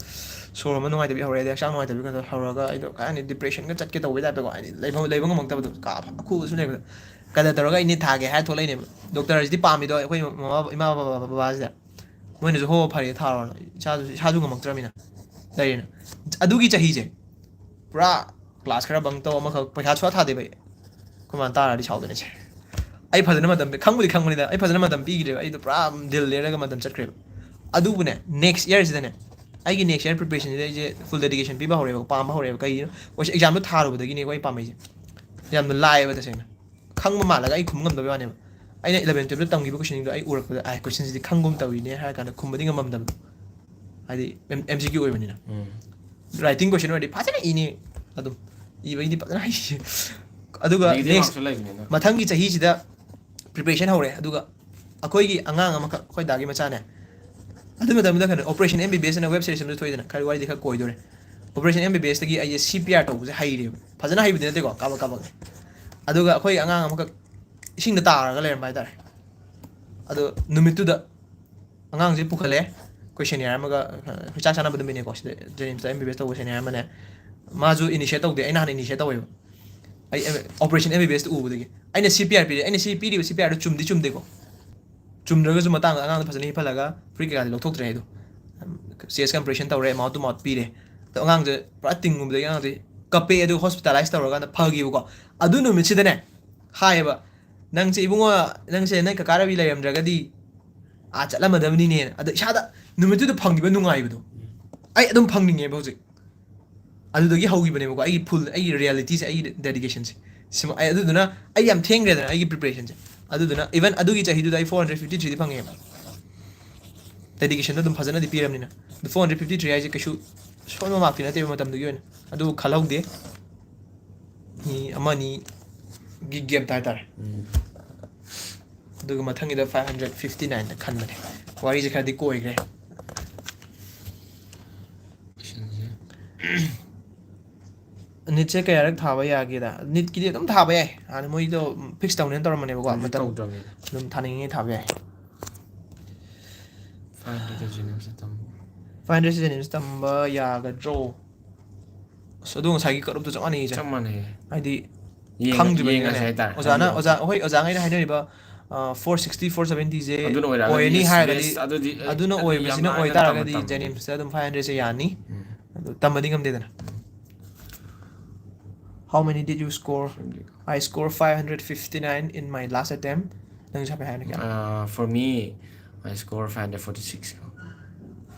ꯁꯣꯔ ꯍꯣꯟꯕ ꯅꯨꯡꯉꯥꯏꯇꯕꯤ ꯍꯧꯔꯦ, ꯑꯗꯩ ꯍꯛꯆꯥꯡ ꯅꯨꯡꯉꯥꯏꯇꯕꯤ ꯈꯔ ꯍꯧꯔꯒ ꯑꯩꯗꯣ ꯀꯩ ꯍꯥꯏꯅꯤ, depressionꯒ ꯆꯠꯀꯦ ꯇꯧꯕꯩ typeꯇꯀꯣ, ꯍꯥꯏꯗꯤ ꯂꯩꯐꯝ ꯂꯩꯕ ꯉꯝꯃꯛꯇꯕꯗꯣ, ꯀꯥ ꯑꯈꯨꯕꯁꯨ ꯂꯩꯕꯗꯣ. ꯀꯗꯔ ꯇꯧꯔꯒ ꯑꯩ NEET ꯊꯥꯒꯦ ꯍꯥꯏꯔ ꯊꯣꯛꯂꯛꯏꯅꯦꯕ. Doctorꯁꯤꯗꯤ ꯄꯥꯝꯃꯤꯗꯣ ꯑꯩꯈꯣꯏ ꯃꯃꯥ ꯏꯃꯥ ꯕꯕꯥ ꯕꯕꯥꯁꯤꯗ, ꯃꯣꯏꯅꯁꯨ ꯍꯣ ꯐꯔꯦ ꯊꯥꯔꯣꯅ, ꯏꯁꯥꯁꯨ ꯏꯁꯥꯁꯨ ꯉꯝꯃꯛꯇ꯭ꯔꯕꯅꯤꯅ ꯂꯩꯔꯦꯅ. ꯑꯗꯨꯒꯤ ꯆꯍꯤꯁꯦ ꯄꯨꯔꯥ class ꯈꯔ bunk ꯇꯧ, ꯑꯃꯈꯛ ꯄꯩꯈꯥ ꯁꯨꯡꯊꯥ ꯊꯥꯗꯦꯕ ꯑꯩ. ꯑꯩꯈꯣꯏ ꯃꯥꯅ ꯇꯥꯔꯗꯤ ꯁꯥꯎꯗꯣꯏꯅꯦ ꯁꯦ. ꯑꯩ ꯐꯖꯅ ꯃꯇꯝ ꯄꯤ- ꯈꯪꯕꯨꯗꯤ ꯈꯪꯕꯅꯤꯗ, ꯑꯩ ꯐꯖꯅ ꯃꯇꯝ ꯄꯤꯈꯤꯗ꯭ꯔꯦꯕ, ꯑꯩꯗꯣ ꯄꯨꯔꯥ ꯗꯤꯜ ꯂꯦꯜꯂꯒ ꯃꯇꯝ ꯆꯠꯈ꯭ꯔꯦꯕ. ꯑꯗꯨꯕꯨꯅꯦ, next yearꯁꯤꯗꯅꯦ, ꯑꯩꯒꯤ next year preparationꯁꯤꯗ ꯑꯩꯁꯦ full dedication ꯄꯤꯕ ꯍꯧꯔꯦꯕ, ꯄꯥꯝꯕ ꯍꯧꯔꯦꯕ. ꯀꯩꯒꯤꯅꯣ? ꯑꯦꯛꯖꯥꯝꯗꯣ ꯊꯥꯔꯨꯕꯗꯒꯤꯅꯦꯀꯣ ꯑꯩ ꯄꯥꯝꯃꯛꯏꯁꯦ. ꯌꯥꯝꯅ ꯂꯥꯏꯌꯦꯕ ꯇꯁꯦꯡꯅ, ꯈꯪꯕ ꯃꯥꯜꯂꯒ ꯑꯩ ꯈꯨꯝꯕ ꯉꯝꯗꯕꯩ ꯋꯥꯅꯦꯕ. ꯑꯩꯅ eleven twelveꯇ ꯇꯝꯈꯤꯕ questionꯁꯤꯡꯗꯣ ꯑꯩ ꯎꯔꯛꯄꯗ, "ꯑꯥꯏ, questionꯁꯤꯗꯤ ꯈꯪꯒꯨꯝ ꯇꯧꯏꯅꯦ" ꯍꯥꯏꯔ ꯀꯥꯟꯗ ꯈꯨꯝꯕꯗꯤ ꯉꯝꯃꯝꯗꯕꯗꯣ, ꯍꯥꯏꯗꯤ MCQ ꯑꯣꯏꯕꯅꯤꯅ. ꯎꯝ. Writing question ꯑꯣꯏꯔꯗꯤ ꯐꯖꯅ ꯏꯅꯤ, ꯑꯗꯨꯝ ꯏꯕꯩꯗꯤ ꯐꯖꯅ ꯍꯩ. ꯑꯗꯨꯒ Negative next marksꯁꯨ ꯂꯩꯕꯅꯤꯅ. ꯃꯊꯪꯒꯤ ꯆꯍꯤꯁꯤꯗ preparation ꯍꯧꯔꯦ. ꯑꯗꯨꯒ ꯑꯩꯈꯣꯏꯒꯤ ꯑꯉꯥꯡ ꯑꯃꯈꯛ, ꯑꯩꯈꯣꯏ ꯗꯥꯒꯤ ꯃꯆꯥꯅꯦ, ꯑꯗꯨ ꯃꯇꯝꯗꯨꯗ ꯀꯩꯅꯣ, Operation MBBSꯅ web series ꯑꯃꯁꯨ ꯊꯣꯛꯏꯗꯅ, ꯈꯔ ꯋꯥꯔꯤꯗꯤ ꯈꯔ ꯀꯣꯏꯗꯣꯔꯦ. Operation MBBSꯇꯒꯤ ꯑꯩꯁꯦ CPR ꯇꯧꯕꯁꯦ ꯍꯩꯔꯦꯕ, ꯐꯖꯅ ꯍꯩꯕꯗꯤ ꯅꯠꯇꯦꯀꯣ, ꯀꯥꯕꯛ ꯀꯥꯕꯛꯅꯦ. ꯑꯗꯨꯒ ꯑꯩꯈꯣꯏ ꯑꯉꯥꯡ ꯑꯃꯈꯛ ꯏꯁꯤꯡꯗ ꯇꯥꯔꯒ ꯂꯩꯔꯝꯕ ꯍꯥꯏꯇꯥꯔꯦ. ꯑꯗꯣ ꯅꯨꯃꯤꯠꯇꯨꯗ ꯑꯉꯥꯡꯁꯦ ꯄꯨꯈꯠꯂꯦ, ꯑꯩꯈꯣꯏ ꯁꯦꯅꯤꯌꯔ ꯑꯃꯒ, ꯑꯩꯈꯣꯏ ꯆꯥꯛ ꯆꯥꯅꯕ ꯅꯨꯃꯤꯠꯅꯦꯀꯣ, ꯁꯤꯗ ꯖꯦꯅꯤꯝꯁꯇ ꯑꯦꯝ ꯕꯤ ꯕꯤ ꯑꯦꯁ ꯇꯧꯕ ꯁꯦꯅꯤꯌꯔ ꯑꯃꯅꯦ꯫ ꯃꯥꯁꯨ ꯏꯅꯤꯁꯤꯌꯦꯠ ꯇꯧꯗꯦ, ꯑꯩꯅ ꯍꯥꯟꯅ ꯏꯅꯤꯁꯤꯌꯦꯠ ꯇꯧꯋꯦꯕ꯫ ꯑꯩ ꯑꯣꯄꯔꯦꯁꯟ ꯑꯦꯝ ꯕꯤ ꯕꯤ ꯑꯦꯁꯇ ꯎꯕꯗꯒꯤ ꯑꯩꯅ ꯁꯤ ꯄꯤ ꯑꯥꯔ ꯄꯤꯔꯦ꯫ ꯑꯩꯅ ꯁꯤ ꯄꯤꯔꯤꯕ ꯁꯤ ꯄꯤ ꯑꯥꯔꯗꯣ ꯆꯨꯝꯗꯤ ꯆꯨꯝꯗꯦꯀꯣ, ꯆꯨꯝꯗ꯭ꯔꯒꯁꯨ ꯃꯇꯥꯡꯗ ꯑꯉꯥꯡꯗ ꯐꯖꯅ ꯍꯤꯞꯍꯜꯂꯒ ꯐꯨꯔꯤꯠ ꯀꯩꯀꯥꯗꯤ ꯂꯧꯊꯣꯛꯇ꯭ꯔꯦ ꯑꯩꯗꯣ꯫ ꯆꯦꯁ ꯀꯝꯄ꯭ꯔꯦꯁꯟ ꯇꯧꯔꯦ, ꯃꯥꯎꯠ ꯇꯨ ꯃꯥꯎꯠ ꯄꯤꯔꯦ꯫ ꯑꯗꯣ ꯑꯉꯥꯡꯁꯦ ꯄꯨꯔꯥ ꯇꯤꯡꯉꯨꯕꯗꯒꯤ ꯑꯉꯥꯡꯁꯦ ꯀꯞꯄꯦ, ꯑꯗꯨꯒ ꯍꯣꯁꯄꯤꯇꯥꯂꯥꯏꯁ ꯇꯧꯔꯀꯥꯟꯗ ꯐꯈꯤꯕꯀꯣ꯫ ꯑꯗꯨ ꯅꯨꯃꯤꯠꯁꯤꯗꯅꯦ ꯍꯥꯏꯌꯦꯕ, "ꯅꯪꯁꯦ ꯏꯕꯨꯡꯉꯣ, ꯅꯪꯁꯦ ꯅꯪ ꯀꯀꯥ ꯔꯕꯤ ꯂꯩꯔꯝꯗ꯭ꯔꯒꯗꯤ ꯑꯥ ꯆꯠꯂꯝꯃꯗꯕꯅꯤꯅꯦꯅ"꯫ ꯑꯗꯣ ꯏꯁꯥꯗ ꯅꯨꯃꯤꯠꯇꯨꯗ ꯐꯪꯈꯤꯕ ꯅꯨꯡꯉꯥꯏꯕꯗꯣ ꯑꯩ ꯑꯗꯨꯝ ꯐꯪꯅꯤꯡꯉꯦꯕ ꯍꯧꯖꯤꯛ꯫ ꯑꯗꯨꯗꯒꯤ ꯍꯧꯈꯤꯕꯅꯦꯕꯀꯣ ꯑꯩꯒꯤ ꯐꯨꯜ, ꯑꯩꯒꯤ ꯔꯤꯌꯦꯂꯤꯇꯤꯁꯦ, ꯑꯩꯒꯤ ꯗꯦꯗꯤꯀꯦꯁꯟꯁꯦ꯫ ꯁꯤꯃ ꯑꯩ, ꯑꯗꯨꯗꯨꯅ ꯑꯩ ꯌꯥꯝ ꯊꯦꯡꯈ꯭ꯔꯦꯗꯅ ꯑꯩꯒꯤ ꯄ꯭ꯔꯤꯄꯦꯔꯦꯁꯟꯁꯦ꯫ ꯑꯗꯨꯗꯨꯅ ꯏꯚꯟ ꯑꯗꯨꯒꯤ ꯆꯍꯤꯗꯨꯗ ꯑꯩ ꯐꯣꯔ ꯍꯟꯗ꯭ꯔꯦꯗ ꯐꯤꯐꯇꯤ ꯊ꯭ꯔꯤꯗꯤ ꯐꯪꯉꯦꯕ꯫ ꯗꯦꯗꯤꯀꯦꯁꯟꯗꯣ ꯑꯗꯨꯝ ꯐꯖꯅꯗꯤ ꯄꯤꯔꯕꯅꯤꯅ꯫ ꯑꯗꯨ ꯐꯣꯔ ꯍꯟꯗ꯭ꯔꯦꯗ ꯐꯤꯐꯇꯤ ꯊ꯭ꯔꯤ ꯍꯥꯏꯁꯦ ꯀꯩꯁꯨ ꯁꯣꯟꯕ ꯃꯥꯔꯛꯇꯤ ꯅꯠꯇꯦꯕ ꯃꯇꯝꯗꯨꯒꯤ ꯑꯣꯏꯅ꯫ ꯑꯗꯨ ꯈꯜꯍꯧꯗꯦ꯫ ꯃꯤ ꯑꯃꯅꯤꯒꯤ ꯒꯦꯞꯇ ꯍꯥꯏꯇꯥꯔꯦ꯫ ꯑꯗꯨꯒ ꯃꯊꯪꯒꯤꯗ ꯐꯥꯏꯚ ꯍꯟꯗ꯭ꯔꯦꯗ ꯐꯤꯐꯇꯤ ꯅꯥꯏꯟꯗ ꯈꯟꯕꯅꯦ꯫ ꯋꯥꯔꯤꯁꯦ ꯈꯔꯗꯤ ꯀꯣꯏꯈ꯭ꯔꯦ꯫ ꯅꯤꯠꯁꯦ ꯀꯌꯥꯔꯛ ꯊꯥꯕ ꯌꯥꯒꯦꯗ? ꯅꯤꯠꯀꯤꯗꯤ ꯑꯗꯨꯝ ꯊꯥꯕ ꯌꯥꯏ꯫ ꯍꯥꯟꯅ ꯃꯣꯏꯗꯣ ꯐꯤꯛꯁ ꯇꯧꯅꯦꯅ ꯇꯧꯔꯝꯕꯅꯦꯕꯀꯣ, ꯍꯧꯖꯤꯛ ꯃꯇꯝ ꯇꯧꯗ꯭ꯔꯕꯅꯤꯗ꯫ ꯑꯗꯨꯝ ꯊꯥꯅꯤꯡꯉꯤꯉꯩ ꯊꯥꯕ ꯌꯥꯏ꯫ ꯐꯥꯏꯚ ꯍꯟꯗ꯭ꯔꯦꯗ ꯖꯦꯅꯤꯝꯁꯇ ꯇꯝꯕ꯫ ꯐꯥꯏꯚ ꯍꯟꯗ꯭ꯔꯦꯗ ꯖꯦꯅꯤꯝꯁ ꯇꯝꯕ ꯌꯥꯒꯗ꯭ꯔꯣ? ꯑꯁ, ꯑꯗꯨ ꯉꯁꯥꯏꯒꯤ ꯀꯠ ꯑꯣꯐꯇꯣ ꯆꯞ ꯃꯥꯟꯅꯩꯌꯦ꯫ ꯆꯞ ꯃꯥꯟꯅꯩꯌꯦ꯫ ꯍꯥꯏꯗꯤ ꯌꯦꯡꯉ-, ꯈꯪꯗ꯭ꯔꯤꯕꯅꯤꯅꯅꯦ꯫ ꯌꯦꯡꯉꯁꯦ ꯍꯥꯏꯇꯥꯔꯦ꯫ ꯑꯣꯖꯥꯅ, ꯍꯥꯏꯗꯤ ꯑꯣꯖꯥ, ꯑꯩꯈꯣꯏ ꯑꯣꯖꯥꯉꯩꯅ ꯍꯥꯏꯅꯔꯤꯕ, ꯑ, ꯐꯣꯔ ꯁꯤꯛꯁꯇꯤ, ꯐꯣꯔ ꯁꯕꯦꯟꯇꯤꯁꯦ ꯑꯗꯨꯅ ꯑꯣꯏꯔꯛꯑꯒꯗꯤ ꯑꯣꯏꯔꯅꯤ ꯌꯦꯁ, ꯍꯥꯏꯔꯒꯗꯤ, ꯕꯦꯁ ꯑꯗꯨꯗꯤ, ꯑꯦ, ꯑꯗꯨꯅ ꯑꯗꯨꯗꯤ ꯑꯣꯏꯕꯁꯤꯅ ꯌꯥꯝ ꯅꯥꯟꯅ ꯑꯣꯏꯇꯥꯔꯒꯗꯤ ꯇꯝꯕ ꯇꯝꯕ꯫ ꯖꯦꯅꯤꯝꯁꯇ ꯑꯗꯨꯝ ꯐꯥꯏꯚ ꯍꯟꯗ꯭ꯔꯦꯗꯁꯦ ꯌꯥꯅꯤ꯫ ꯎꯝ꯫ ꯑꯗꯨ ꯇꯝꯕꯗꯤ ꯉꯝꯗꯦꯗꯅ꯫ How many did you score? Fifty. I score five hundred fifty nine in my last attempt. ꯅꯪꯁꯨ ꯍꯥꯏꯐꯦꯠ ꯍꯥꯏꯔꯛꯀꯦ꯫ Uh, for me, I score five hundred forty six꯫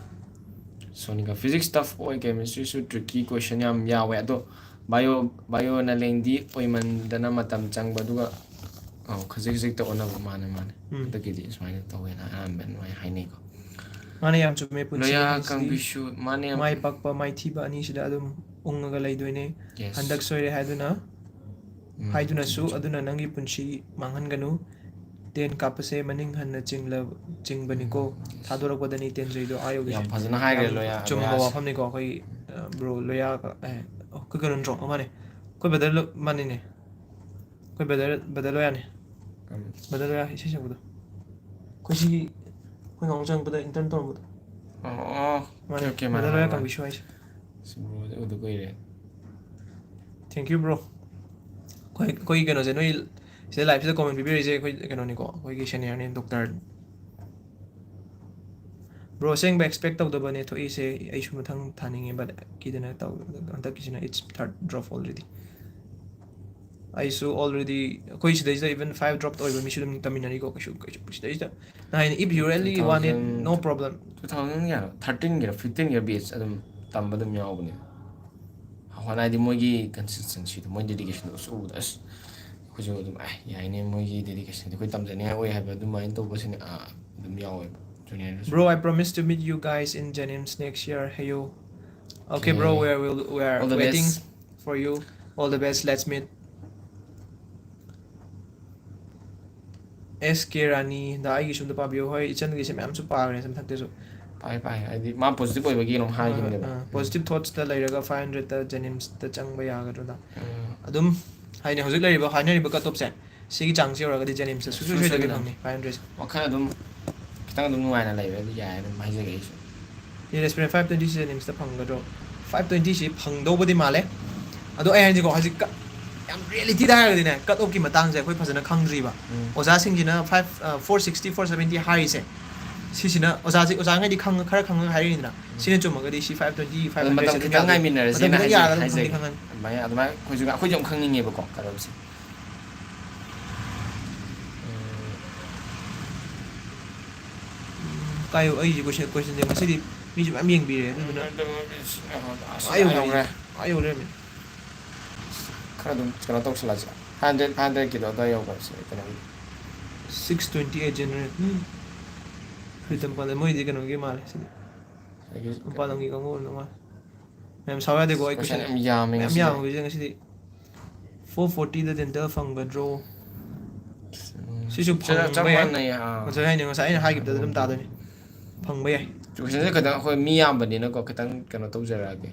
Sonika, physics tough ꯑꯣꯏ, chemistry ꯁꯨ tricky question ꯌꯥꯝ ꯌꯥꯎꯋꯦ, ꯑꯗꯣ bio, bio ꯅ lengthy ꯑꯣꯏꯃꯟꯗꯅ ꯃꯇꯝ ꯆꯪꯕ, ꯑꯗꯨꯒ, ꯑꯧ, ꯈꯖꯤꯛ ꯈꯖꯤꯛꯇ ꯑꯣꯟꯅꯕ, ꯃꯥꯅꯦ, ꯃꯥꯅꯦ꯫ ꯎꯝ꯫ ꯍꯟꯗꯛꯀꯤꯗꯤ ꯁꯨꯃꯥꯏꯅ ꯇꯧꯋꯦꯅ ꯑꯌꯥꯝꯕ ꯑꯗꯨꯃꯥꯏꯅ ꯍꯥꯏꯅꯩꯀꯣ꯫ ꯃꯥꯅꯦ, ꯌꯥꯝ ꯆꯨꯝꯃꯦ, ꯄꯨꯟꯁꯤ ꯂꯣꯌꯥ ꯑꯅꯤꯁꯤꯗꯤ ꯀꯥꯡꯕꯤꯁꯨ, ꯃꯥꯅꯦ, ꯌꯥꯝ ꯃꯥꯏ ꯄꯥꯛꯄ ꯃꯥꯏꯊꯤꯕ ꯑꯅꯤꯁꯤꯗ ꯑꯗꯨꯝ ꯎꯪꯉꯒ ꯂꯩꯗꯣꯏꯅꯦ꯫ Yes꯫ ꯍꯟꯗꯛ ꯁꯣꯏꯔꯦ ꯍꯥꯏꯗꯨꯅ, ꯎꯝ, ꯍꯥꯏꯗꯨꯅꯁꯨ ꯆꯨꯝꯃꯤ, ꯆꯨꯝꯃꯤ꯫ ꯑꯗꯨꯅ ꯅꯪꯒꯤ ꯄꯨꯟꯁꯤ ꯃꯥꯡꯍꯟꯒꯅꯨ꯫ ꯇꯦꯟ ꯀꯥꯞꯄꯁꯦ ꯃꯅꯤꯡ ꯍꯟꯅ ꯆꯤꯡꯂ-, ꯆꯤꯡꯕꯅꯤꯀꯣ꯫ ꯎꯝ, yes꯫ ꯊꯥꯗꯣꯔꯛꯄꯗꯅꯤ ꯇꯦꯟꯖꯩꯗꯣ ꯑꯥ ꯌꯧꯒꯤꯁꯦ꯫ ꯌꯥꯝ ꯐꯖꯅ ꯍꯥꯏꯈ꯭ꯔꯦ, ꯌꯥꯝ ꯂꯣꯌꯥ, ꯆꯨꯝꯕ ꯂꯣꯌꯥꯁꯦ꯫ ꯋꯥꯐꯝꯅꯤꯀꯣ ꯑꯩꯈꯣꯏ, ꯑ, bro ꯂꯣꯌꯥ, ꯑꯦ, ꯑꯩꯈꯣꯏ ꯀꯩꯅꯣ ꯅꯠꯇ꯭ꯔꯣ? ꯑꯃꯅꯦ꯫ ꯑꯩꯈꯣꯏ brother ꯂꯣ-, ꯃꯥꯅꯤꯅꯦ꯫ ꯑꯩꯈꯣꯏ brother, brother ꯂꯣꯌꯥꯅꯦ꯫ ꯎꯝ꯫ Brother ꯂꯣꯌꯥ ꯏꯁꯩ ꯁꯛꯄꯗꯣ꯫ ꯑꯩꯈꯣꯏ ꯁꯤꯒꯤ ꯑꯩꯈꯣꯏ ꯉꯥꯎ ꯆꯪꯉꯛꯄꯗ intern ꯇꯧꯔꯝꯕꯗꯣ꯫ ꯑꯣ ꯑꯣ, ꯃꯥꯅꯦ꯫ okay, okay, ꯃꯥꯅꯦ, Brother ꯃꯥꯅꯦ, ꯂꯣꯏꯅ ꯃꯥꯅꯦ꯫ ꯀꯪꯕꯤꯁꯨ ꯍꯥꯏꯁꯦ꯫ ꯑꯁ, bro ꯁꯦ ꯎꯗ ꯀꯨꯏꯔꯦ꯫ Thank you, bro. ꯑꯩꯈꯣꯏ ꯑꯩꯈꯣꯏꯒꯤ ꯀꯩꯅꯣꯁꯦ, ꯅꯣꯏ ꯁꯤꯗ live ꯁꯤꯗ comment ꯄꯤꯕꯤꯔꯤꯁꯦ ꯑꯩꯈꯣꯏ ꯀꯩꯅꯣꯅꯤꯀꯣ, ꯑꯩꯈꯣꯏꯒꯤ senior ꯅꯤ, doctor꯫ Bro, ꯑꯁꯦꯡꯕ expect ꯇꯧꯗꯕꯅꯦ ꯊꯣꯛꯏꯁꯦ꯫ ꯑꯩꯁꯨ ꯃꯊꯪ ꯊꯥꯅꯤꯡꯉꯦ, but ꯀꯤꯗꯅ ꯇꯧ꯫ ꯍꯟꯗꯛꯀꯤꯁꯤꯅ it's third drop already꯫ ꯑꯩꯁꯨ already, ꯑꯩꯈꯣꯏ ꯁꯤꯗꯩꯁꯤꯗ even five drop ꯑꯣꯏꯕ ꯃꯤꯁꯨ ꯑꯗꯨꯝ ꯇꯝꯃꯤꯟꯅꯔꯤꯀꯣ, ꯀꯩꯁꯨ ꯀꯩꯁꯨ ꯁꯤꯗꯩꯁꯤꯗ꯫ ꯅ ꯍꯥꯏꯅ, if you really want it, no problem꯫ Two thousand ꯀꯌꯥꯅꯣ, thirteen Gir fifteen Gir batch ꯑꯗꯨꯝ ꯇꯝꯕ ꯑꯗꯨꯝ ꯌꯥꯎꯕꯅꯦ꯫ ꯍꯥꯟꯅ ꯍꯥꯏꯗꯤ ꯃꯣꯏꯒꯤ consistency ꯗꯣ, ꯃꯣꯏ dedication ꯗꯣ ꯑꯁ ꯎꯕꯗ ꯑꯁ ꯑꯩꯈꯣꯏꯁꯨ ꯑꯗꯨꯝ, "ꯑꯦ, ꯌꯥꯏꯅꯦ, ꯃꯣꯏꯒꯤ dedication ꯗꯤ ꯑꯩꯈꯣꯏ ꯇꯝꯖꯅꯤꯡꯉꯥꯏ ꯑꯣꯏ" ꯍꯥꯏꯕ ꯑꯗꯨꯃꯥꯏꯅ ꯇꯧꯕꯁꯤꯅ, ꯑꯥ, ꯑꯗꯨꯝ ꯌꯥꯎꯋꯦꯕ junior ꯗꯁꯨ꯫ Bro, I promise to meet you guys in JNIMS next year꯫ Hey yo. Okay, bro, Okay. we are, will, we are All the waiting best. for you. All the best, let's meet꯫ S K ꯔꯥꯅꯤ ꯗ ꯑꯩꯒꯤꯁꯨ ꯑꯝꯇ ꯄꯥꯕꯤꯌꯨ꯫ ꯍꯣꯏ, ꯏꯆꯟꯒꯤꯁꯦ ꯃꯌꯥꯝꯁꯨ ꯄꯥꯈ꯭ꯔꯦ ꯃꯊꯛꯇꯁꯨ꯫ ꯄꯥꯏ ꯄꯥꯏ, ꯍꯥꯏꯗꯤ ꯃꯥ positive ꯑꯣꯏꯕꯒꯤ ꯑꯗꯨꯝ ꯍꯥꯏꯈꯤꯕꯅꯦꯕ꯫ ꯑꯥ, positive thoughts ꯇ ꯂꯩꯔꯒ five hundred ꯇ JNIMS ꯇ ꯆꯪꯕ ꯌꯥꯒꯗ꯭ꯔꯥ? ꯎꯝ꯫ ꯑꯗꯨꯝ ꯍꯥꯏꯅꯤ, ꯍꯧꯖꯤꯛ ꯂꯩꯔꯤꯕ ꯍꯥꯏꯅꯔꯤꯕ cut off ꯁꯦ, ꯁꯤꯒꯤ ꯆꯥꯡꯁꯦ ꯌꯧꯔꯒꯗꯤ JNIMS ꯇ ꯁꯨꯡꯁꯣꯏ ꯁꯨꯡꯁꯣꯏ ꯁꯣꯏꯗꯕꯤ ꯁꯣꯏꯗꯅ꯫ ꯐꯪꯅꯤ five hundred꯫ ꯋꯥꯈꯜ ꯑꯗꯨꯝ ꯈꯤꯇꯪ ꯑꯗꯨꯝ ꯅꯨꯡꯉꯥꯏꯅ ꯂꯩꯕ ꯑꯗꯨ ꯌꯥꯏ, ꯑꯗꯨꯝ ꯍꯥꯏꯖꯒꯦ ꯑꯩꯁꯨ꯫ Aspirant five twenty ꯁꯤ JNIMS ꯇ ꯐꯪꯒꯗ꯭ꯔꯣ? Five twenty ꯁꯤ ꯐꯪꯗꯧꯕꯗꯤ ꯃꯥꯜꯂꯦ꯫ ꯑꯗꯣ ꯑꯩ ꯍꯥꯏꯁꯤꯀꯣ, ꯍꯧꯖꯤꯛ cut, ꯌꯥꯝ reality ꯗ ꯍꯥꯏꯔꯒꯗꯤꯅꯦ, cut off ꯀꯤ ꯃꯇꯥꯡꯁꯦ ꯑꯩꯈꯣꯏ ꯐꯖꯅ ꯈꯪꯗ꯭ꯔꯤꯕ꯫ ꯎꯝ꯫ ꯑꯣꯖꯥꯁꯤꯡꯁꯤꯅ five, ꯑ, four sixty, four seventy ꯍꯥꯏꯔꯤꯁꯦ, ꯁꯤꯁꯤꯅ ꯑꯣꯖꯥꯁꯤ, ꯑꯣꯖꯥꯉꯩꯗꯤ ꯈꯪ-, ꯈꯔ ꯈꯪꯉꯒ ꯍꯥꯏꯔꯛꯏꯅꯤꯗꯅ꯫ ꯎꯝ꯫ ꯁꯤꯅ ꯆꯨꯝꯃꯒꯗꯤ ꯁꯤ five twenty, ꯑꯗꯨ ꯃꯇꯝ five hundred ꯁꯤ ꯑꯗꯨꯝ ꯈꯤꯇꯪ ꯌꯥꯗꯣꯏ-, ꯉꯥꯏꯃꯤꯟꯅꯔꯁꯦꯅ ꯃꯇꯝ ꯈꯤꯇꯪ ꯍꯥꯏꯖꯒꯦ, ꯌꯥꯔꯒ ꯑꯗꯨꯝ ꯈꯪꯗꯤ ꯍꯥꯏꯖꯒꯦ꯫ ꯈꯪꯉꯅꯤ꯫ ꯑꯗꯨꯃꯥꯏꯅ, ꯑꯗꯨꯃꯥꯏꯅ ꯑꯩꯈꯣꯏꯁꯨ, ꯑꯩꯈꯣꯏꯁꯨ ꯌꯥꯝ ꯈꯪꯅꯤꯡꯉꯦꯕꯀꯣ cut off ꯁꯦ꯫ ꯎꯝ꯫ ꯎꯝ, ꯀꯥꯏꯌꯣ, ꯑꯩꯒꯤ question, question ꯁꯦ ꯉꯁꯤꯗꯤ ꯃꯤꯁꯨ ꯃꯌꯥꯝ ꯌꯦꯡꯕꯤꯔꯦ, ꯑꯗꯨꯗꯨꯅ ꯑꯁ, ꯑꯥ ꯌꯧꯔꯦ, ꯌꯧꯔꯦ꯫ ꯑꯥ ꯌꯧ ꯂꯩꯔꯝꯃꯦ꯫ ꯈꯔ ꯑꯗꯨꯝ ꯀꯩꯅꯣ ꯇꯧꯁꯜꯂꯁꯦ꯫ Five hundred, five hundred ꯀꯤꯗꯣ ꯑꯗꯨꯋꯥꯏ ꯌꯧꯈ꯭ꯔꯁꯦ, ꯀꯩꯅꯣꯒꯤ꯫ Six twenty eight general꯫ ꯎꯝ꯫ ꯐꯨꯔꯤꯠ ꯑꯃ ꯄꯥꯜꯂꯦ꯫ ꯃꯣꯏꯗꯤ ꯀꯩꯅꯣꯒꯤ ꯃꯥꯜꯂꯦ ꯁꯤꯗꯤ꯫ ꯑꯗꯒꯤ ꯃꯄꯥꯟ ꯂꯝꯒꯤ ꯀꯥꯡꯕꯨ ꯑꯣꯏꯔꯝꯗꯧ ꯃꯥꯜꯂꯦ꯫ ꯃꯌꯥꯝ ꯁꯥꯎ ꯌꯥꯗꯦꯀꯣ, ꯑꯩ question question ꯌꯥꯝ ꯌꯥꯝꯃꯦ ꯃꯌꯥꯝ ꯉꯁꯤꯗꯤ꯫ ꯌꯥꯝꯕꯁꯦ ꯉꯁꯤꯗꯤ꯫ Four forty ꯗ dental ꯐꯪꯒꯗ꯭ꯔꯣ? ꯎꯝ, ꯁꯤꯁꯨ ꯆꯞ, ꯆꯞ ꯐꯪꯕ ꯌꯥꯏ꯫ ꯃꯥꯟꯅꯩ, ꯑꯥ꯫ ꯉꯁꯥꯏ ꯍꯥꯏꯅꯤ, ꯉꯁꯥꯏ ꯑꯩꯅ ꯍꯥꯏꯈꯤꯕꯗ ꯑꯗꯨꯝ ꯇꯥꯗꯣꯏꯅꯤ꯫ ꯐꯪꯕ ꯌꯥꯏ꯫ Question ꯁꯦ ꯈꯤꯇꯪ ꯑꯩꯈꯣꯏ ꯃꯤ ꯌꯥꯝꯕꯅꯤꯅꯀꯣ, ꯈꯤꯇꯪ ꯀꯩꯅꯣ ꯇꯧꯖꯔꯛꯑꯒꯦ꯫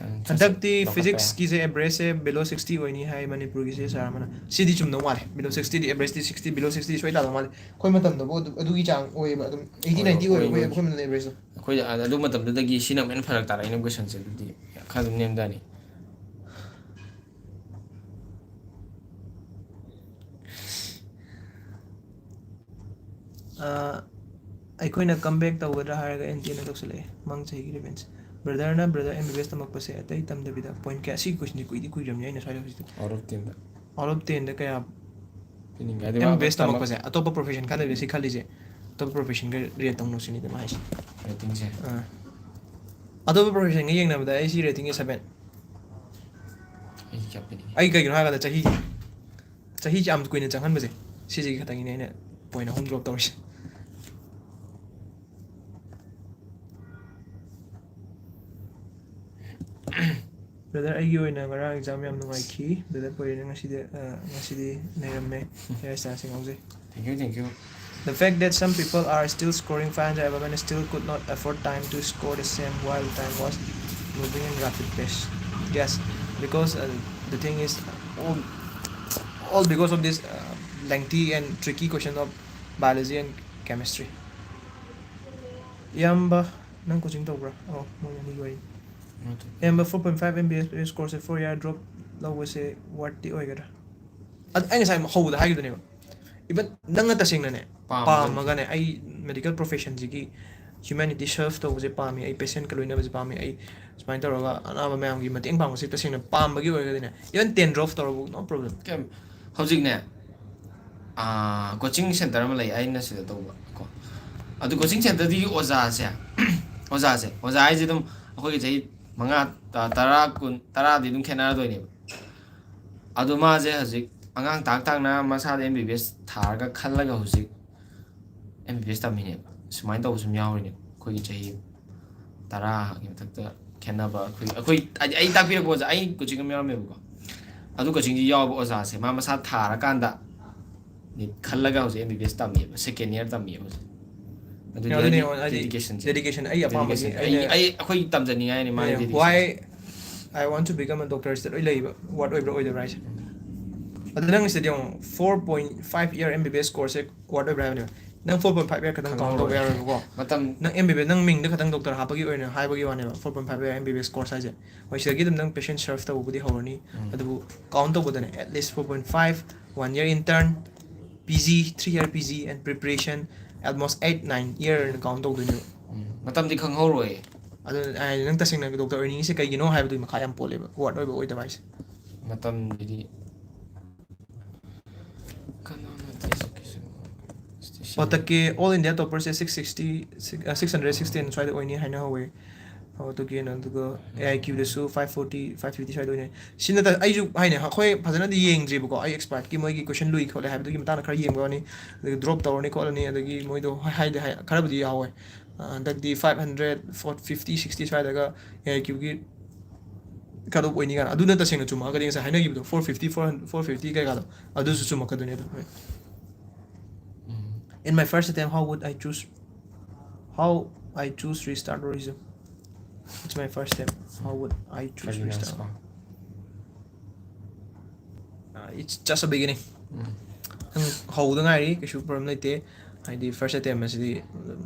ꯍꯟꯗꯛꯇꯤ ꯂꯧꯈꯠꯄ ꯌꯥꯏ꯫ Physics ꯀꯤꯁꯦ average ꯁꯦ below sixty ꯑꯣꯏꯅꯤ ꯍꯥꯏ ꯃꯅꯤꯄꯨꯔꯒꯤꯁꯦ ꯁꯥꯔ ꯑꯃꯅ꯫ ꯁꯤꯗꯤ ꯆꯨꯝꯗꯧ ꯃꯥꯜꯂꯦ, below sixty ꯗꯤ, average T sixty, below sixty ꯗꯤ ꯁꯣꯏ ꯇꯥꯗꯧ ꯃꯥꯜꯂꯦ꯫ ꯑꯩꯈꯣꯏ ꯃꯇꯝꯗꯕꯨ ꯑꯗꯨ, ꯑꯗꯨꯒꯤ ꯆꯥꯡ ꯑꯣꯏꯌꯦꯕ, ꯑꯗꯨꯝ eighty, ꯑꯣꯏ, ninety ꯑꯣꯏ, ꯑꯣꯏ, ꯑꯣꯏꯌꯦꯕ ꯑꯣꯏ꯫ ꯑꯩꯈꯣꯏ ꯃꯇꯝꯗ average ꯇꯣ꯫ ꯑꯩꯈꯣꯏ ꯑ-, ꯑꯗꯨ ꯃꯇꯝꯗꯨꯗꯒꯤ ꯁꯤꯅ ꯑꯃꯨꯛ ꯍꯦꯟꯅ ꯐꯔꯛ ꯇꯥꯔꯛꯏꯅꯦ question ꯁꯦ, ꯑꯗꯨꯗꯤ ꯈꯔ ꯑꯗꯨꯝ ꯅꯦꯝꯊꯅꯤ꯫ ꯑ, ꯑꯩꯈꯣꯏꯅ come back ꯇꯧꯒꯗ꯭ꯔꯥ ꯍꯥꯏꯔꯒ ꯑꯦꯟ ꯇꯤ ꯑꯦꯅ ꯇꯧꯁꯜꯂꯛꯑꯦ, ꯃꯃꯥꯡ ꯆꯍꯤꯒꯤ revenge꯫ Brother ꯅ brother M B B S ꯇꯝꯃꯛꯄꯁꯦ ꯑꯇꯩ ꯇꯝꯗꯕꯤꯗ point ꯀꯌꯥ, ꯁꯤ question ꯁꯦ ꯀꯨꯏꯗꯤ ꯀꯨꯏꯔꯕꯅꯤ ꯑꯩꯅ ꯁ꯭ꯋꯥꯏꯗ ꯍꯧꯖꯤꯛꯇꯤ꯫ Out of ten the. Out of ten ꯗ ꯀꯌꯥ ꯄꯤꯅꯤꯡꯒꯦ? ꯍꯥꯏꯗꯤ M B B S ꯇꯝꯃꯛꯄꯁꯦ ꯑꯇꯣꯞꯄ profession ꯈꯟꯗꯕꯤꯗ ꯁꯤ ꯈꯜꯂꯤꯁꯦ, ꯑꯇꯣꯞꯄ profession ꯒ rate ꯇꯧꯅꯧ ꯁꯤꯅꯤꯗ ꯃꯥ ꯍꯥꯏꯁꯦ꯫ Rating ꯁꯦ꯫ ꯑꯥ꯫ ꯑꯇꯣꯞꯄ profession ꯒ ꯌꯦꯡꯅꯕꯗ ꯑꯩ ꯁꯤ rating ꯁꯦ seven꯫ ꯑꯩꯗꯤ ꯀꯌꯥ ꯄꯤꯅꯤꯡꯉꯤ? ꯑꯩ ꯀꯩꯒꯤꯅꯣ ꯍꯥꯏꯔꯀꯥꯟꯗ ꯆꯍꯤ, ꯆꯍꯤ ꯌꯥꯝ ꯀꯨꯏꯅ ꯆꯪꯍꯟꯕꯁꯦ, ꯁꯤꯁꯤꯒꯤ ꯈꯛꯇꯪꯒꯤꯅꯦ ꯑꯩꯅ point ꯑꯍꯨꯝ drop ꯇꯧꯔꯤꯁꯦ꯫ Brother, ꯑꯩꯒꯤ ꯑꯣꯏꯅ ꯉꯔꯥꯡ exam ꯌꯥꯝ ꯅꯨꯡꯉꯥꯏꯈꯤ꯫ Brother ꯄꯣꯏꯔꯦꯅ ꯉꯁꯤꯗꯤ, ꯑ, ꯉꯁꯤꯗꯤ ꯅꯩꯔꯝꯃꯦ꯫ Hair style say ꯉꯥꯎꯖꯩ꯫ Thank you, thank you. The fact that some people are still scoring five hundred above and still could not afford time to score the same while time was moving in rapid pace. Yes, because, uh, the thing is, all, all because of this, uh, lengthy and tricky question of biology and chemistry. ꯏꯌꯥꯝꯕ, ꯅꯪ coaching ꯇꯧꯕ꯭ꯔꯥ? ꯑꯣ, ꯃꯣꯏ ꯑꯅꯤꯒꯤ ꯋꯥꯔꯤ꯫ ꯅꯠꯇꯦ꯫ ꯏꯌꯥꯝꯕ, four point five M B B S course ꯁꯦ four year drop ꯂꯧꯕꯁꯦ worth ꯇꯤ ꯑꯣꯏꯒꯗ꯭ꯔꯥ? ꯑꯗ ꯑꯩ ꯉꯁꯥꯏ ꯍꯧꯕꯗ ꯍꯥꯏꯈꯤꯕꯗꯨꯅꯦꯕ, even ꯅꯪꯅ ꯇꯁꯦꯡꯅꯅꯦ, ꯄꯥꯝꯃꯒꯗꯤ꯫ ꯄꯥꯝꯃꯒꯅꯦ, ꯑꯩ medical profession ꯁꯤꯒꯤ humanity serve ꯇꯧꯕꯁꯦ ꯄꯥꯝꯃꯤ, ꯑꯩ patient ꯀ ꯂꯣꯏꯅꯕꯁꯦ ꯄꯥꯝꯃꯤ, ꯑꯩ ꯁꯨꯃꯥꯏꯅ ꯇꯧꯔꯒ ꯑꯅꯥꯕ ꯃꯌꯥꯝꯒꯤ ꯃꯇꯦꯡ ꯄꯥꯡꯕꯁꯦ ꯇꯁꯦꯡꯅ ꯄꯥꯝꯕꯒꯤ ꯑꯣꯏꯔꯒꯗꯤꯅꯦ, even ten drop ꯇꯧꯔꯕꯨ no problem꯫ ꯀꯩꯝ, ꯍꯧꯖꯤꯛꯅꯦ, ꯑꯥ, coaching center ꯑꯃ ꯂꯩ ꯑꯩꯅ ꯁꯤꯗ ꯇꯧꯕ ꯀꯣ꯫ ꯑꯗꯨ coaching centerꯗꯨꯒꯤ ꯑꯣꯖꯥꯁꯦ, ꯑꯣꯖꯥꯁꯦ, ꯑꯣꯖꯥ ꯍꯥꯏꯁꯦ ꯑꯗꯨꯝ ꯑꯩꯈꯣꯏꯒꯤ ꯆꯍꯤ ꯃꯉꯥ, ꯇ-, ꯇꯔꯥ, ꯀꯨꯟ, ꯇꯔꯥꯗꯤ ꯑꯗꯨꯝ ꯈꯦꯠꯅꯔꯗꯣꯏꯅꯦꯕ꯫ ꯑꯗꯣ ꯃꯥꯁꯦ ꯍꯧꯖꯤꯛ ꯑꯉꯥꯡ ꯇꯥꯛ ꯇꯥꯛꯅ ꯃꯁꯥꯗ M B B S ꯊꯥꯔꯒ ꯈꯜꯂꯒ ꯍꯧꯖꯤꯛ M B B S ꯇꯝꯃꯤꯅꯦꯕ꯫ ꯁꯨꯃꯥꯏꯅ ꯇꯧꯕ ꯁꯨꯝ ꯌꯥꯎꯔꯤꯅꯦꯕ꯫ ꯑꯩꯈꯣꯏꯒꯤ ꯆꯍꯤ ꯇꯔꯥꯒꯤ ꯃꯊꯛꯇ ꯈꯦꯠꯅꯕ, ꯑꯩꯈꯣꯏ, ꯑꯩꯈꯣꯏ, ꯍꯥꯏꯗꯤ ꯑꯩ ꯇꯥꯛꯄꯤꯔꯛꯄ ꯑꯣꯖꯥ, ꯑꯩ coaching ꯑꯃ ꯌꯥꯎꯔꯝꯃꯦꯕꯀꯣ꯫ ꯑꯗꯨ coachingꯁꯤ ꯌꯥꯎꯕ ꯑꯣꯖꯥꯁꯦ ꯃꯥ ꯃꯁꯥ ꯊꯥꯔꯀꯥꯟꯗ ꯅꯤꯠ ꯈꯜꯂꯒ ꯍꯧꯖꯤꯛ M B B S ꯇꯝꯃꯤꯕ, second year ꯇꯝꯃꯤꯕ ꯍꯧꯖꯤꯛ꯫ ꯑꯗꯨꯗꯤ ꯑꯗꯨꯅꯦ, ꯍꯥꯏꯗꯤ ꯍꯥꯏꯗꯤ dedication ꯁꯦ꯫ Dedication, ꯑꯩ ꯑꯄꯥꯝꯕꯒꯤ dedication꯫ ꯑꯩ, ꯑꯩꯅ ꯑꯩ, ꯑꯩꯈꯣꯏ ꯇꯝꯖꯅꯤꯡꯉꯥꯏꯅꯤ ꯃꯥꯒꯤ ꯑꯦ, dedication why say. I want to become a doctor ꯁꯤꯗ ꯂꯣꯏ ꯂꯩꯕ꯫ Worth ꯑꯣꯏꯕ꯭ꯔꯥ ꯑꯣꯏꯗꯕ꯭ꯔꯥ ꯍꯥꯏꯁꯦ? ꯑꯗꯨ ꯅꯪ ꯁꯤꯗ ꯌꯦꯡꯉꯣ, four point five year M B B S course ꯁꯦ worth ꯑꯣꯏꯕ꯭ꯔꯥ ꯍꯥꯏꯕꯅꯦꯕ꯫ ꯅꯪ four point five year ꯈꯛꯇꯪ count ꯇꯧꯕ ꯌꯥꯔꯣꯏꯕꯀꯣ꯫ ꯃꯇꯝ ꯅꯪ M B B S, ꯅꯪ ꯃꯤꯡꯗ ꯈꯛꯇꯪ doctor ꯍꯥꯞꯄꯒꯤ ꯑꯣꯏꯅ ꯍꯥꯏꯕꯒꯤ ꯋꯥꯅꯦꯕ, four point five year M B B S course ꯍꯥꯏꯁꯦ꯫ ꯍꯣꯏ, ꯁꯤꯗꯒꯤ ꯑꯗꯨꯝ ꯅꯪ patient serve ꯇꯧꯕꯕꯨꯗꯤ ꯍꯧꯔꯅꯤ꯫ ꯑꯗꯨꯕꯨ count ꯇꯧꯕꯗꯅꯦ, at least four point five, one year intern, P G, three year P G and preparation, almost eight nine year ꯅ count ꯇꯧꯗꯣꯏꯅꯦꯕ꯫ ꯎꯝ, ꯃꯇꯝꯗꯤ ꯈꯪꯍꯧꯔꯣꯏ꯫ ꯑꯗꯨ ꯑꯩ ꯅꯪ ꯇꯁꯦꯡꯅ doctor ꯑꯣꯏꯅꯤꯡꯉꯤꯁꯦ ꯀꯩꯒꯤꯅꯣ ꯍꯥꯏꯕꯗꯨꯒꯤ ꯃꯈꯥ ꯌꯥꯝ ꯄꯣꯜꯂꯦꯕ, worth ꯑꯣꯏꯕ ꯑꯣꯏꯗꯕ ꯍꯥꯏꯁꯦ꯫ ꯃꯇꯝꯗꯤ ꯄꯥꯎꯇꯛꯀꯤ all India topper ꯁꯦ six sixty, six hundred sixty ꯁ꯭ꯋꯥꯏꯗ ꯑꯣꯏꯅꯤ ꯍꯥꯏꯅ ꯍꯧꯋꯦ꯫ ꯑꯗꯨꯒꯤ ꯀꯩꯅꯣ, ꯑꯗꯨꯒ A I Q ꯗꯁꯨ five forty, five fifty ꯁ꯭ꯋꯥꯏꯗ ꯑꯣꯏꯅꯤ꯫ ꯁꯤꯅ ꯑꯩꯁꯨ ꯍꯥꯏꯅꯦ, ꯑꯩꯈꯣꯏ ꯐꯖꯅꯗꯤ ꯌꯦꯡꯗ꯭ꯔꯤꯕꯀꯣ, ꯑꯩ expert ꯀꯤ ꯃꯣꯏꯒꯤ question ꯂꯨꯏ ꯈꯣꯠꯂꯦ ꯍꯥꯏꯕꯗꯨꯒꯤ ꯃꯇꯥꯡꯗ ꯈꯔ ꯌꯦꯡꯕ ꯋꯥꯅꯤ꯫ ꯑꯗꯒꯤ drop ꯇꯧꯔꯅꯤ ꯈꯣꯠꯂꯅꯤ, ꯑꯗꯒꯤ ꯃꯣꯏꯗꯣ ꯍꯥꯏꯗꯤ ꯍꯥꯏ ꯈꯔꯕꯨꯗꯤ ꯌꯥꯎꯍꯧꯋꯦ꯫ ꯍꯟꯗꯛꯇꯤ five hundred, fifty, sixty ꯁ꯭ꯋꯥꯏꯗꯒ A I Q ꯒꯤ cut off ꯑꯣꯏꯅꯤ ꯀꯥꯏꯅ꯫ ꯑꯗꯨꯅ ꯇꯁꯦꯡꯅ ꯆꯨꯝꯃꯛꯑꯒꯗꯤ ꯉꯁꯥꯏ ꯍꯥꯏꯅꯈꯤꯕꯗꯣ four fifty, four hundred, four fifty ꯀꯩꯀꯥꯗꯣ, ꯑꯗꯨꯁꯨ ꯆꯨꯝꯃꯛꯀꯗꯣꯏꯅꯦ ꯑꯗꯨꯝ꯫ In my first attempt, how would I choose, how I choose restart or resume? It's my first attempt. How would I choose restart? Uh, it's just a beginning. ꯅꯪ ꯍꯧꯗ ꯉꯥꯏꯔꯤ, ꯀꯩꯁꯨ problem ꯂꯩꯇꯦ꯫ ꯍꯥꯏꯗꯤ first attempt ꯑꯁꯤꯗꯤ, ꯎꯝ,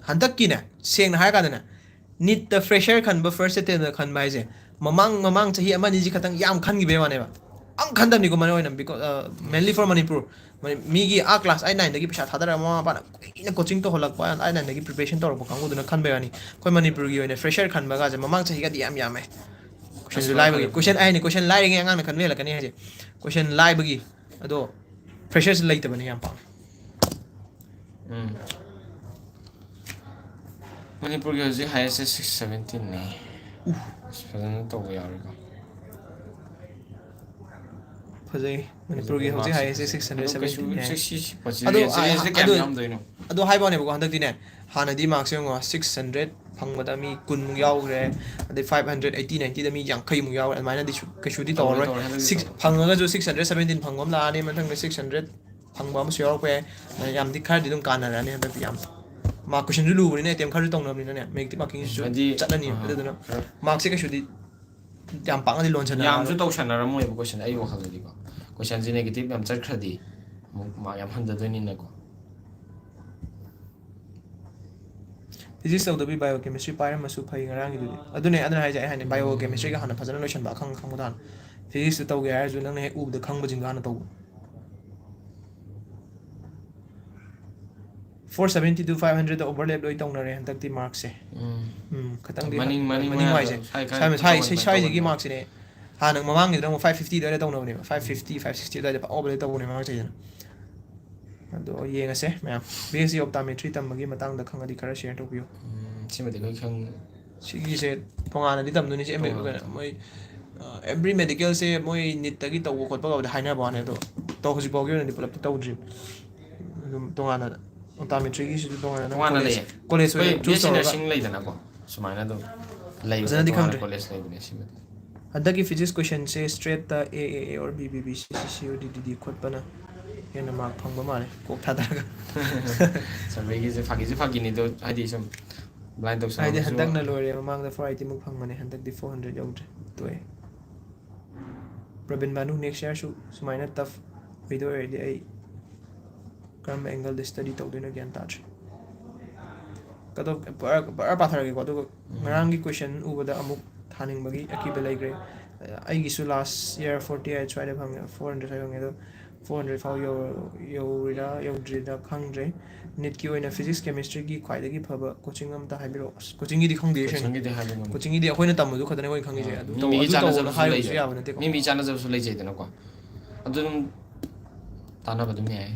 ꯍꯟꯗꯛꯀꯤꯅꯦ, ꯁꯦꯡꯅ ꯍꯥꯏꯔ ꯀꯥꯟꯗꯅꯦ, NEET ꯇ fresher ꯈꯟꯕ first attempt ꯇ ꯈꯟꯕ ꯍꯥꯏꯁꯦ ꯃꯃꯥꯡ ꯃꯃꯥꯡ ꯆꯍꯤ ꯑꯃ ꯑꯅꯤꯁꯤ ꯈꯛꯇꯪ ꯌꯥꯝ ꯈꯟꯈꯤꯕꯩ ꯋꯥꯅꯦꯕ꯫ ꯑꯝ ꯈꯟꯗꯕꯅꯤꯀꯣ ꯃꯔꯨ ꯑꯣꯏꯅ, because, uh, mainly for Manipur꯫ ꯃꯅꯤ- ꯃꯤꯒꯤ ꯑꯥ class eight nine ꯗꯒꯤ ꯄꯩꯁꯥ ꯊꯥꯗꯔꯒ ꯃꯃꯥ ꯃꯄꯥꯅ ꯀꯨꯏꯅ coaching ꯇꯧꯍꯜꯂꯛꯄ, eight nine ꯗꯒꯤ preparation ꯇꯧꯔꯛꯄ ꯀꯥꯡꯕꯨꯗꯨꯅ ꯈꯟꯕꯩ ꯋꯥꯅꯤ꯫ ꯑꯩꯈꯣꯏ ꯃꯅꯤꯄꯨꯔꯒꯤ ꯑꯣꯏꯅ fresher ꯈꯟꯕꯒꯁꯦ ꯃꯃꯥꯡ ꯆꯍꯤꯒꯗꯤ ꯌꯥꯝ ꯌꯥꯝꯃꯦ꯫ Question ꯁꯨ ꯑꯁ, ꯂꯥꯏꯕꯒꯤ ꯍꯣꯏ꯫ Question ꯑꯩꯅ question ꯂꯥꯏꯔꯤꯉꯩ ꯑꯉꯥꯡꯅ ꯈꯟꯕ ꯍꯦꯜꯂꯛꯀꯅꯤ ꯍꯥꯏꯁꯦ꯫ Question ꯂꯥꯏꯕꯒꯤ꯫ ꯑꯗꯣ fresher ꯁꯦ ꯂꯩꯇꯕꯅꯦ ꯌꯥꯝ ꯄꯥꯛ꯫ ꯎꯝ꯫ ꯃꯅꯤꯄꯨꯔꯒꯤ ꯍꯧꯖꯤꯛ highest ꯁꯦ six seventeen ꯅꯦ꯫ ꯑꯁ, ꯐꯖꯅ ꯇꯧꯕ ꯌꯥꯎꯔꯦꯀꯣ꯫ ꯐꯖꯩ꯫ ꯃꯅꯤꯄꯨꯔꯒꯤ ꯍꯧꯖꯤꯛ highest ꯁꯦ six hundred seventeen ꯅꯦ꯫ ꯁꯤꯛꯁꯇꯤ ꯄꯣꯠꯁꯤ ꯑꯗꯣ, range ꯁꯦ ꯑ, range ꯁꯦ ꯀꯌꯥꯝ ꯑꯗꯣ, ꯌꯥꯝꯗꯣꯏꯅꯣ? ꯑꯗꯣ ꯍꯥꯏꯕ ꯋꯥꯅꯦꯕꯀꯣ, ꯍꯟꯗꯛꯇꯤꯅꯦ, ꯍꯥꯟꯅꯗꯤ mark ꯁꯦ ꯌꯦꯡꯉꯣ, six hundred ꯐꯪꯕꯗ ꯃꯤ ꯀꯨꯟꯃꯨꯛ ꯌꯥꯎꯈ꯭ꯔꯦ, ꯑꯗꯩ five hundred, eighty, ninety ꯗ ꯃꯤ ꯌꯥꯡꯈꯩꯃꯨꯛ ꯌꯥꯎꯔꯦ, ꯑꯗꯨꯃꯥꯏꯅꯗꯤ ꯁꯨ-, ꯀꯩꯁꯨꯗꯤ ꯇꯧꯔꯦ, ꯇꯧꯔꯔꯣꯏ꯫ ꯇꯧꯔꯦ, ꯍꯟꯗꯛꯇꯤ Six ꯇꯧꯔꯦ꯫ ꯐꯪꯉꯒꯁꯨ six hundred seventeen ꯐꯪꯕ ꯑꯃ ꯂꯥꯛꯑꯅꯤ, ꯃꯊꯪꯗ six hundred ꯐꯪꯕ ꯑꯃꯁꯨ ꯌꯥꯎꯔꯛꯄ ꯌꯥꯏ꯫ ꯑꯗ ꯌꯥꯝꯗꯤ ꯈꯔꯗꯤ ꯑꯗꯨꯝ ꯀꯥꯟꯅꯔꯛꯑꯅꯤ ꯍꯟꯗꯛꯇꯤ ꯌꯥꯝ꯫ Mark question ꯁꯨ ꯂꯨꯕꯅꯤꯅ, attempt ꯈꯔꯁꯨ ꯇꯧꯅꯕꯅꯤꯅꯅꯦ, negative marking ꯁꯨ ꯍꯥꯏꯗꯤ, ꯆꯠꯂꯅꯤ꯫ ꯑꯥ, ꯑꯗꯨꯗꯨꯅ ꯈꯔ mark ꯁꯦ ꯀꯩꯁꯨꯗꯤ ꯌꯥꯝ ꯄꯥꯛꯅꯗꯤ ꯂꯣꯟꯁꯟꯅ ꯌꯥꯝꯁꯨ ꯇꯧꯁꯟꯅꯔꯝꯃꯣꯏꯕ ꯀꯣꯏꯁꯟ, ꯑꯩ ꯋꯥꯈꯜꯗꯗꯤꯀꯣ꯫ ꯀꯣꯏꯁꯟꯁꯤ ꯅꯦꯒꯦꯇꯤꯞ ꯌꯥꯝ ꯆꯠꯈ꯭ꯔꯗꯤ ꯑꯃꯨꯛ ꯃꯥꯔꯛ ꯌꯥꯝ ꯍꯟꯊꯗꯣꯏꯅꯤꯅꯀꯣ꯫ ꯐꯤꯖꯤꯛꯁ ꯇꯧꯗꯕꯤ ꯕꯥꯏꯑꯣ ꯀꯦꯃꯤꯁꯇ꯭ꯔꯤ ꯄꯥꯏꯔꯝꯃꯁꯨ ꯐꯩ ꯉꯔꯥꯡꯒꯤꯗꯨꯗꯤ꯫ ꯑꯗꯨꯅꯦ ꯑꯗꯨꯅ ꯍꯥꯏꯁꯦ, ꯑꯩ ꯍꯥꯏꯅꯤ ꯕꯥꯏꯑꯣ ꯀꯦꯃꯤꯁꯇ꯭ꯔꯤꯒ ꯍꯥꯟꯅ ꯐꯖꯅ ꯂꯣꯏꯁꯟꯕ, ꯑꯈꯪ ꯑꯈꯪꯕꯗ ꯍꯥꯟꯅ꯫ ꯐꯤꯖꯤꯛꯁꯇ ꯇꯧꯒꯦ ꯍꯥꯏꯔꯁꯨ ꯅꯪꯅ ꯍꯦꯛ ꯎꯕꯗ ꯈꯪꯕꯁꯤꯡꯗꯣ ꯍꯥꯟꯅ ꯇꯧꯕ꯫ Four seventy to five hundred overlap ꯂꯣꯏ ꯇꯧꯅꯔꯦ ꯍꯟꯗꯛꯇꯤ ꯃꯥꯔꯛꯁꯦ꯫ ꯎꯝ꯫ ꯎꯝ, ꯈꯇꯪꯗꯤ ꯃꯅꯤꯡ- ꯃꯅꯤꯡ ꯃꯅꯤꯡ ꯃꯌꯥꯗ ꯋꯥꯏꯁꯦ꯫ ꯁ꯭ꯋꯥꯏ ꯈꯔ ꯁ꯭ꯋꯥꯏ- ꯈꯔ ꯁ꯭ꯋꯥꯏ- ꯇꯧꯕꯅꯤ, ꯁ꯭ꯋꯥꯏꯁꯤꯒꯤ ꯇꯧꯕꯅꯤ꯫ ꯃꯥꯔꯛꯁꯤꯅꯦ ꯍꯥꯟꯅ ꯃꯃꯥꯡꯒꯤꯗ ꯑꯃꯨꯛ five fifty ꯑꯗꯨꯋꯥꯏꯗ ꯇꯧꯅꯕꯅꯦꯕ, five fifty, five sixty ꯑꯗꯨꯋꯥꯏꯗ ꯐꯥꯎꯕꯗ ꯇꯧꯕꯅꯦ ꯃꯃꯥꯡ ꯆꯍꯤꯗꯅ꯫ ꯑꯗꯣ ꯌꯦꯡꯉꯁꯦ ꯃꯌꯥꯝ, ꯕꯤ ꯑꯦꯁ ꯁꯤ ꯑꯣꯞꯇꯥꯃꯦꯇ꯭ꯔꯤ ꯇꯝꯕꯒꯤ ꯃꯇꯥꯡꯗ ꯈꯪꯉꯗꯤ ꯈꯔ ꯁꯤꯌꯔ ꯇꯧꯕꯤꯌꯨ꯫ ꯎꯝ, ꯁꯤꯃꯗꯤ ꯑꯩꯈꯣꯏ ꯈꯪ- ꯁꯤꯒꯤꯁꯦ ꯇꯣꯉꯥꯟꯅꯗꯤ ꯇꯝꯗꯣꯏꯅꯤ, ꯁꯤ ꯑꯦꯝ ꯕꯤ ꯇꯣꯉꯥꯟꯅ ꯀꯩꯅꯣ, ꯃꯣꯏ ꯑꯦꯕ꯭ꯔꯤ ꯃꯦꯗꯤꯀꯦꯜꯁꯦ ꯃꯣꯏ ꯅꯤꯠꯇꯒꯤ ꯇꯧꯕ ꯈꯣꯠꯄꯒꯕꯨꯗꯤ ꯍꯥꯏꯅꯕ ꯋꯥꯅꯦ, ꯑꯗꯣ ꯇꯧ- ꯍꯧꯖꯤꯛ ꯐꯥꯎꯒꯤ ꯑꯣꯏꯅꯗꯤ ꯄꯨꯂꯞꯇꯤ ꯇꯧꯗ꯭ꯔꯤ꯫ ꯑꯗꯨꯝ ꯇꯣꯉꯥꯟꯅ ꯑꯣꯞꯇꯥꯃꯦꯇ꯭ꯔꯤꯒꯤꯁꯤꯁꯨ ꯇꯣꯉꯥꯟꯅ ꯑꯗꯨꯝ ꯇꯣꯉꯥꯟꯅ ꯀꯣꯂꯦꯖ- ꯂꯩꯌꯦ꯫ ꯀꯣꯂꯦꯖ ꯑꯩꯈꯣꯏ ꯑꯣꯏꯅ ꯕꯤ ꯆꯨꯁ ꯑꯦꯁ ꯁꯤ ꯇꯧꯔꯒ꯫ ꯅꯔꯁꯤꯡ ꯂꯩꯗꯅꯀꯣ, ꯁꯨꯃꯥꯏꯅ ꯑꯗꯨꯝ ꯂꯩꯕ ꯐꯖꯅꯗꯤ ꯇꯣꯉꯥꯟꯅ ꯈꯪꯗ꯭ꯔꯦ꯫ ꯀꯣꯂꯦꯖ ꯂꯩꯕꯅꯦ ꯁꯤꯃꯗꯤ꯫ ꯍꯟꯗꯛꯀꯤ ꯐꯤꯖꯤꯛꯁ ꯀꯣꯏꯁꯟꯁꯦ ꯁ꯭ꯇ꯭ꯔꯦꯠꯇ A A A or B B B, C C C or D D D ꯈꯣꯠꯄꯅ ꯍꯦꯟꯅ ꯃꯥꯔꯛ ꯐꯪꯕ ꯃꯥꯜꯂꯦ, ꯀꯣꯛ ꯊꯥꯗꯔꯒ꯫ ꯁꯔꯚꯦꯒꯤꯁꯦ ꯐꯥꯒꯤꯁꯨ ꯐꯥꯒꯤꯅꯤ ꯑꯗꯣ, ꯍꯥꯏꯗꯤ ꯁꯨꯝ ꯕ꯭ꯂꯥꯏꯟ ꯇꯧꯁꯟꯅꯕꯁꯨ꯫ ꯍꯥꯏꯗꯤ ꯍꯟꯗꯛꯅ ꯂꯣꯏꯔꯦ, ꯃꯃꯥꯡꯗ four eighty ꯃꯨꯛ ꯐꯪꯕꯅꯦ, ꯍꯟꯗꯛꯇꯤ four hundred ꯌꯧꯗ꯭ꯔꯦ, ꯇꯣꯛꯑꯦ꯫ ꯄ꯭ꯔꯕꯤꯟ ꯕꯥꯅꯨ, next yearꯁꯨ ꯁꯨꯃꯥꯏꯅ tough ꯑꯣꯏꯗꯣꯏ ꯑꯣꯏꯔꯗꯤ ꯑꯩ ꯀꯔꯝꯕ angle ꯗ study ꯇꯧꯗꯣꯏꯅꯣ ꯒ꯭ꯌꯥꯟ ꯇꯥꯗ꯭ꯔꯦ꯫ ꯀꯠ ꯑꯣꯐ ꯄꯨꯔꯥ ꯄꯨꯔꯥ ꯄꯥꯊꯔꯒꯦꯀꯣ, ꯑꯗꯨꯒ ꯉꯔꯥꯡꯒꯤ ꯀꯣꯏꯁꯟ ꯎꯕꯗ ꯑꯃꯨꯛ ꯊꯥꯅꯤꯡꯕꯒꯤ ꯑꯀꯤꯕ ꯂꯩꯈ꯭ꯔꯦ꯫ ꯑꯩꯒꯤꯁꯨ last year forty eight ꯁ꯭ꯋꯥꯏꯗ ꯐꯪꯉꯦ, four hundred ꯁ꯭ꯋꯥꯏꯗ ꯐꯪꯉꯦ, ꯑꯗꯣ four hundred ꯐꯥꯎ ꯌꯧ- ꯌꯧꯔꯤꯔꯥ ꯌꯧꯗ꯭ꯔꯤꯔꯥ ꯈꯪꯗ꯭ꯔꯦ꯫ ꯅꯤꯠꯀꯤ ꯑꯣꯏꯅ ꯐꯤꯖꯤꯛꯁ ꯀꯦꯃꯤꯁꯇ꯭ꯔꯤꯒꯤ ꯈ꯭ꯋꯥꯏꯗꯒꯤ ꯐꯕ ꯀꯣꯆꯤꯡ ꯑꯝꯇ ꯍꯥꯏꯕꯤꯔꯛꯑꯣ꯫ ꯑꯁ, ꯀꯣꯆꯤꯡꯒꯤꯗꯤ ꯈꯪꯗꯦ, ꯑꯁꯦꯡꯕ꯫ ꯀꯣꯆꯤꯡꯒꯤꯗꯤ ꯍꯥꯏꯕ ꯉꯝꯗꯦ꯫ ꯀꯣꯆꯤꯡꯒꯤꯗꯤ ꯑꯩꯈꯣꯏꯅ ꯇꯝꯕꯗꯨ ꯈꯛꯇꯅꯦ ꯑꯩꯈꯣꯏꯅ ꯈꯪꯉꯤꯁꯦ꯫ ꯑꯥ, ꯑꯗꯨ ꯃꯤ ꯇꯧ- ꯃꯤꯒꯤ ꯑꯗꯨ ꯆꯥꯟꯅꯖꯕꯁꯨ ꯇꯧꯑꯣꯅ ꯍꯥꯏꯔꯨꯕꯁꯨ ꯂꯩꯖꯩ꯫ ꯌꯥꯕ ꯅꯠꯇꯦꯀꯣ꯫ ꯃꯤ ꯃꯤ ꯆꯥꯟꯅꯖꯕꯁꯨ ꯂꯩꯖꯩꯗꯅꯀꯣ꯫ ꯑꯗꯨ ꯑꯗꯨꯝ ꯇꯥꯟꯅꯕ ꯑꯗꯨꯝ ꯌꯥꯏ꯫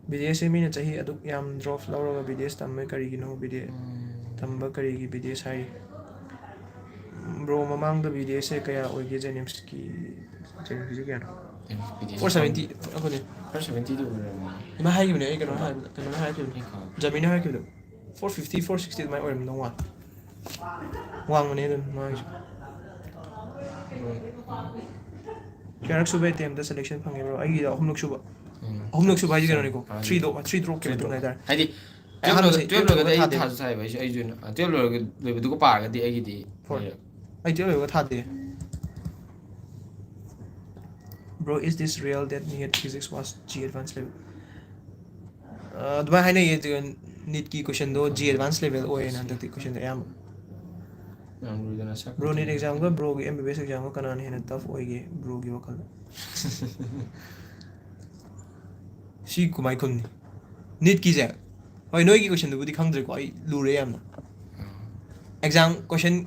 ꯕꯤ ꯗꯤ ꯑꯦꯁꯁꯦ ꯃꯤꯅ ꯆꯍꯤ ꯑꯗꯨꯛ ꯌꯥꯝ ꯗ꯭ꯔꯣꯞ ꯂꯧꯔꯒ ꯕꯤ ꯗꯤ ꯑꯦꯁ ꯇꯝꯕ ꯀꯔꯤꯒꯤꯅꯣ? ꯕꯤ ꯗꯤ ꯑꯦꯁ ꯎꯝ꯫ ꯇꯝꯕ ꯀꯔꯤꯒꯤ ꯕꯤ ꯗꯤ ꯑꯦꯁ ꯍꯥꯏꯔꯤ? ꯕ꯭ꯔꯣ, ꯃꯃꯥꯡꯗ ꯕꯤ ꯗꯤ ꯑꯦꯁꯁꯦ ꯀꯌꯥ ꯑꯣꯏꯒꯦ? ꯖꯦꯅꯤꯝꯁꯀꯤ, ꯖꯦꯅꯤꯝꯁꯀꯤꯁꯦ ꯀꯌꯥꯅꯣ? B D S Four seventy ꯑꯩꯈꯣꯏꯅꯦ꯫ Four seventy ꯗꯤ ꯑꯣꯏꯔꯝꯃꯣꯏ꯫ ꯏꯃꯥ ꯍꯥꯏꯈꯤꯕꯅꯦ, ꯑꯩ ꯀꯩꯅꯣ ꯍꯥꯏꯕꯗ, ꯀꯩꯅꯣꯅ ꯍꯥꯏꯔꯛꯈꯤꯕꯅꯦ꯫ ꯑꯩ ꯈꯪꯉꯦ꯫ ꯖꯃꯤꯅ ꯍꯥꯏꯔꯛꯈꯤꯕꯗꯣ꯫ Four fifty, four sixty ꯑꯗꯨꯃꯥꯏꯅ ꯑꯣꯏꯔꯝꯗꯧ ꯃꯥꯜꯂꯦ꯫ ꯋꯥꯡꯕꯅꯦ ꯑꯗꯨꯝ ꯃꯥꯒꯤꯁꯨ꯫ ꯀꯌꯥꯔꯛ ꯁꯨꯕ attempt ꯇ selection ꯐꯪꯉꯦ ꯕ꯭ꯔꯣ? ꯑꯩꯒꯤꯗ ꯑꯍꯨꯝꯂꯛ ꯁꯨꯕ꯫ ꯎꯝ꯫ ꯑꯍꯨꯝꯂꯛ ꯁꯨꯕ ꯍꯥꯏꯁꯦ ꯆꯨꯝꯃꯦ꯫ ꯀꯩꯅꯣꯅꯤꯀꯣ? First Three drop. Drop, three ꯗ꯭ꯔꯣꯞꯀꯤ Three ꯃꯇꯨꯡ ꯗ꯭ꯔꯣꯞ꯫ ꯍꯥꯏꯇꯥꯔꯦ꯫ ꯍꯥꯏꯗꯤ ꯑꯩ twelve ꯑꯍꯥꯟꯕꯁꯦ ꯂꯣꯏꯔꯒ, twelve ꯂꯣꯏꯔꯒꯗꯤ ꯑꯩ twelve ꯊꯥꯁꯨ ꯊꯥꯗꯦ꯫ ꯊꯥꯏꯕ, ꯑꯩꯁꯨ, ꯑꯩꯁꯨ twelve ꯂꯣꯏꯔꯒ ꯂꯣꯏꯕꯗꯨꯒ ꯄꯥꯔꯒꯗꯤ ꯑꯩꯒꯤꯗꯤ Four꯫ ꯍꯣꯏ꯫ ꯑꯩ twelve ꯂꯣꯏꯕꯒ ꯊꯥꯗꯦ꯫ Bro, is this real that NEET physics was G advanced level? ꯑꯗꯨꯃꯥꯏꯅ ꯍꯥꯏꯅꯩꯌꯦ꯫ ꯅꯤꯠꯀꯤ ꯀꯣꯏꯁꯟꯗꯣ G advanced level ꯑꯣꯏꯌꯦꯅ ꯍꯟꯗꯛꯇꯤ ꯀꯣꯏꯁꯟꯗꯣ ꯑꯌꯥꯝꯕ꯫ ꯌꯥꯝ ꯂꯨꯏꯗꯅ ꯁꯛ ꯕ꯭ꯔꯣ, ꯅꯤꯠ ꯑꯦꯛꯖꯥꯝꯒ ꯕ꯭ꯔꯣꯒꯤ ꯑꯦꯝ ꯕꯤ ꯕꯤ ꯑꯦꯁ ꯑꯦꯛꯖꯥꯝꯒ ꯀꯅꯥꯅ ꯍꯦꯟꯅ ꯇꯐ ꯑꯣꯏꯒꯦ ꯕ꯭ꯔꯣꯒꯤ ꯋꯥꯈꯜꯗ? ꯁꯤ ꯀꯃꯥꯏ ꯈꯨꯝꯅꯤ? ꯅꯤꯠꯀꯤꯁꯦ, ꯍꯣꯏ, ꯅꯣꯏꯒꯤ ꯀꯣꯏꯁꯟꯗꯨꯕꯨꯗꯤ ꯈꯪꯗ꯭ꯔꯦꯀꯣ, ꯑꯩ ꯂꯨꯔꯦ ꯌꯥꯝꯅ꯫ ꯑꯦꯛꯖꯥꯝ ꯀꯣꯏꯁꯟ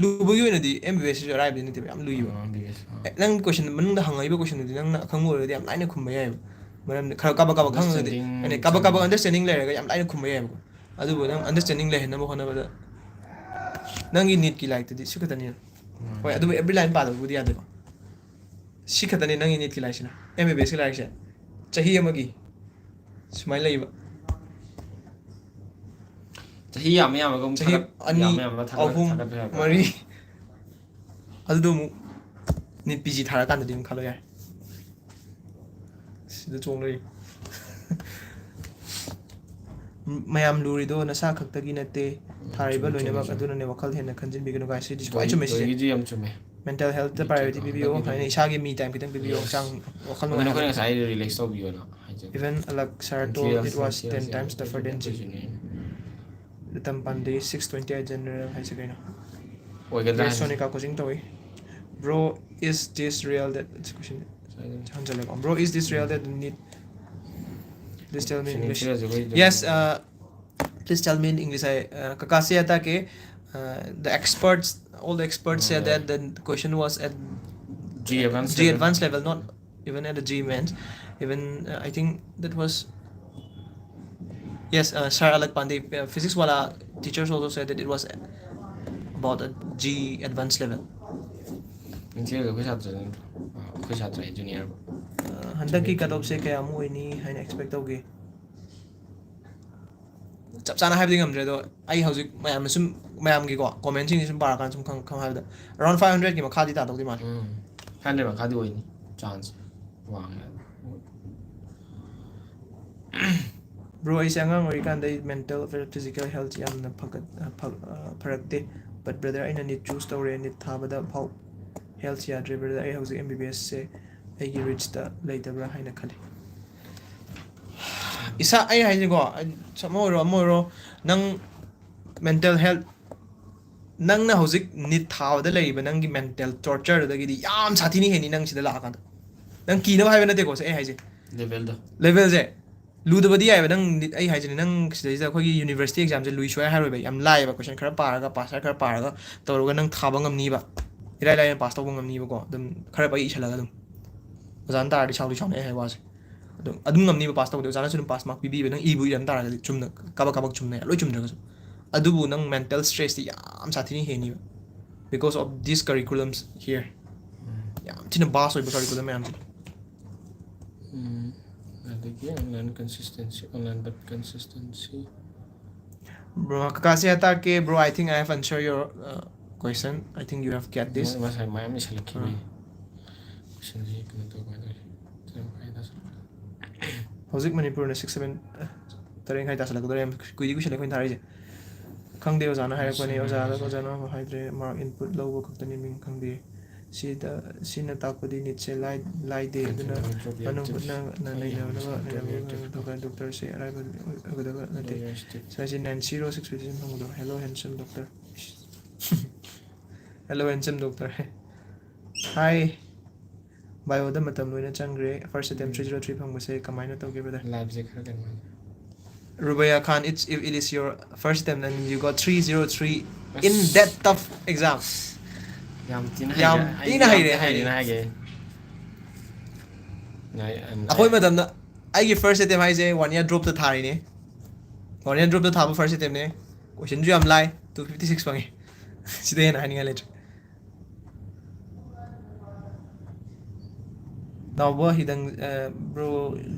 ꯂꯨꯕꯒꯤ ꯑꯣꯏꯅꯗꯤ ꯑꯦꯝ ꯕꯤ ꯕꯤ ꯑꯦꯁꯁꯤꯁꯨ ꯑꯔꯥꯏꯕꯗꯤ ꯅꯠꯇꯦꯕ, ꯌꯥꯝ ꯂꯨꯏꯌꯦꯕ꯫ ꯑꯥ, ꯕꯤ ꯑꯦꯁ, ꯑꯥ꯫ ꯑꯦ, ꯅꯪ ꯀꯣꯏꯁꯟ ꯃꯅꯨꯡꯗ ꯍꯪꯉꯛꯏꯕ ꯀꯣꯏꯁꯟꯗꯨꯗꯤ ꯅꯪꯅ ꯑꯈꯪꯕ ꯑꯣꯏꯔꯒꯗꯤ ꯌꯥꯝ ꯂꯥꯏꯅ ꯈꯨꯝꯕ ꯌꯥꯏꯑꯕ꯫ ꯃꯔꯝꯗꯤ ꯈꯔ ꯀꯥꯕꯛ ꯀꯥꯕꯛ ꯈꯪꯉꯒꯗꯤ, Understanding ꯍꯥꯏꯗꯤ ꯀꯥꯕꯛ ꯀꯥꯕꯛ ꯆꯪꯉꯤ꯫ ꯑꯟꯗꯔꯁꯇꯦꯟꯗꯤꯡ ꯂꯩꯔꯒ ꯌꯥꯝ ꯂꯥꯏꯅ ꯈꯨꯝꯕ ꯌꯥꯏꯑꯕꯀꯣ꯫ ꯑꯗꯨꯕꯨ ꯅꯪ ꯑꯟꯗꯔꯁꯇꯦꯟꯗꯤꯡ ꯂꯩꯍꯟꯅꯕ ꯍꯣꯠꯅꯕꯗ ꯅꯪꯒꯤ ꯅꯤꯠꯀꯤ ꯂꯥꯏꯔꯤꯛꯇꯨꯗꯤ ꯁꯤ ꯈꯛꯇꯅꯤ꯫ ꯎꯝ꯫ ꯍꯣꯏ, ꯑꯗꯨꯕꯨ ꯑꯦꯕ꯭ꯔꯤ ꯂꯥꯏꯟ ꯄꯥꯗꯕꯕꯨꯗꯤ ꯌꯥꯗꯦꯀꯣ꯫ ꯁꯤ ꯈꯛꯇꯅꯤ ꯅꯪꯒꯤ ꯅꯤꯠꯀꯤ ꯂꯥꯏꯔꯤꯛꯁꯤꯅ꯫ ꯑꯦꯝ ꯕꯤ ꯕꯤ ꯑꯦꯁꯀꯤ ꯂꯥꯏꯔꯤꯛꯁꯦ ꯆꯍꯤ ꯑꯃꯒꯤ ꯁꯨꯃꯥꯏꯅ ꯂꯩꯕ꯫ ꯆꯍꯤ ꯌꯥꯝꯃ ꯌꯥꯝꯃꯒ ꯑꯃꯨꯛ ꯆꯍꯤ ꯊꯥꯒꯠ-, ꯑꯅꯤ, ꯌꯥꯝꯃ ꯌꯥꯝꯃꯒ ꯊꯥꯒꯠ-, ꯑꯍꯨꯝ, ꯊꯥꯒꯠꯄ ꯌꯥꯕ꯭ꯔꯥ? ꯃꯔꯤ, ꯑꯗꯨꯗꯣ ꯑꯃꯨꯛ ꯅꯤꯠ ꯄꯤ ꯖꯤ ꯊꯥꯔꯀꯥꯟꯗꯗꯤ ꯑꯗꯨꯝ ꯈꯜꯂꯣ ꯌꯥꯔꯦ꯫ ꯁꯤꯗ ꯆꯣꯡ ꯂꯩ꯫ ꯃꯌꯥꯝ ꯂꯨꯔꯤꯗꯣ ꯅꯁꯥ ꯈꯛꯇꯒꯤ ꯅꯠꯇꯦ, ꯊꯥꯔꯤꯕ ꯆꯨꯝꯃꯤ, ꯆꯨꯝꯃꯤ, ꯂꯣꯏꯅꯃꯛ ꯆꯨꯝꯃꯤ꯫ ꯑꯗꯨꯅꯅꯦ ꯋꯥꯈꯜ ꯍꯦꯟꯅ ꯈꯟꯖꯤꯟꯕꯤꯒꯅꯨ ꯀꯥꯏ꯫ ꯁꯤꯗꯤ ꯈ꯭ꯋꯥꯏ ꯆꯨꯝꯃꯦ ꯁꯤꯁꯦ꯫ ꯂꯣꯏꯒꯤꯗꯤ ꯌꯥꯝ ꯆꯨꯝꯃꯦ꯫ Mental health ꯇ ꯃꯦꯟꯇꯦꯜ priority ꯄꯤꯕꯤꯌꯣ ꯍꯦꯜꯠꯇ ꯍꯥꯏꯅ ꯄꯤꯕꯤꯌꯣ꯫ ꯏꯁꯥꯒꯤ me time ꯈꯤꯇꯪ ꯄꯤꯕꯤꯌꯣ꯫ Yes. ꯍꯛꯆꯥꯡ ꯋꯥꯈꯜ ꯑꯗꯨꯅ ꯑꯩꯈꯣꯏꯅ ꯅꯨꯡꯉꯥꯏꯍꯟꯅꯕ꯫ ꯉꯁꯥꯏ ꯔꯤꯂꯦꯛꯁ ꯇꯧꯕꯤꯌꯣꯅ ꯍꯥꯏꯖꯕ꯫ Even a lakh sir told it was ten times tougher than G. ꯔꯤꯇꯝ Pandey six twenty eight general ꯍꯥꯏꯁꯦ ꯀꯩꯅꯣ? ꯑꯣꯏꯒꯗ꯭ꯔꯥ Yes, ꯍꯥꯏꯁꯦ? ꯁꯣꯅꯤꯀꯥ ꯀꯣꯆꯤꯡ ꯇꯧꯏ꯫ Bro, is this real that, it's a question. ꯍꯟꯖꯜꯂꯦꯀꯣ꯫ Bro, is this real that need? Please tell me in English. ꯁꯤꯅꯤꯡꯁꯤꯔꯁꯨ ꯑꯩꯈꯣꯏ Yes, uh, please tell me in English. I, uh, ꯀꯀꯥꯁꯤ ꯍꯥꯏꯇꯥꯔꯦ, uh, the experts, all the experts said Mm. that the question was at G advanced G level. advanced level, not even at the G mains. Even, uh, I think that was, yes, uh, Sir Alak Pandey, uh, physics wala teachers also said that it was about a G advanced level. ꯅꯤꯡꯊꯤꯔꯒ ꯑꯩꯈꯣꯏ ꯁꯥꯇ꯭ꯔ ꯅꯠꯇ꯭ꯔꯣ? ꯑꯥ, ꯑꯩꯈꯣꯏ ꯁꯥꯇ꯭ꯔ ꯖꯨꯅꯤꯌꯔꯕꯨ꯫ Uh, ꯍꯟꯗꯛꯀꯤ cut off ꯁꯦ ꯀꯌꯥꯃꯨꯛ ꯑꯣꯏꯅꯤ ꯍꯥꯏꯅ expect ꯇꯧꯒꯦ? ꯆꯞ ꯆꯥꯅ ꯍꯥꯏꯕꯗꯤ ꯉꯝꯗ꯭ꯔꯦ, ꯑꯗꯣ ꯑꯩ ꯍꯧꯖꯤꯛ ꯃꯌꯥꯝꯅ ꯁꯨꯝ, ꯃꯌꯥꯝꯒꯤꯀꯣ comment ꯁꯤꯡꯁꯦ ꯁꯨꯝ ꯄꯥꯔꯀꯥꯟꯗ ꯁꯨꯝ ꯈꯪ-, ꯈꯪ ꯍꯥꯏꯕꯗ around five hundred ꯀꯤ ꯃꯈꯥꯗꯤ ꯇꯥꯗꯧꯗꯤ ꯃꯥꯜꯂꯦ꯫ ꯎꯝ, five hundred ꯃꯈꯥꯗꯤ ꯑꯣꯏꯅꯤ ꯆꯥꯟꯁ ꯋꯥꯡꯉꯦ꯫ Bro, ꯑꯩꯁꯦ ꯑꯉꯥꯡ ꯑꯣꯏꯔꯤꯀꯥꯟꯗ ꯑꯩ mental physical health ꯌꯥꯝꯅ ꯐꯒꯠ-, ꯑ, ꯐ-, ꯑ, ꯐꯔꯛꯇꯦ꯫ But brother, ꯑꯩꯅ NEET choose ꯇꯧꯔꯦ, NEET ꯊꯥꯕꯗ ꯐꯥꯎ health ꯌꯥꯗ꯭ꯔꯦ꯫ Brother, ꯑꯩ ꯍꯧꯖꯤꯛ M B B S ꯁꯦ ꯑꯩꯒꯤ ꯔꯤꯆꯇ ꯂꯩꯇꯕ꯭ꯔꯥ ꯍꯥꯏꯅ ꯈꯜꯂꯤ꯫ ꯏꯁꯥ, ꯑꯩ ꯍꯥꯏꯁꯦꯀꯣ, ꯑꯃ ꯑꯣꯏꯔꯣ ꯑꯃ ꯑꯣꯏꯔꯣ, ꯅꯪ ꯃꯦꯟꯇꯦꯜ ꯍꯦꯜꯠ, ꯅꯪꯅ ꯍꯧꯖꯤꯛ ꯅꯤꯠ ꯊꯥꯕꯗ ꯂꯩꯔꯤꯕ ꯅꯪꯒꯤ ꯃꯦꯟꯇꯦꯜ ꯇꯣꯔꯆꯔꯗꯨꯗꯒꯤꯗꯤ ꯌꯥꯝ ꯁꯥꯊꯤꯅ ꯍꯦꯟꯅꯤ ꯅꯪ ꯁꯤꯗ ꯂꯥꯛꯑꯀꯥꯟꯗ꯫ ꯅꯪ ꯀꯤꯅꯕ ꯍꯥꯏꯕ ꯅꯠꯇꯦꯀꯣ ꯁꯦ ꯑꯩ ꯍꯥꯏꯁꯦ꯫ ꯂꯦꯚꯦꯜꯗꯣ꯫ ꯂꯦꯚꯦꯜꯁꯦ ꯂꯨꯗꯕꯗꯤ ꯌꯥꯏꯕ꯫ ꯅꯪ ꯅꯤꯠ, ꯑꯩ ꯍꯥꯏꯁꯤꯅꯦ, ꯅꯪ ꯁꯤꯗꯩꯁꯤꯗ ꯑꯩꯈꯣꯏꯒꯤ ꯌꯨꯅꯤꯚꯔꯁꯤꯇꯤ ꯑꯦꯛꯖꯥꯝꯁꯦ ꯂꯨꯏ ꯁꯨꯡꯍꯥꯏ ꯍꯥꯏꯔꯣꯏꯕ꯫ ꯌꯥꯝ ꯂꯥꯏꯌꯦꯕ, ꯀꯣꯏꯁꯟ ꯈꯔ ꯄꯥꯔꯒ, ꯄꯥꯁ ꯈꯔ ꯄꯥꯔꯒ ꯇꯧꯔꯒ ꯅꯪ ꯊꯥꯕ ꯉꯝꯅꯤꯕ꯫ ꯏꯔꯥꯏ ꯂꯥꯏꯅ ꯄꯥꯁ ꯇꯧꯕ ꯉꯝꯅꯤꯕꯀꯣ, ꯑꯗꯨꯝ ꯈꯔ ꯄꯩ ꯏꯁꯜꯂꯒ ꯑꯗꯨꯝ꯫ ꯑꯣꯖꯥꯅ ꯇꯥꯔꯗꯤ ꯁꯥꯎꯗꯤ ꯁꯥꯎꯅꯩ ꯍꯥꯏ ꯋꯥꯁꯦ꯫ ꯑꯗꯨꯝ, ꯑꯗꯨꯝ ꯉꯝꯅꯤꯕ ꯄꯥꯁ ꯇꯧꯕꯗꯤ꯫ ꯑꯣꯖꯥꯅꯁꯨ ꯑꯗꯨꯝ ꯄꯥꯁ ꯃꯥꯔꯛ ꯄꯤꯕꯤꯕ, ꯅꯪ ꯏꯕꯨ ꯏꯔꯝ ꯇꯥꯔꯒꯗꯤ ꯆꯨꯝꯅ ꯀꯥꯕꯛ ꯀꯥꯕꯛ ꯆꯨꯝꯅ ꯂꯣꯏ ꯆꯨꯝꯗ꯭ꯔꯒꯁꯨ꯫ ꯑꯗꯨꯕꯨ ꯅꯪ ꯃꯦꯟꯇꯦꯜ ꯁ꯭ꯇ꯭ꯔꯦꯁꯇꯤ ꯌꯥꯝ ꯁꯥꯊꯤꯅ ꯍꯦꯟꯅꯤꯕ, because of these curriculums here꯫ ꯌꯥꯝ ꯊꯤꯅ ꯚꯥꯁ ꯑꯣꯏꯕ ꯀꯔꯤꯀꯨꯂꯝ ꯃꯌꯥꯝꯁꯦ꯫ ꯎꯝ, ꯑꯗꯒꯤ online consistency, online but consistency꯫ Bro, ꯀꯀꯥꯁꯦ ꯇꯥꯛꯀꯦ꯫ Bro, I think I have answered your uh, question. I think you have get this. ꯉꯁꯥꯏ ꯃꯌꯥꯝ ꯏꯁꯜꯂꯛꯈꯤꯕꯩ꯫ ꯀꯣꯏꯁꯟꯁꯤ ꯀꯩꯅꯣ ꯇꯧꯕ ꯍꯥꯏꯇꯥꯔꯦ꯫ ꯇꯔꯥꯃꯥꯊꯣꯏ ꯇꯥꯁꯜꯂꯛꯑꯦ꯫ ꯍꯧꯖꯤꯛ ꯃꯅꯤꯄꯨꯔꯅ six seven, ꯇꯔꯦꯠ ꯃꯈꯥꯏ ꯇꯥꯁꯜꯂꯛꯀꯗꯧꯔꯦ꯫ ꯌꯥꯝ ꯀꯨꯏꯗꯤ ꯀꯨꯏꯁꯜꯂꯦ ꯑꯩꯈꯣꯏꯅ ꯊꯥꯔꯛꯏꯁꯦ꯫ ꯈꯪꯗꯦ, ꯑꯣꯖꯥꯅ ꯍꯥꯏꯔꯛꯄꯅꯦ꯫ ꯑꯣꯖꯥꯗ, ꯑꯣꯖꯥꯅ ꯑꯃꯐꯥꯎ ꯍꯥꯏꯗ꯭ꯔꯦ꯫ ꯃꯥꯔꯛ ꯏꯟꯄꯨꯠ ꯂꯧꯕ ꯈꯛꯇꯅꯤ ꯃꯤꯡ ꯈꯪꯗꯦ꯫ ꯁꯤꯗ, ꯁꯤꯅ ꯇꯥꯛꯄꯗꯤ ꯅꯤꯠꯁꯦ ꯂꯥꯏ-, ꯂꯥꯏꯗꯦ꯫ ꯑꯗꯨꯅ ꯃꯅꯨꯡ ꯍꯨꯠꯅ ꯅꯩꯅꯅꯕ, ꯅꯩꯅꯅꯕ ꯗꯣꯛꯇꯔꯁꯦ ꯑꯔꯥꯏꯕ ꯑꯣꯏꯒꯗꯕ ꯅꯠꯇꯦ꯫ ꯁꯥꯏꯁꯦ ꯅꯦꯟꯁꯤ ꯔꯣꯁ ꯑꯦꯛꯁꯄꯦꯛꯇꯦꯁꯟ ꯐꯪꯕꯗꯣ꯫ Hello, handsome doctor꯫ Hello, handsome doctor꯫ Hi꯫ Bioꯗ ꯃꯇꯝ ꯂꯣꯏꯅ ꯆꯪꯈ꯭ꯔꯦ꯫ First attempt three zero three ꯐꯪꯕꯁꯦ ꯀꯃꯥꯏꯅ ꯇꯧꯒꯦ, brother? Liveꯁꯦ ꯈꯔ ꯀꯩꯅꯣ꯫ Rubaya Khan, it's, if it is your first attempt and you got three zero three in that tough exam꯫ ꯌꯥꯝ ꯊꯤꯅ ꯌꯥꯝ ꯍꯩꯔꯦ꯫ ꯊꯤꯅ ꯍꯩꯔꯦ, ꯍꯩꯔꯦ ꯍꯩꯔꯦ꯫ ꯍꯥꯏꯒꯦ꯫ ꯑꯩꯈꯣꯏ ꯃꯇꯝꯗ ꯑꯩꯒꯤ first attempt ꯍꯥꯏꯁꯦ one year dropꯇ ꯊꯥꯔꯤꯅꯦ꯫ One year dropꯇ ꯊꯥꯕ first attemptꯅꯦ꯫ Questionꯁꯨ ꯌꯥꯝ ꯂꯥꯏ, two fifty six ꯐꯪꯉꯤ꯫ ꯁꯤꯗ ꯍꯦꯟꯅ ꯍꯥꯏꯅꯤꯡꯉꯥꯏ ꯂꯩꯇ꯭ꯔꯦ꯫ ꯅꯥꯎꯕ ꯍꯤꯗꯪ, ꯑ, bro,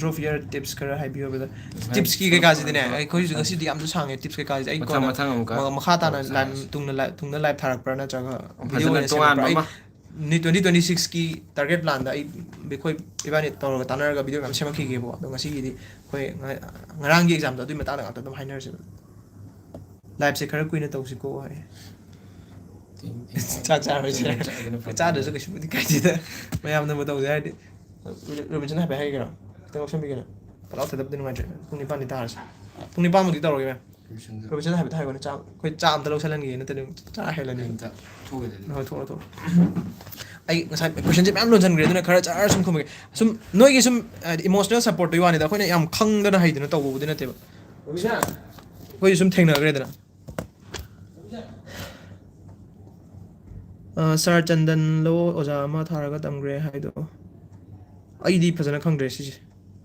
drop year tips ꯈꯔ ꯍꯥꯏꯕꯤꯌꯣ, brother꯫ Tipsꯀꯤ ꯀꯩꯀꯥꯁꯤꯗꯤꯅꯦ, ꯑꯩꯈꯣꯏꯁꯨ ꯉꯁꯤꯗꯤ ꯌꯥꯝꯁꯨ ꯁꯥꯡꯉꯦ tips ꯀꯩꯀꯥꯁꯤꯗꯤ꯫ ꯑꯩ ꯃꯊꯪ ꯀꯣꯟꯅ ꯃꯊꯪ ꯑꯃꯨꯛꯀ ꯃ-, ꯃꯈꯥ ꯇꯥꯅ ꯇꯧꯁꯦ꯫ live, ꯇꯨꯡꯗ live, ꯇꯨꯡꯗ live ꯊꯥꯔꯛꯄ꯭ꯔꯥ ꯅꯠꯇ꯭ꯔꯒ video ꯐꯖꯅ ꯑꯣꯏꯅ ꯇꯣꯉꯥꯟꯕ ꯁꯦꯝꯃꯛꯄ꯭ꯔꯥ? ꯑꯩ ꯑꯃ꯫ ꯅꯤ-, twenty twenty sixꯀꯤ target planꯗ ꯑꯩ, ꯑꯩꯈꯣꯏ ꯏꯕꯥꯅꯤ ꯇꯧꯔꯒ ꯇꯥꯟꯅꯔꯒ video ꯃꯌꯥꯝ ꯁꯦꯝꯃꯛꯈꯤꯒꯦꯕꯀꯣ꯫ ꯑꯗꯣ ꯉꯁꯤꯒꯤꯗꯤ ꯑꯩꯈꯣꯏ ꯉ-, ꯉꯔꯥꯡꯒꯤ examꯗꯣ ꯑꯗꯨꯒꯤ ꯃꯇꯥꯡꯗ ꯉꯥꯛꯇ ꯑꯗꯨꯝ ꯍꯥꯏꯅꯔꯁꯦꯕ꯫ Liveꯁꯦ ꯈꯔ ꯀꯨꯏꯅ ꯇꯧꯁꯤꯀꯣ ꯍꯥꯏ꯫ ꯆꯥꯛ ꯆꯥꯔꯣꯏꯁꯦ꯫ ꯆꯥꯗ꯭ꯔꯁꯨ ꯀꯩꯁꯨꯕꯨꯗꯤ ꯀꯥꯏꯗꯦꯗ꯫ ꯃꯌꯥꯝꯅꯕꯨ ꯇꯧꯁꯦ ꯍꯥꯏꯔꯗꯤ꯫ ꯔꯣꯕꯤꯟꯁꯟ ꯍꯥꯏꯐꯦꯠ ꯍꯥꯏꯒꯦꯔꯣ? ꯈꯤꯇꯪ ꯂꯧꯁꯟꯕꯤꯒꯦꯔꯣ? ꯄꯂꯥꯎ ꯊꯦꯠꯇꯕꯗꯤ ꯅꯨꯡꯉꯥꯏꯇ꯭ꯔꯦ꯫ ꯄꯨꯡ ꯅꯤꯄꯥꯟꯗꯤ ꯇꯥꯔꯁꯦ꯫ ꯄꯨꯡ ꯅꯤꯄꯥꯟꯃꯨꯛꯇꯤ ꯇꯧꯔꯒꯦ, ꯃꯦꯝ꯫ ꯔꯣꯕꯤꯟꯁꯟ ꯍꯥꯏꯐꯦꯠ ꯍꯥꯏꯈꯣꯅꯦ, ꯆꯥꯛ, ꯑꯩꯈꯣꯏ ꯆꯥꯛ ꯑꯝꯇ ꯂꯧꯁꯜꯍꯟꯒꯦ, ꯅꯠꯇ꯭ꯔꯗꯤ ꯆꯥꯛ ꯍꯦꯜꯂꯅꯤ꯫ ꯍꯣꯏ, ꯊꯣꯛꯑꯣ, ꯊꯣꯛꯑꯣ꯫ ꯑꯩ ꯉꯁꯥꯏ ꯀꯣꯏꯁꯟꯁꯦ ꯃꯌꯥꯝ ꯂꯣꯟꯁꯤꯟꯈ꯭ꯔꯦ, ꯑꯗꯨꯅ ꯈꯔ ꯖꯔ ꯁꯨꯝ ꯈꯨꯝꯃꯒꯦ꯫ ꯁꯨꯝ ꯅꯣꯏꯒꯤ ꯁꯨꯝ, ꯍꯥꯏꯗꯤ, emotional supportꯇꯨꯒꯤ ꯋꯥꯅꯤꯗ, ꯑꯩꯈꯣꯏꯅ ꯌꯥꯝ ꯈꯪꯗꯅ ꯍꯩꯗꯅ ꯇꯧꯕꯕꯨꯗꯤ ꯅꯠꯇꯦꯕ꯫ ꯑꯩꯈꯣꯏꯁꯨ ꯁꯨꯝ ꯊꯦꯡꯅꯈ꯭ꯔꯦꯗꯅ꯫ ꯑ, ꯁꯥꯔ ꯆꯟꯗꯟꯂꯣ ꯑꯣꯖꯥ ꯑꯃ ꯊꯥꯔꯒ ꯇꯝꯈ꯭ꯔꯦ ꯍꯥꯏꯗꯣ? ꯑꯩꯗꯤ ꯐꯖꯅ ꯈꯪꯗ꯭ꯔꯦ ꯁꯤꯁꯦ꯫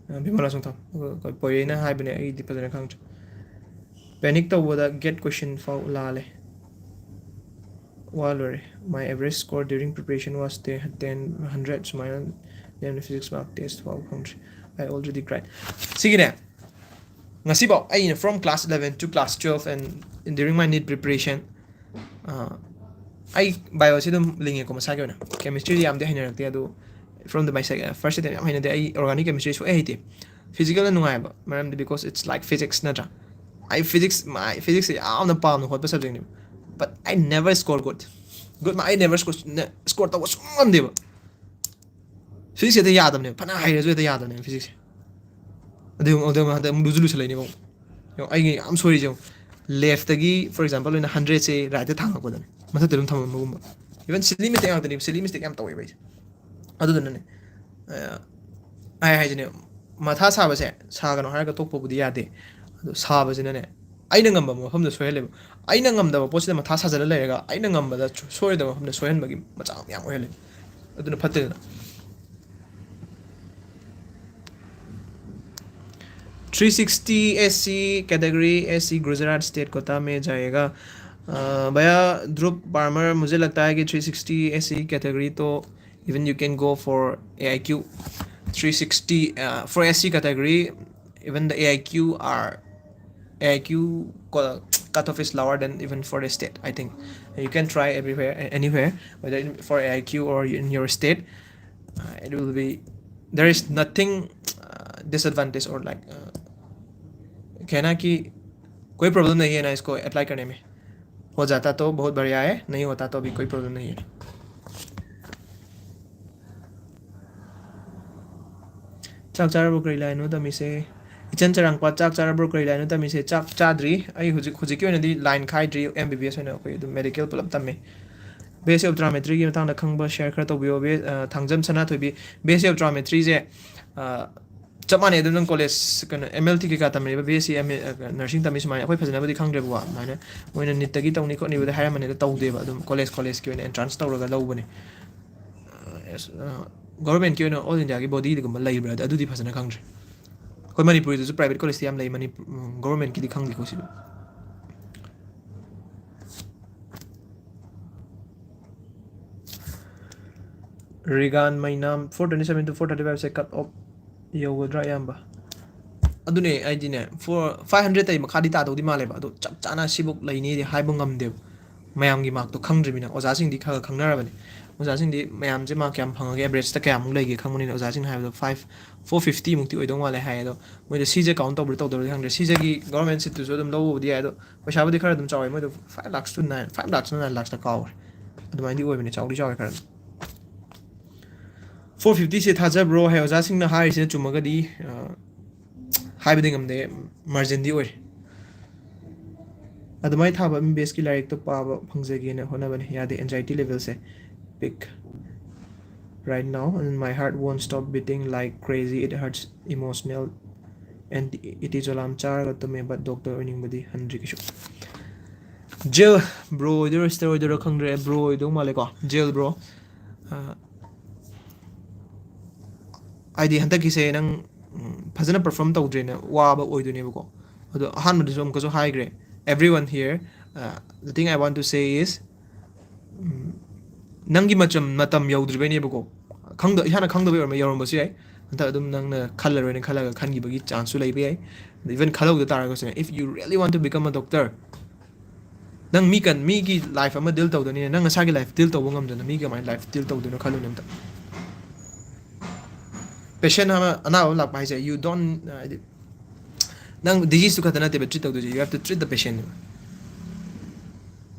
ꯑ, ꯕꯤꯃꯂꯥ ꯁꯣꯡꯊꯥꯝ, ꯑꯩꯈꯣꯏ ꯄꯣꯏꯔꯩꯅ ꯍꯥꯏꯕꯅꯦ, ꯑꯩꯗꯤ ꯐꯖꯅ ꯈꯪꯗ꯭ꯔꯦ꯫ Panic ꯇꯧꯕꯗ GATE question ꯐꯥꯎ ꯂꯥꯜꯂꯦ꯫ ꯋꯥ ꯂꯣꯏꯔꯦ꯫ My average score during preparation was ten, ten, hundred ꯁꯨꯃꯥꯏꯅ ꯂꯩꯔꯝꯃꯦ꯫ Physics mark test ꯐꯥꯎ ꯐꯪꯗ꯭ꯔꯤ꯫ I already cried꯫ ꯁꯤꯒꯤꯅꯦ, ꯉꯁꯤꯐꯥꯎ ꯑꯩꯅ from class eleven to class twelve and during my NEET preparation, ꯑ, ꯑꯩ bioꯁꯤ ꯑꯗꯨꯝ ꯂꯤꯡꯉꯦꯀꯣ ꯃꯁꯥꯒꯤ ꯑꯣꯏꯅ꯫ Chemistryꯗꯤ ꯌꯥꯝꯗꯤ ꯍꯩꯅꯔꯛꯇꯦ, ꯑꯗꯨ from the my sec-, first attempt ꯌꯥꯝ ꯍꯩꯅꯗꯦ꯫ ꯑꯩ organic chemistry ꯁꯨꯛꯍꯩ ꯍꯩꯇꯦ꯫ Physicalꯅ ꯅꯨꯡꯉꯥꯏꯕ, ꯃꯔꯝꯗꯤ because it's like physics ꯅꯠꯇ꯭ꯔꯥ? ꯑꯩ physics, ꯃꯥꯏ physicsꯁꯦ ꯌꯥꯝꯅ ꯄꯥꯝꯅ ꯍꯣꯠꯄ subjectꯅꯦꯕ꯫ But I never score good꯫ Good ꯃꯥ ꯑꯩ never score, ꯅ-, score ꯇꯧꯕ ꯁꯨꯡꯉꯝ ꯉꯝꯗꯦꯕ꯫ Physicsꯁꯦ ꯍꯦꯛꯇ ꯌꯥꯗꯕꯅꯦꯕ, ꯐꯅ ꯍꯩꯔꯁꯨ ꯍꯦꯛꯇ ꯌꯥꯗꯕꯅꯦꯕ physicsꯁꯦ꯫ ꯑꯗꯨ ꯌꯦꯡꯉꯨ, ꯑꯗꯨ ꯌꯦꯡꯉꯨ, ꯍꯟꯗꯛ ꯑꯃꯨꯛ ꯂꯨꯁꯨ ꯂꯨꯁꯜꯂꯛꯏꯅꯦꯕ ꯑꯃꯨꯛ꯫ ꯌꯦꯡꯉꯨ, ꯑꯩꯒꯤ ꯌꯥꯝ ꯁꯣꯏꯔꯤꯁꯦ ꯌꯦꯡꯉꯨ, leftꯇꯒꯤ, for example, ꯑꯣꯏꯅ hundredꯁꯦ rightꯇ ꯊꯥꯡꯉꯛꯄꯗꯅꯦ, ꯃꯊꯛꯇ ꯑꯗꯨꯝ ꯊꯝꯃꯝꯕꯒꯨꯝꯕ꯫ Even silly mistake ꯉꯥꯛꯇꯅꯦꯕ, silly mistake ꯌꯥꯝ ꯇꯧꯋꯦꯕ ꯑꯩꯁꯦ꯫ ꯑꯗꯨꯗꯨꯅꯅꯦ, ꯑ, ꯑꯩ ꯍꯥꯏꯁꯤꯅꯦ, ꯃꯊꯥ ꯁꯥꯕꯁꯦ ꯁꯥꯒꯅꯣ ꯍꯥꯏꯔꯒ ꯇꯣꯛꯄꯕꯨꯗꯤ ꯌꯥꯗꯦ, ꯑꯗꯣ ꯁꯥꯕꯁꯤꯅꯅꯦ, ꯑꯩꯅ ꯉꯝꯕ ꯃꯐꯝꯗ ꯁꯣꯏꯍꯜꯂꯦꯕ꯫ ꯑꯩꯅ ꯉꯝꯗꯕ ꯄꯣꯠꯁꯤꯗ ꯃꯊꯥ ꯁꯥꯖꯜꯂ ꯂꯩꯔꯒ, ꯑꯩꯅ ꯉꯝꯕꯗ ꯁꯣ-, ꯁꯣꯏꯔꯣꯏꯗꯕ ꯃꯐꯝꯗ ꯁꯣꯏꯍꯟꯕꯒꯤ ꯃꯆꯥꯛ ꯃꯌꯥꯝ ꯑꯣꯏꯍꯜꯂꯦ꯫ ꯑꯗꯨꯅ ꯐꯠꯇꯦꯗꯅ꯫ Three sixty SC category, SC Gujarat state quota में जाएगा। Uh, भैया, ध्रुव पारमर, मुझे लगता है कि three sixty SC category तो even you can go for AIQ। Three sixty, uh, for SC category, even the AIQ are, AIQ cu-, cutoff is lower than even for the state, I think. You can try everywhere, a-, anywhere, whether in, for AIQ or in your state. Uh, it will be, there is nothing, uh, disadvantage or like, uh, कहना कि कोई problem नहीं है ना इसको apply करने में। हो जाता तो बहुत बढ़िया है, नहीं होता तो अभी कोई प्रॉब्लम नहीं है। ꯆꯥꯛ ꯆꯥꯔꯕꯣ? ꯀꯔꯤ ꯂꯥꯏꯟꯅꯣ ꯇꯝꯃꯤꯁꯦ? ꯏꯆꯟ ꯆꯔꯥꯡꯄꯥꯠ, ꯆꯥꯛ ꯆꯥꯔꯕ꯭ꯔꯣ? ꯀꯔꯤ ꯂꯥꯏꯟꯅꯣ ꯇꯝꯃꯤꯁꯦ? ꯆꯥꯛ ꯆꯥꯗ꯭ꯔꯤ꯫ ꯑꯩ ꯍꯧꯖꯤꯛ, ꯍꯧꯖꯤꯛꯀꯤ ꯑꯣꯏꯅꯗꯤ ꯂꯥꯏꯟ ꯈꯥꯏꯗ꯭ꯔꯤ꯫ ꯑꯦꯝ ꯕꯤ ꯕꯤ ꯑꯦꯁ ꯑꯣꯏꯅ ꯑꯩꯈꯣꯏ ꯑꯗꯨꯝ ꯃꯦꯗꯤꯀꯦꯜ ꯄꯨꯂꯞ ꯇꯝꯃꯤ꯫ ꯕꯤ ꯑꯦꯁ ꯁꯤ ꯑꯣꯞꯇꯣꯃꯦꯇ꯭ꯔꯤꯒꯤ ꯃꯇꯥꯡꯗ ꯈꯪꯕ ꯁꯤꯌꯔ ꯈꯔ ꯇꯧꯕꯤꯌꯣ꯫ ꯕꯤ ꯑꯦꯁ, ꯑ, ꯊꯥꯡꯖꯝ ꯁꯅꯥꯊꯣꯏꯕꯤ, ꯕꯤ ꯑꯦꯁ ꯁꯤ ꯑꯣꯞꯇꯣꯃꯦꯇ꯭ꯔꯤꯁꯦ, ꯑ, ꯆꯞ ꯃꯥꯟꯅꯩ ꯑꯗꯨꯝ, ꯅꯪ ꯀꯣꯂꯦꯖ, ꯀꯩꯅꯣ, ꯑꯦꯝ ꯑꯦꯜ ꯇꯤ ꯀꯩꯀꯥ ꯇꯝꯃꯤꯕ, B S C M A, ꯑ, ꯅꯔꯁꯤꯡ ꯇꯝꯃꯤ ꯁꯨꯃꯥꯏꯅ꯫ ꯑꯩꯈꯣꯏ ꯐꯖꯅꯕꯨꯗꯤ ꯈꯪꯗ꯭ꯔꯦꯕꯀꯣ, ꯑꯗꯨꯃꯥꯏꯅ ꯃꯣꯏꯅ ꯅꯤꯠꯇꯒꯤ ꯇꯧꯅꯤ ꯈꯣꯠꯅꯤꯕꯨꯗꯤ ꯍꯥꯏꯔꯝꯕꯅꯤ, ꯑꯗꯣ ꯇꯧꯗꯦꯕ꯫ ꯑꯗꯨꯝ ꯀꯣꯂꯦꯖ, ꯀꯣꯂꯦꯖꯀꯤ ꯑꯣꯏꯅ ꯑꯦꯟꯇ꯭ꯔꯥꯟꯁ ꯇꯧꯔꯒ ꯂꯧꯕꯅꯦ꯫ ꯑ, ꯑꯦꯁ-, ꯑ, ꯒꯣꯚꯔꯟꯃꯦꯟꯠꯀꯤ ꯑꯣꯏꯅ ꯑꯣꯜ ꯏꯟꯗꯤꯌꯥꯒꯤ ꯕꯣꯗꯤꯒꯨꯝꯕ ꯂꯩꯕ꯭ꯔꯥ? ꯑꯗꯨꯗꯤ ꯐꯖꯅ ꯈꯪꯗ꯭ꯔꯦ꯫ ꯑꯩꯈꯣꯏ ꯃꯅꯤꯄꯨꯔꯗꯁꯨ ꯄ꯭ꯔꯥꯏꯚꯦꯠ ꯀꯣꯂꯦꯖꯇꯤ ꯌꯥꯝ ꯂꯩ, ꯃꯅꯤꯄꯨꯔ, ꯎꯝ, ꯒꯣꯚꯔꯟꯃꯦꯟꯠꯀꯤꯗꯤ ꯈꯪꯗꯦꯀꯣ ꯁꯤꯗ꯫ ꯔꯤꯒꯥꯟ ꯃꯩꯅꯥꯝ, four twenty seven to four thirty five ꯁꯦ ꯀꯠ ꯑꯣꯐ ꯌꯧꯒꯗ꯭ꯔꯥ ꯑꯌꯥꯝꯕ? ꯑꯗꯨꯅꯦ, ꯑꯩꯗꯤꯅꯦ, four, five hundred ꯇꯩ ꯃꯈꯥꯗꯤ ꯇꯥꯗꯧꯗꯤ ꯃꯥꯜꯂꯦꯕ, ꯑꯗꯣ ꯆꯞ ꯆꯥꯅ ꯁꯤꯕꯨꯛ ꯂꯩꯅꯤꯗꯤ ꯍꯥꯏꯕ ꯉꯝꯗꯦꯕ꯫ ꯃꯌꯥꯝꯒꯤ ꯃꯥꯔꯛꯇꯣ ꯈꯪꯗ꯭ꯔꯤꯕꯅꯤꯅ꯫ ꯑꯣꯖꯥꯁꯤꯡꯗꯤ ꯈꯔ ꯈꯔ ꯈꯪꯅꯔꯕꯅꯤ꯫ ꯑꯣꯖꯥꯁꯤꯡꯗꯤ ꯃꯌꯥꯝꯁꯦ ꯃꯥꯔꯛ ꯀꯌꯥꯝ ꯐꯪꯉꯒꯦ, ꯑꯦꯚꯔꯦꯖꯇ ꯀꯌꯥꯃꯨꯛ ꯂꯩꯒꯦ ꯈꯪꯕꯅꯤꯅ, ꯑꯣꯖꯥꯁꯤꯡꯅ ꯍꯥꯏꯕꯗꯣ five, four fifty ꯃꯨꯛꯇꯤ ꯑꯣꯏꯗꯧ ꯃꯥꯜꯂꯦ ꯍꯥꯏ꯫ ꯑꯗꯣ ꯃꯣꯏꯗꯣ ꯁꯤꯁꯦ ꯀꯥꯎꯟ ꯇꯧꯕ꯭ꯔꯥ ꯇꯧꯗꯕ꯭ꯔꯥ ꯈꯪꯗ꯭ꯔꯦ꯫ ꯁꯤꯁꯦꯒꯤ ꯒꯣꯚꯔꯟꯃꯦꯟꯠ ꯁꯤꯠꯇꯨꯁꯨ ꯑꯗꯨꯝ ꯂꯧꯕꯕꯨꯗꯤ ꯌꯥꯏ, ꯑꯗꯣ ꯄꯩꯁꯥꯕꯨꯗꯤ ꯈꯔ ꯑꯗꯨꯝ ꯆꯥꯎꯋꯦ꯫ ꯃꯣꯏꯗꯣ five lakhs to nine, five lakhs ꯅ nine lakhs ꯇ ꯀꯥꯎꯔꯦ꯫ ꯑꯗꯨꯃꯥꯏꯅꯗꯤ ꯑꯣꯏꯕꯅꯦ, ꯆꯥꯎꯗꯤ ꯆꯥꯎꯋꯦ ꯈꯔ꯫ Four fifty ꯁꯦ ꯊꯥꯖꯕ꯭ꯔꯣ ꯍꯥꯏ꯫ ꯑꯣꯖꯥꯁꯤꯡꯅ ꯍꯥꯏꯔꯤꯁꯤꯅ ꯆꯨꯝꯃꯒꯗꯤ, ꯑ, ꯍꯥꯏꯕꯗꯤ ꯉꯝꯗꯦ, ꯃꯥꯔꯖꯤꯟꯗꯤ ꯑꯣꯏꯔꯦ꯫ ꯑꯗꯨꯃꯥꯏꯅ ꯊꯥꯕ ꯑꯦꯝ ꯕꯤ ꯕꯤ ꯑꯦꯁꯀꯤ ꯂꯥꯏꯔꯤꯛꯇꯣ ꯄꯥꯕ ꯐꯪꯖꯒꯦꯅ ꯍꯣꯠꯅꯕꯅꯤ꯫ ꯌꯥꯗꯦ, anxiety level say peak right now, and my heart won't stop beating like crazy, it hurts emotional, and it is alarm ꯆꯥꯔꯒ ꯇꯨꯝꯃꯦ, but doctor ꯑꯣꯏꯅꯤꯡꯕꯗꯤ ꯍꯟꯗ꯭ꯔꯤ ꯀꯩꯁꯨ꯫ ꯖꯦꯜ ꯕ꯭ꯔꯣ ꯑꯣꯏꯗꯣꯏꯔꯣ, ꯁꯤꯁꯇꯔ ꯑꯣꯏꯗꯣꯏꯔꯣ ꯈꯪꯗ꯭ꯔꯦ, ꯕ꯭ꯔꯣ ꯑꯣꯏꯗꯧ ꯃꯥꯜꯂꯦꯀꯣ, ꯖꯦꯜ ꯕ꯭ꯔꯣ꯫ ꯑ, ꯍꯥꯏꯗꯤ ꯍꯟꯗꯛꯀꯤꯁꯦ ꯅꯪ, ꯎꯝ, ꯐꯖꯅ ꯄꯔꯐꯣꯔꯝ ꯇꯧꯗ꯭ꯔꯦꯅ ꯋꯥꯕ ꯑꯣꯏꯗꯣꯏꯅꯦꯕꯀꯣ꯫ ꯑꯗꯣ ꯑꯍꯥꯟꯕꯗꯁꯨ ꯑꯃꯨꯛꯀꯁꯨ ꯍꯥꯏꯈ꯭ꯔꯦ, everyone here, ꯑ, the thing I want to say is, ꯎꯝ, ꯅꯪꯒꯤ ꯃꯇꯝ, ꯃꯇꯝ ꯌꯧꯗ꯭ꯔꯤꯕꯩꯅꯦꯕꯀꯣ꯫ ꯈꯪꯗ-, ꯏꯁꯥꯅ ꯈꯪꯗꯕꯩ ꯑꯣꯏꯔꯝꯕ-, ꯌꯧꯔꯝꯕꯁꯨ ꯌꯥꯏ꯫ ꯍꯟꯗꯛ ꯑꯗꯨꯝ ꯅꯪꯅ ꯈꯜꯂꯔꯣꯏꯅ ꯈꯜꯂꯒ ꯈꯟꯈꯤꯕꯒꯤ ꯆꯥꯟꯁꯁꯨ ꯂꯩꯕ ꯌꯥꯏ꯫ Even ꯈꯜꯍꯧꯗ ꯇꯥꯔꯒꯁꯨꯅꯦ, if you really want to become a doctor, ꯅꯪ ꯃꯤ ꯀꯟ-, ꯃꯤꯒꯤ ꯂꯥꯏꯐ ꯑꯃ ꯗꯤꯜ ꯇꯧꯗꯣꯏꯅꯤꯅ, ꯅꯪ ꯅꯁꯥꯒꯤ ꯂꯥꯏꯐ ꯗꯤꯜ ꯇꯧꯕ ꯉꯝꯗꯅ ꯃꯤꯒꯤ ꯀꯃꯥꯏꯅ ꯂꯥꯏꯐ ꯗꯤꯜ ꯇꯧꯗꯣꯏꯅꯣ ꯈꯜꯂꯨꯅꯦ ꯑꯝꯇ꯫ ꯄꯦꯁꯦꯟ ꯑꯃ, ꯑꯅꯥꯕ ꯑꯃ ꯂꯥꯛꯄ ꯍꯥꯏꯁꯦ, you don't, ꯍꯥꯏꯗꯤ, ꯅꯪ ꯗꯤꯖꯤꯁꯇꯨ ꯈꯛꯇ ꯅꯠꯇꯦꯕ ꯇ꯭ꯔꯤꯠ ꯇꯧꯗꯣꯏꯁꯦ, you have to treat the patient.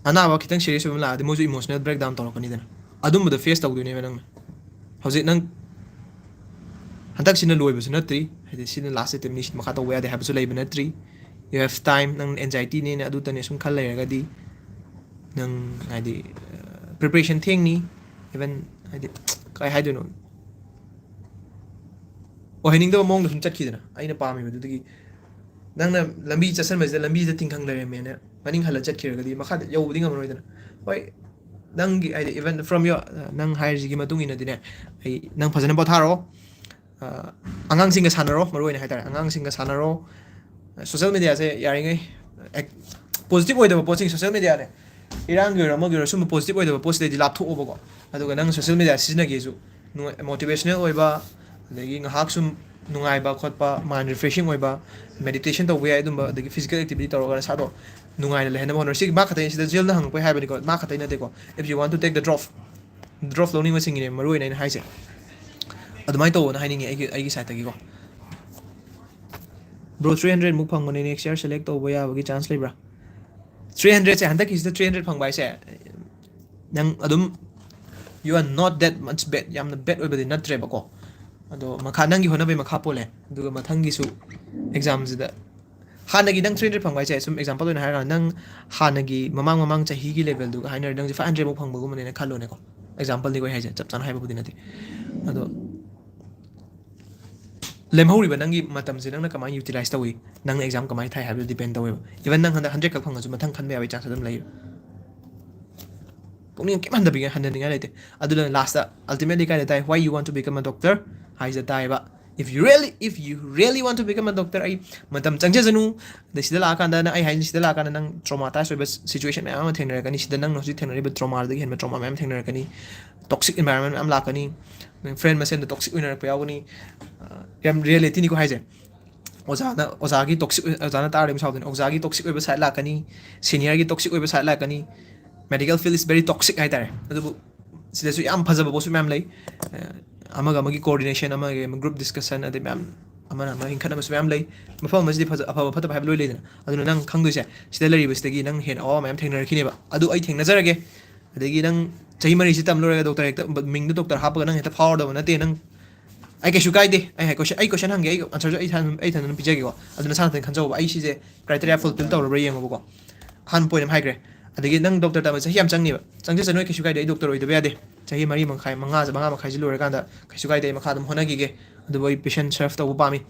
ꯑꯅꯥꯕ ꯈꯤꯇꯪ serious ꯑꯣꯏꯕ ꯂꯥꯛꯑꯗꯤ ꯃꯣꯏꯁꯨ emotional breakdown ꯇꯧꯔꯛꯀꯅꯤꯗꯅ꯫ ꯑꯗꯨꯝꯕꯗꯣ face ꯇꯧꯗꯣꯏꯅꯦꯕ ꯅꯪꯅ꯫ ꯍꯧꯖꯤꯛ ꯅꯪ ꯍꯟꯗꯛꯁꯤꯅ ꯂꯣꯏꯕꯁꯨ ꯅꯠꯇ꯭ꯔꯤ, ꯍꯥꯏꯗꯤ ꯁꯤꯅ last attempt ꯅꯤ, ꯁꯤꯗ ꯃꯈꯥ ꯇꯧꯕ ꯌꯥꯗꯦ ꯍꯥꯏꯕꯁꯨ ꯂꯩꯕ ꯅꯠꯇ꯭ꯔꯤ꯫ You have time, ꯅꯪ anxiety ꯅꯦꯅ ꯑꯗꯨꯇꯅꯦ ꯁꯨꯝ ꯈꯜ ꯂꯩꯔꯒꯗꯤ ꯅꯪ ꯍꯥꯏꯗꯤ preparation ꯊꯦꯡꯅꯤ꯫ Even ꯍꯥꯏꯗꯤ ꯀꯩ ꯍꯥꯏꯗꯣꯏꯅꯣ, ꯑꯣꯏꯍꯟꯅꯤꯡꯗꯕ ꯃꯑꯣꯡꯗ ꯁꯨꯝ ꯆꯠꯈꯤꯗꯅ, ꯑꯩꯅ ꯄꯥꯝꯃꯤꯕꯗꯨꯗꯒꯤ ꯅꯪꯅ ꯂꯝꯕꯤ ꯆꯠꯁꯟꯕꯁꯤꯗ ꯂꯝꯕꯤꯁꯤꯗ ꯇꯤꯡꯈꯪ ꯂꯩꯔꯝꯃꯦꯅ ꯃꯅꯤꯡ ꯍꯜꯂ ꯆꯠꯈꯤꯔꯒꯗꯤ ꯃꯈꯥꯗ ꯌꯧꯕꯗꯤ ꯉꯝꯃꯔꯣꯏꯗꯅ꯫ ꯍꯣꯏ, ꯅꯪꯒꯤ ꯍꯥꯏꯗꯤ even from your, ꯅꯪ ꯍꯥꯏꯔꯤꯁꯤꯒꯤ ꯃꯇꯨꯡ ꯏꯟꯅꯗꯤꯅꯦ, ꯑꯩ, ꯅꯪ ꯐꯖꯅ ꯄꯣꯊꯥꯔꯣ꯫ ꯑ, ꯑꯉꯥꯡꯁꯤꯡꯒ ꯁꯥꯟꯅꯔꯣ, ꯃꯔꯨ ꯑꯣꯏꯅ ꯍꯥꯏꯇꯥꯔꯦ, ꯑꯉꯥꯡꯁꯤꯡꯒ ꯁꯥꯟꯅꯔꯣ꯫ Social media ꯁꯦ ꯌꯥꯔꯤꯉꯩ positive ꯑꯣꯏꯗꯕ ꯄꯣꯠꯁꯤꯡ, social media ꯅꯦ, ꯏꯔꯥꯡꯒꯤ ꯑꯣꯏꯔꯣ ꯑꯃꯒꯤ ꯑꯣꯏꯔꯣ, ꯁꯨꯝꯕ positive ꯑꯣꯏꯗꯕ ꯄꯣꯠꯁꯤꯗꯩꯗꯤ ꯂꯥꯞꯊꯣꯛꯑꯣꯕꯀꯣ꯫ ꯑꯗꯨꯒ ꯅꯪ social media ꯁꯤꯖꯤꯟꯅꯒꯦꯁꯨ, ꯅꯨꯡꯉꯥꯏ-, motivational ꯑꯣꯏꯕ, ꯑꯗꯒꯤ ꯉꯥꯏꯍꯥꯛ ꯁꯨꯝ ꯅꯨꯡꯉꯥꯏꯕ ꯈꯣꯠꯄ, mind refreshing ꯑꯣꯏꯕ, meditation ꯇꯧꯕ ꯌꯥꯏ, ꯑꯗꯨꯝꯕ, ꯑꯗꯒꯤ physical activity ꯇꯧꯔꯒ ꯅꯁꯥꯗꯣ ꯅꯨꯡꯉꯥꯏꯅ ꯂꯩꯍꯟꯅꯕ ꯍꯣꯠꯅꯔꯣ꯫ ꯁꯤꯒꯤ ꯃꯥ ꯈꯛꯇꯅꯤ ꯁꯤꯗ ꯖꯦꯜꯅ ꯍꯪꯉꯛꯄꯩ ꯍꯥꯏꯕꯅꯤꯀꯣ, ꯃꯥ ꯈꯛꯇꯩ ꯅꯠꯇꯦꯀꯣ꯫ If you want to take the drop, drop ꯂꯧꯅꯤꯡꯕꯁꯤꯡꯒꯤꯅꯦ ꯃꯔꯨ ꯑꯣꯏꯅ ꯑꯩꯅ ꯍꯥꯏꯁꯦ꯫ ꯑꯗꯨꯃꯥꯏꯅ ꯇꯧꯋꯣꯅ ꯍꯥꯏꯅꯤꯡꯉꯦ ꯑꯩꯒꯤ, ꯑꯩꯒꯤ side ꯇꯒꯤꯀꯣ꯫ Bro, three hundred ꯃꯨꯛ ꯐꯪꯕꯅꯦ, next year select ꯇꯧꯕ ꯌꯥꯕꯒꯤ chance ꯂꯩꯕ꯭ꯔꯥ? Three hundred ꯁꯦ, ꯍꯟꯗꯛꯀꯤꯁꯤꯗ three hundred ꯐꯪꯕ ꯍꯥꯏꯁꯦ, ꯅꯪ ꯑꯗꯨꯝ, you are not that much bad, ꯌꯥꯝꯅ bad ꯑꯣꯏꯕꯗꯤ ꯅꯠꯇ꯭ꯔꯦꯕꯀꯣ꯫ ꯑꯗꯣ ꯃꯈꯥ, ꯅꯪꯒꯤ ꯍꯣꯠꯅꯕꯩ ꯃꯈꯥ ꯄꯣꯜꯂꯦ꯫ ꯑꯗꯨꯒ ꯃꯊꯪꯒꯤꯁꯨ exam ꯁꯤꯗ, ꯍꯥꯟꯅꯒꯤ ꯅꯪ three hundred ꯐꯪꯕ ꯍꯥꯏꯁꯦ, ꯁꯨꯝ example ꯑꯣꯏꯅ ꯍꯥꯏꯔꯒ, ꯅꯪ ꯍꯥꯟꯅꯒꯤ ꯃꯃꯥꯡ ꯃꯃꯥꯡ ꯆꯍꯤꯒꯤ level ꯗꯨꯒ ꯍꯥꯏꯅꯔꯗꯤ ꯅꯪꯁꯦ five hundred ꯃꯨꯛ ꯐꯪꯕꯒꯨꯝꯕꯅꯦꯅ ꯈꯜꯂꯣꯅꯦꯀꯣ, example ꯅꯤꯀꯣ ꯑꯩ ꯍꯥꯏꯁꯦ, ꯆꯞ ꯆꯥꯅ ꯍꯥꯏꯕꯕꯨꯗꯤ ꯅꯠꯇꯦ꯫ ꯑꯗꯣ ꯂꯦꯝꯍꯧꯔꯤꯕ ꯅꯪꯒꯤ ꯃꯇꯝꯁꯦ ꯅꯪꯅ ꯀꯃꯥꯏꯅ utilize ꯇꯧꯏ, ꯅꯪꯅ exam ꯀꯃꯥꯏꯅ ꯊꯥꯏ ꯍꯥꯏꯕꯗꯨ depend ꯇꯧꯋꯦꯕ꯫ Even ꯅꯪ ꯍꯟꯗꯛ hundred ꯈꯛ ꯐꯪꯉꯁꯨ ꯃꯊꯪ ꯈꯟꯕ ꯌꯥꯕꯒꯤ chance ꯑꯗꯨꯝ ꯂꯩꯌꯦꯕ꯫ ꯄꯨꯛꯅꯤꯡ ꯀꯩꯝ ꯍꯟꯊꯕꯤꯉꯥꯏ, ꯍꯟꯊꯅꯤꯡꯉꯥꯏ ꯂꯩꯇꯦ꯫ ꯑꯗꯨꯅ last ꯇ ultimately ꯀꯥꯏꯗ ꯇꯥꯏ? Why you want to become a doctor ꯍꯥꯏꯁꯤꯗ ꯇꯥꯏꯌꯦꯕ꯫ If you really, if you really want to become a doctor, ꯑꯩ ꯃꯇꯝ ꯆꯪꯖꯁꯅꯨ꯫ ꯑꯗꯩ ꯁꯤꯗ ꯂꯥꯛꯑꯀꯥꯟꯗ ꯅꯪ, ꯑꯩ ꯍꯥꯏꯁꯤꯅꯤ, ꯁꯤꯗ ꯂꯥꯛꯑꯀꯥꯟꯗ ꯅꯪ traumatized ꯑꯣꯏꯕ situation ꯃꯌꯥꯝ ꯑꯃ ꯊꯦꯡꯅꯔꯛꯀꯅꯤ꯫ ꯁꯤꯗ ꯅꯪꯅ ꯍꯧꯖꯤꯛ ꯊꯦꯡꯅꯔꯤꯕ trauma ꯗꯒꯤ ꯍꯦꯟꯕ trauma ꯃꯌꯥꯝ ꯊꯦꯡꯅꯔꯛꯀꯅꯤ꯫ Toxic environment ꯃꯌꯥꯝ ꯂꯥꯛꯀꯅꯤ꯫ ꯅꯪ friend ꯃꯁꯦꯟꯗ toxic ꯑꯣꯏꯅꯔꯛꯄ ꯌꯥꯎꯒꯅꯤ꯫ ꯑ, ꯌꯥꯝ reality ꯅꯤꯀꯣ ꯍꯥꯏꯁꯦ꯫ ꯑꯣꯖꯥꯅ, ꯑꯣꯖꯥꯒꯤ toxic ꯑꯣꯏ-, ꯑꯣꯖꯥꯅ ꯇꯥꯔꯗꯤ ꯑꯃꯨꯛ ꯁꯥꯎꯗꯣꯏꯅꯤ꯫ ꯑꯣꯖꯥꯒꯤ toxic ꯑꯣꯏꯕ side ꯂꯥꯛꯀꯅꯤ, senior ꯒꯤ toxic ꯑꯣꯏꯕ side ꯂꯥꯛꯀꯅꯤ꯫ Medical field is very toxic ꯍꯥꯏꯇꯥꯔꯦ꯫ ꯑꯗꯨꯕꯨ ꯁꯤꯗꯁꯨ ꯌꯥꯝ ꯐꯖꯕ ꯄꯣꯠꯁꯨ ꯃꯌꯥꯝ ꯂꯩ꯫ ꯑ, ꯑꯃꯒ ꯑꯃꯒꯤ coordination, ꯑꯃꯒ ꯑꯃ group discussion, ꯑꯗꯩ ꯃꯌꯥꯝ ꯑꯃꯅ ꯑꯃ ꯏꯟꯈꯠꯅꯕꯁꯨ ꯃꯌꯥꯝ ꯂꯩ꯫ ꯃꯐꯝ ꯑꯃꯁꯤꯗꯤ ꯐꯖ-, ꯑꯐꯕ ꯐꯠꯇꯕ ꯍꯥꯏꯕ ꯂꯣꯏ ꯂꯩꯗꯅ꯫ ꯑꯗꯨꯅ ꯅꯪ ꯈꯪꯗꯣꯏꯁꯦ, ꯁꯤꯗ ꯂꯩꯔꯤꯕꯁꯤꯗꯒꯤ ꯅꯪ ꯍꯦꯟꯅ ꯑꯋꯥꯕ ꯃꯌꯥꯝ ꯊꯦꯡꯅꯔꯛꯈꯤꯅꯦꯕ꯫ ꯑꯗꯨ ꯑꯩ ꯊꯦꯡꯅꯖꯔꯒꯦ꯫ ꯑꯗꯒꯤ ꯅꯪ ꯆꯍꯤ ꯃꯔꯤꯁꯤ ꯇꯝ ꯂꯣꯏꯔꯒ ꯗꯣꯛꯇꯔ ꯍꯦꯛꯇ ꯕ-, ꯃꯤꯡꯗ ꯗꯣꯛꯇꯔ ꯍꯥꯞꯄꯒ ꯅꯪ ꯍꯦꯛꯇ ꯐꯥꯎꯔꯗꯕ ꯅꯠꯇꯦ꯫ ꯅꯪ, ꯑꯩ ꯀꯩꯁꯨ ꯀꯥꯏꯗꯦ꯫ ꯑꯩ ꯍꯥꯏ ꯀꯣꯏꯁꯟ, ꯑꯩ ꯀꯣꯏꯁꯟ ꯍꯪꯒꯦ, ꯑꯩ ꯑꯟꯁꯔꯁꯨ ꯑꯩ ꯏꯊꯟ-, ꯑꯩ ꯏꯊꯟꯗꯅ ꯄꯤꯖꯒꯦꯀꯣ꯫ ꯑꯗꯨ ꯅꯁꯥ ꯅꯊꯟ ꯈꯟꯖꯧꯕ꯫ ꯑꯩ ꯁꯤꯁꯦ ꯀ꯭ꯔꯥꯏꯇꯦꯔꯤꯌꯥ ꯐꯨꯜꯐꯤꯜ ꯇꯧꯔꯕ꯭ꯔꯥ ꯌꯦꯡꯉꯣꯕꯀꯣ꯫ ꯑꯍꯥꯟꯕ ꯄꯣꯏꯟ ꯑꯃ ꯍꯥꯏꯈ꯭ꯔꯦ꯫ ꯑꯗꯒꯤ ꯅꯪ ꯗꯣꯛꯇꯔ ꯇꯝꯕ ꯆꯍꯤ ꯌꯥꯝ ꯆꯪꯅꯤꯕ꯫ ꯆꯪꯖꯁꯅꯨ, ꯑꯩ ꯀꯩꯁꯨ ꯀꯥꯏꯗꯦ, ꯑꯩ ꯗꯣꯛꯇꯔ ꯑꯣꯏꯗꯕ ꯌꯥꯗꯦ꯫ ꯆꯍꯤ ꯃꯔꯤ ꯃꯈꯥꯏ, ꯃꯉꯥ, ꯃꯉꯥ ꯃꯈꯥꯏꯁꯤ ꯂꯣꯏꯔꯀꯥꯟꯗ ꯀꯩꯁꯨ ꯀꯥꯏꯗꯦ, ꯑꯩ ꯃꯈꯥ ꯑꯗꯨꯝ ꯍꯣꯠꯅꯈꯤꯒꯦ꯫ ꯑꯗꯨꯕꯨ ꯑꯩ ꯄꯦꯁꯦꯟ ꯁꯔꯚ ꯇꯧꯕ ꯄꯥꯝꯃꯤ꯫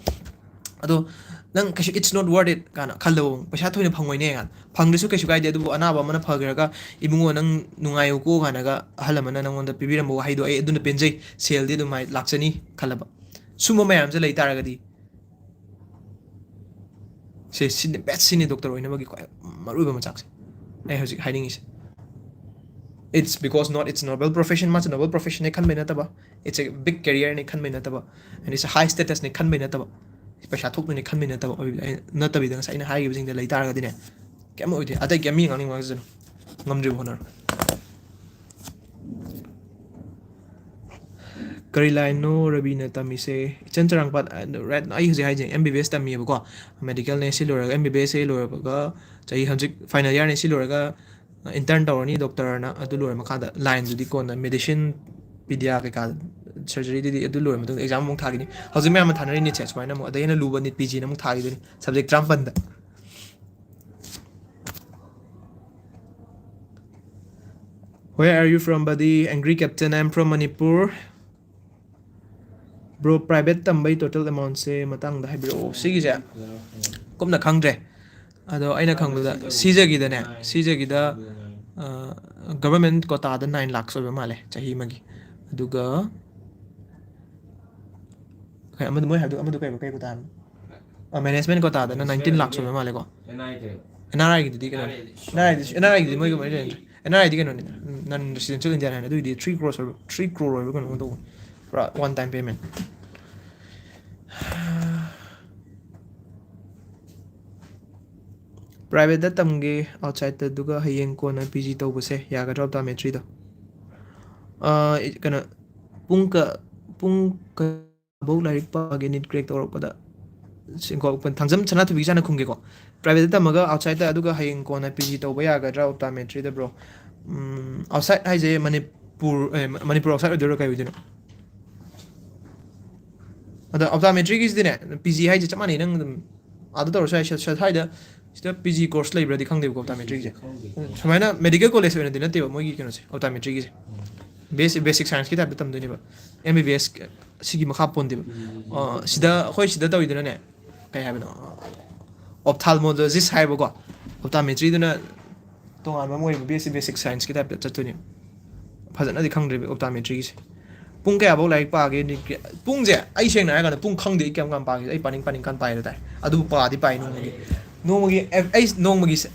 ꯑꯗꯣ ꯅꯪ ꯀꯩꯁꯨ "It's not worth it" ꯀꯥꯏꯅ ꯈꯜꯂꯧ, "ꯄꯩꯁꯥ ꯊꯣꯏꯅ ꯐꯪꯉꯣꯏꯅꯦ" ꯀꯥꯏꯅ꯫ ꯐꯪꯗ꯭ꯔꯁꯨ ꯀꯩꯁꯨ ꯀꯥꯏꯗꯦ, ꯑꯗꯨꯕꯨ ꯑꯅꯥꯕ ꯑꯃꯅ ꯐꯈ꯭ꯔꯒ "ꯏꯕꯨꯡꯉꯣ, ꯅꯪ ꯅꯨꯡꯉꯥꯏꯌꯨꯀꯣ" ꯀꯥꯏꯅꯒ ꯑꯍꯜ ꯑꯃꯅ ꯅꯪꯉꯣꯟꯗ ꯄꯤꯕꯤꯔꯝꯕ ꯋꯥꯍꯩꯗꯣ, "ꯑꯩ ꯑꯗꯨꯅ ꯄꯦꯟꯖꯩ, ꯁꯦꯜꯗꯤ ꯑꯗꯨꯃꯥꯏꯅ ꯂꯥꯛꯆꯅꯤ" ꯈꯜꯂꯕ꯫ ꯁꯨꯝꯕ ꯃꯌꯥꯝꯁꯦ ꯂꯩ ꯇꯥꯔꯒꯗꯤ, ꯁꯦ, ꯁꯤꯅꯤ, ꯕꯦꯁ ꯁꯤꯅꯤ ꯗꯣꯛꯇꯔ ꯑꯣꯏꯅꯕꯒꯤ ꯈ꯭ꯋꯥꯏ ꯃꯔꯨꯑꯣꯏꯕ ꯃꯆꯥꯛꯁꯦ ꯑꯩ ꯍꯧꯖꯤꯛ ꯍꯥꯏꯅꯤꯡꯉꯤꯁꯦ꯫ It's because not, it's noble profession, ꯃꯥꯁꯦ noble professionꯅꯦ ꯈꯟꯕꯩ ꯅꯠꯇꯕ, it's a big careerꯅꯦ ꯈꯟꯕꯩ ꯅꯠꯇꯕ, and it's a high statusꯅꯦ ꯈꯟꯕꯩ ꯅꯠꯇꯕ, ꯄꯩꯁꯥ ꯊꯣꯛꯇꯣꯏꯅꯦ ꯈꯟꯕꯩ ꯅꯠꯇꯕ, ꯑꯣꯏꯕ-, ꯑꯩ-, ꯅꯠꯇꯕꯤꯗ ꯉꯁꯥꯏ ꯑꯩꯅ ꯍꯥꯏꯈꯤꯕꯁꯤꯡꯗ ꯂꯩ ꯇꯥꯔꯒꯗꯤꯅꯦ, ꯀꯩꯝ ꯑꯣꯏꯗꯦ꯫ ꯑꯇꯩ ꯀꯩꯝ ꯃꯤ ꯉꯥꯡꯅꯤꯡꯕ ꯉꯥꯡꯖꯁꯅꯨ, ꯉꯝꯗ꯭ꯔꯤꯕ ꯍꯣꯠꯅꯔꯣ꯫ ꯀꯔꯤ ꯂꯥꯏꯟꯅꯣ ꯔꯕꯤꯅ ꯇꯝꯃꯤꯁꯦ? ꯏꯆꯟ ꯆꯔꯥꯡꯄꯥꯠ, ꯑ, right, ꯑꯩ ꯍꯧꯖꯤꯛ ꯍꯥꯏꯁꯦ ꯑꯦꯝ ꯕꯤ ꯕꯤ ꯑꯦꯁ ꯇꯝꯃꯤꯌꯦꯕꯀꯣ꯫ ꯃꯦꯗꯤꯀꯦꯜꯅꯦ ꯁꯤ ꯂꯣꯏꯔꯒ, ꯑꯦꯝ ꯕꯤ ꯕꯤ ꯑꯦꯁꯁꯦ ꯂꯣꯏꯔꯕꯒ ꯆꯍꯤ ꯍꯧꯖꯤꯛ ꯐꯥꯏꯅꯦꯜ ꯏꯌꯥꯔꯅꯦ ꯁꯤ ꯂꯣꯏꯔꯒ, ꯑ, ꯏꯟꯇꯔꯟ ꯇꯧꯔꯅꯤ ꯗꯣꯛꯇꯔꯅ꯫ ꯑꯗꯨ ꯂꯣꯏꯔ ꯃꯈꯥꯗ ꯂꯥꯏꯟꯗꯨꯗꯤ ꯀꯣꯟꯅ ꯃꯦꯗꯤꯁꯤꯟ, ꯄꯤꯗꯤꯌꯥ ꯀꯩꯀꯥ, ꯁꯔꯖꯔꯤꯗꯨꯗꯤ ꯑꯗꯨ ꯂꯣꯏꯔ ꯃꯇꯨꯡꯗ ꯑꯦꯛꯖꯥꯝ ꯑꯃꯨꯛ ꯊꯥꯈꯤꯅꯤ꯫ ꯍꯧꯖꯤꯛ ꯃꯌꯥꯝ ꯑꯃ ꯊꯥꯅꯔꯤ ꯅꯤꯠꯁꯦ ꯁꯨꯃꯥꯏꯅ ꯑꯃꯨꯛ, ꯑꯗꯩ ꯍꯦꯟꯅ ꯂꯨꯕ ꯅꯤꯠ ꯄꯤ ꯖꯤꯅ ꯑꯃꯨꯛ ꯊꯥꯈꯤꯗꯣꯏꯅꯤ, subject ꯇꯔꯥꯃꯥꯄꯟꯗ꯫ Where are you from, buddy? Angry Captain, I'm from Manipur. Bro, private ꯇꯝꯕꯩ total amountꯁꯦ ꯃꯇꯥꯡꯗ ꯍꯥꯏꯕꯤꯔꯛꯑꯣ꯫ ꯁꯤꯒꯤꯁꯦ ꯀꯨꯞꯅ ꯈꯪꯗ꯭ꯔꯦ, ꯑꯗꯣ ꯑꯩꯅ ꯈꯪꯕꯗ ꯁꯤꯖꯒꯤꯗꯅꯦ, ꯁꯤꯖꯒꯤꯗ, ꯑ, government quotaꯗ nine lakhs ꯑꯣꯏꯕ ꯃꯥꯜꯂꯦ ꯆꯍꯤ ꯑꯃꯒꯤ꯫ ꯑꯗꯨꯒ ꯀꯩ, ꯑꯃꯗꯨ ꯃꯣꯏ ꯍꯥꯏꯕꯗꯨ, ꯑꯃꯗꯨ ꯀꯩ, ꯀꯩ quota ꯍꯥꯏꯕꯅꯣ? ꯑ, management quotaꯗꯅ nineteen lakhs ꯑꯣꯏꯕ ꯃꯥꯜꯂꯦꯀꯣ꯫ ꯑꯦꯟ ꯑꯥꯔ ꯑꯥꯏꯒꯤꯗꯨꯗꯤ ꯀꯩꯅꯣꯅꯤ? ꯑꯦꯟ ꯑꯥꯔ ꯑꯥꯏꯗꯤ, ꯑꯦꯟ ꯑꯥꯔ ꯑꯥꯏꯒꯤꯗꯤ ꯃꯣꯏꯒ ꯃꯔꯤ ꯂꯩꯅꯗ꯭ꯔꯦ꯫ ꯑꯦꯟ ꯑꯥꯔ ꯑꯥꯏꯗꯤ ꯀꯩꯅꯣꯅꯤꯗ, non residential Indian ꯍꯥꯏꯅ, ꯑꯗꯨꯏꯗꯤ three crores ꯑꯣꯏꯕ, three crore ꯑꯣꯏꯕ ꯀꯩꯅꯣꯝ ꯇꯧꯕꯅꯤ꯫ ꯄꯨꯔꯥ one time payment꯫ Privateꯇ ꯇꯝꯒꯦ outsideꯇ, ꯑꯗꯨꯒ ꯍꯌꯦꯡ ꯀꯣꯟꯅ ꯄꯤ ꯖꯤ ꯇꯧꯕꯁꯦ ꯌꯥꯒꯗ꯭ꯔꯣ, optometryꯗꯣ? ꯑ, ꯀꯩꯅꯣ, ꯄꯨꯡ ꯀ-, ꯄꯨꯡ ꯀ-, ꯀꯌꯥꯐꯧ ꯂꯥꯏꯔꯤꯛ ꯄꯥꯒꯦ ꯅꯤꯠ ꯀ꯭ꯔꯦꯛ ꯇꯧꯔꯛꯄꯗ? ꯁꯤꯡꯀꯣꯛ ꯊꯥꯡꯖꯝ ꯁꯅꯥꯊꯣꯏꯕꯤ ꯆꯥꯅ ꯈꯨꯝꯒꯦꯀꯣ꯫ ꯄ꯭ꯔꯥꯏꯚꯦꯠꯇ ꯇꯝꯃꯒ ꯑꯥꯎꯠꯁꯥꯏꯠꯇ, ꯑꯗꯨꯒ ꯍꯌꯦꯡ ꯀꯣꯟꯅ ꯄꯤ ꯖꯤ ꯇꯧꯕ ꯌꯥꯒꯗ꯭ꯔꯥ ꯑꯣꯞꯇꯥꯃꯦꯇ꯭ꯔꯤꯗ, ꯕ꯭ꯔꯣ? ꯑꯥꯎꯠꯁꯥꯏꯠ ꯍꯥꯏꯁꯦ ꯃꯅꯤꯄꯨꯔ, ꯑꯦ, ꯃꯅꯤꯄꯨꯔ ꯑꯥꯎꯠꯁꯥꯏꯠ ꯑꯣꯏꯗꯣꯏꯔꯣ, ꯀꯩ ꯑꯣꯏꯗꯣꯏꯅꯣ? ꯑꯗꯣ ꯑꯣꯞꯇꯥꯃꯦꯇ꯭ꯔꯤꯒꯤꯁꯤꯗꯤꯅꯦ, ꯄꯤ ꯖꯤ ꯍꯥꯏꯁꯦ ꯆꯞ ꯃꯥꯟꯅꯩ, ꯅꯪ ꯑꯗꯨꯝ ꯑꯥꯗ ꯇꯧꯔꯁꯨ ꯌꯥꯏ꯫ ꯁ-, ꯁ-, ꯁ꯭ꯋꯥꯏꯗ ꯁꯤꯗ ꯄꯤ ꯖꯤ ꯀꯣꯔꯁ ꯂꯩꯕ꯭ꯔꯗꯤ ꯈꯪꯗꯦꯕꯀꯣ, ꯑꯣꯞꯇꯥꯃꯦꯇ꯭ꯔꯤꯒꯤꯁꯦ꯫ ꯈꯪꯗꯦ꯫ ꯁꯨꯃꯥꯏꯅ ꯃꯦꯗꯤꯀꯦꯜ ꯀꯣꯂꯦꯖ ꯑꯣꯏꯅꯗꯤ ꯅꯠꯇꯦꯕ ꯃꯣꯏꯒꯤ ꯀꯩꯅꯣꯁꯦ, ꯑꯣꯞꯇꯥꯃꯦꯇ꯭ꯔꯤꯒꯤꯁꯦ꯫ ꯎꯝ꯫ ꯕꯦꯁ-, ꯕꯦꯁꯤꯛ ꯁꯥꯏꯟꯁꯀꯤ ꯇꯥꯏꯞꯇ ꯇꯝꯗꯣꯏꯅꯦꯕ꯫ ꯑꯦꯝ ꯕꯤ ꯕꯤ ꯑꯦꯁ ꯁꯤꯒꯤ ꯃꯈꯥ ꯄꯣꯟꯗꯦꯕ꯫ ꯎꯝ꯫ ꯑ, ꯁꯤꯗ, ꯑꯩꯈꯣꯏ ꯁꯤꯗ ꯇꯧꯔꯤꯗꯨꯅꯅꯦ, ꯀꯩ ꯍꯥꯏꯕꯅꯣ, ꯑꯣꯞꯊꯥꯜꯃꯣꯂꯣꯖꯤꯁ ꯍꯥꯏꯕꯀꯣ, ꯑꯣꯞꯇꯥꯃꯦꯇ꯭ꯔꯤꯗꯨꯅ ꯇꯣꯉꯥꯟꯕ ꯑꯃ ꯑꯣꯏꯕ, ꯕꯤ ꯑꯦꯁ ꯁꯤ ꯕꯦꯁꯤꯛ ꯁꯥꯏꯟꯁꯀꯤ ꯇꯥꯏꯞꯇ ꯆꯠꯇꯣꯏꯅꯦ꯫ ꯐꯖꯅꯗꯤ ꯈꯪꯗ꯭ꯔꯤꯕ ꯑꯣꯞꯇꯥꯃꯦꯇ꯭ꯔꯤꯒꯤꯁꯦ꯫ ꯄꯨꯡ ꯀꯌꯥꯐꯧ ꯂꯥꯏꯔꯤꯛ ꯄꯥꯒꯦ? ꯄꯨꯡꯁꯦ ꯑꯩ ꯁꯦꯡꯅ ꯍꯥꯏꯔ ꯀꯥꯟꯗ ꯄꯨꯡ ꯈꯪꯗꯦ ꯑꯩ ꯀꯌꯥꯝ ꯀꯌꯥꯝ ꯄꯥꯒꯦ꯫ ꯑꯩ ꯄꯥꯅꯤꯡ ꯄꯥꯅꯤꯡ ꯀꯥꯟ ꯄꯥꯏ ꯍꯥꯏ ꯇꯥꯏ꯫ ꯑꯗꯨꯕꯨ ꯄꯥꯗꯤ ꯄꯥꯏ ꯅꯣꯡꯃꯒꯤ꯫ ꯅꯣꯡꯃꯒꯤ ꯑꯦ-, ꯑꯩ ꯅꯣꯡꯃꯒꯤ ꯁ-,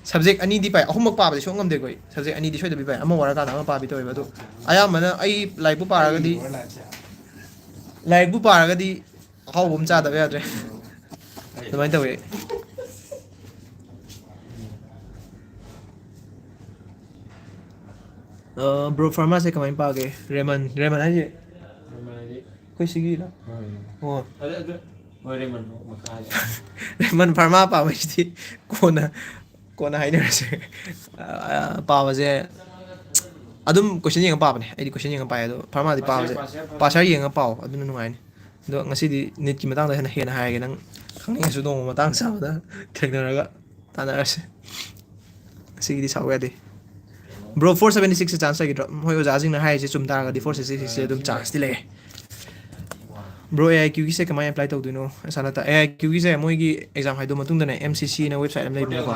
ꯁꯕꯖꯦꯛ ꯑꯅꯤꯗꯤ ꯄꯥꯏ꯫ ꯑꯍꯨꯝꯃꯛ ꯄꯥꯕꯗꯤ ꯁꯨꯡꯉꯝ ꯉꯝꯗꯦꯀꯣ ꯑꯩ꯫ ꯁꯕꯖꯦꯛ ꯑꯅꯤꯗꯤ ꯁꯣꯏꯗꯕꯤ ꯄꯥꯏ꯫ ꯑꯃ ꯋꯥꯔꯀꯥꯟꯗ ꯑꯃ ꯄꯥꯕꯤ ꯇꯧꯋꯦꯕ꯫ ꯑꯗꯣ ꯑꯌꯥꯝꯕꯅ ꯑꯩ ꯂꯥꯏꯔꯤꯛꯄꯨ ꯄꯥꯔꯒꯗꯤ, ꯂꯥꯏꯔꯤꯛꯄꯨ ꯄꯥꯔꯒꯗꯤ ꯑꯍꯥꯎꯕ ꯑꯃ ꯆꯥꯗꯕ ꯌꯥꯗ꯭ꯔꯦ꯫ ꯑꯗꯨꯃꯥꯏꯅ ꯇꯧꯋꯦ꯫ ꯑ, ꯕ꯭ꯔꯣ, ꯐꯥꯔꯃꯥꯁꯦ ꯀꯃꯥꯏꯅ ꯄꯥꯒꯦ? ꯔꯦꯃꯟ, ꯔꯦꯃꯟ ꯍꯥꯏꯁꯦ ꯔꯦꯃꯟ ꯍꯥꯏꯗꯤ ꯑꯩꯈꯣꯏ ꯁꯤꯒꯤꯔꯣ? ꯍꯣꯏ꯫ ꯑꯣ꯫ ꯑꯗꯨ, ꯑꯗꯨ, ꯍꯣꯏ, ꯔꯦꯃꯟ ꯃꯈꯥ ꯍꯥꯏꯗꯤ꯫ ꯔꯦꯃꯟ ꯐꯥꯔꯃꯥ ꯄꯥꯕꯩꯁꯤꯗꯤ ꯀꯣꯟꯅ, ꯀꯣꯟꯅ ꯍꯥꯏꯅꯔꯁꯦ꯫ ꯑ, ꯄꯥꯕꯁꯦ ꯑꯗꯨꯝ ꯀꯣꯏꯁꯟ ꯌꯦꯡꯉ ꯄꯥꯕꯅꯦ꯫ ꯑꯩꯗꯤ ꯀꯣꯏꯁꯟ ꯌꯦꯡꯉ ꯄꯥꯏ꯫ ꯑꯗꯣ ꯐꯥꯔꯃꯥꯗꯤ ꯄꯥꯕꯁꯦ ꯄꯥꯁ ꯌꯥꯔ ꯄꯥꯏ꯫ ꯌꯦꯡꯉ ꯄꯥꯎ, ꯑꯗꯨꯅ ꯅꯨꯡꯉꯥꯏꯅꯤ꯫ ꯑꯗꯣ ꯉꯁꯤꯗꯤ ꯅꯤꯠꯀꯤ ꯃꯇꯥꯡꯗ ꯍꯦꯟꯅ, ꯍꯦꯟꯅ ꯍꯥꯏꯔꯒꯦ꯫ ꯅꯪ ꯈꯪꯅꯤꯡꯉꯁꯨ ꯅꯣꯡꯃ ꯃꯇꯥꯡ ꯆꯥꯕꯗ ꯊꯦꯡꯅꯔꯒ ꯇꯥꯟꯅꯔꯁꯦ꯫ ꯉꯁꯤꯒꯤꯗꯤ ꯁꯥꯎ ꯌꯥꯗꯦ꯫ ꯕ꯭ꯔꯣ, ꯐꯣꯔ ꯁꯕꯦꯟꯇꯤ ꯁꯤꯛꯁꯁꯦ ꯆꯥꯟꯁ ꯂꯩꯒꯗ꯭ꯔꯣ? ꯎꯝ, ꯍꯣꯏ, ꯑꯣꯖꯥꯁꯤꯡꯅ ꯍꯥꯏꯔꯤꯁꯦ ꯆꯨꯝ ꯇꯥꯔꯒꯗꯤ ꯐꯣꯔ ꯁꯕꯦꯟꯇꯤ ꯁꯤꯛꯁꯁꯦ ꯑꯗꯨꯝ ꯆꯥꯟꯁꯇꯤ ꯂꯩꯌꯦ꯫ ꯕ꯭ꯔꯣ, ꯑꯦ ꯑꯥꯏ ꯀ꯭ꯌꯨꯒꯤꯁꯦ ꯀꯃꯥꯏꯅ ꯑꯦꯄ꯭ꯂꯥꯏ ꯇꯧꯗꯣꯏꯅꯣ? ꯑꯁꯥꯅꯇ, ꯑꯦ ꯑꯥꯏ ꯀ꯭ꯌꯨꯒꯤꯁꯦ ꯃꯣꯏꯒꯤ ꯑꯦꯛꯖꯥꯝ ꯍꯥꯏꯗꯣꯛꯑ ꯃꯇꯨꯡꯗꯅꯦ, ꯑꯦꯝ ꯁꯤ ꯁꯤꯅ ꯋꯦꯕꯁꯥꯏꯠ ꯑꯃ ꯂꯩꯕꯅꯦꯀꯣ꯫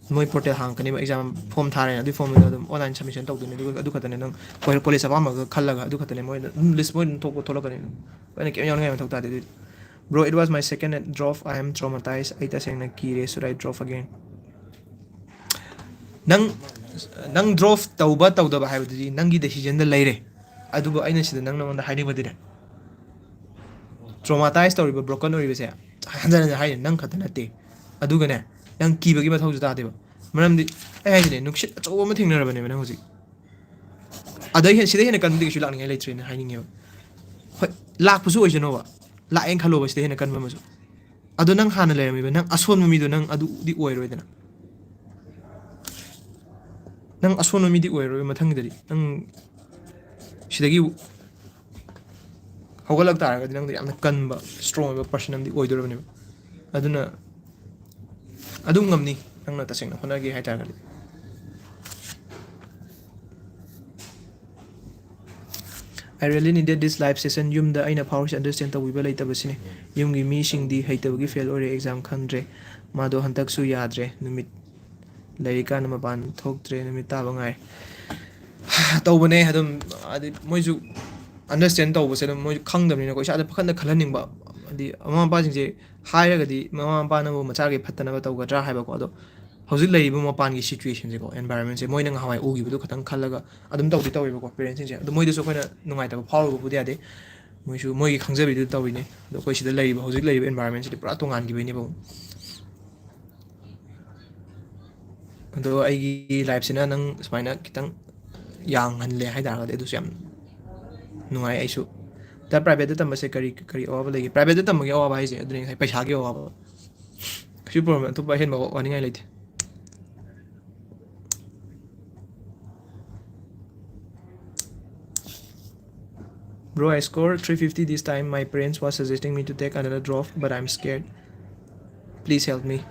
ꯃꯣꯏ ꯄꯣꯔꯇꯦꯜ ꯍꯥꯡꯉꯛꯀꯅꯦꯕ, ꯑꯦꯛꯖꯥꯝ ꯐꯣꯝ ꯊꯥꯔꯦꯅ ꯑꯗꯨꯒꯤ ꯐꯣꯝꯗꯨꯗ ꯑꯗꯨꯝ ꯑꯣꯟꯂꯥꯏꯟ ꯁꯕꯃꯤꯁꯟ ꯇꯧꯗꯣꯏꯅꯦ꯫ ꯑꯗꯨꯒ ꯑꯗꯨ ꯈꯛꯇꯅꯦ, ꯅꯪ ꯀꯣꯂꯦꯖ ꯑꯄꯥꯝꯕꯒ ꯈꯜꯂꯒ ꯑꯗꯨ ꯈꯛꯇꯅꯦ꯫ ꯃꯣꯏ ꯑꯗꯨꯝ ꯂꯤꯁ ꯃꯣꯏ ꯑꯗꯨꯝ ꯊꯣꯛꯄ ꯊꯣꯛꯂꯛꯀꯅꯤ꯫ ꯑꯩꯅ ꯀꯩꯝ ꯌꯥꯎꯅꯤꯡꯉꯥꯏ ꯃꯊꯧ ꯇꯥꯗꯦ ꯑꯗꯨꯗꯤ꯫ Bro, it was my second drop. I am traumatized. ꯑꯩ ꯇꯁꯦꯡꯅ ꯀꯤꯔꯦ꯫ Should I drop again? ꯅꯪ, ꯅꯪ ꯗ꯭ꯔꯣꯞ ꯇꯧꯕ ꯇꯧꯗꯕ ꯍꯥꯏꯕꯗꯨꯗꯤ ꯅꯪꯒꯤ ꯗꯤꯁꯤꯖꯟꯗ ꯂꯩꯔꯦ꯫ ꯑꯗꯨꯕꯨ ꯑꯩꯅ ꯁꯤꯗ ꯅꯪ, ꯅꯉꯣꯟꯗ ꯍꯥꯏꯅꯤꯡꯕꯗꯤꯅꯦ, ꯇ꯭ꯔꯣꯃꯥꯇꯥꯏꯁ ꯇꯧꯔꯤꯕ, ꯕ꯭ꯔꯣꯀꯟ ꯑꯣꯏꯔꯤꯕꯁꯦ, ꯍꯟꯖꯟ ꯍꯟꯖꯟ ꯍꯥꯏꯔꯤ, ꯅꯪ ꯈꯛꯇ ꯅꯠꯇꯦ꯫ ꯑꯗꯨꯒꯅꯦ, ꯅꯪ ꯀꯤꯕꯒꯤ ꯃꯊꯧꯁꯨ ꯇꯥꯗꯦꯕ꯫ ꯃꯔꯝꯗꯤ ꯑꯩ ꯍꯥꯏꯁꯤꯅꯦ, ꯅꯨꯡꯁꯤꯠ ꯑꯆꯧꯕ ꯑꯃ ꯊꯦꯡꯅꯔꯕꯅꯦꯕ ꯅꯪ ꯍꯧꯖꯤꯛ꯫ ꯑꯗꯩ ꯍꯦꯟ-, ꯁꯤꯗꯩ ꯍꯦꯟꯅ ꯀꯟꯕꯗꯤ ꯀꯩꯁꯨ ꯂꯥꯛꯅꯤꯡꯉꯥꯏ ꯂꯩꯇ꯭ꯔꯦꯅ ꯍꯥꯏꯅꯤꯡꯉꯦꯕ꯫ ꯍꯣꯏ, ꯂꯥꯛꯄꯁꯨ ꯑꯣꯏꯁꯅꯣꯕ, ꯂꯥꯛꯑꯦꯅ ꯈꯜꯂꯣꯕ, ꯁꯤꯗ ꯍꯦꯟꯅ ꯀꯟꯕ ꯑꯃꯁꯨ꯫ ꯑꯗꯣ ꯅꯪ ꯍꯥꯟꯅ ꯂꯩꯔꯝꯃꯤꯕ ꯅꯪ ꯑꯁꯣꯟꯕ ꯃꯤꯗꯣ ꯅꯪ ꯑꯗꯨꯗꯤ ꯑꯣꯏꯔꯣꯏꯗꯅ꯫ ꯅꯪ ꯑꯁꯣꯟꯕ ꯃꯤꯗꯤ ꯑꯣꯏꯔꯔꯣꯏ ꯃꯊꯪꯒꯤꯗꯗꯤ꯫ ꯅꯪ ꯁꯤꯗꯒꯤ ꯍꯧꯒꯠꯂꯛ ꯇꯥꯔꯒꯗꯤ ꯅꯪꯗꯣ ꯌꯥꯝꯅ ꯀꯟꯕ, ꯁ꯭ꯇꯔꯣꯡ ꯑꯣꯏꯕ ꯄꯔꯁꯟ ꯑꯃꯗꯤ ꯑꯣꯏꯗꯣꯔꯕꯅꯦꯕ꯫ ꯑꯗꯨꯅ ꯑꯗꯨꯝ ꯉꯝꯅꯤ, ꯅꯪꯅ ꯇꯁꯦꯡꯅ ꯍꯣꯠꯅꯒꯦ ꯍꯥꯏ ꯇꯥꯔꯒꯗꯤ꯫ I really needed this live session. ꯌꯨꯝꯗ ꯑꯩꯅ ꯐꯥꯎꯔꯤꯁꯦ ꯑꯟꯗꯔꯁ꯭ꯇꯦꯟ ꯇꯧꯕꯤꯕ ꯂꯩꯇꯕꯁꯤꯅꯦ꯫ ꯌꯨꯝꯒꯤ ꯃꯤꯁꯤꯡꯗꯤ ꯍꯩꯇꯕꯒꯤ ꯐꯦꯜ ꯑꯣꯏꯔꯦ, ꯑꯦꯛꯖꯥꯝ ꯈꯟꯗ꯭ꯔꯦ꯫ ꯃꯥꯗꯣ ꯍꯟꯗꯛꯁꯨ ꯌꯥꯗ꯭ꯔꯦ, ꯅꯨꯃꯤꯠ ꯂꯩꯔꯤꯀꯥꯟꯗ ꯃꯄꯥꯟ ꯊꯣꯛꯇ꯭ꯔꯦ, ꯅꯨꯃꯤꯠ ꯇꯥꯕ ꯉꯥꯏꯔꯦ꯫ ꯇꯧꯕꯅꯦ ꯑꯗꯨꯝ, ꯍꯥꯏꯗꯤ ꯃꯣꯏꯁꯨ ꯑꯟꯗꯔꯁ꯭ꯇꯦꯟ ꯇꯧꯕꯁꯦ ꯑꯗꯨꯝ ꯃꯣꯏꯁꯨ ꯈꯪꯗꯕꯅꯤꯅꯀꯣ, ꯏꯁꯥꯗ ꯄꯥꯈꯠꯅ ꯈꯜꯍꯟꯅꯤꯡꯕ꯫ ꯍꯥꯏꯗꯤ ꯃꯃꯥ ꯃꯄꯥꯁꯤꯡꯁꯦ ꯍꯥꯏꯔꯒꯗꯤ ꯃꯃꯥ ꯃꯄꯥꯅꯕꯨ ꯃꯆꯥꯒꯤ ꯐꯠꯇꯅꯕ ꯇꯧꯒꯗ꯭ꯔꯥ ꯍꯥꯏꯕꯀꯣ꯫ ꯑꯗꯣ ꯍꯧꯖꯤꯛ ꯂꯩꯔꯤꯕ ꯃꯄꯥꯟꯒꯤ ꯁꯤꯆꯨꯋꯦꯁꯟꯁꯦꯀꯣ, ꯑꯦꯟꯚꯥꯏꯔꯣꯟꯃꯦꯟꯁꯦ, ꯃꯣꯏꯅ ꯉꯍꯥꯟꯋꯥꯏ ꯎꯈꯤꯕꯗꯨ ꯈꯇꯪ ꯈꯜꯂꯒ ꯑꯗꯨꯝ ꯇꯧꯗꯤ ꯇꯧꯋꯦꯕꯀꯣ ꯄꯦꯔꯦꯟꯁꯁꯤꯡꯁꯦ꯫ ꯑꯗꯣ ꯃꯣꯏꯗꯁꯨ ꯑꯩꯈꯣꯏꯅ ꯅꯨꯡꯉꯥꯏꯇꯕ ꯐꯥꯎꯔꯨꯕꯕꯨꯗꯤ ꯌꯥꯗꯦ꯫ ꯃꯣꯏꯁꯨ ꯃꯣꯏꯒꯤ ꯈꯪꯖꯕꯤꯗꯨ ꯇꯧꯔꯤꯅꯦ꯫ ꯑꯗꯣ ꯑꯩꯈꯣꯏ ꯁꯤꯗ ꯂꯩꯔꯤꯕ, ꯍꯧꯖꯤꯛ ꯂꯩꯔꯤꯕ ꯑꯦꯟꯚꯥꯏꯔꯣꯟꯃꯦꯟꯁꯤꯗꯤ ꯄꯨꯔꯥ ꯇꯣꯉꯥꯟꯈꯤꯕꯩꯅꯦꯕ꯫ ꯑꯗꯣ ꯑꯩꯒꯤ ꯂꯥꯏꯐꯁꯤꯅ ꯅꯪ ꯁꯨꯃꯥꯏꯅ ꯈꯤꯇꯪ ꯌꯥꯡꯍꯜꯂꯦ ꯍꯥꯏ ꯇꯥꯔꯒꯗꯤ ꯑꯗꯨꯁꯨ ꯌꯥꯝ ꯅꯨꯡꯉꯥꯏ ꯑꯩꯁꯨ꯫ ꯗ ꯄ꯭ꯔꯥꯏꯚꯦꯠꯇ ꯇꯝꯕꯁꯦ ꯀꯔꯤ, ꯀꯔꯤ ꯑꯋꯥꯕ ꯂꯩꯒꯦ? ꯄ꯭ꯔꯥꯏꯚꯦꯠꯇ ꯇꯝꯕꯒꯤ ꯑꯋꯥꯕ ꯍꯥꯏꯁꯦ ꯑꯗꯨꯅꯤ ꯉꯁꯥꯏ ꯄꯩꯁꯥꯒꯤ ꯑꯋꯥꯕ꯫ ꯀꯩꯁꯨ ꯄ꯭ꯔꯣꯕ꯭ꯂꯦꯝ ꯑꯇꯣꯞꯄ ꯑꯍꯦꯟꯕ ꯋꯥꯅꯤꯡꯉꯥꯏ ꯂꯩꯇꯦ꯫ Bro, I scored three fifty this time. My parents was suggesting me to take another drop, but I'm scared. Please help me.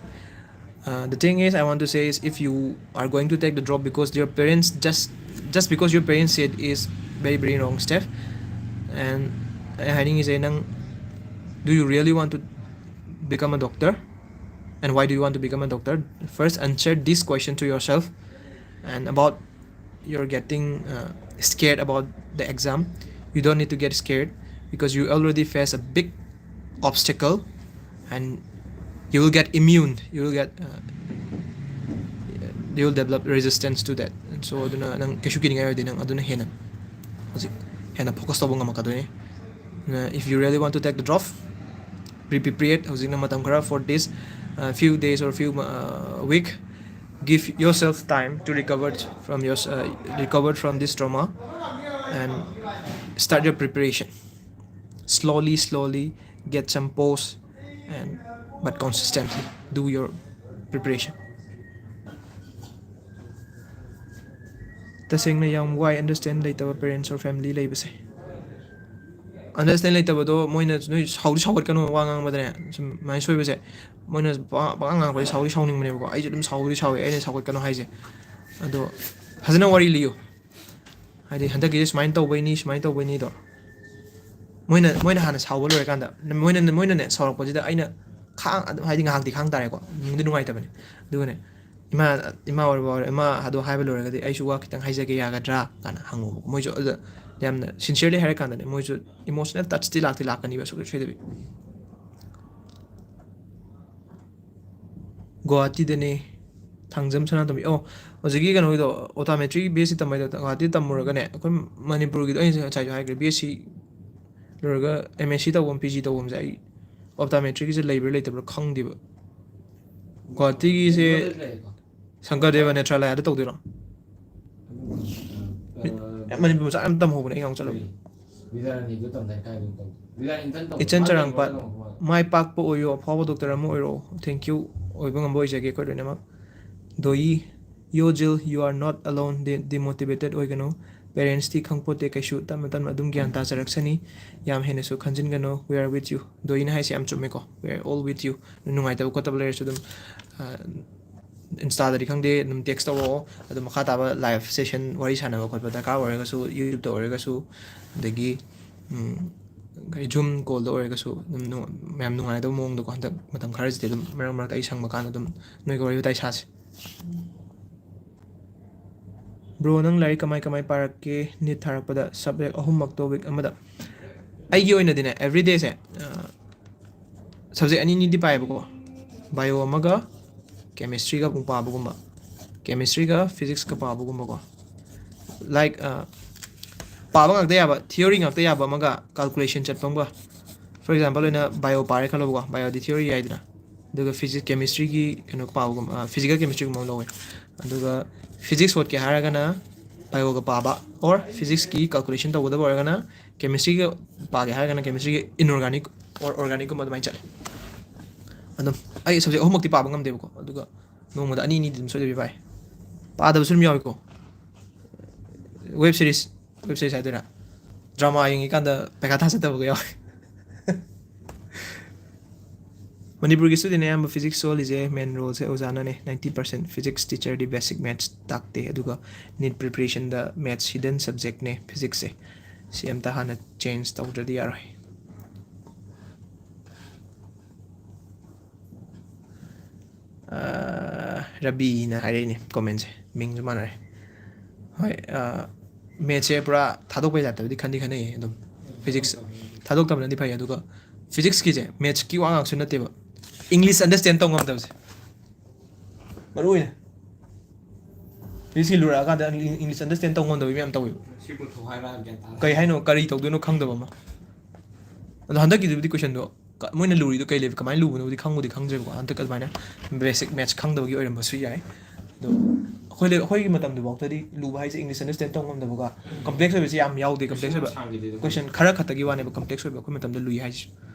Uh, the thing is, I want to say is, if you are going to take the drop because your parents just, just because your parents said is very, very wrong step. And ꯑꯩ ꯍꯥꯏꯅꯤꯡꯉꯤꯁꯦ, ꯅꯪ, do you really want to become a doctor? And why do you want to become a doctor? First, answer this question to yourself. And about you're getting uh, scared about the exam, you don't need to get scared, because you already face a big obstacle, and you will get immune. You will get uh, you will develop resistance to that. And so ꯑꯗꯨꯅ ꯅꯪ ꯀꯩꯁꯨ ꯀꯤꯅꯤꯡꯉꯥꯏ ꯑꯣꯏꯗꯦ, ꯅꯪ ꯑꯗꯨꯅ ꯍꯦꯟꯅ ꯍꯧꯖꯤꯛ ꯍꯦꯟꯅ focus ꯇꯧꯕ ꯉꯝꯃꯛꯀꯗꯣꯏꯅꯦ꯫ If you really want to take the drop, be prepared. ꯍꯧꯖꯤꯛꯅ ꯃꯇꯝ ꯈꯔ, for this uh, few days or few uh, week, give yourself time to recover from your uh, recover from this trauma and start your preparation. slowly slowly get some pause and but consistently do your preparation. ꯇꯁꯦꯡꯅ ꯌꯥꯝ ꯋꯥꯏ understand ꯂꯩꯇꯕ parents or family ꯂꯩꯕꯁꯦ꯫ Understand ꯂꯩꯇꯕꯗꯣ ꯃꯣꯏꯅ ꯅꯣꯏ Saudi ꯁꯥꯎꯒꯠꯀꯅꯣ ꯋꯥ ꯉꯥꯡꯕꯗꯅꯦ, ꯁꯨꯝ ꯃꯥꯏꯅ ꯁꯣꯏꯕꯁꯦ ꯃꯣꯏꯅ ꯄꯉꯥꯡ ꯉꯥꯡꯉꯛꯄꯁꯦ ꯁꯥꯎꯗꯤ ꯁꯥꯎꯅꯤꯡꯕꯅꯦꯕꯀꯣ꯫ ꯑꯩꯁꯨ ꯑꯗꯨꯝ ꯁꯥꯎꯗꯤ ꯁꯥꯎꯋꯦ ꯑꯩꯅ ꯁꯥꯎꯒꯠꯀꯅꯣ ꯍꯥꯏꯁꯦ꯫ ꯑꯗꯣ ꯐꯖꯅ ꯋꯥꯔꯤ ꯂꯤꯌꯨ꯫ ꯍꯥꯏꯗꯤ ꯍꯟꯗꯛꯀꯤꯁꯦ ꯁꯨꯃꯥꯏꯅ ꯇꯧꯕꯩꯅꯤ, ꯁꯨꯃꯥꯏꯅ ꯇꯧꯕꯩꯅꯤꯗꯣ꯫ ꯃꯣꯏꯅ ꯃꯣꯏꯅ ꯍꯥꯟꯅ ꯁꯥꯎꯕ ꯂꯣꯏꯔꯀꯥꯟꯗ, ꯃꯣꯏꯅ ꯃꯣꯏꯅꯅꯦ ꯁꯥꯎꯔꯛꯄꯁꯤꯗ ꯑꯩꯅ ꯈꯥꯡ ꯑꯗꯨꯝ, ꯍꯥꯏꯗꯤ ꯉꯥꯏꯍꯥꯛꯇꯤ ꯈꯥꯡ ꯇꯥꯔꯦꯀꯣ, ꯅꯨꯡꯗꯤ ꯅꯨꯡꯉꯥꯏꯇꯕꯅꯤ꯫ ꯑꯗꯨꯒꯅꯦ ꯏꯃꯥ ꯏꯃꯥ ꯑꯣꯏꯔꯕ ꯑꯣꯏꯔꯦ, ꯏꯃꯥ ꯑꯗꯣ ꯍꯥꯏꯕ ꯂꯣꯏꯔꯒꯗꯤ ꯑꯩꯁꯨ ꯋꯥ ꯈꯤꯇꯪ ꯍꯥꯏꯖꯒꯦ ꯌꯥꯒꯗ꯭ꯔꯥ ꯀꯥꯏꯅ ꯍꯪꯉꯨꯕꯀꯣ꯫ ꯃꯣꯏꯁꯨ ꯑꯗꯨꯗ ꯌꯥꯝꯅ sincerely ꯍꯥꯏꯔ ꯀꯥꯟꯗꯅꯦ ꯃꯣꯏꯁꯨ emotional touchꯇꯤ ꯂꯥꯛꯇꯤ ꯂꯥꯛꯀꯅꯤꯕ ꯁꯨꯡꯁꯣꯏ ꯁꯣꯏꯗꯕꯤ꯫ ꯒꯨꯋꯥꯍꯥꯇꯤꯗꯅꯦ꯫ ꯊꯥꯡꯖꯝ ꯁꯅꯥꯇꯣꯝꯕꯤ꯫ ꯑꯣ, ꯍꯧꯖꯤꯛꯀꯤ ꯀꯩꯅꯣꯒꯤꯗꯣ, optometry B S C ꯇꯝꯕꯩꯗꯣ ꯒꯨꯋꯥꯍꯥꯇꯤꯗ ꯇꯝꯃꯨꯔꯒꯅꯦ, ꯑꯩꯈꯣꯏ ꯃꯅꯤꯄꯨꯔꯒꯤꯗꯣ ꯑꯩꯅ ꯉꯁꯥꯏꯁꯨ ꯍꯥꯏꯈ꯭ꯔꯦ, B S C ꯂꯣꯏꯔꯒ M S C ꯇꯧꯕ, P G ꯇꯧꯕꯁꯦ ꯑꯩ optometryꯒꯤꯁꯦ ꯂꯩꯕ꯭ꯔꯥ ꯂꯩꯇꯕ꯭ꯔꯥ ꯈꯪꯗꯦꯕ꯫ ꯒꯨꯋꯥꯍꯥꯇꯤꯒꯤꯁꯦ ꯁꯪꯀꯔꯗꯦꯕ ꯅꯦꯇ꯭ꯔꯥꯂꯌꯥꯗ ꯇꯧꯗꯣꯏꯔꯣ? ꯃꯅꯤꯄꯨꯔ ꯃꯆꯥ ꯌꯥꯝ ꯇꯝꯍꯧꯕꯅꯦ ꯑꯩ ꯉꯥꯎ ꯆꯠꯂꯨꯕ꯫ ꯏꯆꯟ ꯆꯔꯥꯡꯄꯥꯠ, ꯃꯥꯏ ꯄꯥꯛꯄ ꯑꯣꯏꯌꯣ, ꯑꯐꯥꯎꯕ ꯗꯣꯛꯇꯔ ꯑꯃ ꯑꯣꯏꯔꯣ꯫ Thank you꯫ ꯑꯣꯏꯕ ꯉꯝꯕ ꯑꯣꯏꯖꯒꯦ ꯑꯩꯈꯣꯏ ꯂꯣꯏꯅꯃꯛ꯫ ꯗꯣꯌꯤ, yo Jill, you are not alone, demotivated ꯑꯣꯏꯒꯅꯨ꯫ Parentsꯇꯤ ꯈꯪꯄꯣꯠꯇꯦ ꯀꯩꯁꯨ, ꯇꯞꯅ ꯇꯞꯅ ꯑꯗꯨꯝ ꯒ꯭ꯌꯥꯟ ꯇꯥꯖꯔꯛꯁꯅꯤ꯫ ꯌꯥꯝ ꯍꯦꯟꯅꯁꯨ ꯈꯟꯖꯤꯟꯒꯅꯨ, we are with you꯫ ꯗꯣꯌꯤꯅ ꯍꯥꯏꯁꯦ ꯌꯥꯝ ꯆꯨꯝꯃꯦꯀꯣ, we are all with you꯫ ꯅꯨꯡꯉꯥꯏꯇꯕ ꯈꯣꯠꯇꯕ ꯂꯩꯔꯁꯨ ꯑꯗꯨꯝ Instaꯗꯗꯤ ꯈꯪꯗꯦ, ꯑꯗꯨꯝ text ꯇꯧꯔꯛꯑꯣ꯫ ꯑꯗꯨꯝ ꯃꯈꯥ ꯇꯥꯕ live session ꯋꯥꯔꯤ ꯁꯥꯟꯅꯕ ꯈꯣꯠꯄ ꯗꯔꯀꯥꯔ ꯑꯣꯏꯔꯒꯁꯨ, YouTubeꯇ ꯑꯣꯏꯔꯒꯁꯨ, ꯑꯗꯒꯤ ꯀꯩ Zoom callꯗ ꯑꯣꯏꯔꯒꯁꯨ ꯑꯗꯨꯝ ꯃꯌꯥꯝ ꯅꯨꯡꯉꯥꯏꯅꯗꯕ ꯃꯑꯣꯡꯗꯀꯣ꯫ ꯍꯟꯗꯛ ꯃꯇꯝ ꯈꯔꯁꯤꯗꯤ ꯑꯗꯨꯝ ꯃꯔꯛ ꯃꯔꯛꯇ ꯑꯩ ꯁꯪꯕ ꯀꯥꯟꯗ ꯑꯗꯨꯝ ꯅꯣꯏꯒ ꯋꯥꯔꯤ ꯋꯥꯇꯥꯏ ꯁꯥꯁꯤ꯫ Bro, ꯅꯪ ꯂꯥꯏꯔꯤꯛ ꯀꯃꯥꯏ ꯀꯃꯥꯏ ꯄꯥꯔꯛꯀꯦ? NEET ꯊꯥꯔꯛꯄꯗ subject ꯑꯍꯨꯝꯃꯛ topic ꯑꯃꯗ꯫ ꯑꯩꯒꯤ ꯑꯣꯏꯅꯗꯤꯅꯦ, everydayꯁꯦ subject ꯑꯅꯤ ꯑꯅꯤꯗꯤ ꯄꯥꯏꯌꯦꯕꯀꯣ, bio ꯑꯃꯒ chemistryꯒ ꯑꯃꯨꯛ ꯄꯥꯕꯒꯨꯝꯕ, chemistryꯒ physicsꯀ ꯄꯥꯕꯒꯨꯝꯕꯀꯣ꯫ Like, ꯄꯥꯕ ꯉꯥꯛꯇ ꯌꯥꯕ, theory ꯉꯥꯛꯇ ꯌꯥꯕ ꯑꯃꯒ calculation ꯆꯠꯄ ꯑꯃꯒ꯫ For example ꯑꯣꯏꯅ bio ꯄꯥꯔꯦ ꯈꯜꯂꯣꯕꯀꯣ, bioꯗꯤ theory ꯌꯥꯏꯗꯅ, ꯑꯗꯨꯒ physics chemistryꯒꯤ ꯀꯩꯅꯣ ꯄꯥꯕꯒꯨꯝꯕ, physical chemistryꯒꯨꯝꯕ ꯑꯃ ꯂꯧꯋꯦ꯫ ꯑꯗꯨꯒ physics ꯍꯣꯠꯀꯦ ꯍꯥꯏꯔꯒꯅ bioꯒ ꯄꯥꯕ, or physicsꯀꯤ calculation ꯇꯧꯒꯗꯕ ꯑꯣꯏꯔꯒꯅ Chemistryꯒ ꯄꯥꯒꯦ ꯍꯥꯏꯔꯒꯅ chemistryꯒꯤ inorganic or organicꯀꯨꯝꯕ ꯑꯗꯨꯃꯥꯏꯅ ꯆꯠꯂꯦ꯫ ꯑꯗꯨꯝ ꯑꯩ subject ꯑꯍꯨꯝꯃꯛꯇꯤ ꯄꯥꯕ ꯉꯝꯗꯦꯕꯀꯣ, ꯑꯗꯨꯒ ꯅꯣꯡꯃꯗ ꯑꯅꯤ ꯑꯅꯤꯗꯤ ꯑꯗꯨꯝ ꯁꯣꯏꯗꯕꯤ ꯄꯥꯏ꯫ ꯄꯥꯗꯕꯁꯨ ꯑꯗꯨꯝ ꯌꯥꯎꯏꯀꯣ꯫ Web series, web series ꯍꯥꯏꯗꯣꯏꯔꯥ, drama ꯌꯦꯡꯉꯤꯀꯥꯟꯗ ꯄꯩꯈꯥ ꯊꯥ ꯆꯠꯇꯕꯒ ꯌꯥꯎꯏ꯫ ꯃꯅꯤꯄꯨꯔꯒꯤ student ꯑꯌꯥꯝꯕ physics ꯁꯣꯜꯂꯤꯁꯦ main roleꯁꯦ ꯑꯣꯖꯥꯅꯅꯦ꯫ Ninety percent physics teacherꯗꯤ basic maths ꯇꯥꯛꯇꯦ, ꯑꯗꯨꯒ NEET preparationꯗ maths hidden subjectꯅꯦ physicsꯁꯦ꯫ ꯁꯤ ꯑꯝꯇ ꯍꯥꯟꯅ change ꯇꯧꯗ꯭ꯔꯗꯤ ꯌꯥꯔꯣꯏ꯫ ꯑꯥ, ꯔꯕꯤꯅ ꯍꯥꯏꯔꯛꯏꯅꯦ commentꯁꯦ, ꯃꯤꯡꯁꯨ ꯃꯥꯟꯅꯔꯦ꯫ ꯍꯣꯏ, ꯑꯥ, mathsꯁꯦ ꯄꯨꯔꯥ ꯊꯥꯗꯣꯛꯄꯩ ꯇꯥꯏꯞꯇꯕꯨꯗꯤ ꯈꯟꯗꯤ ꯈꯟꯅꯩꯌꯦ ꯑꯗꯨꯝ꯫ Physics ꯊꯥꯗꯣꯛꯇꯕꯅꯗꯤ ꯐꯩ, ꯑꯗꯨꯒ physicsꯀꯤꯁꯦ mathsꯀꯤ ꯋꯥ ꯉꯥꯛꯁꯨ ꯅꯠꯇꯦꯕ, English understand ꯇꯧ ꯉꯝꯗꯕꯁꯦ ꯃꯔꯨ ꯑꯣꯏꯅ꯫ Physicsꯀꯤ ꯂꯨꯔꯛꯑꯀꯥꯟꯗ English understand ꯇꯧ ꯉꯝꯗꯕ ꯃꯌꯥꯝ ꯇꯧꯋꯦꯕ꯫ ꯁꯤ ꯄꯨꯊꯣꯛ ꯍꯥꯏꯔ ꯒ꯭ꯌꯥꯟ ꯇꯥꯗꯦ꯫ ꯀꯩ ꯍꯥꯏꯅꯣ, ꯀꯔꯤ ꯇꯧꯗꯣꯏꯅꯣ ꯈꯪꯗꯕ ꯑꯃ꯫ ꯑꯗꯣ ꯍꯟꯗꯛꯀꯤꯗꯨꯕꯨꯗꯤ questionꯗꯣ ꯀ-, ꯃꯣꯏꯅ ꯂꯨꯔꯤꯗꯣ ꯀꯩ ꯂꯩꯕ, ꯀꯃꯥꯏꯅ ꯂꯨꯕꯅꯣꯕꯨꯗꯤ ꯈꯪꯕꯨꯗꯤ ꯈꯪꯗ꯭ꯔꯦꯕꯀꯣ꯫ ꯍꯟꯗꯛ ꯑꯗꯨꯃꯥꯏꯅ basic maths ꯈꯪꯗꯕꯒꯤ ꯑꯣꯏꯔꯝꯕꯁꯨ ꯌꯥꯏ꯫ ꯑꯗꯣ ꯑꯩꯈꯣꯏꯗ, ꯑꯩꯈꯣꯏꯒꯤ ꯃꯇꯝꯗꯨꯐꯥꯎꯗꯗꯤ ꯂꯨꯕ ꯍꯥꯏꯁꯦ English understand ꯇꯧ ꯉꯝꯗꯕꯒ complex ꯑꯣꯏꯕꯁꯦ ꯌꯥꯝ ꯌꯥꯎꯗꯦ꯫ Complex ꯑꯣꯏꯕ ꯁꯥꯡꯗꯦꯗ꯫ Question ꯈꯔ ꯈꯛꯇꯒꯤ ꯋꯥꯅꯦꯕ complex ꯑꯣꯏꯕ ꯑꯩꯈꯣꯏ ꯃꯇꯝꯗ ꯂꯨꯏ ꯍꯥꯏꯁꯦ꯫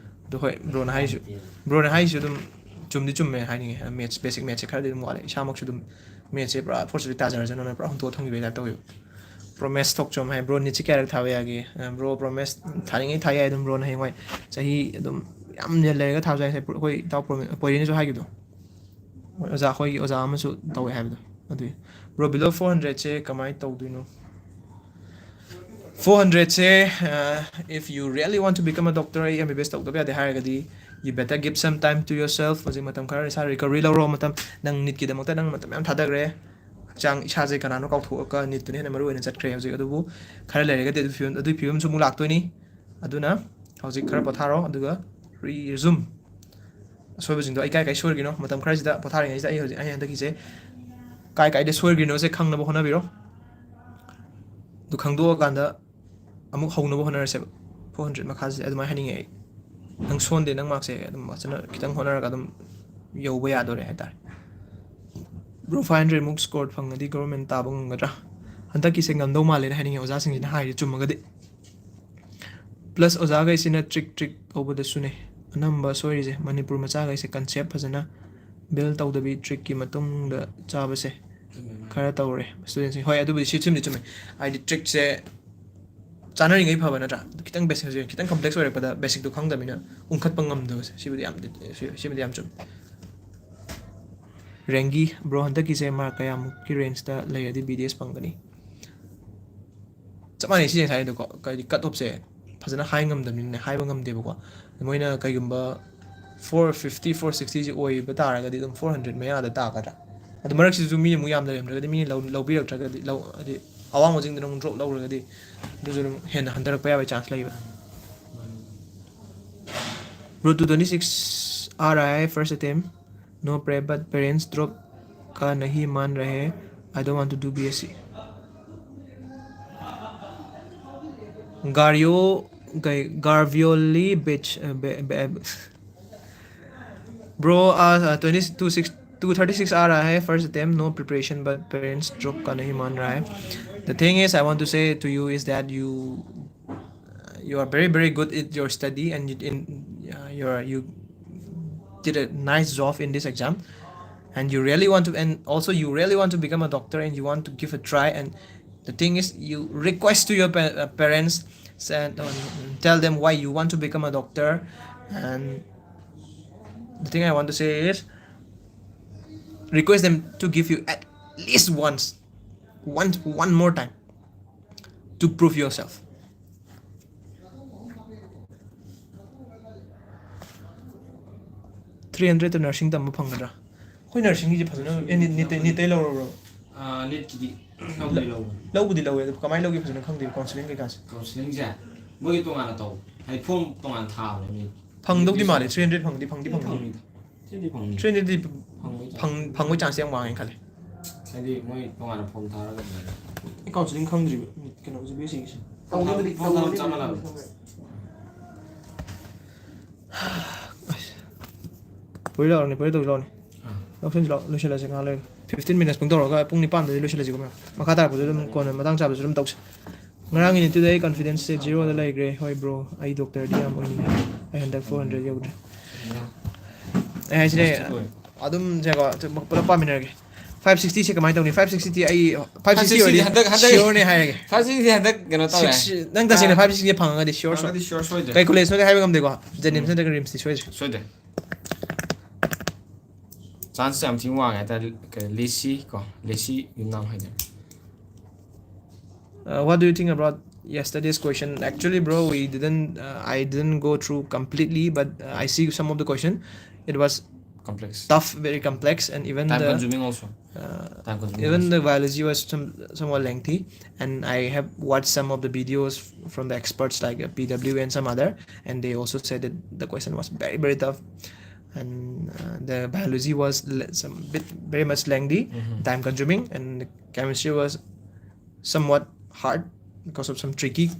ꯑꯗꯣ ꯍꯣꯏ, bro ꯅ ꯍꯥꯏꯁꯨ, bro ꯅ ꯍꯥꯏꯁꯨ ꯑꯗꯨꯝ ꯆꯨꯝꯗꯤ ꯆꯨꯝꯃꯦ ꯍꯥꯏꯅꯤꯡꯉꯦ꯫ Maths, basic mathsꯁꯦ ꯈꯔꯗꯤ ꯑꯗꯨꯝ ꯋꯥꯠꯂꯦ꯫ ꯏꯁꯥꯃꯛꯁꯨ ꯑꯗꯨꯝ mathsꯁꯦ ꯄꯨꯔꯥ ꯐꯣꯔꯁꯇꯗꯤ ꯇꯥꯖꯔꯖꯅꯣꯅ ꯄꯨꯔꯥ ꯍꯨꯟꯇꯣꯛꯑ ꯊꯝꯈꯤꯕꯒꯤ type ꯇꯧꯋꯦꯕ꯫ Promise ꯊꯣꯛꯆꯣꯝ ꯍꯥꯏ, "Bro, NEETꯁꯦ ꯀꯌꯥꯔꯛ ꯊꯥꯕ ꯌꯥꯒꯦ?" ꯑ, bro, Promise ꯊꯥꯅꯤꯡꯉꯩ ꯊꯥ ꯌꯥꯏ ꯑꯗꯨꯝ, bro ꯅ ꯍꯌꯦꯡꯋꯥꯏ ꯆꯍꯤ ꯑꯗꯨꯝ ꯌꯥꯝ ꯂꯩꯔꯒ ꯊꯥꯕꯁꯨ ꯌꯥꯏ꯫ ꯑꯩꯈꯣꯏ ꯏꯇꯥꯎ ꯄ꯭ꯔꯣꯃꯤ-, ꯄꯣꯏꯔꯦꯟꯅꯁꯨ ꯍꯥꯏꯈꯤꯕꯗꯣ, ꯃꯣꯏ ꯑꯣꯖꯥ, ꯑꯩꯈꯣꯏꯒꯤ ꯑꯣꯖꯥ ꯑꯃꯁꯨ ꯇꯧꯋꯦ ꯍꯥꯏꯕꯗꯣ꯫ ꯑꯗꯨꯏ, bro, below four hundredꯁꯦ ꯀꯃꯥꯏꯅ ꯇꯧꯗꯣꯏꯅꯣ? Four hundredꯁꯦ, ꯑ, if you really want to become a doctor, ꯑꯩ M B B S ꯇꯧꯗꯕ ꯌꯥꯗꯦ ꯍꯥꯏꯔꯒꯗꯤ, you better give some time to yourself. ꯍꯧꯖꯤꯛ ꯃꯇꯝ ꯈꯔ ꯏꯁꯥ recovery ꯂꯧꯔꯣ꯫ ꯃꯇꯝ, ꯅꯪ NEETꯀꯤꯗꯃꯛꯇ ꯅꯪ ꯃꯇꯝ ꯌꯥꯝ ꯊꯥꯗꯈ꯭ꯔꯦ꯫ ꯍꯛꯆꯥꯡ ꯏꯁꯥꯁꯦ ꯀꯅꯥꯅꯣ ꯀꯥꯎꯊꯣꯛꯑꯒ NEETꯇꯨꯅ ꯍꯦꯟꯅ ꯃꯔꯨ ꯑꯣꯏꯅ ꯆꯠꯈ꯭ꯔꯦ ꯍꯧꯖꯤꯛ꯫ ꯑꯗꯨꯕꯨ ꯈꯔ ꯂꯩꯔꯒꯗꯤ ꯑꯗꯨ ꯐꯤꯕꯝ, ꯑꯗꯨꯒꯤ ꯐꯤꯕꯝꯁꯨ ꯑꯃꯨꯛ ꯂꯥꯛꯇꯣꯏꯅꯤ꯫ ꯑꯗꯨꯅ ꯍꯧꯖꯤꯛ ꯈꯔ ꯄꯣꯊꯥꯔꯣ, ꯑꯗꯨꯒ resume꯫ ꯑꯁꯣꯏꯕꯁꯤꯡꯗꯣ ꯑꯩ ꯀꯥꯏ ꯀꯥꯏ ꯁꯣꯏꯔꯤꯅꯣ, ꯃꯇꯝ ꯈꯔꯁꯤꯗ ꯄꯣꯊꯥꯔꯤꯉꯩꯁꯤꯗ ꯑꯩ ꯍꯧꯖꯤꯛ, ꯑꯩ ꯍꯟꯗꯛꯀꯤꯁꯦ ꯀꯥꯏ ꯀꯥꯏꯗ ꯁꯣꯏꯈ꯭ꯔꯤꯅꯣꯁꯦ ꯈꯪꯅꯕ ꯍꯣꯠꯅꯕꯤꯔꯣ꯫ ꯑꯗꯨ ꯈꯪꯗꯣꯛꯑꯀꯥꯟꯗ ꯑꯃꯨꯛ ꯍꯧꯅꯕ ꯍꯣꯠꯅꯔꯁꯦꯕ꯫ Four hundred ꯃꯈꯥꯁꯦ ꯑꯗꯨꯃꯥꯏꯅ ꯍꯥꯏꯅꯤꯡꯉꯦ ꯑꯩ꯫ ꯅꯪ ꯁꯣꯟꯗꯦ, ꯅꯪ ꯃꯥꯔꯛꯁꯦ ꯑꯗꯨꯝ ꯐꯖꯅ ꯈꯤꯇꯪ ꯍꯣꯠꯅꯔꯒ ꯑꯗꯨꯝ ꯌꯧꯕ ꯌꯥꯗꯣꯔꯦ ꯍꯥꯏꯇꯥꯔꯦ꯫ Bro, five hundred ꯃꯨꯛ score ꯐꯪꯉꯗꯤ government ꯇꯥꯕ ꯉꯝꯒꯗ꯭ꯔꯥ? ꯍꯟꯗꯛꯀꯤꯁꯦ ꯉꯝꯗꯧ ꯃꯥꯜꯂꯦꯅ ꯍꯥꯏꯅꯤꯡꯉꯦ, ꯑꯣꯖꯥꯁꯤꯡꯁꯤꯅ ꯍꯥꯏꯔꯤ ꯆꯨꯝꯃꯒꯗꯤ꯫ ꯄ꯭ꯂꯁ ꯑꯣꯖꯥꯈꯩꯁꯤꯅ ꯇ꯭ꯔꯤꯛ ꯇ꯭ꯔꯤꯛ ꯇꯧꯕꯗꯁꯨꯅꯦ ꯑꯅꯝꯕ ꯁꯣꯏꯔꯤꯁꯦ꯫ ꯃꯅꯤꯄꯨꯔ ꯃꯆꯥꯈꯩꯁꯦ ꯀꯟꯁꯦꯞ ꯐꯖꯅ ꯕꯤꯜ ꯇꯧꯗꯕꯤ, ꯇ꯭ꯔꯤꯛꯀꯤ ꯃꯇꯨꯡꯗ ꯆꯥꯕꯁꯦ ꯈꯔ ꯇꯧꯔꯦ ꯁ꯭ꯇꯨꯗꯦꯟꯁꯤꯡ꯫ ꯍꯣꯏ, ꯑꯗꯨꯕꯨꯗꯤ ꯁꯤ ꯆꯨꯝꯗꯤ ꯆꯨꯝꯃꯦ꯫ ꯍꯥꯏꯗꯤ ꯇ꯭ꯔꯤꯛꯁꯦ ꯆꯥꯅꯔꯤꯉꯩ ꯐꯕ ꯅꯠꯇ꯭ꯔꯥ? ꯈꯤꯇꯪ ꯕꯦꯁꯤꯛ, ꯈꯤꯇꯪ ꯀꯝꯄ꯭ꯂꯦꯛꯁ ꯑꯣꯏꯔꯛꯄꯗ ꯕꯦꯁꯤꯛꯇꯣ ꯈꯪꯗꯕꯅꯤꯅ ꯎꯪꯈꯠꯄ ꯉꯝꯗꯕꯁꯦ, ꯁꯤꯕꯨꯗꯤ ꯌꯥꯝ, ꯁꯤ-, ꯁꯤꯕꯨꯗꯤ ꯌꯥꯝ ꯆꯨꯝꯃꯦ꯫ ꯔꯦꯡꯒꯤ, ꯕ꯭ꯔꯣ, ꯍꯟꯗꯛꯀꯤꯁꯦ ꯃꯥꯔꯛ ꯀꯌꯥꯃꯨꯛꯀꯤ ꯔꯦꯟꯖꯇ ꯂꯩꯔꯗꯤ ꯕꯤ ꯗꯤ ꯑꯦꯁ ꯐꯪꯒꯅꯤ? ꯆꯞ ꯃꯥꯟꯅꯩ ꯁꯤ ꯉꯁꯥꯏꯗꯣꯀꯣ, ꯍꯥꯏꯗꯤ ꯀꯠ ꯑꯣꯐꯁꯦ ꯐꯖꯅ ꯍꯥꯏ ꯉꯝꯗꯕꯅꯤꯅꯅꯦ, ꯍꯥꯏꯕ ꯉꯝꯗꯦꯕꯀꯣ꯫ ꯃꯣꯏꯅ ꯀꯩꯒꯨꯝꯕ ꯐꯣꯔ ꯐꯤꯐꯇꯤ, ꯐꯣꯔ ꯁꯤꯛꯁꯇꯤꯁꯦ ꯑꯣꯏꯕ ꯇꯥꯔꯒꯗꯤ ꯑꯗꯨꯝ ꯐꯣꯔ ꯍꯟꯗ꯭ꯔꯦꯠ ꯃꯌꯥꯗ ꯇꯥꯒꯗ꯭ꯔꯥ? ꯑꯗꯨ ꯃꯔꯛꯁꯤꯗꯁꯨ ꯃꯤꯅ ꯑꯃꯨꯛ ꯌꯥꯝ ꯂꯩꯔꯝꯗ꯭ꯔꯒꯗꯤ, ꯃꯤꯅ ꯂꯧ-, ꯂꯧꯕꯤꯔꯛꯇ꯭ꯔꯒꯗꯤ, ꯂꯧ-, ꯍꯥꯏꯗꯤ ꯑꯋꯥꯡꯕꯁꯤꯡꯗꯨꯅ ꯑꯃꯨꯛ ꯗ꯭ꯔꯣꯞ ꯂꯧꯔꯒꯗꯤ, ꯑꯗꯨꯁꯨ ꯑꯗꯨꯝ ꯍꯦꯟꯅ ꯍꯟꯊꯔꯛꯄ ꯌꯥꯕꯒꯤ ꯆꯥꯟꯁ ꯂꯩꯕ꯫ Bro, two twenty six आ रहा है first attempt. No prep, but parents drop का नहीं मान रहे. I don't want to do B S C. गारियो, गार्वियोली, बेच, बे-, बे-, Bro, uh, uh, twenty, two six, two thirty six आ रहा है, first attempt, no preparation, but parents drop का नहीं मान रहा है. The thing is, I want to say to you is that you, uh, you are very, very good at your study, and you, in, uh, you are, you did a nice job in this exam, and you really want to, and also you really want to become a doctor, and you want to give a try, and the thing is, you request to your pa-, uh, parents and, um, tell them why you want to become a doctor, and the thing I want to say is, request them to give you at least once, one, one more time to prove yourself. Three hundred ꯅꯔꯁꯤꯡ ꯇꯝꯕ ꯐꯪꯒꯗ꯭ꯔꯥ? ꯑꯩꯈꯣꯏ ꯅꯔꯁꯤꯡꯒꯤꯁꯦ ꯐꯖꯅ, ꯑꯦ, neat, ꯅꯤꯠꯇꯩ, ꯅꯤꯠꯇꯩ ꯂꯧꯔꯕ꯭ꯔꯣ? ꯑꯥ, ꯅꯤꯠꯀꯤꯗꯤ ꯂꯧꯕꯗꯤ ꯂꯧꯕꯅꯤ꯫ ꯂꯧꯕꯨꯗꯤ ꯂꯧꯋꯦ, ꯑꯗꯣ ꯀꯃꯥꯏꯅ ꯂꯧꯒꯦ ꯐꯖꯅ ꯈꯪꯗꯦ, ꯀꯥꯎꯟꯁꯤꯂꯤꯡ ꯀꯩꯀꯥꯁꯦ꯫ ꯀꯥꯎꯟꯁꯤꯂꯤꯡꯁꯦ ꯃꯣꯏꯒꯤ ꯇꯣꯉꯥꯟꯅ ꯇꯧ, ꯍꯥꯏꯗꯤ ꯐꯣꯝ ꯇꯣꯉꯥꯟꯅ ꯊꯥꯕꯅꯦ ꯃꯤ꯫ ꯐꯪꯗꯧꯗꯤ ꯃꯥꯜꯂꯦ, three hundred ꯐꯪꯗꯤ, ꯐꯪꯗꯤ ꯐꯪꯅꯤ꯫ ꯐꯪꯅꯤꯗ꯫ ꯁꯤꯗꯤ ꯐꯪꯅꯤ꯫ Three hundredꯗꯤ ꯐꯪꯕꯩ ꯆꯥꯟꯁ꯫ ꯐꯪ-, ꯐꯪꯕꯩ ꯆꯥꯟꯁ ꯌꯥꯝ ꯋꯥꯡꯉꯦ ꯈꯜꯂꯦ꯫ ꯍꯥꯏꯗꯤ ꯃꯣꯏ ꯇꯣꯉꯥꯟꯅ ꯐꯣꯝ ꯊꯥꯔꯒ ꯑꯗꯨꯃꯥꯏꯅ꯫ ꯑꯩ ꯀꯥꯎꯟꯁꯤꯂꯤꯡ ꯈꯪꯗ꯭ꯔꯤꯕ, ꯀꯩꯅꯣꯁꯦ, ꯕꯤ ꯑꯦꯁ ꯁꯤꯒꯤꯁꯦ꯫ ꯐꯣꯝ ꯊꯥꯕ, ꯐꯣꯝ ꯊꯥꯕ ꯆꯞ ꯃꯥꯟꯅꯕꯅꯦ꯫ ꯄꯨꯔꯤ ꯂꯥꯎꯔꯅꯤ, ꯄꯨꯔꯤ ꯇꯧꯁꯤ ꯂꯥꯎꯅꯤ꯫ ꯑꯥ꯫ ꯂꯧꯁꯤꯟꯁꯤ ꯂꯥꯎ, ꯂꯣꯏꯁꯤꯜꯂꯁꯤ ꯉꯥꯏꯍꯥꯛ ꯂꯩꯔꯒ꯫ Fifteen minutes ꯄꯨꯡ ꯇꯧꯔꯒ ꯄꯨꯡ ꯅꯤꯄꯥꯟꯗꯗꯤ ꯂꯣꯏꯁꯤꯜꯂꯁꯤꯀꯣ ꯃꯌꯥꯝ꯫ ꯃꯈꯥ ꯇꯥꯔꯛꯄꯗ ꯑꯗꯨꯝ ꯀꯣꯟꯅ ꯃꯇꯥꯡ ꯆꯥꯕꯗꯁꯨ ꯑꯗꯨꯝ ꯇꯧꯁꯤ꯫ ꯉꯔꯥꯡꯒꯤ ꯅꯨꯃꯤꯠꯇꯨꯗ ꯑꯩ ꯀꯟꯐꯤꯗꯦꯟꯁꯁꯦ ꯖꯤꯔꯣꯗ ꯂꯩꯈ꯭ꯔꯦ꯫ ꯍꯣꯏ ꯕ꯭ꯔꯣ, ꯑꯩ ꯗꯣꯛꯇꯔꯗꯤ ꯌꯥꯝ ꯑꯣꯏꯅꯤꯡꯉꯦ꯫ ꯑꯩ ꯍꯟꯗꯛ ꯐꯣꯔ ꯍꯟꯗ꯭ꯔꯦꯗ ꯌꯧꯗ꯭ꯔꯦ꯫ ꯑꯩ ꯍꯥꯏꯁꯤꯅꯦ, ꯑꯗꯨꯝ ꯁꯦꯀꯣ, ꯄꯨꯂꯞ ꯄꯥꯃꯤꯟꯅꯔꯒꯦ꯫ ꯐꯥꯏꯚ ꯁꯤꯛꯁꯇꯤꯁꯦ ꯀꯃꯥꯏꯅ ꯇꯧꯅꯤ? ꯐꯥꯏꯚ ꯁꯤꯛꯁꯇꯤ ꯑꯩ, ꯐꯥꯏꯚ ꯁꯤꯛꯁꯇꯤ ꯐꯥꯏꯚ ꯁꯤꯛꯁꯇꯤ ꯑꯣꯏꯔꯗꯤ ꯍꯟꯗꯛ, ꯍꯟꯗꯛ ꯁꯤꯌꯣꯔꯅꯦ ꯍꯥꯏꯔꯒꯦ꯫ ꯐꯥꯏꯚ ꯁꯤꯛꯁꯇꯤ ꯍꯟꯗꯛ ꯀꯩꯅꯣ ꯇꯧꯔꯦ꯫ ꯁꯤꯛꯁ, ꯅꯪ ꯇꯁꯦꯡꯅ ꯑꯥ꯫ ꯐꯥꯏꯚ ꯁꯤꯛꯁꯇꯤ ꯐꯪꯉꯒꯗꯤ ꯁꯤꯌꯣꯔ, ꯁꯤꯌꯣꯔ꯫ ꯐꯪꯉꯒꯗꯤ ꯁꯤꯌꯣꯔ ꯁꯣꯏꯗ꯭ꯔꯦ꯫ ꯀꯩ ꯀꯣꯂꯦꯖꯅꯣꯗꯤ ꯍꯥꯏꯕ ꯉꯝꯗꯦꯀꯣ, ꯖꯦꯅꯤꯝꯁ ꯅꯠꯇ꯭ꯔꯒ ꯔꯤꯝꯁꯇꯤ ꯁꯣꯏꯗ꯭ꯔꯦ꯫ ꯁꯣꯏꯗ꯭ꯔꯦ꯫ ꯆꯥꯟꯁ ꯌꯥꯝ ꯊꯤꯅ ꯋꯥꯡꯉꯦ ꯍꯥꯏꯇꯥꯔꯦ꯫ ꯀꯩ, ꯂꯦꯁꯤ ꯀꯣ, ꯂꯦꯁꯤ ꯌꯨꯝꯅꯥꯝ ꯍꯥꯏꯗꯣꯏꯔꯥ? Uh, what do you think about yesterday's question? Actually, bro, we didn't, uh, I didn't go through completely, but, uh, I see some of the question. It was Complex. Tough, very complex, and even Time the, consuming also. Uh, Time consuming even also. The biology was some, somewhat lengthy, and I have watched some of the videos from the experts like, uh, P W and some other, and they also said that the question was very, very tough, and, uh, the biology was le-, some bit, very much lengthy, Mm-hmm. time consuming, and the chemistry was somewhat hard because of some tricky,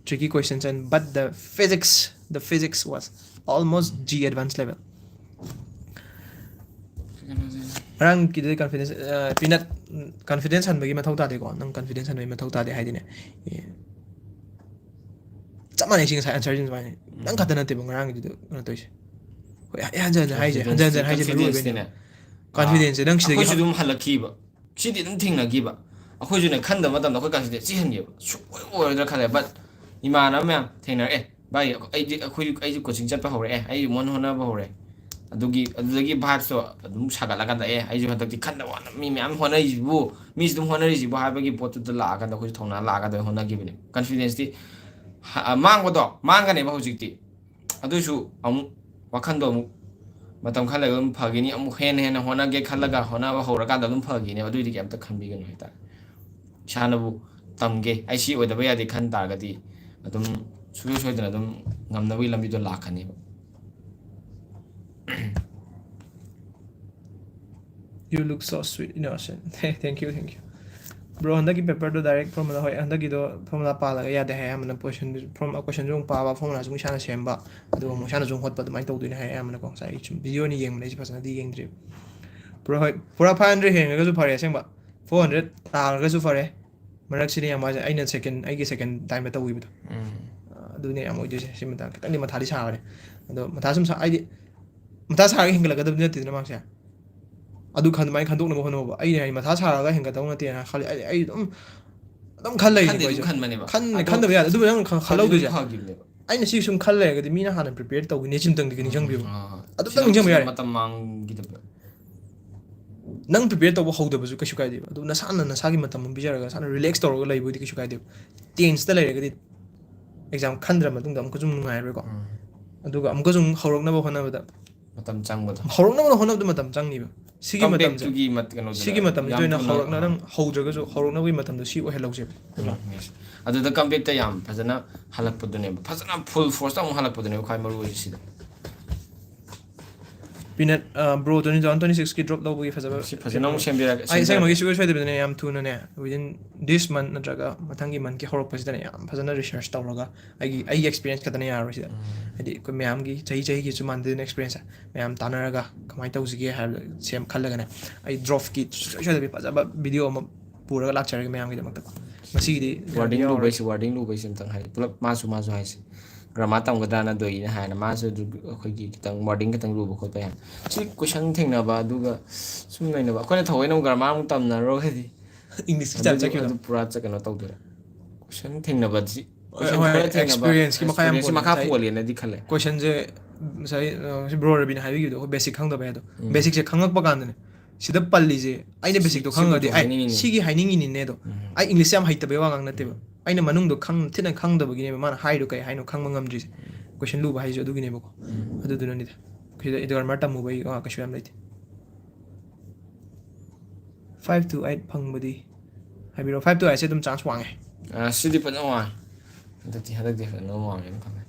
tricky questions, and but the physics, the physics was almost G advanced level. ꯉꯔꯥꯡꯒꯤꯗꯨꯗꯤ confidence, uh, ꯄꯤꯅꯠ, um, confidence ꯍꯟꯕꯒꯤ ꯃꯊꯧ ꯇꯥꯗꯦꯀꯣ꯫ ꯅꯪ confidence ꯍꯟꯕꯒꯤ ꯃꯊꯧ ꯇꯥꯗꯦ ꯍꯥꯏꯗꯤꯅꯦ, ꯑꯦ, ꯆꯞ ꯃꯥꯟꯅꯩ ꯁꯤ ꯉꯁꯥꯏ ꯑꯟꯁꯔꯁꯤ ꯁꯨꯃꯥꯏꯅ꯫ ꯅꯪ ꯎꯝ꯫ ꯈꯛꯇ ꯅꯠꯇꯦꯕ ꯉꯔꯥꯡꯒꯤꯗꯨꯗ ꯀꯩꯅꯣ ꯇꯧꯔꯤꯁꯦ꯫ ꯍꯣꯏ, ꯑꯩ ꯍꯟꯖꯟ ꯍꯟꯖꯟ ꯍꯥꯏꯁꯦ, ꯍꯟꯖꯟ ꯍꯟꯖꯟ ꯍꯥꯏꯁꯦ ꯃꯔꯨ ꯑꯣꯏꯕꯩꯅꯦ꯫ ꯀꯟꯐꯤꯗꯦꯟꯁꯇꯤꯅꯦ꯫ ꯀꯟꯐꯤꯗꯦꯟꯁꯁꯦ ꯅꯪ ꯁꯤꯗꯒꯤ ꯑꯩꯈꯣꯏꯁꯨ ꯍ- ꯑꯗꯨꯝ ꯍꯜꯂꯛꯈꯤꯕ꯫ ꯁꯤꯗꯤ ꯑꯗꯨꯝ ꯊꯦꯡꯅꯈꯤꯕ꯫ ꯑꯩꯈꯣꯏꯁꯨꯅꯦ ꯈꯟꯗꯕ ꯃꯇꯝꯗ ꯑꯩꯈꯣꯏ ꯀꯟꯐꯤꯗꯦꯟꯁ ꯁꯤ ꯍꯟꯒꯦꯕ꯫ ꯁꯨꯡꯑꯣꯏ ꯑꯣꯏꯔꯣꯏꯗ꯭ꯔꯥ ꯈꯜꯂꯦ꯫ But ꯏꯃꯥꯟꯅꯕ ꯃꯌꯥꯝ ꯊꯦꯡꯅꯔꯛꯑꯦ꯫ "ꯚꯥꯏ, ꯑꯩꯗꯤ, ꯑꯩꯈꯣꯏ, ꯑꯩꯁꯨ ꯀꯣꯆꯤꯡ ꯆꯠꯄ ꯍꯧꯔꯛꯑꯦ꯫ ꯑꯩ ꯃꯣꯟ ꯍꯣꯠꯅꯕ ꯍꯧꯔꯦ꯫" ꯑꯗꯨꯒꯤ, ꯑꯗꯨꯗꯒꯤ ꯚꯥꯏꯕꯁꯇꯣ ꯑꯗꯨꯝ ꯁꯥꯒꯠꯂꯀꯥꯟꯗ, "ꯑꯦ, ꯑꯩꯁꯨ ꯍꯟꯗꯛꯇꯤ ꯈꯟꯗꯕ ꯋꯥꯅ ꯃꯤ ꯃꯌꯥꯝ ꯍꯣꯠꯅꯔꯤꯁꯤꯕꯨ, ꯃꯤꯁꯨ ꯑꯗꯨꯝ ꯍꯣꯠꯅꯔꯤꯁꯤꯕꯨ" ꯍꯥꯏꯕꯒꯤ ꯄꯣꯠꯇꯨꯗ ꯂꯥꯛꯑꯀꯥꯟꯗ ꯑꯩꯈꯣꯏꯁꯨ ꯊꯧꯅꯥ ꯂꯥꯛꯑꯀꯥꯟꯗ ꯍꯣꯠꯅꯈꯤꯕꯅꯦ꯫ ꯀꯟꯐꯤꯗꯦꯟꯁꯇꯤ ꯍ-, ꯃꯥꯡꯕꯗꯣ ꯃꯥꯡꯒꯅꯦꯕ ꯍꯧꯖꯤꯛꯇꯤ꯫ ꯑꯗꯨꯏꯁꯨ ꯑꯃꯨꯛ ꯋꯥꯈꯟꯗꯣ ꯑꯃꯨꯛ ꯃꯇꯝ ꯈꯔ ꯂꯩꯔꯒ ꯑꯗꯨꯝ ꯐꯈꯤꯅꯤ, ꯑꯃꯨꯛ ꯍꯦꯟꯅ ꯍꯦꯟꯅ ꯍꯣꯠꯅꯒꯦ ꯈꯜꯂꯒ ꯍꯣꯠꯅꯕ ꯍꯧꯔꯀꯥꯟꯗ ꯑꯗꯨꯝ ꯐꯈꯤꯅꯦꯕ꯫ ꯑꯗꯨꯏꯗꯤ ꯀꯩꯝꯇ ꯈꯟꯕꯤꯒꯅꯨ ꯍꯥꯏꯇꯥꯔꯦ꯫ ꯏꯁꯥꯅꯕꯨ ꯇꯝꯒꯦ, ꯑꯩ ꯁꯤ ꯑꯣꯏꯗꯕ ꯌꯥꯗꯦ ꯈꯟ ꯇꯥꯔꯒꯗꯤ ꯑꯗꯨꯝ ꯁꯨꯡꯁꯣꯏ ꯁꯣꯏꯗꯅ ꯑꯗꯨꯝ ꯉꯝꯅꯕꯒꯤ ꯂꯝꯕꯤꯗꯣ ꯂꯥꯛꯀꯅꯦꯕ꯫ You look so sweet, innocent. Thank you, thank you. Bro, ꯍꯟꯗꯛꯀꯤ ꯄꯦꯄꯔꯗꯣ ꯗꯥꯏꯔꯦꯛ ꯐꯣꯔꯃꯨꯂꯥ, ꯍꯣꯏ, ꯍꯟꯗꯛꯀꯤꯗꯣ ꯐꯣꯔꯃꯨꯂꯥ ꯄꯥꯜꯂꯒ ꯌꯥꯗꯦ ꯍꯥꯏ ꯑꯌꯥꯝꯕꯅ꯫ ꯀꯣꯏꯁꯟꯗꯨ, ꯐꯣꯔꯝ-, ꯀꯣꯏꯁꯟꯁꯨ ꯑꯃꯨꯛ ꯄꯥꯕ, ꯐꯣꯔꯃꯨꯂꯥꯁꯨ ꯑꯃꯨꯛ ꯏꯁꯥꯅ ꯁꯦꯝꯕ, ꯑꯗꯨꯒ ꯑꯃꯨꯛ ꯏꯁꯥꯅꯁꯨ ꯑꯃꯨꯛ ꯍꯣꯠꯄ, ꯑꯗꯨꯃꯥꯏꯅ ꯇꯧꯗꯣꯏꯅꯦ ꯍꯥꯏ ꯑꯌꯥꯝꯕꯅꯀꯣ꯫ ꯉꯁꯥꯏ ꯑꯩ ꯁꯨꯝ ꯚꯤꯗꯤꯑꯣ ꯑꯣꯏꯅ ꯌꯦꯡꯕꯅꯦ, ꯑꯩꯁꯦ ꯐꯖꯅꯗꯤ ꯌꯦꯡꯗ꯭ꯔꯤꯕ꯫ ꯄꯨꯔꯥ, ꯍꯣꯏ, ꯄꯨꯔꯥ ꯐꯥꯏꯚ ꯍꯟꯗ꯭ꯔꯦꯗ ꯍꯦꯟꯈ꯭ꯔꯒꯁꯨ ꯐꯔꯦ ꯑꯁꯦꯡꯕ꯫ ꯐꯣꯔ ꯍꯟꯗ꯭ꯔꯦꯗ ꯇꯥꯔꯒꯁꯨ ꯐꯔꯦ꯫ ꯃꯔꯛꯁꯤꯗ ꯌꯥꯝ ꯋꯥꯖꯩ꯫ ꯑꯩꯅ ꯁꯦꯀꯦꯟ ꯑꯩꯒꯤ ꯁꯦꯀꯦꯟ ꯇꯥꯏꯝꯗ ꯇꯧꯈꯤꯕꯗꯣ, ꯑꯗꯨꯅꯦ ꯌꯥꯝ ꯑꯣꯏꯗꯣꯏꯁꯦ꯫ ꯁꯤ ꯃꯇꯥꯡ ꯈꯤꯇꯪꯗꯤ ꯃꯊꯥꯗꯤ ꯁꯥꯕꯅꯦ꯫ ꯑꯗꯣ ꯃꯊꯥ ꯁꯨꯝ ꯁꯥ ꯍꯥꯏꯗꯤ ꯃꯊꯥ ꯁꯥꯔꯒ ꯍꯦꯟꯒꯠꯂꯛꯀꯗꯕꯗꯤ ꯅꯠꯇꯦꯗꯅ ꯃꯥꯁꯦ꯫ ꯑꯗꯨ ꯈꯟ- ꯑꯗꯨꯃꯥꯏꯅ ꯈꯟꯗꯣꯛꯅꯕ ꯍꯣꯠꯅꯧꯕ꯫ ꯑꯩꯅ ꯍꯥꯏ ꯃꯊꯥ ꯁꯥꯔꯒ ꯍꯦꯟꯒꯠꯇꯧ ꯅꯠꯇꯦꯅ ꯈꯜꯂꯤ꯫ ꯑꯩ ꯑꯩ ꯑꯗꯨꯝ ꯑꯗꯨꯝ ꯈꯜ ꯂꯩꯅꯤꯀꯣ ꯈꯟꯗꯤ ꯑꯗꯨꯝ ꯑꯩꯁꯦ꯫ ꯈꯟꯕꯅꯦꯕ꯫ ꯈꯟ- ꯑꯗꯣ ꯈꯟꯗꯕ ꯌꯥꯗꯦ꯫ ꯑꯗꯨꯕꯨ ꯅꯪ ꯈ- ꯈꯜꯍꯧꯗꯣꯏꯁꯦ꯫ ꯐꯈꯤꯕꯅꯦꯕ꯫ ꯑꯩꯅ ꯁꯤ ꯁꯨꯝ ꯈꯜ ꯂꯩꯔꯒꯗꯤ ꯃꯤꯅ ꯍꯥꯟꯅ ꯄ꯭ꯔꯤꯄꯦꯌꯔ ꯇꯧꯈꯤꯅꯦ ꯁꯤꯝꯇꯪꯗꯤ ꯅꯤꯡꯁꯤꯡꯕꯤꯌꯨ꯫ ꯑꯥ, ꯑꯗꯨꯝꯇꯪ ꯁꯤꯗ ꯅꯤꯡꯁꯤꯡꯕ ꯌꯥꯔꯦ꯫ ꯃꯇꯝ ꯃꯥꯡꯈꯤꯗꯕ꯫ ꯅꯪ ꯄ꯭ꯔꯤꯄꯦꯌꯔ ꯇꯧꯕ ꯍꯧꯗꯕꯁꯨ ꯀꯩꯁꯨ ꯀꯥꯏꯗꯦꯕ꯫ ꯑꯗꯨ ꯅꯁꯥꯅ ꯅꯁꯥꯒꯤ ꯃꯇꯝ ꯑꯃ ꯄꯤꯖꯔꯒ ꯅꯁꯥꯅ ꯔꯤꯂꯦꯛꯁ ꯇꯧꯔꯒ ꯂꯩꯕꯕꯨꯗꯤ ꯀꯩꯁꯨ ꯀꯥꯏꯗꯦꯕ꯫ ꯇꯦꯟꯁꯇ ꯂꯩꯔꯒꯗꯤ ꯑꯦꯛꯖꯥꯝ ꯈꯟꯗ꯭ꯔ ꯃꯇꯨꯡꯗ ꯑꯃꯨꯛꯀꯁꯨ ꯅꯨꯡꯉꯥꯏꯔꯣꯏꯀꯣ꯫ ꯎꯝ꯫ ꯑꯗꯨꯒ ꯑꯃꯨꯛꯀꯁꯨ ꯍꯧꯔꯛꯅꯕ ꯍꯣꯠꯅꯕꯗ ꯃꯇꯝ ꯆꯪꯕꯗꯣ꯫ ꯍꯧꯔꯛꯅꯕ ꯍꯣꯠꯅꯕꯗ ꯃꯇꯝ ꯆꯪꯅꯤꯕ꯫ ꯁꯤꯒꯤ ꯃꯇꯝꯁꯦ, ꯀꯝꯕꯦꯛꯇꯨꯒꯤ ꯃꯠ- ꯀꯩꯅꯣꯗꯨꯅ ꯁꯤꯒꯤ ꯃꯇꯝꯁꯦ ꯌꯥꯝ ꯑꯣꯏꯅ ꯊꯨꯅ, ꯍꯧꯔꯛꯅ ꯑꯥ꯫ ꯅꯪ ꯍꯧꯗ꯭ꯔꯒꯁꯨ ꯍꯧꯔꯛꯅꯕꯒꯤ ꯃꯇꯝꯗꯣ ꯁꯤ ꯑꯣꯏꯍꯜꯍꯧꯁꯦꯕ꯫ ꯎꯝ, yes꯫ ꯑꯗꯨꯗ ꯀꯝꯕꯦꯛꯇ ꯌꯥꯝ ꯐꯖꯅ ꯍꯜꯂꯛꯄꯗꯨꯅꯦꯕ꯫ ꯐꯖꯅ ꯐꯨꯜ ꯐꯣꯔꯁꯇ ꯑꯃꯨꯛ ꯍꯜꯂꯛꯄꯗꯨꯅꯦꯕ ꯈ꯭ꯋꯥꯏ ꯃꯔꯨ ꯑꯣꯏꯔꯤꯁꯦ ꯁꯤꯗ꯫ ꯄꯤꯅꯠ, ꯑ, ꯕ꯭ꯔꯣ, ꯇꯨ ꯊꯥꯎꯖꯟ ꯇ꯭ꯋꯦꯟꯇꯤ ꯁꯤꯛꯁꯀꯤ ꯗ꯭ꯔꯣꯞ ꯂꯧꯕꯒꯤ ꯐꯖꯕ ꯁꯤ ꯐꯖꯅ ꯑꯃꯨꯛ ꯁꯦꯝꯕꯤꯔꯛꯑꯒꯦ, ꯑꯩ ꯑꯁꯦꯡꯕꯒꯤ ꯁꯦꯝꯕꯤꯔꯛꯑꯒꯦ꯫ ꯁꯨꯡꯁꯣꯏ ꯁꯣꯏꯗꯕꯤꯗꯅꯦ ꯌꯥꯝ ꯊꯨꯅꯅꯦ, within this month ꯅꯠꯇ꯭ꯔꯒ ꯃꯊꯪꯒꯤ ꯃꯟꯠꯀꯤ ꯍꯧꯔꯛꯄꯁꯤꯗꯅꯦ ꯌꯥꯝ ꯐꯖꯅ ꯔꯤꯁꯔꯁ ꯇꯧꯔꯒ ꯑꯩꯒꯤ ꯑꯩꯒꯤ ꯑꯦꯛꯁꯄꯤꯔꯤꯌꯦꯟꯁ ꯈꯛꯇꯅ ꯌꯥꯔꯔꯣꯏ ꯁꯤꯗ꯫ ꯎꯝ꯫ ꯍꯥꯏꯗꯤ ꯑꯩꯈꯣꯏ ꯃꯌꯥꯝꯒꯤ ꯆꯍꯤ ꯆꯍꯤꯒꯤꯁꯨ ꯃꯥꯟꯅꯗꯦꯗꯅ ꯑꯦꯛꯁꯄꯤꯔꯤꯌꯦꯟꯁꯁꯦ꯫ ꯃꯌꯥꯝ ꯇꯥꯟꯅꯔꯒ ꯀꯃꯥꯏꯅ ꯇꯧꯁꯤꯒꯦ ꯍꯥꯏꯕꯗꯣ ꯁꯦꯝ ꯈꯜꯂꯒꯅꯦ ꯑꯩ ꯗ꯭ꯔꯣꯞꯀꯤ ꯁꯨꯡꯁꯣꯏ ꯁꯣꯏꯗꯕꯤ ꯐꯖꯕ ꯚꯤꯗꯤꯑꯣ ꯑꯃ ꯄꯨꯔꯒ ꯂꯥꯛꯆꯔꯒꯦ ꯃꯌꯥꯝꯒꯤꯗꯃꯛꯇ꯫ ꯉꯁꯤꯒꯤꯗꯤ ꯋꯥꯔꯗꯤꯡ ꯌꯥꯎꯔꯔꯣꯏ꯫ ꯂꯨꯕꯩꯁꯤ, ꯋꯥꯔꯗꯤꯡ ꯂꯨꯕꯩꯁꯤ ꯑꯝꯇꯪ ꯍꯥꯏ꯫ ꯄꯨꯂꯞ ꯃꯥꯁꯨ, ꯃꯥꯁꯨ ꯍꯥꯏꯁꯦ꯫ ꯒ꯭ꯔꯥꯃꯥꯔ ꯇꯝꯒꯗ꯭ꯔꯥꯅ ꯗꯣꯏꯅ ꯍꯥꯏꯅ ꯃꯥꯁꯨ ꯑꯗꯨ ꯑꯩꯈꯣꯏꯒꯤ ꯈꯤꯇꯪ ꯋꯥꯔꯗꯤꯡ ꯈꯤꯇꯪ ꯂꯨꯕ ꯈꯣꯠꯄ ꯌꯥꯝ꯫ ꯁꯤ ꯀꯣꯏꯁꯟ ꯊꯦꯡꯅꯕ ꯑꯗꯨꯒ ꯁꯨꯝ ꯂꯩꯅꯕ꯫ ꯑꯩꯈꯣꯏꯅ ꯊꯑꯣꯏꯅ ꯑꯃꯨꯛ ꯒ꯭ꯔꯥꯃꯥꯔ ꯑꯃꯨꯛ ꯇꯝꯅꯔꯨꯔꯒꯗꯤ ꯏꯪꯂꯤꯁꯀꯤ ꯆꯞ ꯑꯗꯨꯗꯤ ꯆꯠꯈꯤꯕꯗꯣ꯫ ꯑꯗꯨ ꯄꯨꯔꯥ ꯆ-, ꯀꯩꯅꯣ ꯇꯧꯗꯣꯏꯔꯥ? ꯀꯣꯏꯁꯟ ꯊꯦꯡꯅꯕꯁꯤ, ꯍꯣꯏ, ꯀꯣꯏꯁꯟ ꯍꯣꯏ, ꯈꯔ ꯊꯦꯡꯅꯕ ꯑꯦꯛꯁꯄꯤꯔꯤꯌꯦꯟꯁꯀꯤ ꯃꯈꯥ ꯌꯥꯝ experienceꯀꯤ ꯄꯣꯜꯂꯦ꯫ ꯃꯈꯥ ꯉꯁꯥꯏ ꯄꯣꯜꯂꯦꯅꯗꯤ ꯈꯜꯂꯦ꯫ ꯀꯣꯏꯁꯟꯁꯦ ꯉꯁꯥꯏ, ꯑ, ꯁꯤ ꯕ꯭ꯔꯣ ꯔꯕꯤꯅ ꯍꯥꯏꯕꯤꯈꯤꯕꯗꯣ, ꯑꯩꯈꯣꯏ ꯕꯦꯁꯤꯛ ꯈꯪꯗꯕ ꯍꯥꯏꯗꯣ꯫ ꯎꯝ꯫ ꯕꯦꯁꯤꯛꯁꯦ ꯈꯪꯉꯛꯄ ꯀꯥꯟꯗꯅꯦ, ꯁꯤꯗ ꯄꯜꯂꯤꯁꯦ, ꯑꯩꯅ ꯁꯤ, ꯕꯦꯁꯤꯛꯇꯣ ꯁꯤ ꯈꯪꯉꯒꯗꯤ, ꯄꯣꯠꯇꯣ "ꯑꯦ, ꯍꯥꯏꯅꯤꯡꯉꯤꯅꯦ꯫ ꯁꯤꯒꯤ ꯍꯥꯏꯅꯤꯡꯉꯤꯅꯤꯅꯦ" ꯑꯗꯣ꯫ ꯎꯝ꯫ ꯑꯩ ꯏꯪꯂꯤꯁꯁꯦ ꯌꯥꯝ ꯍꯩꯇꯕꯩ ꯋꯥ ꯉꯥꯡ ꯅꯠꯇꯦꯕ꯫ ꯎꯝ꯫ ꯑꯩꯅ ꯃꯅꯨꯡꯗꯣ ꯈꯪ-, ꯊꯤꯅ ꯈꯪꯗꯕꯒꯤꯅꯦꯕ ꯃꯥꯅ ꯍꯥꯏꯔꯤꯗꯣ ꯀꯩ ꯍꯥꯏꯅꯣ ꯈꯪꯕ ꯉꯝꯗ꯭ꯔꯤꯁꯦ꯫ ꯀꯣꯏꯁꯟ ꯂꯨꯕ ꯍꯥꯏꯁꯦ ꯑꯗꯨꯒꯤꯅꯦꯕꯀꯣ꯫ ꯎꯝ꯫ ꯑꯗꯨꯗꯨꯅꯅꯤꯗ꯫ ꯁꯤꯗ ꯒ꯭ꯔꯥꯃꯥꯔ ꯇꯝꯃꯨꯕꯩ ꯋꯥ ꯀꯩꯁꯨ ꯌꯥꯝ ꯂꯩꯇꯦ꯫ Five to eight ꯐꯪꯕꯗꯤ ꯍꯥꯏꯕꯤꯔꯛꯑꯣ꯫ Five to eight ꯁꯦ ꯑꯗꯨꯝ ꯆꯥꯟꯁ ꯋꯥꯡꯉꯦ꯫ ꯑ, ꯁꯤꯗꯤ ꯐꯖꯅ ꯋꯥꯡꯉꯦ꯫ ꯍꯟꯗꯛꯇꯤ, ꯍꯟꯗꯛꯇꯤ ꯐꯖꯅ ꯋꯥꯡꯉꯦꯅ ꯈꯜꯂꯦ꯫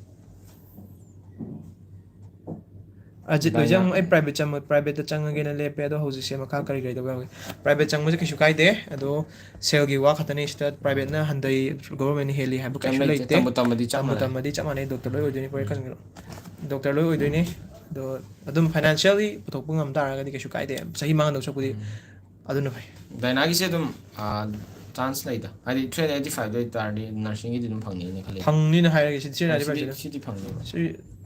ꯑꯖꯤꯠ ꯍꯣꯏꯁꯦ ꯑꯃꯨꯛ ꯑꯩ ꯗꯥꯏꯅꯥ-, private ꯆꯪꯕ, privateꯇ ꯆꯪꯉꯒꯦꯅ ꯂꯦꯞꯄꯦ, ꯑꯗꯣ ꯍꯧꯖꯤꯛꯁꯦ ꯃꯈꯥ ꯀꯔꯤ ꯀꯔꯤ ꯇꯧꯕ ꯌꯥꯎꯏ? Private ꯆꯪꯕꯁꯦ ꯀꯩꯁꯨ ꯀꯥꯏꯗꯦ, ꯑꯗꯣ ꯁꯦꯜꯒꯤ ꯋꯥ ꯈꯛꯇꯅꯤ꯫ ꯁꯤꯗ privateꯅ ꯍꯟꯊꯩ, governmentꯅ ꯍꯦꯜꯂꯤ ꯍꯥꯏꯕ ꯀꯩꯝ ꯀꯩꯁꯨ ꯂꯩꯇꯦ꯫ ꯂꯩꯇꯦ꯫ ꯇꯝꯕꯨ ꯇꯝꯃꯗꯤ ꯆꯞ ꯇꯝꯕꯨ ꯃꯥꯟꯅꯩ꯫ ꯇꯝꯃꯗꯤ ꯆꯞ ꯃꯥꯟꯅꯩ, doctor ꯂꯣꯏ ꯑꯣꯏꯗꯣꯏꯅꯤ, ꯄꯣꯔꯦ ꯎꯝ꯫ ꯈꯟꯒꯅꯨ꯫ Doctor ꯂꯣꯏ ꯑꯣꯏꯗꯣꯏꯅꯤ꯫ ꯑꯗꯣ ꯑꯗꯨꯝ financially ꯄꯨꯊꯣꯛꯄ ꯉꯝ ꯇꯥꯔꯒꯗꯤ ꯀꯩꯁꯨ ꯀꯥꯏꯗꯦ, ꯆꯍꯤ ꯃꯥꯡꯗꯧ ꯁꯔꯨꯛꯄꯨꯗꯤ ꯎꯝ꯫ ꯑꯗꯨꯅ ꯐꯩ꯫ ꯗꯥꯏꯅꯥꯒꯤꯁꯦ ꯑꯗꯨꯝ, ꯑ, ꯆꯥꯟꯁ ꯂꯩꯗ, ꯍꯥꯏꯗꯤ ꯊ꯭ꯔꯤ ꯍꯟꯗ꯭ꯔꯦꯠ ꯑꯩꯠꯇꯤ ꯐꯥꯏꯚ ꯑꯣꯏ ꯇꯥꯔꯗꯤ ꯅꯔꯁꯤꯡꯒꯤꯗꯤ ꯑꯗꯨꯝ ꯐꯪꯅꯤꯅ ꯈꯜꯂꯤ꯫ ꯐꯪꯅꯤꯅ ꯍꯥꯏꯔꯒꯦ ꯁꯤ ꯊ꯭ꯔꯤ ꯍꯟꯗ꯭ꯔꯦꯠ ꯁꯤꯗꯤ ꯐꯥꯏꯚꯁꯤꯗ ꯁꯤꯗꯤ ꯐꯪꯅꯤꯕ꯫ ꯁꯤ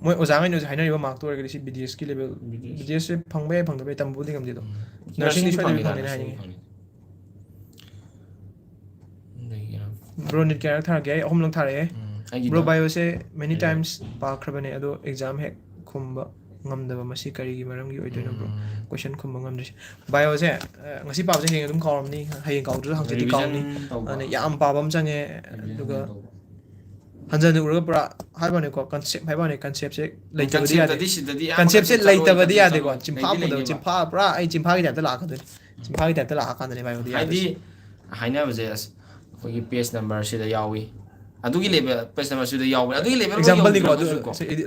ꯃꯣꯏ ꯑꯣꯖꯥꯉꯩꯅ ꯍꯧꯖꯤꯛ ꯍꯥꯏꯅꯔꯤꯕ ꯃꯥꯔꯛꯇ ꯑꯣꯏꯔꯒꯗꯤ ꯁꯤ ꯕꯤ ꯗꯤ ꯑꯦꯁꯀꯤ ꯂꯦꯕꯦꯜ ꯕꯤ ꯗꯤ ꯑꯦꯁꯁꯦ ꯐꯪꯕ ꯌꯥꯏ ꯐꯪꯗꯕ ꯌꯥꯏ ꯇꯝꯕꯕꯨꯗꯤ ꯉꯝꯗꯦ ꯑꯗꯣ ꯅꯔꯁꯤꯡꯗꯤ ꯁꯣꯏꯗꯅ ꯐꯪꯅꯤꯅ ꯍꯥꯏꯅꯤꯡꯉꯤ꯫ ꯕ꯭ꯔꯣ ꯅꯤꯠ ꯀꯌꯥꯔꯛ ꯊꯥꯔꯛꯀꯦ? ꯑꯩ ꯑꯍꯨꯝꯂꯛ ꯊꯥꯔꯛꯑꯦ꯫ ꯕ꯭ꯔꯣ ꯕꯥꯏꯑꯣꯁꯦ many times ꯄꯥꯈ꯭ꯔꯕꯅꯦ ꯑꯗꯣ ꯑꯦꯛꯖꯥꯝ ꯍꯦꯛ ꯈꯨꯝꯕ ꯉꯝꯗꯕ, ꯃꯁꯤ ꯀꯔꯤꯒꯤ ꯃꯔꯝꯒꯤ ꯑꯣꯏꯗꯣꯏꯅꯣ ꯕ꯭ꯔꯣ? ꯀꯣꯏꯁꯟ ꯈꯨꯝꯕ ꯉꯝꯗ꯭ꯔꯤꯁꯦ꯫ ꯕꯥꯏꯑꯣꯁꯦ ꯉꯁꯤ ꯄꯥꯕꯁꯦ ꯍꯌꯦꯡ ꯑꯗꯨꯝ ꯀꯥꯎꯔꯝꯅꯤ, ꯍꯌꯦꯡ ꯀꯥꯎꯗ꯭ꯔꯁꯨ ꯍꯪꯆꯤꯠꯇꯤ ꯀꯥꯎꯅꯤ꯫ ꯑꯗꯨꯅ ꯌꯥꯝ ꯄꯥꯕ ꯑꯃ ꯆꯪꯉꯦ꯫ ꯑꯗꯨꯒ ꯍꯟꯖꯟꯅ ꯎꯔꯒ ꯄꯨꯔꯥ ꯍꯥꯏꯕꯅꯤꯀꯣ, ꯀꯟꯁꯦꯞ ꯍꯥꯏꯕꯅꯤꯀꯣ, ꯀꯟꯁꯦꯞꯁꯦ ꯂꯩꯇꯕꯗꯤ ꯌꯥꯗꯦ꯫ ꯀꯟꯁꯦꯞꯁꯦ ꯂꯩꯇꯕꯗꯤ ꯌꯥꯗꯦꯀꯣ꯫ ꯆꯤꯝꯐꯥ ꯄꯨꯝꯕꯗꯣ, ꯆꯤꯝꯐꯥ ꯄꯨꯔꯥ ꯑꯩ ꯆꯤꯝꯐꯥꯒꯤ ꯇꯥꯏꯞꯇ ꯂꯥꯛꯀꯗꯣꯏꯅꯤ꯫ ꯆꯤꯝꯐꯥꯒꯤ ꯇꯥꯏꯞꯇ ꯂꯥꯛꯑꯀꯥꯟꯗꯅꯦ ꯚꯥꯏ ꯍꯥꯏꯗꯤ ꯌꯥꯗꯣꯏꯁꯦ꯫ ꯍꯥꯏꯅꯕꯁꯦ ꯑꯁ ꯑꯩꯈꯣꯏꯒꯤ ꯄꯦꯖ ꯅꯝꯕꯔꯁꯤꯗ ꯌꯥꯎꯏ, ꯑꯗꯨꯒꯤ ꯂꯦꯕꯦꯜ ꯄꯦꯖ ꯅꯝꯕꯔꯁꯤꯗ ꯌꯥꯎꯕꯅꯦ, ꯑꯗꯨꯒꯤ ꯂꯦꯕꯦꯜ ꯑꯦꯛꯖꯥꯝꯄꯜꯅꯤꯀꯣ ꯑꯗꯨ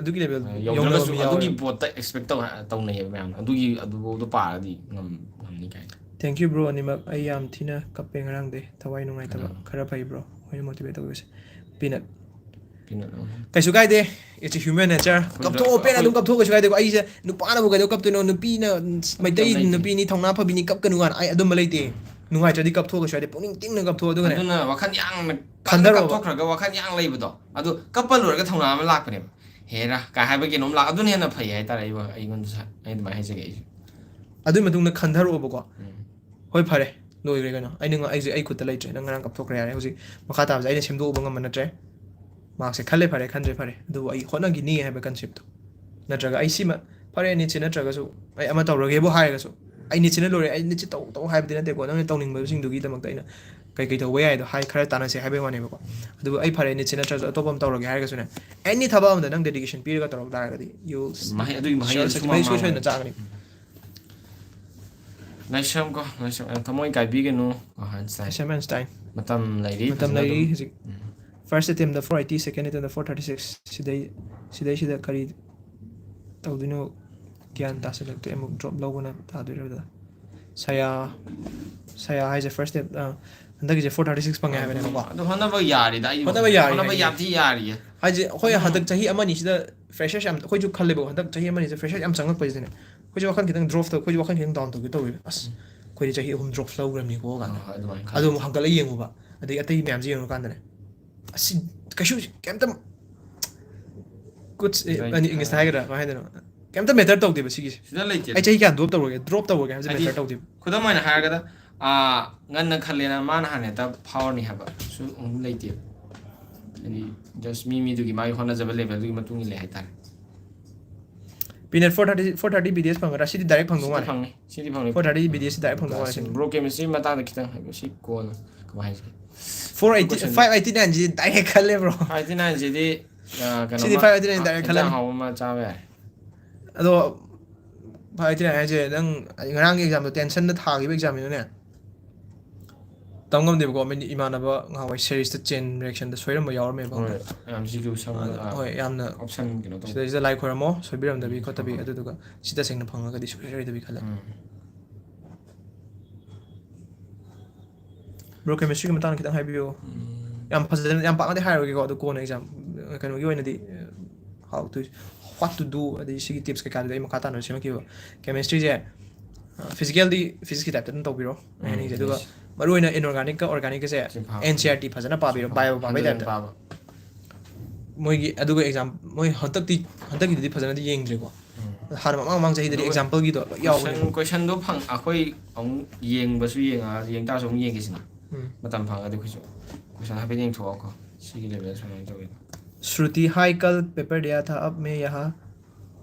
ꯑꯗꯨꯒꯤ ꯂꯦꯕꯦꯜ ꯌꯧꯅꯕ ꯌꯧꯅꯕꯁꯨ ꯃꯤ ꯑꯗꯨꯒꯤ ꯌꯥꯎꯋꯦ꯫ ꯄꯣꯠꯇ ꯑꯦꯛꯁꯄꯦꯛ ꯇꯧ ꯇꯧꯅꯩꯌꯦꯕ ꯃꯌꯥꯝꯅ꯫ ꯑꯗꯨꯒꯤ ꯑꯗꯨꯐꯥꯎꯗꯣ ꯄꯥꯔꯗꯤ ꯉꯝ ꯉꯝꯅꯤ ꯀꯥꯏꯅ꯫ Thank you bro ꯑꯅꯤꯃꯛ꯫ ꯑꯩ ꯌꯥꯝ ꯊꯤꯅ ꯀꯞꯄꯦ ꯉꯔꯥꯡꯗꯩ, ꯊꯋꯥꯏ ꯅꯨꯡꯉꯥꯏꯇꯕ꯫ ꯈꯔ ꯐꯩ ꯕ꯭ꯔꯣ, ꯑꯩꯈꯣꯏꯅ ꯃꯣꯇꯤꯚꯦꯠ ꯇꯧꯕꯤꯕꯁꯦ꯫ ꯄꯤꯅꯠ꯫ ꯀꯩꯁꯨ ꯀꯥꯏꯗꯦ, it's a human nature꯫ ꯀꯞꯊꯣꯛꯑꯣ, ꯄꯦꯟꯅ ꯑꯗꯨꯝ ꯀꯞꯊꯣꯛꯑꯣ, ꯀꯩꯁꯨ ꯀꯥꯏꯗꯦꯀꯣ꯫ ꯑꯩꯁꯦ ꯅꯨꯄꯥꯅꯕꯨ ꯀꯩꯗꯧ ꯀꯞꯇꯣꯏꯅꯣ? ꯅꯨꯄꯤꯅ, ꯃꯩꯇꯩ ꯅꯨꯄꯤꯅꯤ, ꯊꯧꯅꯥ ꯐꯕꯤꯅꯤ, ꯀꯞꯀꯅꯨ ꯀꯥꯏꯅ꯫ ꯑꯩ ꯑꯗꯨꯝꯕ ꯂꯩꯇꯦ꯫ ꯅꯨꯡꯉꯥꯏꯇ꯭ꯔꯗꯤ ꯀꯞꯊꯣꯛꯑꯣ, ꯀꯩꯁꯨ ꯀꯥꯏꯗꯦ꯫ ꯄꯨꯛꯅꯤꯡ ꯇꯤꯡꯅ ꯀꯞꯊꯣꯛꯑꯣ꯫ ꯑꯗꯨꯒꯅꯦ ꯑꯗꯨꯅ ꯋꯥꯈꯜ ꯌꯥꯡꯅ ꯈꯟꯊꯔꯛꯑꯣꯕ꯫ ꯀꯞꯊꯣꯛꯈ꯭ꯔꯒ ꯋꯥꯈꯜ ꯌꯥꯡ ꯂꯩꯕꯗꯣ, ꯑꯗꯨ ꯀꯞꯄ ꯂꯣꯏꯔꯒ ꯊꯧꯅꯥ ꯑꯃ ꯂꯥꯛꯄꯅꯦꯕ꯫ "ꯍꯦꯔꯥ" ꯀꯥꯏ ꯍꯥꯏꯕ ꯀꯩꯅꯣꯝ ꯂꯥꯛ ꯑꯗꯨꯅ ꯍꯦꯟꯅ ꯐꯩ ꯍꯥꯏꯇꯥꯔꯦ꯫ ꯑꯩ ꯋꯥ- ꯑꯩꯉꯣꯟꯗꯁꯨ ꯍꯥꯏ- ꯑꯩ ꯑꯗꯨꯃꯥꯏꯅ ꯍꯥꯏꯖꯒꯦ ꯑꯩꯁꯨ꯫ ꯑꯗꯨꯒꯤ ꯃꯇꯨꯡꯗ ꯈꯟꯊꯔꯛꯑꯣꯕꯀꯣ꯫ ꯍꯣꯏ, ꯐꯔꯦ, ꯂꯣꯏꯈ꯭ꯔꯦ ꯀꯩꯅꯣ꯫ ꯑꯩꯅ ꯉ- ꯑꯩꯁꯦ ꯑꯩ ꯈꯨꯠꯇ ꯂꯩꯇ꯭ꯔꯦ, ꯅꯪ ꯉꯔꯥꯡ ꯀꯞꯊꯣꯛꯈ꯭ꯔꯦ, ꯌꯥꯔꯦ꯫ ꯍꯧꯖꯤꯛ ꯃꯈꯥ ꯇꯥꯕꯁꯦ ꯑꯩꯅ ꯁꯦꯝꯗꯣꯛꯎꯕ ꯉꯝꯕ ꯅꯠꯇ꯭ꯔꯦ꯫ ꯃꯥꯔꯛꯁꯦ ꯈꯜꯂꯦ, ꯐꯔꯦ, ꯈꯟꯗ꯭ꯔꯦ, ꯐꯔꯦ, ꯑꯗꯨꯕꯨ ꯑꯩ ꯍꯣꯠꯅꯈꯤꯅꯤ ꯍꯥꯏꯕ ꯀꯟꯁꯦꯞꯇꯣ꯫ ꯅꯠꯇ꯭ꯔꯒ ꯑꯩ ꯁꯤꯃ, ꯐꯔꯦ, ꯅꯤꯠꯁꯦ ꯅꯠꯇ꯭ꯔꯒꯁꯨ ꯑꯩ ꯑꯃ ꯇꯧꯔꯒꯦꯕꯨ ꯍꯥꯏꯔꯒꯁꯨ, ꯑꯩ ꯅꯤꯠꯁꯤꯅ ꯂꯣꯏꯔꯦ, ꯑꯩ ꯅꯤꯠꯁꯦ ꯇꯧ ꯇꯧ ꯍꯥꯏꯕꯗꯤ ꯅꯠꯇꯦꯀꯣ꯫ ꯅꯪꯅ ꯇꯧꯅꯤꯡꯕꯁꯤꯡꯗꯨꯒꯤꯗꯃꯛꯇ ꯑꯩꯅ ꯀꯩ ꯀꯩ ꯇꯧꯕ ꯌꯥꯏꯗꯣ ꯍꯥꯏ, ꯈꯔ ꯇꯥꯟꯅꯁꯦ ꯍꯥꯏꯕꯒꯤ ꯋꯥꯅꯦꯕꯀꯣ꯫ ꯑꯗꯨꯕꯨ ꯑꯩ, "ꯐꯔꯦ, ꯅꯤꯠꯁꯦ ꯅꯠꯇ꯭ꯔꯁꯨ ꯑꯇꯣꯞꯄ ꯑꯃ ꯇꯧꯔꯒꯦ" ꯍꯥꯏꯔꯒꯁꯨꯅꯦ, ꯑꯦꯅꯤ ꯊꯕꯛ ꯑꯃꯗ ꯅꯪ ꯗꯦꯗꯤꯀꯦꯁꯟ ꯄꯤꯔꯒ ꯇꯧꯔꯛ ꯇꯥꯔꯒꯗꯤ, you will ꯃꯍꯩ- ꯑꯗꯨꯒꯤ ꯃꯍꯩ sure ꯑꯗꯨ success- ꯁꯨꯡꯃꯥꯡ ꯃꯍꯩ ꯁꯣꯏ ꯁꯣꯏꯗꯅ ꯃꯥꯡꯉꯣꯏ꯫ ꯆꯥꯒꯅꯤ꯫ ꯂꯥꯏꯁ꯭ꯔꯝ ꯀꯣ, ꯂꯥꯏꯁ꯭ꯔꯝ, ꯑ, ꯊꯃꯣꯏ ꯀꯥꯏꯕꯤꯒꯅꯨ꯫ ꯑ, ꯍꯥꯏꯅ ꯁꯥꯏ꯫ ꯑꯦꯁꯦꯃꯦꯟꯁ ꯇꯥꯏꯝ꯫ ꯃꯇꯝ ꯂꯩꯔꯤ, ꯃꯇꯝ ꯐꯖꯅ ꯂꯩꯔꯤ ꯑꯗꯨꯝ꯫ ꯍꯧꯖꯤꯛ꯫ ꯎꯝ꯫ First attempt ꯗ four eighty, second attempt ꯗ four thirty six꯫ ꯁꯤꯗꯩ, ꯁꯤꯗꯩꯁꯤꯗ ꯀꯔꯤ ꯇꯧꯗꯣꯏꯅꯣ ꯒ꯭ꯌꯥꯟ ꯇꯥꯁꯤꯜꯂꯛꯇ꯭ꯔꯦ꯫ ꯑꯃꯨꯛ ꯗ꯭ꯔꯣꯞ ꯂꯧꯕꯅ ꯇꯥꯗꯣꯏꯔꯕꯗ? ꯁꯌꯥ, ꯁꯌꯥ ꯍꯥꯏꯁꯦ first attempt, ꯑ, ꯍꯟꯗꯛꯀꯤꯁꯦ four thirty six ꯐꯪꯉꯦ ꯍꯥꯏꯕꯅꯦꯕꯀꯣ꯫ ꯑꯗꯨ ꯍꯣꯠꯅꯕ ꯌꯥꯔꯤꯗ, ꯑꯩ ꯍꯣꯠꯅꯕ ꯌꯥꯔꯤ ꯍꯣꯠꯅꯕ ꯍꯥꯏꯁꯦ꯫ ꯌꯥꯝ ꯊꯤ ꯌꯥꯔꯤꯌꯦ꯫ ꯍꯥꯏꯁꯦ ꯑꯩꯈꯣꯏ ꯑꯗꯨꯝ ꯍꯟꯗꯛ ꯆꯍꯤ ꯑꯃꯅꯤꯁꯤꯗ freshers ꯌꯥꯝ, ꯑꯩꯈꯣꯏꯁꯨ ꯈꯜꯂꯦꯕꯀꯣ, ꯍꯟꯗꯛ ꯆꯍꯤ ꯑꯃꯅꯤꯁꯤꯗ freshers ꯌꯥꯝ ꯆꯪꯉꯛꯄꯁꯤꯗꯅꯦ, ꯑꯩꯈꯣꯏꯁꯨ ꯋꯥꯈꯜ ꯈꯤꯇꯪ ꯗ꯭ꯔꯣꯞ ꯇꯧ, ꯑꯩꯈꯣꯏꯁꯨ ꯋꯥꯈꯜ ꯈꯤꯇꯪ ꯗꯥꯎꯟ ꯇꯧꯒꯦ ꯇꯧꯋꯦꯕ꯫ ꯑꯁ, ꯎꯝ꯫ ꯑꯩꯈꯣꯏꯗꯤ ꯆꯍꯤ ꯑꯍꯨꯝ ꯗ꯭ꯔꯣꯞ ꯂꯧꯈ꯭ꯔꯕꯅꯤꯀꯣ ꯀꯥꯟꯗ꯫ ꯑꯗꯨꯃꯥꯏꯅ ꯑꯗꯨ ꯑꯃꯨꯛ ꯍꯟꯒꯠꯂꯒ ꯌꯦꯡꯉꯨꯕ, ꯑꯗꯩ ꯑꯇꯩ ꯃꯌꯥꯝꯁꯦ ꯌꯦꯡꯉꯨꯀꯥꯟꯗꯅꯦ, ꯑꯁꯤ ꯀꯩꯁꯨ ꯀꯩꯝꯇ ꯀꯨꯠ Right. ꯏꯪꯂꯤꯁꯇ ꯍꯥꯏꯒꯗ꯭ꯔꯥ ꯀꯃꯥꯏꯅ ꯍꯥꯏꯗꯣꯏꯅꯣ? ꯀꯩꯝꯇ ꯃꯦꯇꯔ ꯇꯧꯗꯦꯕ ꯁꯤꯒꯤꯁꯦ꯫ ꯁꯤꯗ ꯂꯩꯇꯦ꯫ ꯑꯩ ꯆꯍꯤ ꯀꯌꯥ ꯗ꯭ꯔꯣꯞ ꯇꯧꯔꯒꯦ, ꯗ꯭ꯔꯣꯞ ꯇꯧꯔꯒꯦ ꯍꯥꯏꯕꯁꯦ ꯍꯥꯏꯗꯤ, ꯃꯦꯇꯔ ꯇꯧꯗꯦꯕ꯫ ꯈꯨꯗꯝ ꯑꯣꯏꯅ ꯍꯥꯏꯔꯒꯗ, ꯑꯥ, ꯉꯟꯅ ꯈꯜꯂꯦꯅ ꯃꯥꯅ ꯍꯥꯟꯅ ꯍꯦꯛꯇ ꯐꯥꯎꯔꯅꯤ ꯍꯥꯏꯕ ꯁꯨ ꯑꯃꯨꯛ ꯂꯩꯇꯦꯕ꯫ ꯍꯥꯏꯗꯤ, just ꯃꯤ ꯃꯤꯗꯨꯒꯤ ꯃꯥꯒꯤ ꯍꯣꯠꯅꯖꯕ ꯂꯦꯕꯦꯜꯗꯨꯒꯤ ꯃꯇꯨꯡ ꯏꯜꯂꯦ ꯍꯥꯏꯇꯥꯔꯦ꯫ ꯄꯤꯅꯦꯠ four thirty, four thirty B D S ꯐꯪꯒꯗ꯭ꯔꯥ? ꯁꯤꯗꯤ ꯗꯥꯏꯔꯦꯛ ꯐꯪꯗꯧ ꯁꯤꯗꯤ ꯃꯥꯜꯂꯦ꯫ ꯐꯪꯅꯤ, ꯁꯤꯗꯤ ꯐꯪꯅꯤ꯫ Four thirty B D S ꯁꯤ ꯗꯥꯏꯔꯦꯛ ꯐꯪꯗꯧ ꯃꯥꯜꯂꯦ꯫ ꯕ꯭ꯔꯣ, ꯀꯦꯃꯤꯁꯇ꯭ꯔꯤ ꯃꯇꯥꯡꯗ ꯈꯤꯇꯪ ꯍꯥꯏꯕꯤꯌꯨ꯫ ꯁꯤ ꯀꯣꯟꯅ ꯀꯃꯥꯏ ꯍꯥꯏꯁꯤꯒꯦ? Four eighty, five eighty nine ꯁꯤꯗꯤ ꯗꯥꯏꯔꯦꯛ ꯈꯜꯂꯦ, ꯕ꯭ꯔꯣ꯫ Five eighty nine ꯁꯤꯗꯤ, ꯑ, ꯀꯩꯅꯣꯃ, ꯁꯤꯗꯤ five eighty nine ꯗꯥꯏꯔꯦꯛ ꯍꯤꯟꯖꯥꯡ ꯈꯜꯂꯅꯤ꯫ ꯍꯥꯎꯕ ꯑꯃ ꯆꯥꯕ ꯌꯥꯔꯦ꯫ ꯑꯗꯣ five eighty nine ꯍꯥꯏꯁꯦ ꯅꯪ ꯉꯔꯥꯡꯒꯤ ꯑꯦꯛꯖꯥꯝꯗꯣ, ꯇꯦꯟꯁꯟꯗ ꯊꯥꯈꯤꯕ ꯑꯦꯛꯖꯥꯝꯅꯤꯅꯅꯦ, ꯇꯝ ꯉꯝꯗꯦꯕꯀꯣ꯫ ꯃꯤ, ꯏꯃꯥꯟꯅꯕ ꯉꯍꯥꯟꯋꯥꯏ ꯁꯦꯔꯤꯁꯇ ꯆꯦꯟ ꯔꯤꯌꯦꯛꯁꯟꯗ ꯁꯣꯏꯔꯝꯕ ꯌꯥꯎꯔꯝꯃꯦꯕ꯫ ꯍꯣꯏ, ꯌꯥꯝ ꯁꯤꯁꯨ ꯁꯪꯕ, ꯑꯗ, ꯑ, ꯍꯣꯏ, ꯌꯥꯝꯅ option ꯀꯩꯅꯣ ꯇꯧꯕ꯫ ꯁꯤꯗꯩꯁꯤꯗ ꯂꯥꯏ ꯈꯣꯏꯔꯝꯃꯣ, ꯁꯣꯏꯕꯤꯔꯝꯗꯕꯤ ꯈꯣꯠꯇꯕꯤ, ꯑꯗꯨꯗꯨꯒ ꯁꯤ ꯇꯁꯦꯡꯅ ꯐꯪꯉꯒꯗꯤ ꯁꯣꯏꯔꯣꯏꯗꯕꯤ ꯈꯜꯂꯦ꯫ ꯎꯝ꯫ ꯕ꯭ꯔꯣ, ꯀꯦꯃꯤꯁꯇ꯭ꯔꯤꯒꯤ ꯃꯇꯥꯡꯗ ꯈꯤꯇꯪ ꯍꯥꯏꯕꯤꯌꯣ꯫ ꯎꯝ꯫ ꯌꯥꯝ ꯐꯖꯅ, ꯌꯥꯝ ꯄꯥꯛꯅꯗꯤ ꯍꯥꯏꯔꯣꯏꯒꯦꯀꯣ, ꯑꯗꯣ ꯀꯣꯟꯅ ꯑꯦꯛꯖꯥꯝ ꯀꯩꯅꯣꯒꯤ ꯑꯣꯏꯅꯗꯤ, how to, what to do, ꯑꯗꯩ ꯁꯤꯒꯤ ꯇꯤꯞꯁ ꯀꯩꯀꯥꯗꯨꯗꯤ ꯑꯩ ꯃꯈꯥ ꯇꯥꯅ ꯁꯦꯝꯃꯛꯈꯤꯕ꯫ ꯀꯦꯃꯤꯁꯇ꯭ꯔꯤꯁꯦ, ꯐꯤꯖꯤꯀꯦꯜꯗꯤ ꯐꯤꯖꯤꯛꯁꯀꯤ ꯇꯥꯏꯞꯇ ꯑꯗꯨꯝ ꯇꯧꯕꯤꯔꯣ, ꯑꯩ ꯍꯥꯏꯅꯤꯡꯉꯤꯁꯦ꯫ ꯑꯗꯨꯒ yes. ꯃꯔꯨꯑꯣꯏꯅ ꯏꯟꯑꯣꯔꯒꯥꯅꯤꯛꯀ ꯑꯣꯔꯒꯥꯅꯤꯛꯀꯁꯦ ꯁꯤ ꯐꯥ-, N C E R T ꯐꯖꯅ ꯄꯥꯕꯤꯔꯣ, ꯁꯤ ꯕꯥꯏꯑꯣ ꯄꯥꯕꯩ ꯐꯖꯅ ꯇꯥꯏꯞꯇ꯫ ꯄꯥꯕ꯫ ꯃꯣꯏꯒꯤ ꯑꯗꯨꯒ ꯑꯦꯛꯖꯥꯝ, ꯃꯣꯏ ꯍꯟꯗꯛꯇꯤ, ꯍꯟꯗꯛꯀꯤꯗꯨꯗꯤ ꯐꯖꯅꯗꯤ ꯌꯦꯡꯗ꯭ꯔꯤꯀꯣ꯫ ꯎꯝ꯫ ꯍꯥꯟꯅ ꯃꯃꯥꯡ ꯃꯃꯥꯡ ꯆꯍꯤꯗꯗꯤ ꯑꯗꯨꯒ ꯑꯦꯛꯖꯥꯝꯄꯜꯒꯤꯗꯣ ꯂꯣꯏ ꯌꯥꯎꯕꯅꯦ꯫ Question, questionꯗꯣ ꯐꯪ-, ꯑꯩꯈꯣꯏ ꯑꯃꯨꯛ ꯌꯦꯡꯕꯁꯨ ꯌꯦꯡꯉ-, ꯌꯦꯡ ꯇꯥꯔꯁꯨ ꯑꯃꯨꯛ ꯌꯦꯡꯒꯦꯁꯤꯅ꯫ ꯎꯝ꯫ ꯃꯇꯝ ꯐꯪꯉꯒꯗꯤ ꯑꯩꯈꯣꯏꯁꯨ question ꯍꯥꯏꯐꯦꯠ ꯌꯦꯡꯊꯣꯛꯑꯣꯀꯣ, ꯁꯤꯒꯤ ꯂꯦꯕꯦꯜ ꯁꯨꯃꯥꯏꯅ ꯇꯧꯋꯦ꯫ श्रुति, हाय, कल पेपर दिया था, अब मैं यहाँ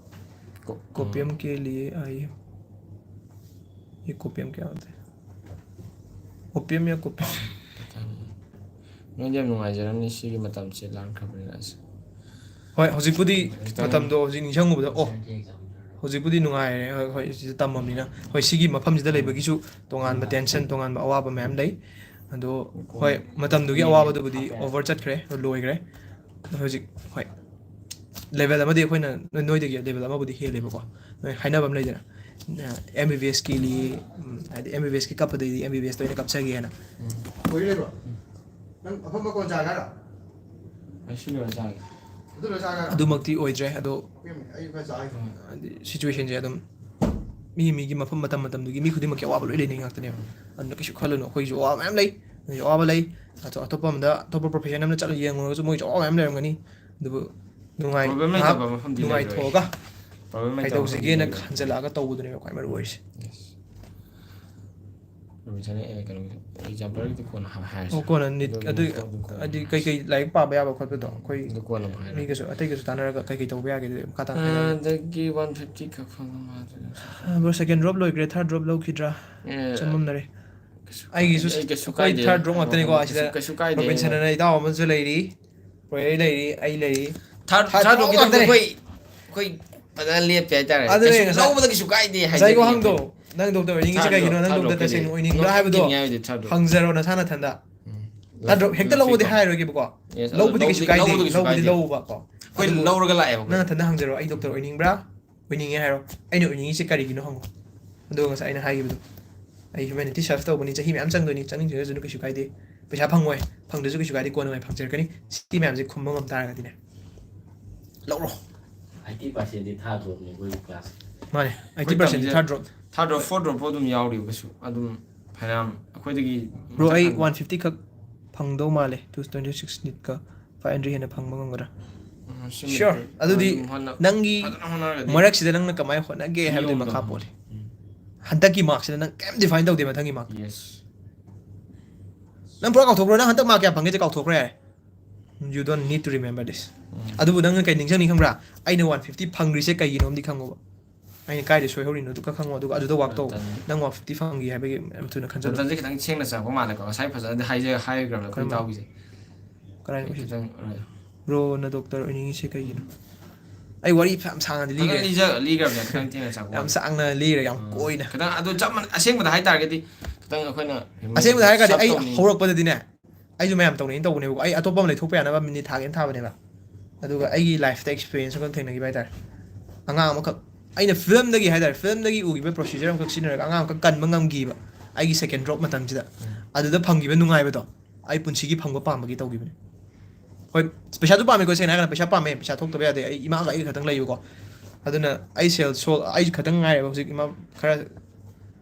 ꯀꯣ-, ओपियम के लिए आई हूँ। ये ओपियम क्या होता है? ओपियम या ओपियम? ꯅꯣꯏꯗꯤ ꯌꯥꯝ ꯅꯨꯡꯉꯥꯏꯖꯔꯝꯅꯤ ꯁꯤꯒꯤ ꯃꯇꯝꯁꯦ ꯂꯥꯟꯈ꯭ꯔꯕꯅꯤꯅ ꯑꯁ꯫ ꯍꯣꯏ, ꯍꯧꯖꯤꯛꯄꯨꯗꯤ ꯈꯤꯇꯪ ꯃꯇꯝꯗꯣ ꯍꯧꯖꯤꯛ ꯅꯤꯡꯁꯤꯡꯉꯨꯕꯗ, ꯑꯣ, ꯍꯧꯖꯤꯛꯄꯨꯗꯤ ꯅꯨꯡꯉꯥꯏꯔꯦ꯫ ꯍꯣꯏ, ꯍꯣꯏ, ꯁꯤꯗ ꯇꯝꯃꯕꯅꯤꯅ꯫ ꯍꯣꯏ, ꯁꯤꯒꯤ ꯃꯐꯝꯁꯤꯗ ꯂꯩꯕꯒꯤꯁꯨ ꯇꯣꯉꯥꯟꯕ tension, ꯇꯣꯉꯥꯟꯕ ꯑꯋꯥꯕ ꯃꯌꯥꯝ ꯂꯩ꯫ ꯑꯗꯣ ꯍꯣꯏ, ꯃꯇꯝꯗꯨꯒꯤ ꯑꯋꯥꯕꯗꯨꯕꯨꯗꯤ over ꯆꯠꯈ꯭ꯔꯦ, ꯂꯣꯏꯈ꯭ꯔꯦ꯫ ꯑꯗꯣ ꯍꯧꯖꯤꯛ, ꯍꯣꯏ, level ꯑꯃꯗꯤ ꯑꯩꯈꯣꯏꯅ ꯅꯣꯏ-, ꯅꯣꯏꯗꯒꯤ level ꯑꯃꯕꯨꯗꯤ ꯍꯦꯜꯂꯦꯕꯀꯣ꯫ ꯅꯣꯏ ꯍꯥꯏꯅꯕ ꯑꯃ ꯂꯩꯗꯅ, ꯑꯦꯝ ꯕꯤ ꯕꯤ ꯑꯦꯁꯀꯤ ꯂꯤ-, ꯎꯝ, ꯍꯥꯏꯗꯤ ꯑꯦꯝ ꯕꯤ ꯕꯤ ꯑꯦꯁꯀꯤ ꯀꯞꯄꯗꯩꯗꯤ ꯑꯦꯝ ꯕꯤ ꯕꯤ ꯑꯦꯁꯇ ꯑꯣꯏꯅ ꯀꯞꯆꯒꯦꯅ꯫ ꯑꯣꯏꯔꯦꯕ? ꯅꯪ ꯑꯐꯝꯕ ꯀꯣꯟ ꯆꯥꯒꯦ ꯍꯥꯏꯔꯣ? ꯑꯩ ꯁꯤ ꯂꯣꯏꯔ ꯆꯥꯒꯦ꯫ ꯑꯗꯨ ꯂꯣꯏꯔ ꯆꯥꯒꯦ ꯍꯥꯏꯔꯣ? ꯑꯗꯨꯃꯛꯇꯤ ꯑꯣꯏꯗ꯭ꯔꯦ, ꯑꯗꯣ ꯑꯩ ꯈꯔ ꯆꯥꯒꯦ꯫ ꯍꯥꯏꯗꯤ situationꯁꯦ ꯑꯗꯨꯝ ꯃꯤ ꯃꯤꯒꯤ ꯃꯐꯝ ꯃꯇꯝ ꯃꯇꯝꯗꯨꯒꯤ ꯃꯤ ꯈꯨꯗꯤꯡꯃꯛꯀꯤ ꯑꯋꯥꯕ ꯂꯣꯏ ꯂꯩꯅꯩ ꯉꯥꯛꯇꯅꯦꯕ꯫ ꯑꯗꯨꯅ ꯀꯩꯁꯨ ꯈꯜꯂꯨꯅꯨ, ꯑꯩꯈꯣꯏꯁꯨ ꯑꯋꯥꯕ ꯃꯌꯥꯝ ꯂꯩ, ꯅꯣꯏꯁꯨ ꯑꯋꯥꯕ ꯂꯩ꯫ ꯑꯗꯣ ꯑꯇꯣꯞꯄ ꯑꯃꯗ, ꯑꯇꯣꯞꯄ profession ꯑꯃꯗ ꯆꯠꯂ ꯌꯦꯡꯉꯨꯔꯒꯁꯨ ꯃꯣꯏꯁꯨ ꯑꯋꯥꯕ ꯃꯌꯥꯝ ꯂꯩꯔꯝꯒꯅꯤ꯫ ꯑꯗꯨꯕꯨ ꯅꯨꯡꯉꯥꯏ-, Problem ꯉꯥꯏꯍꯥꯛ ꯂꯩꯇꯕ ꯃꯐꯝꯗꯤ ꯂꯩꯔꯣꯏ꯫ ꯅꯨꯡꯉꯥꯏꯊꯣꯛꯑꯒ Problem ꯂꯩꯇꯕ ꯃꯐꯝꯗꯤ ꯀꯩꯗꯧꯁꯤꯒꯦꯅ ꯂꯩꯔꯣꯏ꯫ ꯈꯟꯖꯜꯂꯛꯑꯒ ꯇꯧꯕꯗꯨꯅꯦꯕ ꯈ꯭ꯋꯥꯏ ꯃꯔꯨ ꯑꯣꯏꯔꯤꯁꯦ꯫ Yes꯫ ꯔꯣꯕꯤꯟꯁꯟ, ꯑꯦ, ꯀꯩꯅꯣꯒꯤꯗꯣ, example ꯒꯤꯗꯤ ꯀꯣꯟꯅ ꯍꯥꯏ-, ꯍꯥꯏꯔꯁꯤ꯫ ꯑꯣ, ꯀꯣꯟꯅ ꯅꯤꯠ, ꯑꯗꯨ ꯑꯗꯨ, ꯅꯤꯠꯇꯣ ꯑꯗꯨꯝ ꯀꯣꯟꯅ ꯍꯥꯏꯗꯤ ꯍꯥꯏꯔꯁꯤ꯫ ꯀꯩꯀꯩ ꯂꯥꯏꯔꯤꯛ ꯄꯥꯕ ꯌꯥꯕ ꯈꯣꯠꯄꯗꯣ ꯑꯩꯈꯣꯏ ꯑꯗꯨ ꯀꯣꯟꯅ ꯑꯃꯨꯛ ꯍꯥꯏꯔꯒꯦ꯫ ꯃꯤꯒꯁꯨ, ꯑꯇꯩꯒꯁꯨ ꯇꯥꯟꯅꯔꯒ ꯀꯩꯀꯩ ꯇꯧꯕ ꯌꯥꯒꯦ ꯑꯗꯨ ꯃꯈꯥ ꯇꯥꯅ ꯍꯥꯏꯅꯔꯒꯦ꯫ ꯑꯗꯒꯤ one fifty ꯈꯛ ꯐꯪꯕ ꯃꯥꯜꯂꯦ꯫ ꯑ, bro, second drop ꯂꯣꯏꯈ꯭ꯔꯦ, third drop ꯂꯧꯈꯤꯗ꯭ꯔꯥ? ꯑꯦ, ꯆꯃꯝꯅꯔꯦ꯫ ꯀꯩꯁꯨ ꯑꯩꯒꯤꯁꯨ ꯀꯥꯏꯗꯦ, ꯑꯩ ꯀꯩꯁꯨ ꯑꯩꯈꯣꯏ ꯀꯥꯏꯗꯦ꯫ Third drop ꯉꯥꯛꯇꯅꯤꯀꯣ ꯀꯩꯁꯨ, ꯑꯁꯤꯗ꯫ ꯀꯩꯁꯨ ꯀꯥꯏꯗꯦ꯫ ꯔꯣꯕꯤꯟꯁꯟ ꯑꯅ ꯏꯇꯥꯎ ꯑꯃꯁꯨ ꯂꯩꯔꯤ, ꯔꯣꯌꯦꯜ ꯂꯩꯔꯤ, ꯑꯩ ꯂꯩꯔꯤ꯫ Third, third third drop ꯗ꯭ꯔꯣꯞꯀꯤ ꯉꯥꯛꯇꯅꯦ꯫ ꯑꯩꯈꯣꯏ, ꯑꯩꯈꯣꯏ ꯐꯖꯅ ꯂꯦꯞꯄꯦ ꯍꯥꯏꯇꯥꯔꯦ꯫ ꯑꯗꯨꯅꯦ ꯀꯩꯁꯨ ꯉꯁꯥꯏ, ꯂꯧꯕꯗ ꯀꯩꯁꯨ ꯀꯥꯏꯗꯦ ꯉꯁꯥꯏꯒꯤ ꯍꯥꯏꯖꯅꯤꯡꯉꯤ ꯋꯥꯍꯪꯗꯣ, ꯑꯩꯈꯣꯏ꯫ ꯅꯪ ꯗꯣꯛꯇꯔ ꯑꯣꯏꯅꯤꯡꯉꯤꯁꯦ Third ꯀꯩꯒꯤꯅꯣ? drop, ꯅꯪ third ꯗꯣꯛꯇꯔ drop ꯀꯩꯗꯤ ꯇꯁꯦꯡꯅ ꯑꯣꯏꯅꯤꯡꯕ꯭ꯔꯥ ꯍꯥꯏꯕꯗꯣ ꯅꯣꯛꯅꯤꯡꯉꯦ ꯍꯥꯏꯕꯗꯤ third drop꯫ ꯍꯪꯖꯔꯣ ꯅꯁꯥ ꯅꯊꯟꯗ꯫ ꯎꯝ꯫ Third drop ꯍꯦꯛꯇ ꯂꯧꯕꯗꯤ ꯍꯥꯏꯔꯣꯏꯒꯦꯕꯀꯣ꯫ Yes, ꯑꯗꯣ ꯂꯧꯕꯗꯤ ꯀꯩꯁꯨ ꯂꯧꯕꯗꯤ, ꯀꯥꯏꯗꯦ, ꯂꯧꯕꯗꯤ ꯀꯩꯁꯨ ꯂꯧꯕꯗꯤ ꯀꯥꯏꯗꯦ꯫ ꯂꯧꯕꯀꯣ꯫ ꯑꯩꯈꯣꯏ ꯑꯗꯨꯕꯨ ꯂꯧꯔꯒ ꯂꯥꯛꯑꯦꯕ ꯑꯩꯈꯣꯏ꯫ ꯅꯪ ꯅꯊꯟꯗ ꯍꯪꯖꯔꯣ, "ꯑꯩ ꯗꯣꯛꯇꯔ ꯑꯣꯏꯅꯤꯡꯕ꯭ꯔꯥ?" ꯑꯣꯏꯅꯤꯡꯉꯦ ꯍꯥꯏꯔꯣ꯫ "ꯑꯩꯅ ꯑꯣꯏꯅꯤꯡꯉꯤꯁꯦ ꯀꯔꯤꯒꯤꯅꯣ?" ꯍꯪꯉꯣ꯫ ꯑꯗꯨꯒ ꯉꯁꯥꯏ ꯑꯩꯅ ꯍꯥꯏꯈꯤꯕꯗꯣ, "ꯑꯩ humanity serve ꯇꯧꯕꯅꯤ, ꯆꯍꯤ ꯃꯌꯥꯝ ꯆꯪꯗꯣꯏꯅꯤ, ꯆꯪꯅꯤꯡꯗ꯭ꯔꯒꯁꯨ ꯀꯩꯁꯨ ꯀꯥꯏꯗꯦ, ꯄꯩꯁꯥ ꯐꯪꯉꯣꯏ, ꯐꯪꯗ꯭ꯔꯁꯨ ꯀꯩꯁꯨ ꯀꯥꯏꯗꯦ, ꯀꯣꯟꯅ ꯃꯥꯏ ꯐꯪꯖꯔꯛꯀꯅꯤ", ꯁꯤ ꯃꯌꯥꯝꯁꯦ ꯈꯨꯝꯕ ꯉꯝ ꯇꯥꯔꯒꯗꯤꯅꯦ, ꯂꯧꯔꯣ꯫ Eighty percent ꯗꯤ third drop ꯅꯤ ꯑꯩꯈꯣꯏꯒꯤ class꯫ ꯃꯥꯅꯦ, ꯑꯩꯈꯣꯏ eighty percent ꯇꯝꯃꯤꯁꯦ third drop꯫ Third drop, fourth drop ꯐꯥꯎ ꯑꯗꯨꯝ ꯌꯥꯎꯔꯤꯕ ꯀꯩꯁꯨ꯫ ꯑꯗꯨꯝ ꯐꯅꯌꯥꯝ ꯑꯩꯈꯣꯏꯗꯒꯤ Bro, ꯑꯩ ꯃꯊꯛ one fifty ꯈꯛ ꯐꯪꯗꯧ ꯃꯥꯜꯂꯦ, two twenty six ꯅꯤꯠꯀ꯫ Five hundred ꯍꯦꯟꯅ ꯐꯪꯕ ꯉꯝꯒꯗ꯭ꯔꯥ? ꯎꯝ, ꯁꯤꯃꯗꯤ Sure, ꯑꯗꯨꯗꯤ ꯑꯗꯨꯝ ꯍꯣꯠꯅ-, ꯅꯪꯒꯤ ꯐꯖꯅ ꯍꯣꯠꯅꯔꯒꯗꯤ ꯃꯔꯛꯁꯤꯗ ꯅꯪꯅ ꯀꯃꯥꯏꯅ ꯍꯣꯠꯅꯒꯦ ꯍꯥꯏꯕꯗꯨꯒꯤ ꯌꯣꯝꯗ ꯃꯈꯥ ꯐꯪꯉꯦ꯫ ꯄꯣꯜꯂꯦ꯫ ꯎꯝ꯫ ꯍꯟꯗꯛꯀꯤ mark ꯁꯤꯗ ꯅꯪ ꯀꯩꯝ define ꯇꯧꯗꯦ ꯃꯊꯪꯒꯤ mark꯫ Yes꯫ ꯅꯪ ꯄꯨꯔꯥ ꯀꯥꯎꯊꯣꯛꯈ꯭ꯔꯣ, ꯅꯪ ꯍꯟꯗꯛ mark ꯀꯌꯥ ꯐꯪꯒꯦꯁꯦ ꯀꯥꯎꯊꯣꯛꯈ꯭ꯔꯣ ꯌꯥꯔꯦ꯫ You don't need to remember this꯫ ꯎꯝ꯫ ꯑꯗꯨꯕꯨ ꯅꯪꯅ ꯀꯩ ꯅꯤꯡꯁꯤꯡꯅꯤ ꯈꯪꯕ꯭ꯔꯥ? ꯑꯩꯅ one fifty ꯐꯪꯈ꯭ꯔꯤꯁꯦ ꯀꯩꯒꯤꯅꯣꯝꯗꯤ ꯈꯪꯉꯣꯕ꯫ ꯑꯩꯅ ꯀꯥꯏꯗ ꯁꯣꯏꯍꯧꯔꯤꯅꯣ ꯑꯗꯨ ꯈꯛ ꯈꯪꯉꯣ, ꯑꯗꯨꯒ ꯑꯗꯨꯗ work ꯇꯧ꯫ ꯃꯇꯝ-, ꯅꯪ one fifty ꯐꯪꯈꯤ ꯍꯥꯏꯕꯒꯤ ꯌꯥꯝ ꯊꯨꯅ ꯈꯟꯖꯜꯂꯣ꯫ ꯃꯇꯝꯁꯦ ꯈꯤꯇꯪ ꯊꯦꯡꯅ ꯆꯪꯉꯛꯄ ꯃꯥꯜꯂꯦꯀꯣ꯫ ꯉꯁꯥꯏ ꯐꯖꯅꯗꯤ ꯍꯥꯏꯖ-, ꯍꯥꯏꯈ꯭ꯔꯕꯅꯦ ꯑꯩꯈꯣꯏ ꯀꯔꯝꯕ? ꯏꯇꯥꯎꯒꯤꯁꯦ꯫ ꯀꯔꯥꯏꯅꯣ ꯑꯩ ꯍꯥꯏꯁꯦ? ꯈꯤꯇꯪ, ꯑ, Bro ꯅ ꯗꯣꯛꯇꯔ ꯑꯣꯏꯅꯤꯡꯉꯤꯁꯦ ꯀꯩꯒꯤꯅꯣ? ꯑꯩ ꯋꯥꯔꯤ ꯐꯅꯌꯥꯝ ꯁꯥꯡꯅꯗꯤ ꯐꯖꯅ ꯂꯤꯈ꯭ꯔꯦ꯫ ꯂꯤꯖ-, ꯂꯤꯈ꯭ꯔꯕꯅꯦ, ꯈꯤꯇꯪ ꯊꯦꯡꯅ ꯆꯪꯉꯛꯄ ꯌꯥꯝ ꯃꯥꯜꯂꯦ꯫ ꯁꯥꯡꯅ ꯂꯤꯈ꯭ꯔꯦ, ꯌꯥꯝ ꯑ, ꯀꯣꯏꯅ꯫ ꯈꯤꯇꯪ ꯑꯗꯨ ꯆꯞ ꯃꯥꯟꯅ-, ꯑꯁꯦꯡꯕꯗ ꯍꯥꯏꯇꯥꯔꯒꯗꯤ ꯈꯤꯇꯪ ꯑꯩꯈꯣꯏꯅ ꯑꯁꯦꯡꯕꯗ ꯍꯥꯏꯔꯒꯗꯤ sub ꯑꯩ ꯇꯧꯅꯤꯡ- ꯍꯧꯔꯛꯄꯗꯗꯤꯅꯦ, ꯑꯩꯁꯨ ꯃꯌꯥꯝ ꯇꯧꯅꯩꯅ ꯇꯧꯕꯅꯦꯕꯀꯣ꯫ ꯑꯩ ꯑꯇꯣꯞꯄ ꯑꯃ ꯂꯩꯊꯣꯛꯄ ꯌꯥꯅꯕ ꯃꯤꯅꯤꯠ ꯊꯥꯒꯦꯅ ꯊꯥꯕꯅꯦꯕ꯫ ꯑꯗꯨꯒ ꯑꯩꯒꯤ life ꯇ experience ꯑꯃꯈꯛ ꯊꯦꯡꯅꯈꯤꯕ ꯍꯥꯏꯇꯥꯔꯦ꯫ ꯑꯉꯥꯡ ꯑꯃꯈꯛ, ꯑꯩꯅ film ꯗꯒꯤ ꯍꯥꯏꯇꯥꯔꯦ, film ꯗꯒꯤ ꯎꯈꯤꯕ procedure ꯑꯃꯈꯛ ꯁꯤꯖꯤꯟꯅꯔꯒ ꯑꯉꯥꯡ ꯑꯃꯈꯛ ꯀꯟꯕ ꯉꯝꯈꯤꯕ ꯑꯩꯒꯤ second drop ꯃꯇꯝꯁꯤꯗ꯫ ꯎꯝ꯫ ꯑꯗꯨꯗ ꯐꯪꯈꯤꯕ ꯅꯨꯡꯉꯥꯏꯕꯗꯣ ꯑꯩ ꯄꯨꯟꯁꯤꯒꯤ ꯐꯪꯕ ꯄꯥꯝꯕꯒꯤ ꯇꯧꯈꯤꯕꯅꯦ꯫ ꯍꯣꯏ, ꯄꯩꯁꯥꯁꯨ ꯄꯥꯝꯃꯦꯀꯣ, ꯁꯦꯡꯅ ꯍꯥꯏꯔꯀꯥꯟꯗ ꯄꯩꯁꯥ ꯄꯥꯝꯃꯦ, ꯄꯩꯁꯥ ꯊꯣꯛꯇꯕ ꯌꯥꯗꯦ, ꯑꯩ ꯏꯃꯥꯒ ꯑꯩꯒ ꯈꯛꯇꯪ ꯂꯩꯕꯀꯣ꯫ ꯑꯗꯨꯅ ꯑꯩ ꯁꯦꯜ ꯁꯣꯜ ꯑꯩ ꯈꯛꯇꯪ ꯉꯥꯏꯔꯦꯕ ꯍꯧꯖꯤꯛ꯫ ꯏꯃꯥ ꯈꯔ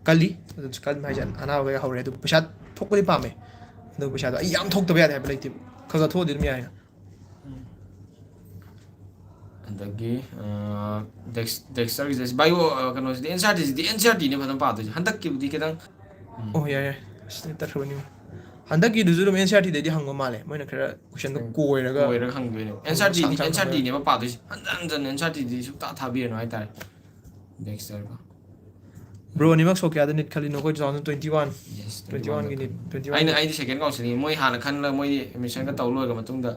ꯀꯜꯂꯤ꯫ ꯑꯗꯨ ꯀꯟꯕ ꯍꯥꯏꯁꯦ ꯑꯅꯥꯕ ꯀꯩꯀꯥ ꯍꯧꯔꯦ꯫ ꯑꯗꯨ ꯄꯩꯁꯥ ꯊꯣꯛꯄꯗꯤ ꯄꯥꯝꯃꯦ꯫ ꯑꯗꯨ ꯄꯩꯁꯥꯗꯣ ꯑꯩ ꯌꯥꯝ ꯊꯣꯛꯇꯕ ꯌꯥꯗꯦ ꯍꯥꯏꯕ ꯂꯩꯇꯦꯕ꯫ ꯈꯔ ꯈꯔ ꯊꯣꯛꯑꯗꯤ ꯑꯗꯨꯝ ꯌꯥꯏꯅ꯫ ꯑꯗꯒꯤ ꯗꯦꯛꯁꯇꯔꯒꯤꯁꯦ ꯕꯥꯏꯑꯣ ꯀꯩꯅꯣꯁꯤꯗꯤ ꯑꯦꯟ ꯁꯤ ꯑꯥꯔ ꯇꯤꯁꯤꯗꯤ ꯑꯦꯟ ꯁꯤ ꯑꯥꯔ ꯇꯤꯅꯦ ꯐꯖꯅ ꯄꯥꯗꯣꯏꯁꯦ꯫ ꯍꯟꯗꯛꯀꯤꯕꯨꯗꯤ ꯈꯤꯇꯪ ꯑꯣ, ꯌꯥꯏ ꯌꯥꯏ꯫ ꯑꯁ, ꯇꯠꯈ꯭ꯔꯕꯅꯤ꯫ ꯍꯟꯗꯛꯀꯤꯗꯨꯁꯨ ꯑꯗꯨꯝ ꯑꯦꯟ ꯁꯤ ꯑꯥꯔ ꯇꯤꯗꯩꯗꯤ ꯍꯪꯕ ꯃꯥꯜꯂꯦ, ꯃꯣꯏꯅ ꯈꯔ ꯀꯣꯏꯁꯟꯗꯣ ꯀꯣꯏꯔꯒ꯫ ꯀꯣꯏꯔꯒ ꯍꯪꯗꯣꯏꯅꯦ꯫ ꯑꯦꯟ ꯁꯤ ꯑꯥꯔ ꯇꯤꯗꯤ ꯑꯦꯟ ꯁꯤ ꯑꯥꯔ ꯇꯤꯅꯦꯕ ꯄꯥꯗꯣꯏꯁꯦ꯫ ꯍꯟꯖꯟ ꯍꯟꯖꯟ ꯑꯦꯟ ꯁꯤ ꯑꯥꯔ ꯇꯤꯗꯤ ꯁꯨꯛꯊꯥ ꯊꯥꯕꯤꯔꯅꯨ ꯍꯥꯏꯇꯥꯔꯦ꯫ ꯗꯦꯛꯁꯇꯔꯒ ꯕ꯭ꯔꯣ ꯑꯅꯤꯃꯛ ꯁꯣꯛ ꯀꯌꯥꯗ ꯅꯤꯠ ꯈꯜꯂꯤꯅꯣ? ꯑꯩꯈꯣꯏ two thousand twenty one꯫ Yes, twenty one ꯒꯤ ꯅꯤꯠ꯫ ꯑꯩꯅ ꯑꯩꯗꯤ ꯁꯦꯀꯦꯟ ꯀꯥꯎꯟꯁꯤꯂꯤꯡ ꯃꯣꯏ ꯍꯥꯟꯅ ꯈꯟꯂꯒ ꯃꯣꯏꯗꯤ ꯑꯦꯗꯃꯤꯁꯟꯒ ꯇꯧ ꯂꯣꯏꯔꯕ ꯃꯇꯨꯡꯗ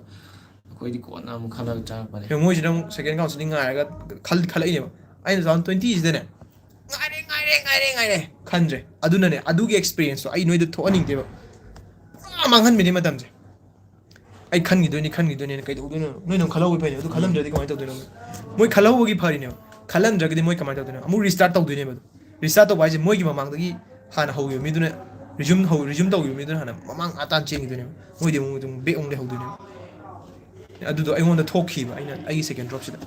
ꯑꯩꯈꯣꯏꯗꯤ ꯀꯣꯟꯅ ꯑꯃꯨꯛ ꯈꯜꯂꯒ ꯆꯪꯉꯛꯄꯅꯦ꯫ ꯃꯣꯏꯁꯤꯅ ꯑꯃꯨꯛ ꯁꯦꯀꯦꯟ ꯀꯥꯎꯟꯁꯤꯂꯤꯡ ꯉꯥꯏꯔꯒ ꯈꯜꯂꯛꯏꯅꯦꯕ꯫ ꯑꯩꯅ two thousand twenty ꯁꯤꯗꯅꯦ ꯉꯥꯏꯔꯦ ꯉꯥꯏꯔꯦ ꯉꯥꯏꯔꯦ ꯉꯥꯏꯔꯦ ꯈꯟꯗ꯭ꯔꯦ꯫ ꯑꯗꯨꯅꯅꯦ, ꯑꯗꯨꯒꯤ ꯑꯦꯛꯁꯄꯤꯔꯤꯌꯦꯟꯁꯇꯣ ꯑꯩ ꯅꯣꯏꯗ ꯊꯣꯛꯍꯟꯅꯤꯡꯗꯦꯕ꯫ ꯄꯨꯔꯥ ꯃꯥꯡꯍꯟꯕꯅꯤ ꯃꯇꯝꯁꯦ꯫ ꯑꯩ ꯈꯟꯈꯤꯗꯣꯏꯅꯤ ꯈꯟꯈꯤꯗꯣꯏꯅꯦꯅ ꯀꯩꯗꯧꯗꯣꯏꯅꯣ? ꯅꯣꯏꯅ ꯈꯜꯍꯧꯕ ꯐꯩꯅꯦ꯫ ꯑꯗꯨ ꯈꯜꯂꯝꯗ꯭ꯔꯗꯤ ꯀꯃꯥꯏꯅ ꯇꯧꯗꯣꯏꯅꯣ? ꯃꯣꯏ ꯈꯜꯍꯧꯕꯒꯤ ꯐꯔꯤꯅꯦꯕ꯫ ꯈꯜꯂꯝꯗ꯭ꯔꯒꯗꯤ ꯃꯣꯏ ꯀꯃꯥꯏꯅ ꯇꯧꯗꯣꯏꯅꯣ? ꯑꯃꯨꯛ ꯔꯤꯁꯇꯥꯔꯠ ꯇꯧꯗꯣꯏꯅꯦꯕ꯫ ꯑꯗꯨ ꯔꯤꯁꯇꯥꯔꯠ ꯇꯧꯕ ꯍꯥꯏꯁꯦ ꯃꯣꯏꯒꯤ ꯃꯃꯥꯡꯗꯒꯤ ꯍꯥꯟꯅ ꯍꯧꯈꯤꯕ ꯃꯤꯗꯨꯅ ꯔꯤꯖꯨꯝ ꯍꯧ ꯔꯤꯖꯨꯝ ꯇꯧꯈꯤꯕ ꯃꯤꯗꯨꯅ ꯍꯥꯟꯅ ꯃꯃꯥꯡ ꯑꯥ ꯇꯥꯟ ꯆꯦꯟꯈꯤꯗꯣꯏꯅꯦꯕ꯫ ꯃꯣꯏꯗꯤ ꯑꯃꯨꯛ ꯑꯗꯨꯝ ꯕꯦꯛ ꯑꯃꯨꯛ ꯂꯩꯍꯧꯗꯣꯏꯅꯦꯕ꯫ ꯑꯗꯨꯗꯣ ꯑꯩꯉꯣꯟꯗ ꯊꯣꯛꯈꯤꯕ꯫ ꯑꯩꯅ ꯑꯩꯒꯤ ꯁꯦꯀꯦꯟ ꯗ꯭ꯔꯣꯞꯁꯤꯗ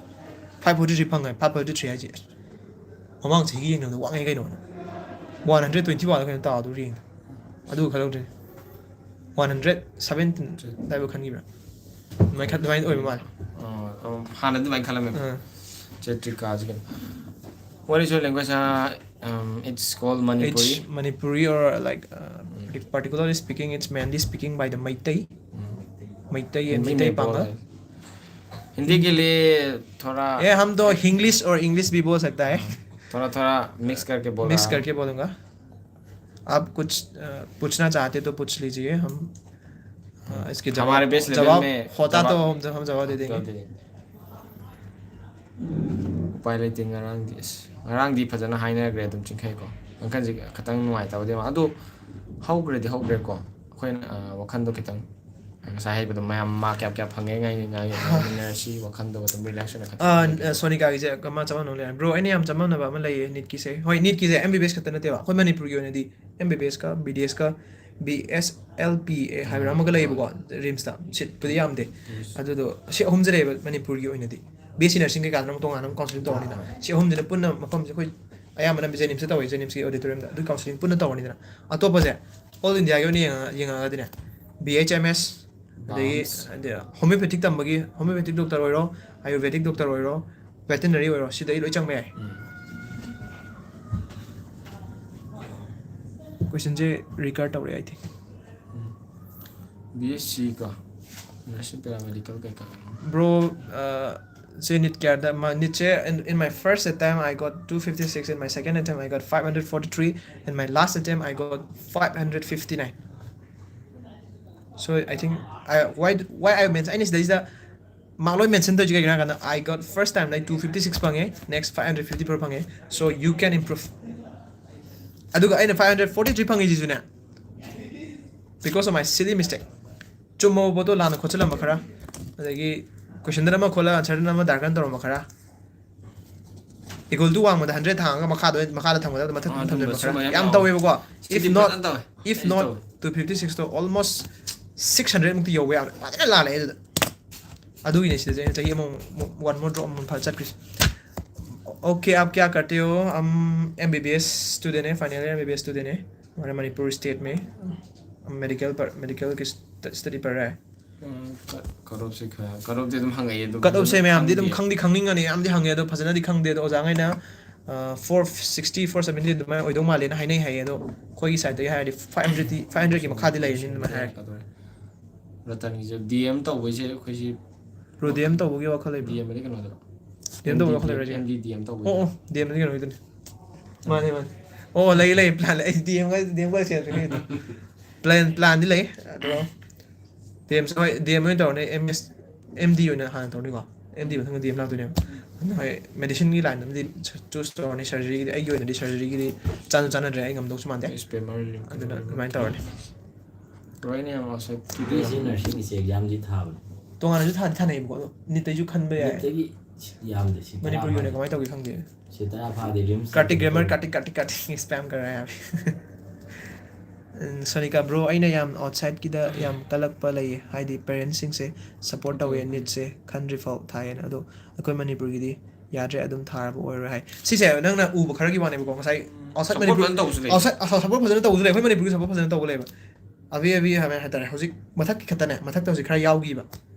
five forty three ꯐꯪꯉꯦ꯫ Five forty three ꯍꯥꯏꯁꯦ ꯑꯁ, ꯃꯃꯥꯡ ꯆꯍꯤꯒ ꯌꯦꯡꯅꯕꯗ ꯋꯥꯡꯉꯦ ꯀꯩꯅꯣ꯫ One hundred twenty one ꯈꯛꯇꯪ ꯇꯥꯗꯧꯔꯤ ꯌꯦꯡꯉꯦ꯫ ꯑꯗꯨꯒ ꯈꯜꯍꯧꯗ꯭ꯔꯦ꯫ One hundred seventeen ꯑꯗꯥꯏꯕꯨ ꯈꯟꯈꯤꯕ꯭ꯔꯥ? ꯑꯗꯨꯃꯥꯏꯅ ꯈꯟ- ꯑꯗꯨꯃꯥꯏꯅ ꯑꯣꯏꯕ ꯃꯥꯜꯂꯦ꯫ ꯍꯥꯟꯅ ꯑꯗꯨꯃꯥꯏꯅ ꯈꯜꯂꯝꯃꯦ꯫ ꯑꯥ꯫ ꯆꯦꯇ꯭ꯔꯤꯀꯥꯁꯤ ꯀꯩꯅꯣ? What is your language? Uh, um, it's called Manipuri. It's Manipuri or like uh, particularly speaking, it's mainly speaking by the Meitei. Meitei and Hindi Meitei में बोल Pangal। रहे। हिंदी के लिए थोड़ा ये हम तो English और English भी बोल सकता है। थोड़ा थोड़ा मिक्स करके बोल मिक्स रहा हूँ। करके बोलूँगा। आप कुछ अ, पूछना चाहते तो पूछ लीजिए। हम अ, इसके जवाब हमारे बेस लेवल जवाब में होता जवाब- तो हम हम जवाब दे देंगे। ꯎꯄꯥꯏ ꯂꯩꯇꯦ꯫ ꯉꯔꯥꯡꯗꯤ ꯑꯁ ꯉꯔꯥꯡꯗꯤ ꯐꯖꯅ ꯍꯥꯏꯅꯈ꯭ꯔꯦ ꯑꯗꯨꯝ ꯆꯤꯡꯈꯩꯀꯣ꯫ ꯋꯥꯈꯜꯁꯦ ꯈꯤꯇꯪ ꯅꯨꯡꯉꯥꯏꯇꯕꯗꯤ ꯃꯥ ꯑꯗꯨ ꯍꯧꯈ꯭ꯔꯗꯤ ꯍꯧꯈ꯭ꯔꯦꯀꯣ꯫ ꯑꯩꯈꯣꯏꯅ ꯑ, ꯋꯥꯈꯜꯗꯣ ꯈꯤꯇꯪ ꯉꯁꯥꯏ ꯍꯥꯏꯕꯗꯣ ꯃꯌꯥꯝ ꯃꯥ ꯀꯌꯥ ꯀꯌꯥ ꯐꯪꯉꯦ ꯉꯥꯏ ꯉꯥꯏꯃꯤꯟꯅꯔꯁꯤ꯫ ꯋꯥꯈꯜꯗꯣ ꯑꯗꯨꯝ ꯔꯤꯂꯦꯛꯁ ꯑꯣꯏꯅ ꯈꯤꯇꯪ ꯑ, ꯂꯩꯕꯤꯌꯨ꯫ ꯁꯣꯅꯤꯀꯥꯒꯤꯁꯦ ꯀꯃꯥꯏꯅ ꯆꯃꯝꯅꯕ ꯂꯩꯔꯦ? ꯕ꯭ꯔꯣ, ꯑꯩꯅ ꯌꯥꯝ ꯆꯃꯝꯅꯕ ꯑꯃ ꯂꯩꯌꯦ ꯅꯤꯠꯀꯤꯁꯦ꯫ ꯍꯣꯏ, ꯅꯤꯠꯀꯤꯁꯦ ꯑꯦꯝ ꯕꯤ ꯕꯤ ꯑꯦꯁ ꯈꯛꯇ ꯅꯠꯇꯦꯕ꯫ ꯑꯩꯈꯣꯏ ꯃꯅꯤꯄꯨꯔꯒꯤ ꯑꯣꯏꯅꯗꯤ ꯑꯦꯝ ꯕꯤ ꯕꯤ ꯑꯦꯁꯀ ꯕꯤ ꯗꯤ ꯑꯦꯁꯀ B S L P A ꯍꯥꯏꯕ꯭ꯔꯥ ꯑꯃꯒ ꯂꯩꯌꯦꯕꯀꯣ, ꯔꯤꯝꯁꯇ꯫ ꯁꯤꯠꯄꯨꯗꯤ ꯌꯥꯝꯗꯦ꯫ ꯑꯗꯨꯗꯣ ꯁꯤ ꯑꯍꯨꯝꯁꯦ ꯂꯩꯌꯦꯕ ꯃꯅꯤꯄꯨꯔꯒꯤ ꯑꯣꯏꯅꯗꯤ꯫ B S C nursing ꯀꯩꯀꯥꯗꯅ ꯑꯃꯨꯛ ꯇꯣꯉꯥꯟꯅ ꯑꯃꯨꯛ counselling ꯇꯧꯔꯅꯤꯅ꯫ ꯁꯤ ꯑꯍꯨꯝꯁꯤꯅ ꯄꯨꯟꯅ ꯃꯐꯝꯁꯦ ꯑꯩꯈꯣꯏ ꯑꯌꯥꯝꯕꯅ ꯖꯦꯅꯤꯝꯁꯇ ꯇꯧꯋꯦ, ꯖꯦꯅꯤꯝꯁꯀꯤ auditoriumꯗ, ꯑꯗꯨ counselling ꯄꯨꯟꯅ ꯇꯧꯔꯅꯤꯗꯅ꯫ ꯑꯇꯣꯞꯄꯁꯦ all Indiaꯒꯤ ꯑꯣꯏꯅ ꯌꯦꯡꯉ-, ꯌꯦꯡꯉꯛꯑꯒꯗꯤꯅꯦ, B H M S, ꯑꯗꯒꯤ homeopathic ꯇꯝꯕꯒꯤ, homeopathic doctor ꯑꯣꯏꯔꯣ, Ayurvedic doctor ꯑꯣꯏꯔꯣ, veterinary ꯑꯣꯏꯔꯣ, ꯁꯤꯗ ꯑꯩ ꯂꯣꯏ ꯆꯪꯕ ꯌꯥꯏ꯫ Questionꯁꯦ recur ꯇꯧꯔꯦ, I think꯫ B S C ꯀꯣ, nursing paramedical ꯀꯩꯀꯥ꯫ Bro, uh, ꯁꯦ NEET ꯀꯌꯥꯗ? ꯃꯥ, NEETꯁꯦ in, in my first attempt I got two fifty six, in my second attempt I got five hundred forty three, in my last attempt I got five hundred fifty nine. So I think I, why, why I mention, ꯑꯩꯅ ꯁꯤꯗꯩꯁꯤꯗ mark ꯂꯣꯏ mention ꯇꯧꯔꯤꯁꯦ ꯀꯩꯒꯤꯅꯣ ꯍꯥꯏ ꯀꯥꯟꯗ, I got first time the two fifty six ꯐꯪꯉꯦ, next five hundred fifty four ꯐꯪꯉꯦ, so you can improve꯫ ꯑꯗꯨꯒ ꯑꯩꯅ five hundred forty three ꯐꯪꯉꯤꯁꯤꯁꯨꯅꯦ, because of my silly mistake꯫ ꯆꯨꯝꯃꯕ ꯄꯣꯠꯇꯣ ꯂꯥꯟꯅ ꯈꯣꯠꯆꯜꯂꯝꯕ ꯈꯔ, ꯑꯗꯒꯤ questionꯗꯅ ꯑꯃ ꯈꯣꯠꯂꯒ answerꯗꯅ ꯑꯃ darken ꯇꯧꯔꯝꯕ ꯈꯔ, equal to ꯋꯥꯡꯃꯗ hundred ꯊꯥꯡꯉꯒ ꯃꯈꯥꯗ, ꯃꯈꯥꯗ ꯊꯝꯒꯗꯕꯗꯣ ꯃꯊꯛꯇ ꯑꯗꯨꯝ ꯑꯗꯨꯝꯕ ꯊꯝꯖꯤꯟꯕ ꯈꯔ ꯌꯥꯝ ꯌꯥꯎꯋꯦ꯫ ꯇꯧꯋꯦꯕꯀꯣ꯫ If not, ꯁꯤꯗꯤ ꯐꯖꯅ ꯇꯧꯋꯦ꯫ If not, two fifty six to almost six hundred ꯃꯨꯛꯇꯤ ꯌꯧꯕ ꯌꯥꯕꯅꯦ꯫ ꯐꯖꯅ ꯂꯥꯜꯂꯦ ꯑꯗꯨꯗ꯫ ꯑꯗꯨꯒꯤꯅꯦ ꯁꯤꯗꯁꯦ ꯑꯩꯅ ꯆꯍꯤ ꯑꯃꯃꯨꯛ, one more drop ꯑꯃꯨꯛ ꯐꯥ ꯆꯠꯈ꯭ꯔꯤꯁꯦ꯫ Okay, आप क्या करते हो? हम M B B S student है, final year M B B S student है हमारे मणिपुर state में। हम medical पर, medical की st-, study पढ़ रहा है। ꯎꯝ, cut, cut offꯁꯦ ꯈꯔ, cut offꯇꯤ ꯑꯗꯨꯝ ꯍꯪꯉꯛꯑꯦ ꯑꯗꯨꯒ Cut offꯁꯦ ꯃꯌꯥꯝꯗꯤ ꯑꯗꯨꯝ ꯈꯪꯗꯦ꯫ ꯈꯪꯗꯤ ꯈꯪꯅꯤꯡꯒꯅꯤ, ꯌꯥꯝꯗꯤ ꯍꯪꯉꯦ ꯑꯗꯣ ꯐꯖꯅꯗꯤ ꯈꯪꯗꯦ꯫ ꯑꯗꯣ ꯑꯣꯖꯥꯉꯩꯅ, ꯑ, four sixty, four seventy ꯑꯗꯨꯃꯥꯏꯅ ꯑꯣꯏꯗꯧ ꯃꯥꯜꯂꯦꯅ ꯍꯥꯏꯅꯩ ꯍꯥꯏꯌꯦ꯫ ꯑꯗꯣ ꯑꯩꯈꯣꯏꯒꯤ sideꯇꯒꯤ ꯍꯥꯏꯔꯗꯤ five hundredꯇꯤ, five hundredꯀꯤ ꯃꯈꯥꯗꯤ ꯂꯩꯔꯅꯤ ꯑꯗꯨꯃꯥꯏꯅ ꯍꯥꯏꯔꯦ꯫ ꯔꯇꯟꯒꯤꯁꯦ D M ꯇꯧꯕꯩꯁꯦ ꯑꯩꯈꯣꯏꯁꯤ Bro, D M ꯇꯧꯕꯒꯤ ꯋꯥꯈꯜ ꯂꯩꯕ꯭ꯔꯣ? D M ꯑꯗꯤ ꯀꯩꯅꯣꯗꯨꯔꯣ? D M ꯇꯧꯕꯒꯤ ꯋꯥꯈꯜ ꯂꯩꯕ꯭ꯔꯥ? M D, D M ꯇꯧꯕꯩ꯫ ꯑꯣ, ꯑꯣ, D M ꯑꯗꯤ ꯀꯩꯅꯣꯒꯤꯗꯨꯅꯤ꯫ ꯃꯥꯅꯦ, ꯃꯥꯅꯦ꯫ ꯑꯣ, ꯂꯩ, ꯂꯩ, plan ꯂꯩ꯫ ꯑꯩ D M ꯒ, D M ꯒ ꯁꯦꯝꯗ꯭ꯔꯤꯉꯩꯗ꯫ Plan, planꯗꯤ ꯂꯩ꯫ ꯑꯗꯣ D M ꯍꯣꯏ, D M ꯑꯣꯏꯅ ꯇꯧꯔꯅꯤ꯫ M S, M D ꯑꯣꯏꯅ ꯍꯥꯟꯅ ꯇꯧꯔꯅꯤꯀꯣ꯫ M D ꯃꯊꯪꯗ D M ꯂꯥꯛꯇꯣꯏꯅꯦꯕ꯫ ꯑꯗꯣ ꯍꯣꯏ, medicineꯒꯤ line ꯑꯃꯗꯤ choose ꯇꯧꯔꯅꯤ꯫ Surgeryꯒꯤꯗꯤ, ꯑꯩꯒꯤ ꯑꯣꯏꯅꯗꯤ surgeryꯒꯤꯗꯤ ꯆꯥꯟꯁꯨ ꯆꯥꯟꯅꯗ꯭ꯔꯦ, ꯑꯩ ꯉꯝꯗꯧꯁꯨ ꯃꯥꯟꯗꯦ꯫ Spamer ꯑꯗꯨꯅ ꯑꯗꯨꯃꯥꯏꯅ ꯇꯧꯔꯅꯤ꯫ ꯂꯣꯏꯅ ꯌꯥꯝ outside B S C nursingꯒꯤꯁꯦ examꯗꯤ ꯊꯥꯕꯅꯦ꯫ ꯇꯣꯉꯥꯟꯅꯁꯨ ꯊꯥꯗꯤ ꯊꯥꯅꯩꯌꯦꯕꯀꯣ, ꯑꯗꯣ NEETꯇꯩꯁꯨ ꯈꯟꯕ ꯌꯥꯏ꯫ NEETꯇꯒꯤ ꯌꯥꯝꯗꯦ, ꯁꯤ ꯇꯔꯥ ꯃꯅꯤꯄꯨꯔꯒꯤ ꯑꯣꯏꯅ ꯐꯥꯗꯦ꯫ ꯀꯃꯥꯏꯅ ꯇꯧꯒꯦ ꯈꯪꯗꯦ꯫ ꯁꯤ ꯇꯔꯥ ꯐꯥꯗꯦ, RIMS Kartik Grammar, Kartik, Kartik, Kartik spam कर रहा है यार। ꯁꯣꯅꯤꯀꯥ ꯕ꯭ꯔꯣ, ꯑꯩꯅ ꯌꯥꯝ ꯑꯥꯎꯠꯁꯥꯏꯠꯀꯤꯗ ꯌꯥꯝ ꯀꯜꯂꯛꯄ ꯂꯩꯌꯦ, ꯍꯥꯏꯗꯤ ꯄꯦꯔꯦꯟꯁꯁꯤꯡꯁꯦ ꯁꯞꯄꯣꯔꯠ ꯇꯧꯋꯦ, ꯅꯤꯠꯁꯦ ꯈꯟꯗ꯭ꯔꯤꯐꯥꯎ ꯊꯥꯏꯌꯦꯅ꯫ ꯑꯗꯣ ꯑꯩꯈꯣꯏ ꯃꯅꯤꯄꯨꯔꯒꯤꯗꯤ ꯌꯥꯗ꯭ꯔꯦ, ꯑꯗꯨꯝ ꯊꯥꯔꯕ ꯑꯣꯏꯔꯣꯏ ꯍꯥꯏ꯫ ꯁꯤꯁꯦ ꯅꯪꯅ ꯎꯕ ꯈꯔꯒꯤ ꯋꯥꯅꯦꯕꯀꯣ, ꯉꯁꯥꯏ ꯑꯥꯎꯠꯁꯥꯏꯠ ꯁꯞꯄꯣꯔꯠ ꯃꯅꯤꯄꯨꯔ, ꯐꯖꯅ ꯇꯧꯕꯁꯨ ꯂꯩ꯫ ꯑꯥꯎꯠꯁꯥꯏꯠ ꯁꯞꯄꯣꯔꯠ ꯐꯖꯅ ꯇꯧꯕꯁꯨ ꯂꯩ, ꯑꯩꯈꯣꯏ ꯃꯅꯤꯄꯨꯔꯒꯤ ꯁꯞꯄꯣꯔꯠ ꯐꯖꯅ ꯇꯧꯕ ꯂꯩꯕ꯫ ꯑꯕꯤ ꯑꯕꯤ ꯍꯥꯏꯕ ꯍꯥꯏꯇꯥꯔꯦ, ꯍꯧꯖꯤꯛ ꯃꯊꯛꯀꯤ ꯈꯛꯇꯅꯦ, ꯃꯊꯛꯇ ꯍꯧꯖꯤꯛ ꯈꯔ ꯌꯥꯎꯈꯤꯕ꯫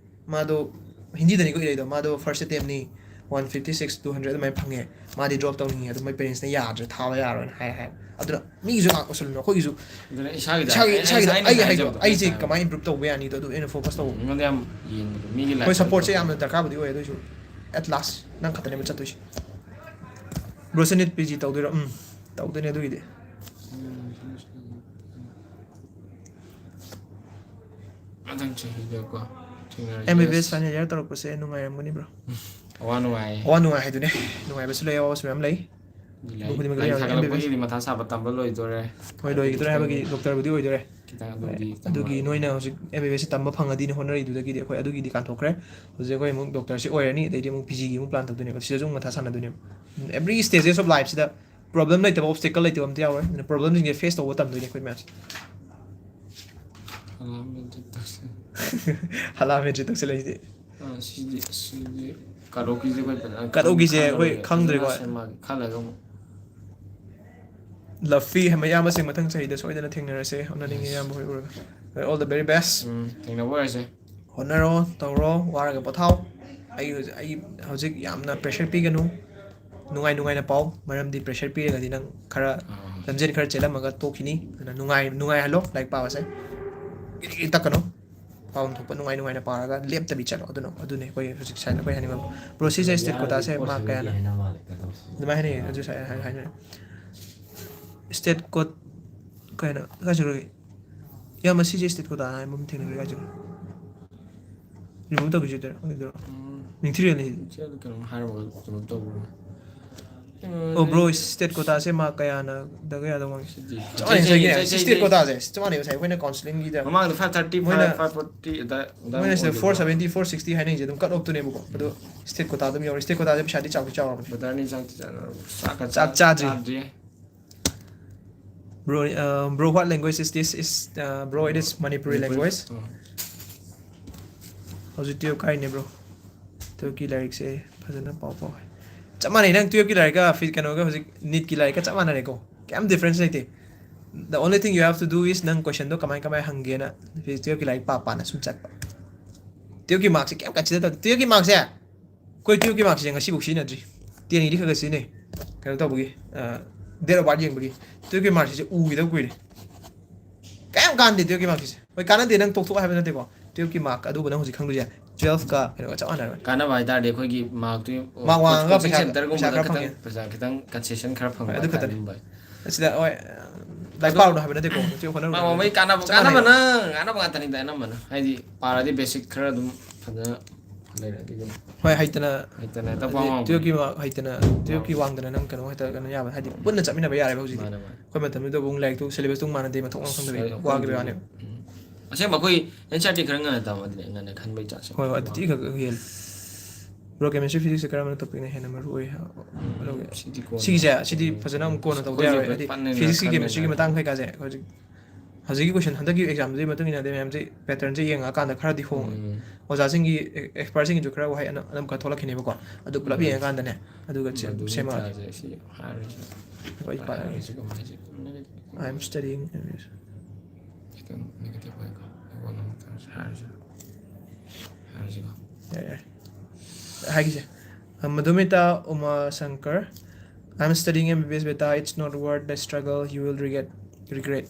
ꯃꯥꯗꯣ ꯍꯤꯟꯗꯤꯗꯅꯤꯀꯣ ꯏꯔꯩꯗꯣ, ꯃꯥꯗꯣ ꯐꯥꯔꯁ ꯑꯦꯇꯦꯝꯅꯤ, one fifty six, two hundred ꯑꯗꯨꯃꯥꯏꯅ ꯐꯪꯉꯦ꯫ ꯃꯥꯗꯤ ꯗ꯭ꯔꯣꯞ ꯇꯧꯅꯤꯡꯉꯦ, ꯑꯗꯨ ꯃꯣꯏ ꯄꯦꯔꯦꯟꯁꯅ ꯌꯥꯗ꯭ꯔꯦ, ꯊꯥꯕ ꯌꯥꯔꯣꯏꯅ ꯍꯥꯏ ꯍꯥꯏ꯫ ꯑꯗꯨꯅ ꯃꯤꯒꯤꯁꯨ ꯉꯥꯛ ꯎꯁꯜꯂꯨꯅꯣ, ꯑꯩꯈꯣꯏꯒꯤꯁꯨ ꯑꯗꯨꯅ ꯏꯁꯥꯒꯤꯗ ꯏꯁꯥꯒꯤ, ꯑꯩ-, ꯏꯁꯥꯒꯤꯗ ꯑꯩꯅ ꯑꯩꯒꯤ ꯍꯥꯏꯗꯣ ꯍꯥꯏꯖꯕꯗꯣ ꯑꯩꯁꯦ ꯍꯥꯏꯇꯥꯔꯦ꯫ ꯀꯃꯥꯏꯅ ꯏꯝꯄ꯭ꯔꯨꯞ ꯇꯧꯕ ꯌꯥꯅꯤꯗꯣ ꯑꯗꯨ ꯑꯩꯅ ꯐꯣꯀꯁ ꯇꯧꯕ꯫ ꯃꯤꯉꯣꯟꯗ ꯌꯥꯝ ꯌꯦꯡꯕꯗꯣ, ꯃꯤꯒꯤ ꯍꯣꯏ, ꯂꯥꯏꯐꯇ ꯁꯞꯄꯣꯔꯠꯁꯦ ꯇꯧꯕꯗꯣ꯫ ꯌꯥꯝꯅ ꯗꯔꯀꯥꯔꯕꯨꯗꯤ ꯑꯣꯏ, ꯑꯗꯨ ꯑꯣꯏꯁꯨ ꯑꯦꯠ ꯂꯥꯁ ꯅꯪ ꯈꯛꯇꯅꯦꯕ ꯆꯠꯇꯣꯏꯁꯦ꯫ ꯕ꯭ꯔꯣꯁꯦ ꯅꯤꯠ ꯄꯤ ꯖꯤ ꯇꯧꯗꯣꯏꯔꯣ? ꯎꯝ, ꯇꯧꯗꯣꯏꯅꯦ ꯑꯗꯨꯒꯤꯗꯤ꯫ ꯃꯊꯪ ꯆꯍꯤꯗꯀꯣ ꯊꯦꯡꯅꯔꯁꯤ꯫ ꯑꯦꯝ ꯕꯤ ꯕꯤ ꯑꯦꯁ ꯐꯥꯏꯅꯦꯜ ꯏꯌꯥꯔ ꯇꯧꯔꯛꯄꯁꯦ ꯅꯨꯡꯉꯥꯏꯔꯝꯒꯅꯤ, ꯕ꯭ꯔꯣ꯫ ꯑꯋꯥ ꯅꯨꯡꯉꯥꯏ꯫ ꯑꯋꯥ ꯅꯨꯡꯉꯥꯏ ꯍꯥꯏꯗꯨꯅꯦ꯫ ꯅꯨꯡꯉꯥꯏꯕꯁꯨ ꯂꯩ, ꯑꯋꯥꯕꯁꯨ ꯃꯌꯥꯝ ꯂꯩ꯫ ꯂꯩ꯫ ꯑꯗꯨ ꯈꯨꯗꯤꯡꯃꯛ ꯂꯥꯏꯔꯤꯛ ꯂꯩ, ꯊꯥꯒꯠꯂꯛꯄꯒꯤꯗꯤ ꯑꯦꯝ ꯕꯤ ꯕꯤ ꯑꯦꯁ꯫ ꯃꯊꯥ ꯁꯥꯕ ꯇꯝꯕ ꯂꯣꯏꯗꯣꯔꯦ꯫ ꯍꯣꯏ, ꯂꯣꯏꯈꯤꯗꯣꯔꯦ ꯍꯥꯏꯕꯒꯤ ꯗꯣꯛꯇꯔꯕꯨꯗꯤ ꯑꯣꯏꯗꯣꯔꯦ꯫ ꯈꯤꯇꯪ ꯍꯣꯏ, ꯑꯗꯨꯕꯨꯗꯤ ꯈꯤꯇꯪ ꯑꯗꯨꯒꯤ ꯋꯥꯠꯂꯤ꯫ ꯅꯣꯏꯅ ꯍꯧꯖꯤꯛ ꯑꯦꯝ ꯕꯤ ꯕꯤ ꯑꯦꯁꯁꯤ ꯇꯝꯕ ꯐꯪꯉꯗꯤꯅꯦ ꯍꯣꯠꯅꯔꯤꯗꯨꯗꯒꯤꯗꯤ ꯑꯩꯈꯣꯏ ꯑꯗꯨꯒꯤꯗꯤ ꯀꯥꯟꯊꯣꯛꯈ꯭ꯔꯦ꯫ ꯍꯧꯖꯤꯛ ꯑꯩꯈꯣꯏ ꯑꯃꯨꯛ ꯗꯣꯛꯇꯔꯁꯤ ꯑꯣꯏꯔꯅꯤ, ꯑꯗꯩꯗꯤ ꯑꯃꯨꯛ ꯄꯤ ꯖꯤꯒꯤ ꯑꯃꯨꯛ ꯄ꯭ꯂꯥꯟ ꯇꯧꯗꯣꯏꯅꯦꯕ, ꯁꯤꯗꯁꯨ ꯑꯃꯨꯛ ꯃꯊꯥ ꯁꯥꯟꯅꯗꯣꯏꯅꯦꯕ꯫ Every stages of lifeꯁꯤꯗ ꯄ꯭ꯔꯣꯕ꯭ꯂꯦꯝ ꯂꯩꯇꯕ, ꯑꯣꯕꯁꯇꯦꯀꯜ ꯂꯩꯇꯕ ꯑꯝꯇ ꯌꯥꯎꯔꯣꯏ꯫ ꯑꯗꯨꯅ ꯄ꯭ꯔꯣꯕ꯭ꯂꯦꯝꯁꯤꯡꯁꯦ ꯐꯦꯁ ꯇꯧꯕ ꯇꯝꯗꯣꯏꯅꯦ ꯑꯩꯈꯣꯏ ꯃꯌꯥꯝꯁꯦ꯫ ꯍꯂꯥꯜ ꯃꯦꯗ꯭ꯔꯤꯠ ꯇꯧꯁꯜꯂꯦ꯫ ꯍꯂꯥꯜ ꯃꯦꯗ꯭ꯔꯤꯠ ꯇꯧꯁꯜꯂꯦ ꯁꯤꯗꯤ꯫ ꯑꯥ, ꯁꯤꯗꯤ, ꯁꯤꯗꯤ ꯀꯠ ꯑꯣꯐꯀꯤꯁꯦ ꯑꯩꯈꯣꯏ ꯐꯖꯅ ꯀꯠ ꯑꯣꯐꯀꯤꯁꯦ ꯑꯩꯈꯣꯏ ꯈꯪꯗ꯭ꯔꯦ꯫ ꯈꯪꯗ꯭ꯔꯦꯀꯣ꯫ ꯐꯖꯅ ꯁꯦꯝꯃꯛꯑꯒꯦ꯫ ꯈꯔ ꯂꯩꯔꯒ ꯑꯃꯨꯛ꯫ ꯂꯐꯤ ꯍꯥꯏꯕ ꯏꯌꯥꯝꯕꯁꯤꯡ ꯃꯊꯪ ꯆꯍꯤꯗ ꯁꯣꯏꯗꯅ ꯊꯦꯡꯅꯔꯁꯦ꯫ ꯍꯣꯠꯅꯅꯤꯡꯉꯤ ꯏꯌꯥꯝꯕ ꯍꯣꯏ ꯎꯔꯒ꯫ All the very best꯫ ꯎꯝ, ꯊꯦꯡꯅꯕ ꯑꯣꯏꯔꯁꯦ꯫ ꯍꯣꯠꯅꯔꯣ, ꯇꯧꯔꯣ, ꯋꯥꯔꯒ ꯄꯣꯊꯥꯎ꯫ ꯑꯩ ꯍꯧꯖꯤꯛ, ꯑꯩ ꯍꯧꯖꯤꯛ ꯌꯥꯝꯅ ꯄ꯭ꯔꯦꯁꯔ ꯄꯤꯒꯅꯨ꯫ ꯅꯨꯡꯉꯥꯏ ꯅꯨꯡꯉꯥꯏꯅ ꯄꯥꯎ, ꯃꯔꯝꯗꯤ ꯄ꯭ꯔꯦꯁꯔ ꯄꯤꯔꯒꯗꯤ ꯅꯪ ꯈꯔ ꯑꯥ꯫ ꯂꯝꯖꯦꯟ ꯈꯔ ꯆꯦꯜꯂꯝꯃꯒ ꯇꯣꯛꯈꯤꯅꯤ꯫ ꯑꯗꯨꯅ ꯅꯨꯡꯉꯥꯏ ꯅꯨꯡꯉꯥꯏꯍꯜꯂꯣ ꯂꯥꯏꯔꯤꯛ ꯄꯥꯕꯁꯦ꯫ ꯒꯤꯔꯤ ꯒꯤꯔꯤ ꯇꯛꯀꯅꯨ꯫ ꯄꯥꯐꯝ ꯊꯣꯛꯄ ꯅꯨꯡꯉꯥꯏ ꯅꯨꯡꯉꯥꯏꯅ ꯄꯥꯔꯒ ꯂꯦꯞꯇꯕꯤ ꯆꯠꯂꯣ꯫ ꯑꯗꯨꯅ, ꯑꯗꯨꯅꯦ ꯑꯩꯈꯣꯏ ꯍꯧꯖꯤꯛ ꯁꯥꯏꯅ ꯑꯩꯈꯣꯏ ꯍꯥꯏꯅꯤꯡꯕ꯫ ꯕ꯭ꯔꯣ, ꯁꯤꯁꯦ ꯁ꯭ꯇꯦꯠ ꯀꯣꯇꯥꯁꯦ ꯃꯥꯔꯛ ꯀꯌꯥꯅꯣ? ꯑꯗꯨꯃꯥꯏꯅ ꯍꯥꯏꯅꯩꯌꯦ, ꯑꯗꯨ ꯁꯥꯏ ꯍꯥꯏ-, ꯍꯥꯏꯅꯔꯦ꯫ ꯁ꯭ꯇꯦꯠ ꯀꯣꯠ ꯀꯩꯅꯣ, ꯀꯥꯏ ꯆꯠꯈ꯭ꯔꯒꯦ? ꯏꯌꯥꯝꯕ, ꯁꯤꯁꯦ ꯁ꯭ꯇꯦꯠ ꯀꯣꯇꯥ ꯍꯥꯏꯕ ꯑꯃ ꯊꯦꯡꯅꯈ꯭ꯔꯦ, ꯀꯥꯏ ꯆꯠꯈ꯭ꯔꯦ? ꯔꯤꯃꯨꯚ ꯇꯧꯈꯤꯁꯦ ꯑꯗꯨꯔꯣ? ꯑꯣꯏꯗꯣꯏꯔꯣ? ꯎꯝ꯫ ꯅꯤꯡꯊꯤꯔꯦꯅꯦ ꯁꯤꯗꯤ꯫ ꯏꯆꯦꯗ ꯀꯩꯅꯣꯝ ꯍꯥꯏꯔꯝꯃꯒ ꯀꯩꯅꯣꯝ ꯇꯧꯕ꯭ꯔꯣ? ꯑꯣ, ꯕ꯭ꯔꯣ, ꯁ꯭ꯇꯦꯠ ꯀꯣꯇꯥꯁꯦ ꯃꯥꯔꯛ ꯀꯌꯥꯅ ꯗꯒ ꯌꯥꯗꯧ ꯃꯥꯜꯂꯤ? ꯁꯤꯗꯤ ꯆꯞ ꯃꯥꯟꯅꯩ, ꯉꯁꯥꯏꯒꯤ ꯁꯤ ꯁ꯭ꯇꯦꯠ ꯀꯣꯇꯥꯁꯦ ꯆꯞ ꯃꯥꯟꯅꯩ, ꯉꯁꯥꯏ ꯑꯩꯈꯣꯏꯅ ꯀꯥꯎꯟꯁꯤꯂꯤꯡꯒꯤꯗ ꯃꯃꯥꯡꯗ ꯐꯥꯏꯚ ꯊꯥꯔꯇꯤ, ꯃꯣꯏꯅ, ꯐꯥꯏꯚ ꯐꯣꯔꯇꯤ ꯑꯗꯥꯏ, ꯑꯗꯥꯏ ꯃꯣꯏꯅ ꯁꯤꯗ ꯑꯣꯏꯈꯤꯕ꯭ꯔꯣ? ꯐꯣꯔ ꯁꯚꯦꯟꯇꯤ, ꯐꯣꯔ ꯁꯤꯛꯁꯇꯤ ꯍꯥꯏꯅꯩꯁꯦ ꯑꯗꯨꯝ ꯀꯠ ꯑꯣꯐꯇꯨꯅꯦꯕꯀꯣ꯫ ꯑꯗꯣ ꯎꯝ꯫ ꯁ꯭ꯇꯦꯠ ꯀꯣꯇꯥ ꯑꯗꯨꯝ ꯌꯥꯎꯔꯦ꯫ ꯁ꯭ꯇꯦꯠ ꯀꯣꯇꯥꯁꯦ ꯄꯩꯁꯥꯗꯤ ꯆꯥꯎꯗꯤ ꯆꯥꯎꯔꯕꯅꯦ꯫ ꯕ꯭ꯔꯗꯔꯅꯤ ꯆꯥꯛꯇꯤ ꯆꯥꯅꯔꯕꯣ? ꯆꯥꯛꯀ ꯆꯥꯛ ꯆꯥ-, ꯆꯥꯗ꯭ꯔꯤ꯫ ꯆꯥꯗ꯭ꯔꯤ꯫ Bro, uh, bro, what language is this? Is uh, bro, it is Manipuri language. ꯑꯣ꯫ ꯍꯧꯖꯤꯛ twelve ꯀꯥꯏꯅꯦ bro꯫ Twelve ꯀꯤ ꯂꯥꯏꯔꯤꯛꯁꯦ ꯐꯖꯅ ꯄꯥꯎ ꯄꯥꯎ꯫ ꯆꯞ ꯃꯥꯟꯅꯩ, ꯅꯪ twelve ꯀꯤ ꯂꯥꯏꯔꯤꯛꯀ ꯐꯤ- ꯀꯩꯅꯣꯒ ꯍꯧꯖꯤꯛ NEET ꯀꯤ ꯂꯥꯏꯔꯤꯛꯀ ꯆꯞ ꯃꯥꯟꯅꯔꯦꯀꯣ꯫ ꯀꯩꯝ difference ꯂꯩꯇꯦ꯫ The only thing you have to do is ꯅꯪ question ꯗꯣ ꯀꯃꯥꯏ ꯀꯃꯥꯏ ꯍꯪꯒꯦꯅ twelve ꯀꯤ ꯂꯥꯏꯔꯤꯛ ꯄꯥ ꯄꯥꯅ ꯁꯨꯝ ꯆꯠꯄ꯫ Twelve ꯀꯤ mark ꯁꯦ ꯀꯩꯝ consider ꯇꯧꯗꯦ꯫ Twelve ꯀꯤ mark ꯁꯦ ꯑꯩꯈꯣꯏ twelve ꯀꯤ mark ꯁꯦ ꯉꯁꯤꯐꯥꯎ ꯁꯤꯖꯤꯟꯅꯗ꯭ꯔꯤ꯫ Ten ꯒꯤꯗꯤ ꯈꯔ ꯈꯔ ꯁꯤꯖꯤꯟꯅꯩ꯫ ꯀꯩꯅꯣ ꯇꯧꯕꯒꯤ, ꯑ, date of birth ꯌꯦꯡꯕꯒꯤ꯫ Twelve ꯀꯤ mark ꯁꯤꯁꯦ ꯎꯈꯤꯗꯕ ꯀꯨꯏꯔꯦ꯫ ꯀꯩꯝ ꯀꯥꯟꯗꯦ twelve ꯀꯤ mark ꯁꯤꯁꯦ꯫ ꯍꯣꯏ, ꯀꯥꯟꯅꯗꯦ, ꯅꯪ ꯇꯣꯛꯊꯣꯛꯑꯣ ꯍꯥꯏꯕ ꯅꯠꯇꯦꯀꯣ꯫ Twelve ꯀꯤ mark ꯑꯗꯨꯕꯨ ꯅꯪ ꯍꯧꯖꯤꯛ ꯈꯪꯗꯣꯏꯁꯦ twelve ꯀ ꯀꯩꯅꯣꯒ ꯆꯞ ꯃꯥꯟꯅꯔꯕꯅꯤ꯫ ꯀꯥꯟꯅꯕ ꯍꯥꯏꯇꯥꯔꯗꯤ ꯑꯩꯈꯣꯏꯒꯤ mark ꯇꯨ Mark ꯋꯥꯡꯉꯒ coaching ꯄꯩꯁꯥ- center ꯒꯨꯝꯕꯗ ꯄꯩꯁꯥ ꯈꯔ ꯈꯤꯇꯪ ꯐꯪꯉꯦ꯫ ꯄꯩꯁꯥ ꯈꯤꯇꯪ concession ꯈꯔ ꯐꯪꯕ ꯍꯣꯏ, ꯑꯗꯨ ꯈꯛꯇꯅꯤ꯫ ꯍꯥꯏꯇꯥꯔꯦ ꯚꯥꯏ꯫ ꯑꯁꯤꯗ ꯍꯣꯏ, ꯂꯥꯏꯔꯤꯛ ꯑꯗꯣ ꯄꯥꯔꯨꯅꯣ ꯍꯥꯏꯕ ꯅꯠꯇꯦꯀꯣ꯫ ꯅꯪ ꯍꯣꯠꯅꯔꯨ꯫ ꯃꯥ ꯃꯃꯩ ꯀꯥꯟꯅꯕ ꯆꯞ ꯃꯥꯟꯅꯩ꯫ ꯀꯥꯟꯅꯕꯅ ꯀꯥꯟꯅꯕ ꯉꯥꯛꯇꯅꯤꯗ ꯑꯅꯝꯕꯅ꯫ ꯍꯥꯏꯗꯤ ꯄꯥꯔꯗꯤ basic ꯈꯔ ꯑꯗꯨꯝ ꯐꯖꯅ ꯂꯩꯔꯗꯤ ꯑꯗꯨꯝ ꯍꯣꯏ, ꯍꯩꯇꯅ ꯍꯩꯇꯅ ꯍꯦꯛꯇ ꯍꯥꯏꯗꯤ ꯄꯥꯎ ꯉꯥꯡꯕ꯫ twelve ꯀꯤ mark ꯍꯩꯇꯅ twelve ꯀꯤ ꯋꯥꯡꯗꯅ ꯅꯪ ꯀꯩꯅꯣ ꯍꯦꯛꯇ ꯀꯩꯅꯣ ꯌꯥꯕ ꯍꯥꯏꯗꯤ ꯄꯨꯟꯅ ꯆꯠꯃꯤꯟꯅꯕ ꯌꯥꯔꯦꯕ ꯍꯧꯖꯤꯛꯇꯤ꯫ ꯃꯥꯅꯦ, ꯃꯥꯅꯦ꯫ ꯑꯩꯈꯣꯏ ꯃꯇꯝꯗꯨꯗ ꯑꯃꯨꯛ ꯂꯥꯏꯔꯤꯛꯇꯨ syllabus ꯇꯨ ꯃꯥꯟꯅꯗꯦ, ꯃꯊꯣꯡ ꯃꯔꯝ ꯈꯪꯗꯕꯩ ꯑꯁ, ꯋꯥꯈꯤꯕꯩ ꯋꯥꯅꯦꯕ꯫ ꯎꯝ꯫ ꯑꯁꯦꯡꯕ ꯑꯩꯈꯣꯏ NCERT ꯈꯔ ꯉꯟꯅ ꯇꯝꯃꯗꯤꯅꯦ ꯉꯟꯅ ꯈꯟꯕꯩ chance ꯌꯥꯝ ꯍꯣꯏ, ꯍꯣꯏ, ꯑꯗꯨꯗꯤ ꯈꯛ ꯈꯛ ꯍꯦꯜꯂꯦ꯫ Bro, chemistry physics ꯀꯔꯝꯕꯅ topic ꯅ ꯍꯦꯟꯅ ꯃꯔꯨ ꯑꯣꯏ? ꯎꯝ, ꯁꯤꯗꯤ ꯀꯣꯟꯅ꯫ ꯁꯤꯒꯤꯁꯦ, ꯁꯤꯗꯤ ꯐꯖꯅ ꯑꯃꯨꯛ ꯀꯣꯟꯅ ꯇꯧꯗ ꯑꯩꯈꯣꯏꯁꯦ ꯌꯥꯔꯣꯏ꯫ ꯍꯥꯏꯗꯤ ꯄꯥꯅꯤꯡꯉꯥꯏ physics ꯀꯤ ꯈꯟꯕ chemistry ꯒꯤ ꯉꯥꯏ꯫ ꯃꯇꯥꯡ ꯀꯩꯀꯥꯁꯦ ꯍꯧꯖꯤꯛ ꯍꯧꯖꯤꯛꯀꯤ question ꯍꯟꯗꯛꯀꯤ exam ꯗꯨꯒꯤ ꯃꯇꯨꯡ ꯏꯟꯅꯗꯤ ꯃꯌꯥꯝꯁꯦ pattern ꯁꯦ ꯌꯦꯡꯉꯛꯑꯀꯥꯟꯗ ꯈꯔꯗꯤ ꯍꯣꯡꯉꯦ꯫ ꯎꯝ꯫ ꯑꯣꯖꯥꯁꯤꯡꯒꯤ expert ꯁꯤꯡꯒꯤꯁꯨ ꯈꯔ ꯋꯥꯍꯩ ꯑꯅꯧ- ꯑꯅꯧꯕ ꯈꯔ ꯊꯣꯛꯂꯛꯈꯤꯅꯦꯕꯀꯣ꯫ ꯑꯗꯨ ꯄꯨꯂꯞ ꯎꯝ꯫ ꯌꯦꯡꯉꯀꯥꯟꯗꯅꯦ ꯑꯗꯨꯒ ꯁꯦꯝ- ꯃꯗꯨꯒꯤ ꯁꯦꯝꯃꯛꯑꯒꯦ꯫ ꯆꯥꯁꯦ ꯁꯤ ꯍꯥꯏꯔꯁꯤ꯫ ꯍꯣꯏ, ꯄꯥꯔꯛꯑꯒꯦ꯫ ꯍꯥꯏꯔꯁꯤ ꯀꯃꯥꯏꯅ ꯍꯥꯏꯁꯤ? I am studying. ꯈꯤꯇꯪ negative ꯑꯣꯏꯀꯣ꯫ ꯑꯩꯉꯣꯟꯗ ꯑꯃꯨꯛ ꯇꯧꯔꯁꯤ ꯍꯥꯏꯔꯁꯤ꯫ ꯍꯥꯏꯔꯁꯤꯀꯣ꯫ ꯌꯥꯔꯦ, ꯌꯥꯔꯦ꯫ ꯍꯥꯏꯒꯤꯁꯦ꯫ Uh, Madhumita Uma Shankar, I'm studying MBBS beta. It's not worth the struggle. You will regret. Regret.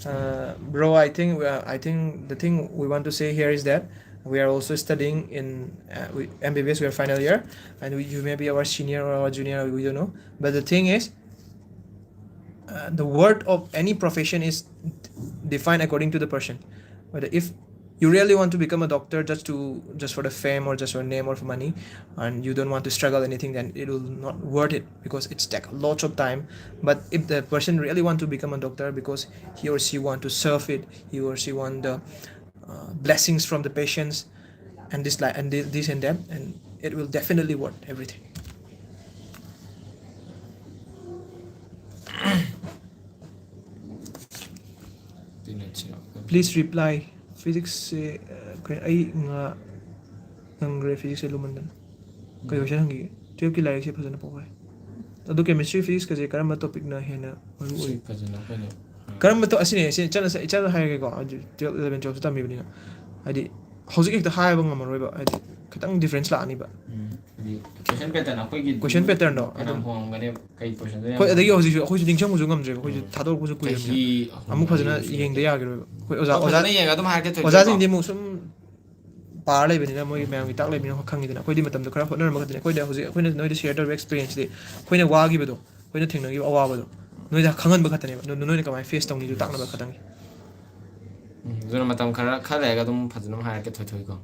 Uh, bro, I think uh, I think the thing we want to say here is that we are also studying in uh, we, MBBS. We are final year, and we, you may be our senior or our junior. We don't know. But the thing is, uh, the worth of any profession is defined according to the person. Whether if you really want to become a doctor just to just for the fame or just for name or for money, and you don't want to struggle anything, then it will not worth it because it's take lots of time. But if the person really want to become a doctor because he or she want to serve it, he or she want the uh, blessings from the patients, and this like and thi- this and that, and it will definitely worth everything. Please reply. Physicsꯁꯦ, ꯑ, ꯀꯩ-, ꯑꯩ ꯉꯥ ꯉꯝꯈ꯭ꯔꯦ, physicsꯁꯦ ꯂꯨꯃꯟꯗꯅ꯫ ꯀꯩ question ꯍꯪꯈꯤꯒꯦ? Twelveꯀꯤ ꯂꯥꯏꯔꯤꯛꯁꯦ ꯐꯖꯅ ꯄꯥꯎ ꯍꯥꯏ꯫ ꯑꯗꯣ chemistry, physicsꯀꯁꯦ ꯀꯔꯝꯕ topicꯅ ꯍꯦꯟꯅ ꯃꯔꯨ ꯑꯣꯏ? ꯁꯤ ꯐꯖꯅ ꯑꯩꯈꯣꯏꯅ ꯀꯔꯝꯕ to-, ꯑꯁꯤꯅꯦ, ꯁꯤ ꯏꯆꯟ, ꯏꯆꯟ ꯍꯥꯏꯔꯒꯦꯀꯣ, ꯍꯧꯖꯤꯛ twelve, eleven, twelveꯁꯨ ꯇꯝꯃꯤꯕꯅꯤꯅ꯫ ꯍꯥꯏꯗꯤ ꯍꯧꯖꯤꯛ ꯍꯦꯛꯇ ꯍꯥꯏꯕ ꯉꯝꯃꯔꯣꯏꯕ, ꯍꯥꯏꯗꯤ ꯈꯤꯇꯪ difference ꯂꯥꯛꯑꯅꯤꯕ꯫ ꯎꯝ, ꯍꯥꯏꯗꯤ question pattern ꯑꯩꯈꯣꯏꯒꯤ question patternꯗꯣ ꯐꯅꯌꯥꯝ ꯑꯗꯨꯝ ꯍꯣꯡꯉꯝꯒꯅꯦꯕ, ꯀꯩ questionꯗꯣ ꯌꯥꯝ ꯑꯩꯈꯣꯏ, ꯑꯗꯒꯤ ꯍꯣꯡꯉꯝꯒꯅꯤ꯫ ꯍꯧꯖꯤꯛꯁꯨ ꯑꯩꯈꯣꯏꯁꯨ ꯅꯤꯡꯁꯤꯡꯕꯁꯨ ꯉꯝꯗ꯭ꯔꯦꯕ, ꯑꯩꯈꯣꯏꯁꯨ ꯎꯝ꯫ ꯊꯥꯗꯣꯔꯛꯄꯁꯨ ꯆꯍꯤ ꯀꯨꯏꯔꯕꯅꯤꯅ꯫ ꯑꯍꯨꯝ ꯑꯃꯨꯛ ꯐꯖꯅ ꯃꯔꯤ ꯌꯦꯡꯗ ꯌꯥꯈꯤꯔꯣꯏꯕ꯫ ꯑꯩꯈꯣꯏ ꯑꯣꯖꯥ, ꯍꯣꯏ, ꯑꯣꯖꯥ, ꯐꯖꯅ ꯌꯦꯡꯉꯒ ꯑꯗꯨꯝ ꯍꯥꯏꯔꯛꯀꯦ ꯊꯣꯏꯊꯣꯏꯀꯣ꯫ ꯑꯣꯖꯥꯁꯤꯡꯗꯤ ꯑꯃꯨꯛ ꯁꯨꯝ ꯄꯥꯔ ꯂꯩꯕꯅꯤꯅ ꯃꯣꯏꯒꯤ ꯃꯌꯥꯝꯒꯤ ꯇꯥꯛ ꯂꯩꯕꯅꯤꯅ ꯈꯪꯉꯤꯗꯅ꯫ ꯑꯩꯈꯣꯏꯗꯤ ꯃꯇꯝꯗꯣ ꯈꯔ ꯍꯣꯠꯅꯔꯝꯕ ꯈꯛꯇꯅꯤ꯫ ꯑꯩꯈꯣꯏꯗ ꯍꯧꯖꯤꯛ ꯑꯩꯈꯣꯏꯅ ꯅꯣꯏꯗ share ꯇꯧꯔꯤꯕ experienceꯗꯤ ꯑꯩꯈꯣꯏꯅ ꯋꯥꯈꯤꯕꯗꯣ, ꯑꯩꯈꯣꯏꯅ ꯊꯦꯡꯅꯈꯤꯕ ꯑꯋꯥꯕꯗꯣ ꯅꯣꯏꯗ ꯈꯪꯍꯟꯕ ꯈꯛꯇꯅꯦꯕ꯫ ꯅꯣ-, ꯅꯣꯏꯅ ꯀꯃꯥꯏꯅ face ꯇꯧꯅꯤꯗꯣ ꯇꯥꯛꯅꯕ ꯈꯛꯇꯪꯒꯤ꯫ ꯎꯝ, ꯑꯗꯨꯅ ꯃꯇꯝ ꯈꯔ, ꯈꯔ ꯂꯩꯔꯒ ꯑꯗꯨꯝ ꯐꯖꯅ ꯍꯥꯏꯔꯛꯀꯦ ꯊꯣꯏꯊꯣꯏꯀꯣ꯫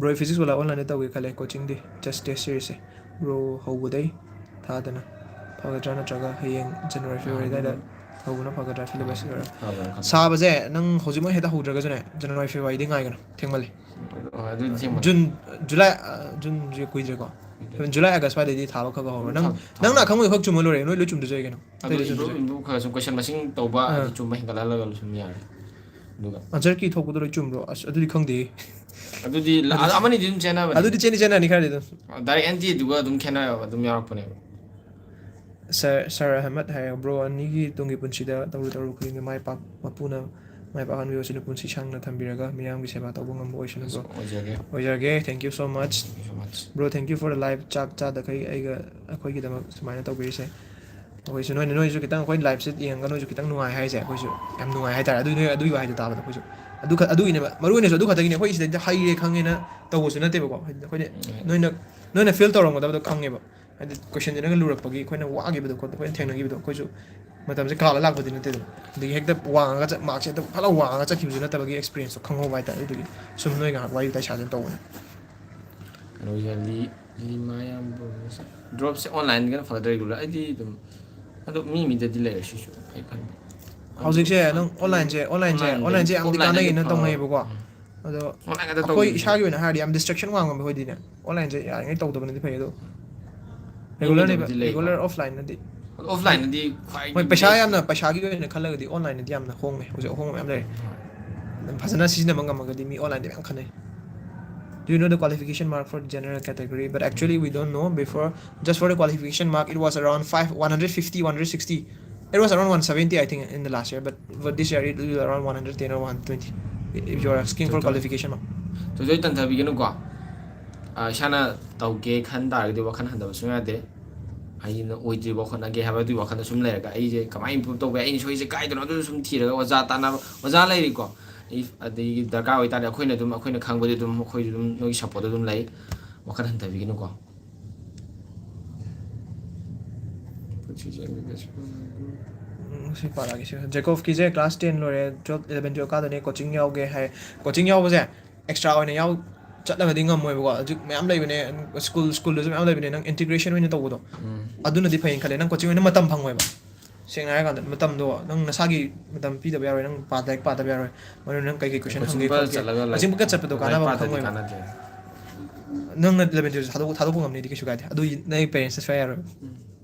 Bro, physics ꯋꯥꯂꯥ online ꯇꯧꯒꯦ ꯈꯜꯂꯦ coachingꯗꯤ, just test series ꯁꯦ꯫ Bro, ꯍꯧꯕꯗꯩ ꯊꯥꯗꯅ ꯐꯒꯗ꯭ꯔꯥ, ꯅꯠꯇ꯭ꯔꯒ ꯍꯌꯦꯡ January, February ꯑꯗꯥꯏꯗ ꯍꯧꯕꯅ ꯐꯒꯗ꯭ꯔꯥ syllabus ꯈꯔ? ꯐꯕꯅ ꯈꯜꯂꯦ꯫ ꯁꯥꯕꯁꯦ ꯅꯪ ꯍꯧꯖꯤꯛꯃꯛ ꯍꯦꯛꯇ ꯍꯧꯗ꯭ꯔꯒꯁꯨꯅꯦ, January, Februaryꯗꯤ ꯉꯥꯏꯒꯅꯨ, ꯊꯦꯡꯃꯜꯂꯦ꯫ ꯍꯣꯏ, ꯑꯗꯨꯗꯤ ꯊꯦꯡꯃꯜꯂꯦ꯫ June, July, ꯑ, Juneꯁꯦ ꯀꯨꯏꯗ꯭ꯔꯦꯀꯣ꯫ ꯀꯨꯏꯗ꯭ꯔꯦ꯫ July, August ꯁ꯭ꯋꯥꯏꯗꯩꯗꯤ ꯊꯥꯕ ꯈꯔ ꯈꯔ ꯍꯧꯔꯣ꯫ ꯅꯪ, ꯊꯥ-, ꯊꯥ-, ꯅꯪꯅ ꯑꯈꯪꯕꯗꯣ ꯈꯛ ꯆꯨꯝꯃ ꯂꯣꯏꯔꯦ, ꯅꯣꯏ ꯂꯣꯏ ꯆꯨꯝꯗ꯭ꯔꯁꯨ ꯌꯥꯏ ꯀꯩꯅꯣ꯫ ꯑꯗꯨ ꯑꯇꯩꯗꯤ ꯆꯨꯝꯗ꯭ꯔꯁꯨ ꯌꯥꯏ꯫ Improve, improve ꯈꯔ ꯁꯨꯝ question ꯃꯁꯤꯡ ꯇꯧꯕ, ꯑꯥ꯫ ꯑꯗꯨ ꯆꯨꯝꯕ ꯍꯦꯟꯒꯠꯍꯜꯂꯒ ꯂꯣꯏꯁꯤꯟꯕ ꯌꯥꯔꯦ꯫ ꯑꯗꯨꯒ Answer key ꯊꯣꯛꯄꯗꯣ ꯂꯣꯏ ꯆꯨꯝꯕ꯭ꯔꯣ? ꯑꯁ, ꯑꯗꯨꯗꯤ ꯂ-, ꯑꯗꯨꯗꯤ, ꯑꯃꯅꯤꯗꯤ ꯑꯗꯨꯝ ꯆꯦꯟꯅꯕꯅꯦ꯫ ꯑꯗꯨꯗꯤ ꯆꯦꯟꯗꯤ ꯆꯦꯟꯅꯅꯤ ꯈꯔꯗꯤ ꯑꯗꯨꯝ꯫ Direct antiꯗꯨꯒ ꯑꯗꯨꯝ ꯈꯦꯠꯅꯕ ꯑꯗꯨꯝ ꯌꯥꯎꯔꯛꯄꯅꯦꯕ꯫ Sir, Sir ꯑꯍꯃꯗ ꯍꯥꯏꯌꯦ, "Bro, ꯑꯅꯤꯒꯤ ꯇꯨꯡꯒꯤ ꯄꯨꯟꯁꯤꯗ ꯇꯧꯔꯨ ꯇꯧꯔꯨ ꯈꯨꯗꯤꯡꯒꯤ ꯃꯥꯏ ꯄꯥꯛ-, ꯃꯄꯨꯅ ꯃꯥꯏ ꯄꯥꯛꯍꯟꯕꯤꯌꯨ, ꯑꯁꯤꯅ ꯄꯨꯟꯁꯤ ꯁꯥꯡꯅ ꯊꯝꯕꯤꯔꯒ ꯃꯤꯌꯥꯝꯒꯤ ꯁꯦꯕꯥ ꯇꯧꯕ ꯉꯝꯕ ꯑꯣꯏꯁꯅꯨ, bro." ꯑꯣꯏꯖꯒꯦ꯫ ꯑꯣꯏꯖꯔꯒꯦ, thank you so much꯫ Thank you so much꯫ Bro, thank you for the live, ꯆꯥꯛ ꯆꯥꯗꯈꯩ ꯑꯩꯒ, ꯑꯩꯈꯣꯏꯒꯤꯗꯃꯛ ꯁꯨꯃꯥꯏꯅ ꯇꯧꯕꯤꯔꯤꯁꯦ꯫ ꯑꯩꯈꯣꯏꯁꯨ ꯅꯣꯏꯅ, ꯅꯣꯏꯁꯨ ꯈꯤꯇꯪ ꯑꯩꯈꯣꯏ liveꯁꯦ ꯌꯦꯡꯉꯒ ꯅꯣꯏꯁꯨ ꯈꯤꯇꯪ ꯅꯨꯡꯉꯥꯏ ꯍꯥꯏꯁꯦ, ꯑꯩꯈꯣꯏꯁꯨ ꯌꯥꯝ ꯅꯨꯡꯉꯥꯏ ꯍꯥꯏꯇꯥꯔꯦ꯫ ꯑꯗꯨ ꯅꯣꯏ, ꯑꯗꯨꯒꯤ ꯋꯥꯍꯩꯗꯣ ꯇꯥꯕꯗ ꯑꯩꯈꯣꯏꯁꯨ ꯑꯗꯨ ꯈ-, ꯑꯗꯨꯒꯤꯅꯦꯕ, ꯃꯔꯨ ꯑꯣꯏꯅꯁꯨ ꯑꯗꯨ ꯈꯛꯇꯒꯤꯅꯦ꯫ ꯑꯩꯈꯣꯏ ꯁꯤꯗꯩꯗ ꯍꯩꯔꯦ ꯈꯪꯉꯦꯅ ꯇꯧꯕꯁꯨ ꯅꯠꯇꯦꯕꯀꯣ꯫ ꯍꯥꯏꯗꯤ ꯑꯩꯈꯣꯏꯅ, ꯎꯝ꯫ ꯅꯣꯏꯅ, ꯅꯣꯏꯅ feel ꯇꯧꯔꯝꯒꯗꯕꯗꯣ ꯈꯪꯉꯦꯕ꯫ ꯍꯥꯏꯗꯤ questionꯁꯤꯅꯒ ꯂꯨꯔꯛꯄꯒꯤ ꯑꯩꯈꯣꯏꯅ ꯋꯥꯈꯤꯕꯗꯣ ꯈꯣꯠꯄ, ꯑꯩꯈꯣꯏꯅ ꯊꯦꯡꯅꯈꯤꯕꯗꯣ, ꯑꯩꯈꯣꯏꯁꯨ ꯃꯇꯝꯁꯦ ꯀꯥꯜꯂ ꯂꯥꯛꯄꯗꯤ ꯅꯠꯇꯦꯗꯅ꯫ ꯑꯗꯒꯤ ꯍꯦꯛꯇ ꯋꯥꯡꯉꯒ ꯆꯠ-, markꯁꯦ ꯍꯦꯛꯇ ꯐꯠ ꯂꯥꯎ ꯋꯥꯡꯉꯒ ꯆꯠꯈꯤꯕꯁꯨ ꯅꯠꯇꯕꯒꯤ experienceꯇꯣ ꯈꯪꯍꯧꯕ ꯍꯥꯏꯇꯥꯔꯦ꯫ ꯑꯗꯨꯗꯨꯒꯤ ꯁꯨꯝ ꯅꯣꯏ ꯉꯥꯏꯍꯥꯛ ꯋꯥꯔꯤ ꯋꯥꯇꯥꯏ ꯁꯥꯖꯦꯅ ꯇꯧꯕꯅꯦ꯫ ꯀꯩꯅꯣꯁꯦ ꯂꯤ-, ꯂꯤꯃꯥ ꯌꯥꯝꯕ dropꯁꯦ onlineꯒꯅ ꯐꯒꯗ꯭ꯔꯥ regular? ꯑꯩꯗꯤ ꯑꯗꯨꯝ, ꯑꯗꯣ ꯃꯤ ꯃꯤꯗꯗꯤ ꯂꯩꯔꯦ ꯁꯤꯁꯨ, ꯑꯩ ꯈꯟꯕ꯫ ꯍꯧꯖꯤꯛꯁꯦ ꯑꯗꯨ ꯅꯪ onlineꯁꯦ, onlineꯁꯦ, onlineꯗꯒꯤ, onlineꯁꯦ ꯌꯥꯝꯗꯤ onlineꯗꯒꯤ, ꯀꯥꯟꯅꯩꯅ ꯑꯥ, ꯇꯧꯅꯩꯌꯦꯕꯀꯣ꯫ ꯎꯝ꯫ ꯑꯗꯣ onlineꯗ ꯑꯩꯈꯣꯏ ꯇꯧꯕꯁꯦ ꯏꯁꯥꯒꯤ ꯑꯣꯏꯅ ꯍꯥꯏꯔꯗꯤ ꯌꯥꯝ distraction ꯋꯥꯡꯉꯝꯃꯦ ꯑꯩꯈꯣꯏꯗꯤꯅꯦ꯫ Onlineꯁꯦ ꯌꯥꯔꯤꯉꯩ ꯇꯧꯗꯕꯅꯗꯤ ꯐꯩ ꯑꯗꯣ꯫ ꯃꯤ regularꯅꯦꯕ, ꯃꯤꯗꯕꯨꯗꯤ ꯂꯩꯀꯣ꯫ Regular offlineꯅꯗꯤ꯫ ꯑꯗꯣ ꯑꯣꯐꯂꯥꯏꯟꯗꯗꯤ ꯈ꯭ꯋꯥꯏ ꯍꯣꯏ, ꯄꯩꯁꯥ ꯌꯥꯝꯅ, ꯄꯩꯁꯥꯒꯤ ꯑꯣꯏꯅ ꯈꯜꯂꯒꯗꯤ ꯑꯣꯟꯂꯥꯏꯟꯗꯗꯤ ꯌꯥꯝꯅ ꯍꯣꯡꯉꯦ, ꯍꯧꯖꯤꯛ ꯑꯍꯣꯡꯕ ꯃꯌꯥꯝ ꯂꯩꯔꯦ꯫ ꯑꯗꯨꯝ ꯐꯖꯅ ꯁꯤꯖꯤꯟꯅꯕ ꯉꯝꯃꯒꯗꯤ ꯃꯤ ꯑꯣꯟꯂꯥꯏꯟꯗ ꯃꯌꯥꯝ ꯈꯟꯅꯩ꯫ Do you know the qualification mark for general category? But actually, we don't know. Before, just for the qualification mark, it was around five, one hundred fifty, one hundred sixty. It was around one seventy, I think, in the last year. But for this year, it will be around one hundred ten or one hundred twenty if you are asking for qualification mark. ꯇꯣꯏꯇꯣꯏ ꯇꯟꯊꯕꯤꯒꯅꯨꯀꯣ꯫ ꯑ, ꯏꯁꯥꯅ ꯇꯧꯒꯦ ꯈꯟ ꯇꯥꯔꯒꯗꯤ ꯋꯥꯈꯜ ꯍꯟꯊꯕ ꯁꯨꯡꯌꯥ ꯌꯥꯗꯦ꯫ ꯑꯩꯅ ꯑꯣꯏꯗ꯭ꯔꯤꯕ ꯍꯣꯠꯅꯒꯦ ꯍꯥꯏꯕ ꯑꯗꯨꯒꯤ ꯋꯥꯈꯜꯗ ꯁꯨꯝ ꯂꯩꯔꯒ, ꯑꯩꯁꯦ ꯀꯃꯥꯏꯅ ꯏꯝꯄ꯭ꯔꯨꯞ ꯇꯧꯕ ꯌꯥꯏ, ꯑꯩꯅ ꯁꯣꯏꯁꯦ ꯀꯥꯏꯗꯅꯣ, ꯑꯗꯨꯁꯨ ꯁꯨꯝ ꯊꯤꯔꯒ ꯑꯣꯖꯥ ꯇꯥꯟꯅꯕ, ꯑꯣꯖꯥ ꯂꯩꯔꯤꯀꯣ꯫ If ꯑꯗꯒꯤ ꯗꯔꯀꯥꯔ ꯑꯣꯏꯇꯥꯔꯗꯤ ꯑꯩꯈꯣꯏꯅ ꯑꯗꯨꯝ, ꯑꯩꯈꯣꯏꯅ ꯈꯪꯕꯗꯤ ꯑꯗꯨꯝ, ꯑꯩꯈꯣꯏꯁꯨ ꯑꯗꯨꯝ ꯅꯣꯏꯒꯤ ꯁꯞꯄꯣꯔꯠꯇ ꯑꯗꯨꯝ ꯂꯩ꯫ ꯋꯥꯈꯜ ꯍꯟꯊꯕꯤꯒꯅꯨꯀꯣ꯫ ꯄꯨꯟꯁꯤꯁꯦ ꯑꯦꯝ ꯕꯤ ꯕꯤ ꯑꯦꯁ ꯎꯝ, ꯁꯤ ꯄꯥꯔꯛꯑꯒꯦ ꯁꯤ꯫ ꯖꯦꯀꯣꯕꯀꯤꯁꯦ class ten ꯂꯣꯏꯔꯦ, twelve, eleven, twelve ꯀꯥꯗꯣꯏꯅꯦ, ꯀꯣꯆꯤꯡ ꯌꯥꯎꯒꯦ ꯍꯥꯏ꯫ ꯀꯣꯆꯤꯡ ꯌꯥꯎꯕꯁꯦ ꯑꯦꯛꯁꯇ꯭ꯔꯥ ꯑꯣꯏꯅ ꯌꯥꯎ ꯆꯠꯂꯒꯗꯤ ꯉꯝꯃꯣꯏꯕꯀꯣ꯫ ꯍꯧꯖꯤꯛ ꯃꯌꯥꯝ ꯂꯩꯕꯅꯦ, ꯁ꯭ꯀꯨꯜ, ꯁ꯭ꯀꯨꯜꯗꯁꯨ ꯃꯌꯥꯝ ꯂꯩꯕꯅꯦ꯫ ꯅꯪ ꯏꯟꯇꯤꯒ꯭ꯔꯦꯁꯟ ꯑꯣꯏꯅ ꯇꯧꯕꯗꯣ, ꯑꯗꯨꯅꯗꯤ ꯐꯩꯅ ꯈꯜꯂꯦ꯫ ꯅꯪ ꯀꯣꯆꯤꯡ ꯑꯣꯏꯅ ꯃꯇꯝ ꯐꯪꯉꯣꯏꯕ꯫ ꯁꯦꯡꯅ ꯍꯥꯏꯔꯀꯥꯟꯗ ꯃꯇꯝꯗꯣ ꯅꯪ ꯅꯁꯥꯒꯤ ꯃꯇꯝ ꯄꯤꯗꯕ ꯌꯥꯔꯣꯏ, ꯅꯪ ꯄꯥ-, ꯂꯥꯏꯔꯤꯛ ꯄꯥꯗꯕ ꯌꯥꯔꯣꯏ꯫ ꯃꯔꯨ ꯅꯪ ꯀꯩ ꯀꯩ ꯀꯣꯏꯁꯟ ꯍꯪꯒꯦ ꯀꯣꯆꯤꯡ ꯈꯣꯠꯀꯦ, ꯆꯠꯂꯒ ꯂꯥꯏꯔꯤꯛ ꯀꯣꯆꯤꯡ ꯄꯨꯡꯆꯠ ꯆꯠꯄꯗꯣ ꯂꯥꯏꯔꯤꯛ ꯀꯥꯟꯅꯕ ꯑꯃ ꯄꯥꯗ꯭ꯔꯗꯤ ꯈꯪꯉꯣꯏꯕ꯫ ꯀꯥꯟꯅꯗꯦ꯫ ꯅꯪꯅ eleven twelve ꯊꯥꯗꯣꯛ-, ꯊꯥꯗꯣꯛꯄ ꯉꯝꯅꯤꯗꯤ ꯀꯩꯁꯨ ꯀꯥꯏꯗꯦ꯫ ꯑꯗꯨ ꯅꯪꯒꯤ ꯄꯦꯔꯦꯟꯁꯇ ꯁꯣꯏ ꯌꯥꯔꯣꯏ꯫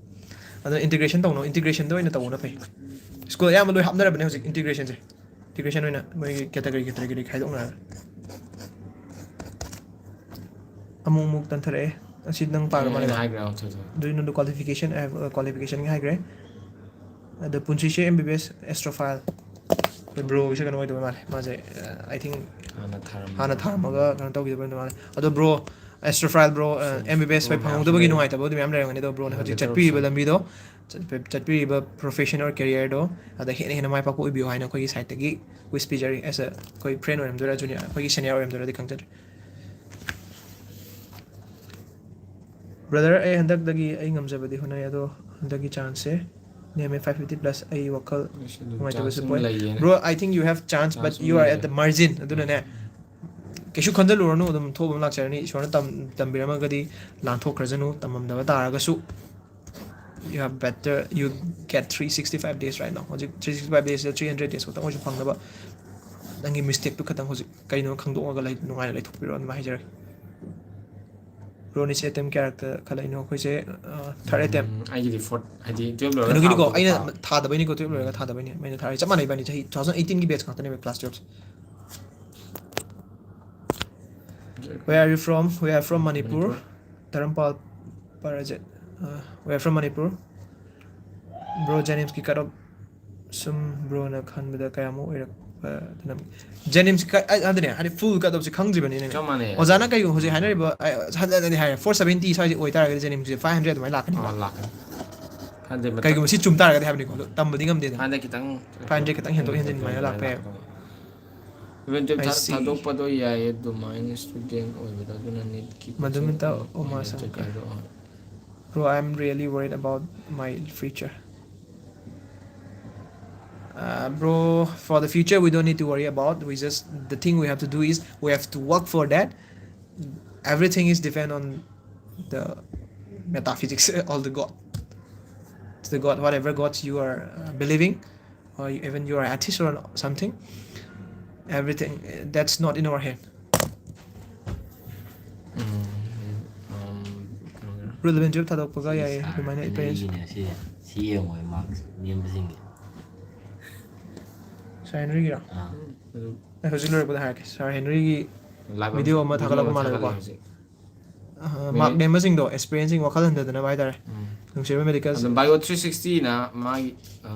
ꯑꯗꯣ ꯏꯟꯇꯤꯒ꯭ꯔꯦꯁꯟ ꯇꯧꯅꯣ, ꯏꯟꯇꯤꯒ꯭ꯔꯦꯁꯟꯗ ꯑꯣꯏꯅ ꯇꯧꯕꯅ ꯐꯩ꯫ ꯁ꯭ꯀꯨꯜ ꯑꯌꯥꯝꯕ ꯂꯣꯏ ꯍꯥꯞꯅꯔꯕꯅꯦ ꯍꯧꯖꯤꯛ ꯏꯟꯇꯤꯒ꯭ꯔꯦꯁꯟꯁꯦ꯫ ꯏꯟꯇꯤꯒ꯭ꯔꯦꯁꯟ ꯑꯣꯏꯅ ꯃꯣꯏꯒꯤ ꯀꯦꯇꯒꯣꯔꯤ ꯀꯦꯇꯒꯣꯔꯤ ꯈꯥꯏꯗꯣꯛꯅꯔꯒ꯫ ꯑꯃꯨꯛ ꯑꯃꯨꯛ ꯇꯟꯊꯔꯛꯑꯦ꯫ ꯑꯁꯤ ꯅꯪ ꯄꯥꯔ ꯑꯩꯅ ꯃꯥꯜꯂꯦ꯫ ꯍꯥꯏꯈ꯭ꯔꯦ ꯑꯥꯎꯠꯁꯥꯏꯗꯇ꯫ ꯑꯗꯨ ꯅꯪꯗꯣ ꯀ꯭ꯋꯥꯂꯤꯐꯤꯀꯦꯁꯟ, ꯀ꯭ꯋꯥꯂꯤꯐꯤꯀꯦꯁꯟꯒꯤ ꯍꯥꯏꯈ꯭ꯔꯦ꯫ ꯑꯗꯣ ꯄꯨꯟꯁꯤꯁꯦ ꯑꯦꯝ ꯕꯤ ꯕꯤ ꯑꯦꯁ ꯑꯦꯁꯇ꯭ꯔꯣꯐꯥꯏꯜ꯫ ꯑꯩꯈꯣꯏ ꯕ꯭ꯔꯣꯒꯤꯁꯦ ꯀꯩꯅꯣ ꯑꯣꯏꯗꯕ ꯃꯥꯜꯂꯦ꯫ ꯃꯥꯁꯦ, ꯑ, I think ꯍꯥꯟꯅ ꯊꯥꯔꯝꯕ꯫ ꯍꯥꯟꯅ ꯊꯥꯔꯝꯃꯒ ꯀꯩꯅꯣ ꯇꯧꯈꯤꯗꯕ ꯑꯣꯏꯔꯝꯗꯧ ꯃꯥꯜꯂꯦ꯫ ꯑꯗꯣ ꯕ꯭ꯔꯣ, ꯑꯦꯁꯇ꯭ꯔꯣꯐꯥꯏꯜ bro, M B B S bro ꯃꯌꯥꯝ ꯐꯪꯍꯧꯗꯕꯒꯤ ꯂꯩ꯫ ꯅꯨꯡꯉꯥꯏꯇꯕ ꯑꯗꯨ ꯃꯌꯥꯝ ꯂꯩꯔꯝꯒꯅꯤ꯫ ꯑꯗꯣ ꯕ꯭ꯔꯣꯅ ꯍꯧꯖꯤꯛ ꯂꯦꯇꯔ ꯆꯠꯄꯤꯔꯤꯕ ꯑꯣꯐ ꯂꯝꯕꯤꯗꯣ, ꯆꯠꯄ-, ꯆꯠꯄꯤꯔꯤꯕ ꯄ꯭ꯔꯣꯐꯦꯁꯟ ꯑꯣꯔ ꯀꯦꯔꯤꯌꯔꯗꯣ, ꯑꯗ ꯍꯦꯟꯅ ꯍꯦꯟꯅ ꯃꯥꯏ ꯄꯥꯛꯄ ꯑꯣꯏꯕꯤꯌꯨ ꯍꯥꯏꯅ ꯑꯩꯈꯣꯏꯒꯤ ꯁꯥꯏꯠꯇꯒꯤ ꯋꯤꯁ ꯄꯤꯖꯔꯤ꯫ ꯑꯦꯁ ꯑ ꯑꯩꯈꯣꯏ ꯐ꯭ꯔꯦꯟ ꯑꯣꯏꯔꯝꯗꯣꯏꯔꯥ, ꯖꯨꯅꯤꯌꯔ, ꯑꯩꯈꯣꯏꯒꯤ ꯁꯦꯅꯤꯌꯔ ꯑꯣꯏꯔꯝꯗꯣꯏꯔꯥꯗꯤ ꯈꯪꯖꯗ꯭ꯔꯦ꯫ ꯕ꯭ꯔꯗꯔ, ꯑꯩ ꯍꯟꯗꯛꯇꯒꯤ ꯑꯩ ꯉꯝꯖꯕꯗꯤ ꯍꯣꯠꯅꯩ, ꯑꯗꯣ ꯍꯟꯗꯛꯀꯤ ꯆꯥꯟꯁꯁꯦ ꯅꯦꯝꯃꯦ, five fifty plus꯫ ꯑꯩ ꯋꯥꯈꯜ ꯑꯩꯁꯨ ꯑꯗꯨꯝ ꯅꯨꯡꯉꯥꯏꯇꯕꯁꯨ ꯆꯥꯟꯁ ꯑꯗꯨꯝ ꯄꯣꯛꯑꯦ꯫ ꯂꯩꯌꯦꯅ Bro, I think you have chance, but chance ꯑꯗꯨꯝ you are at ꯂꯩꯌꯦ꯫ The margin꯫ ꯑꯗꯨꯅꯅꯦ, ꯀꯩꯁꯨ ꯈꯟꯖꯜꯂꯨꯔꯅꯨ, ꯑꯗꯨꯝ ꯊꯣꯛꯄ ꯑꯃ ꯂꯥꯛꯆꯔꯅꯤ꯫ ꯏꯁꯣꯔꯅ ꯇꯝ-, ꯇꯝꯕꯤꯔꯝꯃꯒꯗꯤ ꯂꯥꯟꯊꯣꯛꯈ꯭ꯔꯖꯅꯨ, ꯇꯝꯃꯝꯗꯕ ꯇꯥꯔꯒꯁꯨ꯫ You have better, you get three sixty five days right now꯫ ꯍꯧꯖꯤꯛ three sixty five days, three hundred days ꯈꯛꯇꯪ ꯑꯣꯏꯁꯨ ꯐꯪꯅꯕ ꯅꯪꯒꯤ ꯃꯤꯁꯇꯦꯛꯇꯨ ꯈꯛꯇꯪ ꯍꯧꯖꯤꯛ ꯀꯩꯅꯣ ꯈꯪꯗꯣꯛꯑꯒ ꯂꯩ-, ꯅꯨꯡꯉꯥꯏꯅ ꯂꯩꯊꯣꯛꯄꯤꯔꯣ, ꯑꯗꯨꯃꯥꯏꯅ ꯍꯥꯏꯖꯔꯒꯦ꯫ ꯕ꯭ꯔꯣꯅꯤꯁꯦ ꯑꯦꯇꯦꯝ ꯀꯌꯥꯔꯛꯇ ꯈꯜꯂꯛꯏꯅꯣ? ꯑꯩꯈꯣꯏꯁꯦ ꯊꯥꯔꯠ ꯑꯦꯇꯦꯝ. ꯎꯝ, ꯑꯩꯒꯤꯗꯤ ꯐꯣꯔꯠ ꯍꯥꯏꯗꯤ ꯇꯨꯌꯦꯜꯞ ꯂꯣꯏꯔꯒ ꯀꯩꯅꯣꯒꯤꯗꯤꯀꯣ ꯊꯥꯕꯗꯣ ꯑꯩꯅ ꯊꯥꯕ꯫ ꯊꯥꯗꯕꯩꯅꯤꯀꯣ, ꯇꯨꯌꯦꯜꯞ ꯂꯣꯏꯔꯒ ꯊꯥꯗꯕꯩꯅꯤ꯫ ꯑꯩꯅ ꯊꯥꯔꯤ ꯆꯞ ꯃꯥꯟꯅꯩ ꯏꯕꯥꯅꯤ, ꯆꯍꯤ two thousand eighteen ꯒꯤ ꯕꯦꯠꯆ ꯉꯥꯛꯇꯅꯦꯕ ꯀ꯭ꯂꯥꯁ ꯇꯨꯌꯦꯜꯞꯁꯦ꯫ Where are you from? We are from Manipur. Manipur. Dharampal Parjit. Uh, we are from Manipur. Bro, ꯖꯦꯅꯤꯝꯁꯀꯤ ꯀꯠ ꯑꯣꯐ ꯁꯨꯝ ꯕ꯭ꯔꯣꯅ ꯈꯟꯕꯗ ꯀꯌꯥꯃꯨꯛ ꯑꯣꯏꯔꯛꯄ? ꯖꯦꯅꯤꯝꯁꯀꯤ ꯀꯠ ꯑꯗꯨꯅꯦ ꯍꯥꯏꯗꯤ ꯐꯨꯜ ꯀꯠ ꯑꯣꯐꯁꯦ ꯈꯪꯗ꯭ꯔꯤꯕꯅꯤꯅꯦ꯫ ꯆꯞ ꯃꯥꯟꯅꯩ꯫ ꯑꯣꯖꯥꯅ ꯀꯩꯒꯨꯝꯕ ꯍꯧꯖꯤꯛ ꯍꯥꯏꯅꯔꯤꯕ ꯑ, ꯍꯟꯖꯟ ꯍꯟꯖꯟ ꯍꯥꯏꯔꯦ, four seventy ꯁ꯭ꯋꯥꯏꯁꯦ ꯑꯣꯏꯇꯥꯔꯒꯗꯤ ꯖꯦꯅꯤꯝꯁꯁꯦ five hundred ꯑꯗꯨꯃꯥꯏꯅ ꯂꯥꯛꯀꯅꯤ꯫ ꯑꯥ, ꯂꯥꯛꯀꯅꯤ꯫ ꯍꯥꯏꯗꯤ ꯃꯊꯪ ꯀꯩꯒꯨꯝꯕ ꯁꯤ ꯆꯨꯝ ꯇꯥꯔꯒꯗꯤ ꯍꯥꯏꯕꯅꯤꯀꯣ, ꯑꯗꯣ ꯇꯝꯕꯗꯤ ꯉꯝꯗꯦꯗꯅ꯫ ꯍꯥꯟꯅ ꯈꯤꯇꯪ Five hundred ꯈꯤꯇꯪ ꯍꯦꯟꯗꯣꯛ ꯍꯦꯟꯖꯤꯟ ꯑꯗꯨꯃꯥꯏꯅ ꯂꯥꯛꯄ ꯌꯥꯏ꯫ ꯂꯥꯛꯀꯅꯤ꯫ Even twelve I ꯊꯥ- see. ꯊꯥꯗꯣꯛꯄꯗꯣ ꯌꯥꯏꯌꯦ ꯑꯗꯨꯃꯥꯏꯅ ꯁ꯭ꯇꯨꯗꯦꯟ ꯑꯣꯏꯕꯗ, ꯑꯗꯨꯅ ꯅꯤꯠꯀꯤ ꯃꯗꯨꯃꯇ coaching ꯎꯃꯥ ꯑꯣꯏꯅ ꯁꯪꯀꯔ꯫ ꯆꯠꯀꯦ ꯍꯥꯏꯕꯗꯣ, ꯑꯥ꯫ Bro, I'm really worried about my future. Uh, bro, for the future, we don't need to worry about. We just, the thing we have to do is we have to work for that. Everything is depend on the metaphysics, all the God. It's the God, whatever gods you are uh, believing, or you- even you are atheist or something. Everything uh, that's not in our hand. Um, um, ꯀꯩꯅꯣꯒꯤꯔꯣ? Bro, eleven twelve ꯊꯥꯗꯣꯛꯄꯒ ꯌꯥꯏꯌꯦ ꯑꯗꯨꯃꯥꯏꯅ experience. ꯁꯤ ꯁꯤ ꯌꯦꯡꯉꯣ, marks ꯅꯦꯝꯕꯁꯤꯡꯒꯤ꯫ ꯁꯥꯔ ꯍꯦꯅꯔꯤꯒꯤꯔꯣ? ꯑꯥ꯫ ꯑꯗꯨ ꯑꯩ ꯍꯧꯖꯤꯛ ꯂꯣꯏꯔꯛꯄꯗ ꯍꯥꯏꯔꯛꯀꯦ꯫ ꯁꯥꯔ ꯍꯦꯅꯔꯤꯒꯤ live video ꯑꯃ ꯑꯃ ꯊꯥꯒꯠꯂꯛꯄ video ꯃꯥꯜꯂꯦꯕꯀꯣ꯫ ꯊꯥꯒꯠꯂꯦ ꯍꯧꯖꯤꯛ꯫ ꯃꯥꯔꯛ ꯅꯦꯝꯕꯁꯤꯡꯗꯣ ꯑꯦꯛꯁꯄꯤꯔꯤꯌꯦꯟꯁꯤꯡ ꯋꯥꯈꯜ ꯍꯟꯊꯗꯅꯕ ꯍꯥꯏꯇꯥꯔꯦ꯫ ꯎꯝ꯫ ꯅꯨꯡꯁꯤꯔꯕ ꯃꯦꯗꯤꯀꯜ꯫ ꯑꯗꯨꯝ bio three sixty ꯅ ꯃꯥꯒꯤ, ꯑ,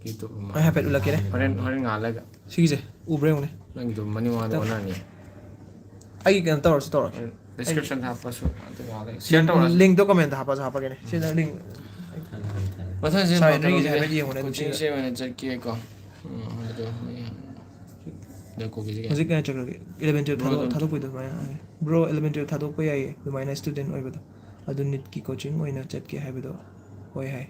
YouTube ꯑꯃ꯫ ꯑꯩ ꯍꯥꯏꯐꯦꯠ ꯎꯠꯂꯛꯀꯦꯅꯦ꯫ ꯍꯣꯔꯦꯟ ꯍꯣꯔꯦꯟ ꯉꯥꯜꯂꯒ꯫ ꯁꯤꯒꯤꯁꯦ ꯎꯕ꯭ꯔꯥ ꯌꯦꯡꯉꯨꯅꯦ꯫ ꯅꯪꯒꯤꯗꯣ ꯃꯅꯤꯡ ꯃꯃꯥꯡꯗ ꯇꯧ- ꯑꯣꯟꯅꯔꯅꯤ꯫ ꯑꯩꯒꯤ ꯀꯩꯅꯣ ꯇꯧꯔꯁꯨ ꯇꯧꯔꯁꯨ꯫ Description ꯍꯥꯞꯄꯁꯨ ꯑꯗꯨ ꯉꯥꯜꯂꯒ share ꯇꯧꯔꯁꯤ꯫ ꯂꯤꯡꯗꯣ ꯀꯃꯦꯟꯇ ꯍꯥꯞꯄꯁꯨ ꯍꯥꯞꯄꯛꯀꯦꯅꯦ꯫ ꯁꯤꯗ ꯂꯤꯡ꯫ ꯃꯊꯪꯁꯤ ꯁꯥꯔ ꯃꯇꯝ ꯍꯦꯅꯔꯤꯒꯤꯁꯦ ꯈꯔꯗꯤ ꯍꯥꯏꯐꯦꯠ ꯌꯦꯡꯉꯨꯅꯦ ꯑꯗꯨꯝ coaching ꯁꯤꯗ꯫ ꯁꯦ ꯑꯣꯏꯅ ꯆꯠꯀꯦꯀꯣ꯫ ꯎꯝ, ꯑꯗꯣ ꯃꯌꯥꯝ ꯗ ꯀꯣꯕꯤꯁꯦ ꯀꯌꯥ? ꯍꯧꯖꯤꯛ ꯀꯩꯅꯣ ꯆꯠꯈ꯭ꯔꯒꯦ? eleven twelve Bro, ꯊꯥꯗꯣꯛ- ꯑꯗꯨꯝ ꯊꯥꯗꯣꯛꯄꯩꯗꯣ ꯑꯗꯨꯃꯥꯏꯅ ꯍꯥꯏꯌꯦ꯫ Bro, eleven twelve ꯊꯥꯗꯣꯛꯄ ꯌꯥꯏꯌꯦ ꯑꯗꯨꯃꯥꯏꯅ ꯁ꯭ꯇꯨꯗꯦꯟ ꯑꯣꯏꯕꯗꯣ꯫ ꯑꯗꯨ ꯅꯤꯠꯀꯤ ꯀꯣꯆꯤꯡ ꯑꯣꯏꯅ ꯆꯠꯀꯦ ꯍꯥꯏꯕꯗꯣ ꯍꯣꯏ ꯍꯥꯏ꯫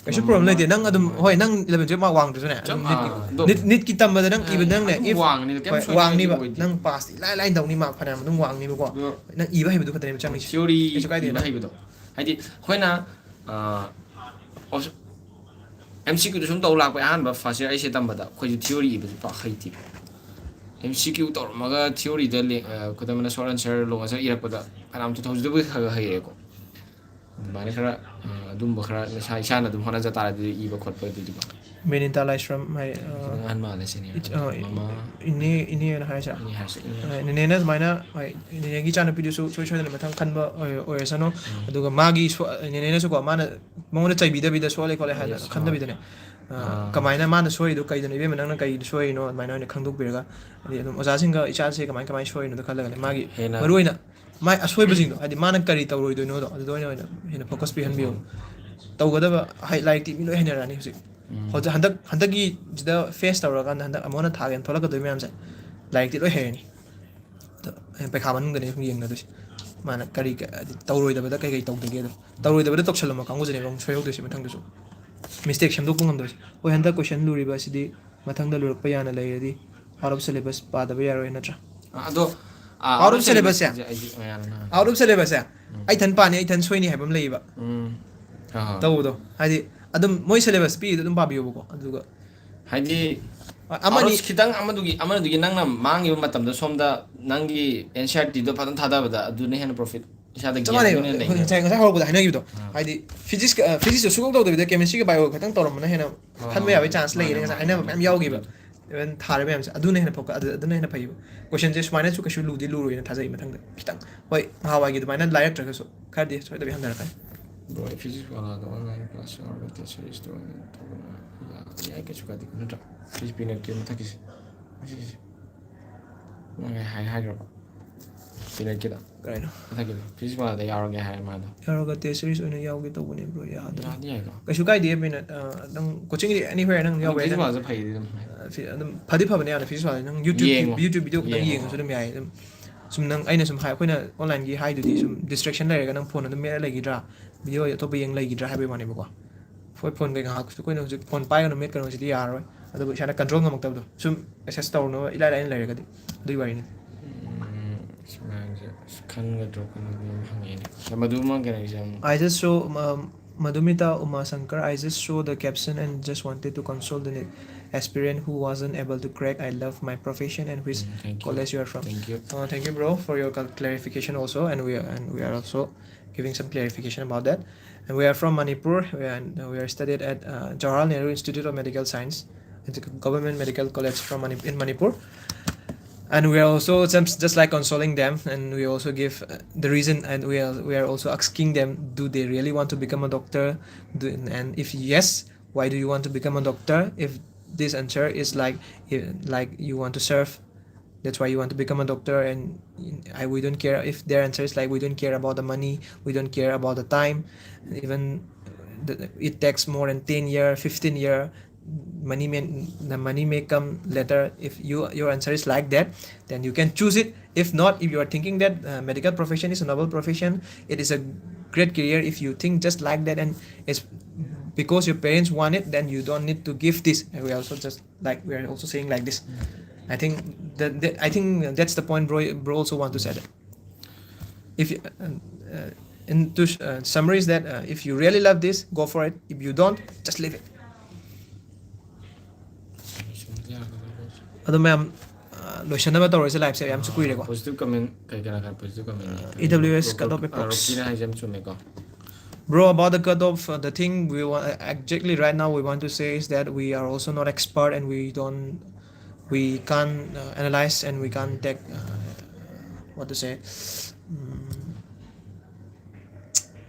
ꯀꯩꯁꯨ ꯎꯝ, ꯄ꯭ꯔꯣꯕ꯭ꯂꯦꯝ ꯂꯩꯇꯦ꯫ ꯅꯪ ꯑꯗꯨꯝ ꯎꯝ, ꯍꯣꯏ, ꯅꯪ eleven twelve ꯃꯥꯔꯛ ꯋꯥꯡꯗ꯭ꯔꯁꯨꯅꯦ꯫ ꯆꯞ ꯑꯗꯨꯝ ꯅꯤꯠꯀꯤ ꯃꯥꯟꯅꯩ꯫ ꯑꯗꯣ ꯅꯤꯠ ꯅꯤꯠꯀꯤ ꯇꯝꯕꯗ ꯅꯪ ꯏꯕ ꯅꯪꯅꯦ ꯑꯗꯨꯝ if ꯋꯥꯡꯉꯅꯤꯗ, ꯀꯩꯝ ꯍꯣꯏ, ꯁꯣꯏꯅꯤꯡꯉꯥꯏꯗꯤ ꯋꯥꯡꯅꯤꯕ꯫ ꯑꯣꯏꯗꯦ꯫ ꯅꯪ ꯄꯥꯁꯇꯤ ꯏꯂꯥꯏ ꯂꯥꯏꯅ ꯇꯧꯅꯤ, ꯃꯥꯔꯛ ꯐꯅꯌꯥꯝ ꯑꯗꯨꯝ ꯋꯥꯡꯅꯤꯕꯀꯣ꯫ ꯑꯗꯣ ꯅꯪ ꯏꯕ ꯍꯩꯕꯗꯨ ꯈꯛꯇꯅꯦꯕ ꯆꯪꯉꯤꯁꯦ꯫ theory ꯀꯩꯁꯨ ꯀꯥꯏꯗꯦ꯫ ꯏꯕ ꯍꯩꯕꯗꯣ꯫ ꯍꯥꯏꯗꯤ ꯑꯩꯈꯣꯏꯅ, ꯑ, ꯑꯣꯞ-, MCQ ꯗꯨ ꯁꯨꯝ ꯇꯧ ꯂꯥꯛꯄ ꯑꯍꯥꯟꯕ first year ꯑꯩꯁꯦ ꯇꯝꯕꯗ ꯑꯩꯈꯣꯏꯁꯦ theory ꯏꯕꯁꯦ ꯄꯥꯛ ꯍꯩꯇꯦ꯫ MCQ ꯇꯧꯔꯝꯃꯒ theory ꯗ ꯂꯦ-, ꯑ, ꯈꯨꯗꯝ ꯑꯣꯏꯅ short answer, long answer ꯏꯔꯛꯄꯗ ꯑꯔꯥꯝ ꯇꯨ ꯊꯥꯎꯖꯟꯗꯕꯨꯗꯤ ꯈꯔ ꯈꯔ ꯍꯩꯔꯦꯀꯣ꯫ ꯑꯗꯨꯃꯥꯏꯅ ꯈꯔ, ꯑ, ꯑꯗꯨꯝꯕ ꯈꯔ ꯅꯁꯥ ꯏꯁꯥꯅ ꯑꯗꯨꯝ ꯍꯣꯠꯅꯖ ꯇꯥꯔꯗꯤ ꯏꯕ ꯈꯣꯠꯄ ꯑꯗꯨꯗꯤꯀꯣ꯫ ꯃꯦꯅꯤꯟꯇꯥ ꯂꯥꯏꯁ꯭ꯔꯝ ꯍꯥꯏ, ꯑ, ꯈꯤꯇꯪ ꯑꯍꯟ ꯃꯥꯜꯂꯦ, senior꯫ It-, ꯑ, ꯃꯃꯥ꯫ ꯏꯅꯦ, ꯏꯅꯦꯅ ꯍꯥꯏꯁꯤꯔꯥ? ꯏꯅꯦ ꯍꯥꯏꯔꯁꯨ, ꯏꯅꯦ ꯑ, ꯍꯥꯏꯔꯁꯨ꯫ ꯅꯦꯅꯦꯅ ꯑꯗꯨꯃꯥꯏꯅ, ꯍꯣꯏ, ꯅꯦꯅꯦꯒꯤ ꯏꯆꯥꯅꯨꯄꯤꯗꯨꯁꯨ ꯁꯨꯡꯁꯣꯏ ꯁꯣꯏꯗꯅ ꯃꯊꯪ ꯈꯟꯕ ꯑꯣꯏ-, ꯑꯣꯏꯔꯁꯅꯨ꯫ ꯎꯝ꯫ ꯑꯗꯨꯒ ꯃꯥꯒꯤ ꯁꯣ-, ꯅꯦꯅꯦꯅꯁꯨꯀꯣ, ꯃꯥꯅ ꯃꯉꯣꯟꯗ ꯆꯩꯕꯤꯗꯕꯤꯗ ꯁꯣꯜꯂꯦ ꯈꯣꯠꯂꯦ ꯍꯥꯏꯅ Yes, ꯈꯟꯗꯕꯤꯗꯅꯦ꯫ ꯑ, ꯑꯥ꯫ ꯀꯃꯥꯏꯅ ꯃꯥꯅ ꯁꯣꯏꯔꯤꯗꯣ ꯀꯩꯗꯅꯣ, "ꯏꯕꯦꯝꯃ, ꯅꯪꯅ ꯀꯩꯗ ꯁꯣꯏꯔꯤꯅꯣ?" ꯑꯗꯨꯃꯥꯏꯅ ꯑꯣꯏꯅ ꯈꯪꯗꯣꯛꯄꯤꯔꯒ, ꯍꯥꯏꯗꯤ ꯑꯗꯨꯝ ꯑꯣꯖꯥꯁꯤꯡꯒ ꯏꯆꯥꯁꯦ ꯀꯃꯥꯏ, ꯀꯃꯥꯏꯅ ꯁꯣꯏꯔꯤꯅꯣꯗꯣ ꯈꯜꯂꯒꯅꯦ, ꯃꯥꯒꯤ ꯍꯦꯟꯅ ꯃꯔꯨꯑꯣꯏꯅ ꯃꯥꯏ ꯑꯁꯣꯏꯕꯁꯤꯡꯗꯣ, ꯍꯥꯏꯗꯤ ꯃꯥꯅ ꯀꯔꯤ ꯇꯧꯔꯣꯏꯗꯣꯏꯅꯣꯗꯣ, ꯑꯗꯨꯗ ꯑꯣꯏꯅ, ꯑꯣꯏꯅ ꯍꯦꯟꯅ focus ꯄꯤꯍꯟꯕꯤꯌꯨ꯫ ꯎꯝ꯫ ꯇꯧꯒꯗꯕ, ꯍꯥꯏ, ꯂꯥꯏꯔꯤꯛꯇꯤ ꯃꯤ ꯂꯣꯏ ꯍꯩꯅꯔꯛꯑꯅꯤ ꯍꯧꯖꯤꯛ꯫ ꯎꯝ꯫ ꯍꯧꯖꯤꯛ ꯍꯟꯗꯛ, ꯍꯟꯗꯛꯀꯤꯁꯤꯗ face ꯇꯧꯔꯀꯥꯟꯗ ꯍꯟꯗꯛ ꯑꯃꯨꯛ ꯍꯟꯅ ꯊꯥꯒꯦꯅ ꯊꯣꯛꯂꯛꯀꯗꯣꯏ ꯃꯌꯥꯝꯁꯦ ꯂꯥꯏꯔꯤꯛꯇꯤ ꯂꯣꯏ ꯍꯩꯔꯅꯤ꯫ ꯑꯗꯣ ꯍꯌꯦꯡ ꯄꯩꯈꯥ ꯃꯅꯨꯡꯗꯅꯦ ꯁꯨꯝ ꯌꯦꯡꯅꯗꯣꯏꯁꯦ꯫ ꯃꯥꯅ ꯀꯔꯤ ꯀ-, ꯍꯥꯏꯗꯤ ꯇꯧꯔꯣꯏꯗꯕꯗ ꯀꯩ ꯀꯩ ꯇꯧꯗꯒꯦ ꯑꯗꯣ꯫ ꯇꯧꯔꯣꯏꯗꯕꯗ ꯇꯧꯁꯜꯂꯝꯕ ꯀꯥꯡꯕꯨꯁꯤꯅꯦꯕ ꯑꯃꯨꯛ ꯁꯣꯏꯍꯧꯗꯣꯏꯁꯦ ꯃꯊꯪꯗꯁꯨ꯫ Mistake ꯁꯦꯝꯗꯣꯛꯄ ꯉꯝꯗꯣꯏꯁꯦ꯫ ꯍꯣꯏ, ꯍꯟꯗꯛ question ꯂꯨꯔꯤꯕ ꯑꯁꯤꯗꯤ ꯃꯊꯪꯗ ꯂꯨꯔꯛꯄ ꯌꯥꯅ ꯂꯩꯔꯗꯤ out of syllabus ꯄꯥꯗꯕ ꯌꯥꯔꯣꯏ, ꯅꯠꯇ꯭ꯔꯥ? ꯑꯗꯣ, ꯑ, Out of out of syllabus say? syllabus ꯁꯦ ꯑꯩꯁꯨ ꯃꯌꯥꯝꯅ ꯍꯥꯏ꯫ Out of syllabus ꯁꯦ ꯎꯝ꯫ ꯑꯩ ꯊꯟ ꯄꯥꯅꯤ, ꯑꯩ ꯊꯟ ꯁꯣꯏꯅꯤ ꯍꯥꯏꯕ ꯑꯃ ꯂꯩꯌꯦꯕ꯫ ꯎꯝ꯫ ꯑꯍꯣꯏ꯫ ꯇꯧꯕꯗꯣ꯫ ꯍꯥꯏꯗꯤ ꯑꯗꯨꯝ ꯃꯣꯏ syllabus ꯄꯤꯔꯤꯗꯣ ꯑꯗꯨꯝ ꯄꯥꯕꯤꯌꯣꯕꯀꯣ꯫ ꯑꯗꯨꯒ ꯍꯥꯏꯗꯤ ꯑ-, ꯑꯃꯅꯤ ꯑꯥꯎꯠꯁ ꯈꯤꯇꯪ ꯑꯃꯗꯨꯒꯤ, ꯑꯃꯗꯨꯒꯤ ꯅꯪꯅ ꯃꯥꯡꯉꯤꯕ ꯃꯇꯝꯗꯣ ꯁꯣꯝꯗ ꯅꯪꯒꯤ N C E R T ꯗꯣ ꯐꯖꯅ ꯊꯥꯗꯕꯗ ꯑꯗꯨꯅ ꯍꯦꯟꯅ profit ꯏꯁꯥꯗ ꯆꯞ gain ꯃꯥꯟꯅꯩꯕ꯫ ꯑꯗꯨꯅ ꯍꯦꯟꯅ ꯑꯩꯈꯣꯏ ꯂꯩꯅꯦꯕ꯫ ꯉꯁꯥꯏ, ꯉꯁꯥꯏ ꯍꯧꯔꯛꯄꯗ ꯍꯥꯏꯅꯈꯤꯕꯗꯣ꯫ ꯑꯥ꯫ ꯍꯥꯏꯗꯤ physics, ꯑ, physics ꯇꯣ ꯁꯨꯡꯇꯧ ꯇꯧꯗꯕꯤꯗ chemistry ꯒ bio ꯈꯛꯇꯪ ꯇꯧꯔꯝꯕꯅ ꯍꯦꯟꯅ ꯍꯣꯏ, ꯈꯟꯕ ꯍꯣꯏ, ꯌꯥꯕꯒꯤ ꯍꯣꯏ꯫ chance ꯂꯩꯌꯦꯅ ꯃꯥꯅꯦ, ꯉꯁꯥꯏ ꯃꯥꯅꯦ, ꯍꯥꯏꯅꯕ ꯃꯥꯅꯦ꯫ ꯃꯌꯥꯝ ꯌꯥꯎꯈꯤꯕ꯫ Even ꯊꯥꯔꯤꯕ ꯃꯌꯥꯝꯁꯦ ꯑꯗꯨꯅ ꯍꯦꯟꯅ ꯐꯣꯀ-, ꯑꯗꯨ-, ꯑꯗꯨꯅ ꯍꯦꯟꯅ ꯐꯩꯌꯦꯕ꯫ Question ꯁꯦ ꯁꯨꯃꯥꯏꯅꯁꯨ ꯀꯩꯁꯨ ꯂꯨꯗꯤ ꯂꯨꯔꯣꯏꯅ ꯊꯥꯖꯩ ꯃꯊꯪꯗ꯫ ꯈꯤꯇꯪ, ꯍꯣꯏ, ꯅꯍꯥꯟꯋꯥꯏꯒꯤ ꯑꯗꯨꯃꯥꯏꯅ ꯂꯥꯏꯔꯛꯇ꯭ꯔꯒꯁꯨ ꯈꯔꯗꯤ ꯁꯣꯏꯗꯕꯤ ꯍꯟꯊꯔꯛꯀꯅꯤ꯫ Bro, ꯑꯩ physics ꯋꯥꯂꯥꯗꯣ online class ꯌꯥꯎꯔꯒ test series ꯇꯧꯔꯒ ꯇꯧꯕꯅ ꯌꯥꯏ, ꯀꯩꯁꯨ ꯀꯥꯏꯗꯦ, ꯅꯠꯇ꯭ꯔꯥ? Physics ꯄꯤꯅꯔꯛꯀꯦ ꯃꯊꯛꯀꯤꯁꯦ꯫ ꯑꯁꯤꯒꯤꯁꯦ꯫ ꯅꯪ ꯍꯥꯏ-, ꯍꯥꯏꯈ꯭ꯔꯕ? ꯄꯤꯅꯔꯛꯀꯦꯗ꯫ ꯀꯩꯅꯣ? ꯃꯊꯛꯀꯤꯗꯣ꯫ Physics ꯋꯥꯂꯥꯗ ꯌꯥꯎꯔꯒꯦ ꯍꯥꯏꯔꯦ ꯃꯥꯗꯣ꯫ ꯌꯥꯎꯔꯒ test series ꯑꯣꯏꯅ ꯌꯥꯎꯒꯦ ꯇꯧꯕꯅꯦ, bro, ꯌꯥꯗ꯭ꯔꯦ꯫ ꯌꯥꯗꯤ ꯌꯥꯏꯀꯣ꯫ ꯀꯩꯁꯨ ꯀꯥꯏꯗꯦ, ꯃꯤꯅ, ꯑ, ꯅꯪ coaching ꯒꯤꯗꯤ anywhere ꯅꯪ ꯑꯗꯨꯝ ꯌꯥꯎꯕ ꯌꯥꯏ, physics ꯅꯪ ꯋꯥꯂꯥꯁꯨ ꯐꯩꯗꯤ ꯑꯗꯨꯝ ꯍꯥꯏ꯫ ꯑ, ꯐꯤ-, ꯑꯗꯨꯝ ꯐꯗꯤ ꯐꯕꯅꯦ ꯌꯥꯝꯅ physics ꯋꯥꯂꯥꯁꯦ꯫ ꯅꯪ YouTube ꯌꯦꯡꯉꯣ꯫ ꯚꯤ-, YouTube video ꯈꯛꯇꯪ ꯌꯦꯡꯉꯣ꯫ ꯌꯦꯡꯉꯁꯨ ꯑꯗꯨꯝ ꯌꯥꯏ꯫ ꯑꯗꯨꯝ ꯁꯨꯝ ꯅꯪ, ꯑꯩꯅ ꯁꯨꯝ ꯍꯥꯏ, ꯑꯩꯈꯣꯏꯅ online ꯒꯤ ꯍꯥꯏꯗꯨꯗꯤ ꯁꯨꯝ distraction ꯂꯩꯔꯒ ꯅꯪ phone ꯑꯗꯨꯝ ꯃꯦꯠꯂ ꯂꯩꯈꯤꯗ꯭ꯔꯥ, video ꯑꯇꯣꯞꯄ ꯌꯦꯡ ꯂꯩꯈꯤꯗ꯭ꯔꯥ ꯍꯥꯏꯕꯒꯤ ꯋꯥꯅꯦꯕꯀꯣ꯫ ꯍꯣꯏ, phone ꯀꯩꯀꯥ ꯉꯥꯏꯍꯥꯛꯁꯨ ꯑꯩꯈꯣꯏꯅ ꯍꯧꯖꯤꯛ phone ꯄꯥꯏꯒꯅꯨ, ꯃꯦꯠꯀꯅꯨ ꯍꯥꯏꯁꯤꯗꯤ ꯌꯥꯔꯔꯣꯏ꯫ ꯑꯗꯨꯕꯨ ꯏꯁꯥꯅ control ꯉꯝꯃꯛꯇꯕꯗꯣ, ꯁꯨꯝ access ꯇꯧꯔꯨꯅꯕ ꯏꯂꯥꯏ ꯂꯥꯏꯅ ꯂꯩꯔꯒꯗꯤ, ꯑꯗꯨꯒꯤ ꯋꯥꯔꯤꯅꯤ꯫ ꯎꯝ, ꯑꯁ, ꯃꯌꯥꯝꯁꯦ, ꯑꯁ, ꯈꯟꯒꯗ꯭ꯔꯣ ꯈꯟꯒꯗ꯭ꯔꯣ ꯑꯃ ꯍꯪꯉꯛꯑꯦꯅꯦ꯫ ꯃꯗꯨꯃ ꯀꯩꯅꯣꯁꯦ ꯌꯥꯝ ꯑꯥꯏ ꯖꯁꯁꯨ, ꯎꯝ, Madhumita Umashankar, I just saw the caption and just wanted to console the aspirant who wasn't able to crack. I love my profession and which Mm, thank you. College you are from. Thank you. Uh, thank you, bro, for your cal- clarification also, and we are, and we are also giving some clarification about that. And we are from Manipur, we are, and we are studied at uh, Jawaharlal Nehru Institute of Medical Science. It's a government medical college from Manip- in Manipur. And we are also just, just like consoling them, and we also give uh, the reason, and we are we are also asking them, do they really want to become a doctor? Do, and if yes, why do you want to become a doctor? If this answer is like, eh, like you want to serve, that's why you want to become a doctor, and I, we don't care if their answer is like, we don't care about the money, we don't care about the time, even the, it takes more than ten year, fifteen year, money may, the money may come later. If you, your answer is like that, then you can choose it. If not, if you are thinking that uh, medical profession is a noble profession, it is a great career, if you think just like that and it's because your parents want it, then you don't need to give this. And we also just like, we are also saying like this. I think that, that I think that's the point bro, bro also want to say that. If you, uh, uh, in to uh, summarize that, uh, if you really love this, go for it. If you don't, just leave it. ꯑꯗꯣ ꯃꯌꯥꯝ, ꯑ, ꯂꯣꯏꯁꯟꯅꯕ ꯇꯧꯔꯁꯦ, live ꯁꯦ ꯌꯥꯝꯁꯨ ꯀꯨꯏꯔꯦꯀꯣ. Positive comment ꯀꯩ ꯀꯅꯥ ꯀꯅꯥ positive comment ꯂꯩꯒꯦ? E W S cut off approx. ꯔꯣꯀꯤꯅ ꯍꯥꯏꯁꯦ ꯌꯥꯝ ꯆꯨꯝꯃꯦꯀꯣ. Bro, about the cutoff, uh, the thing we want, uh, exactly right now we want to say is that we are also not expert and we don't, we can't uh, analyze and we can't take uh, what to say, mm,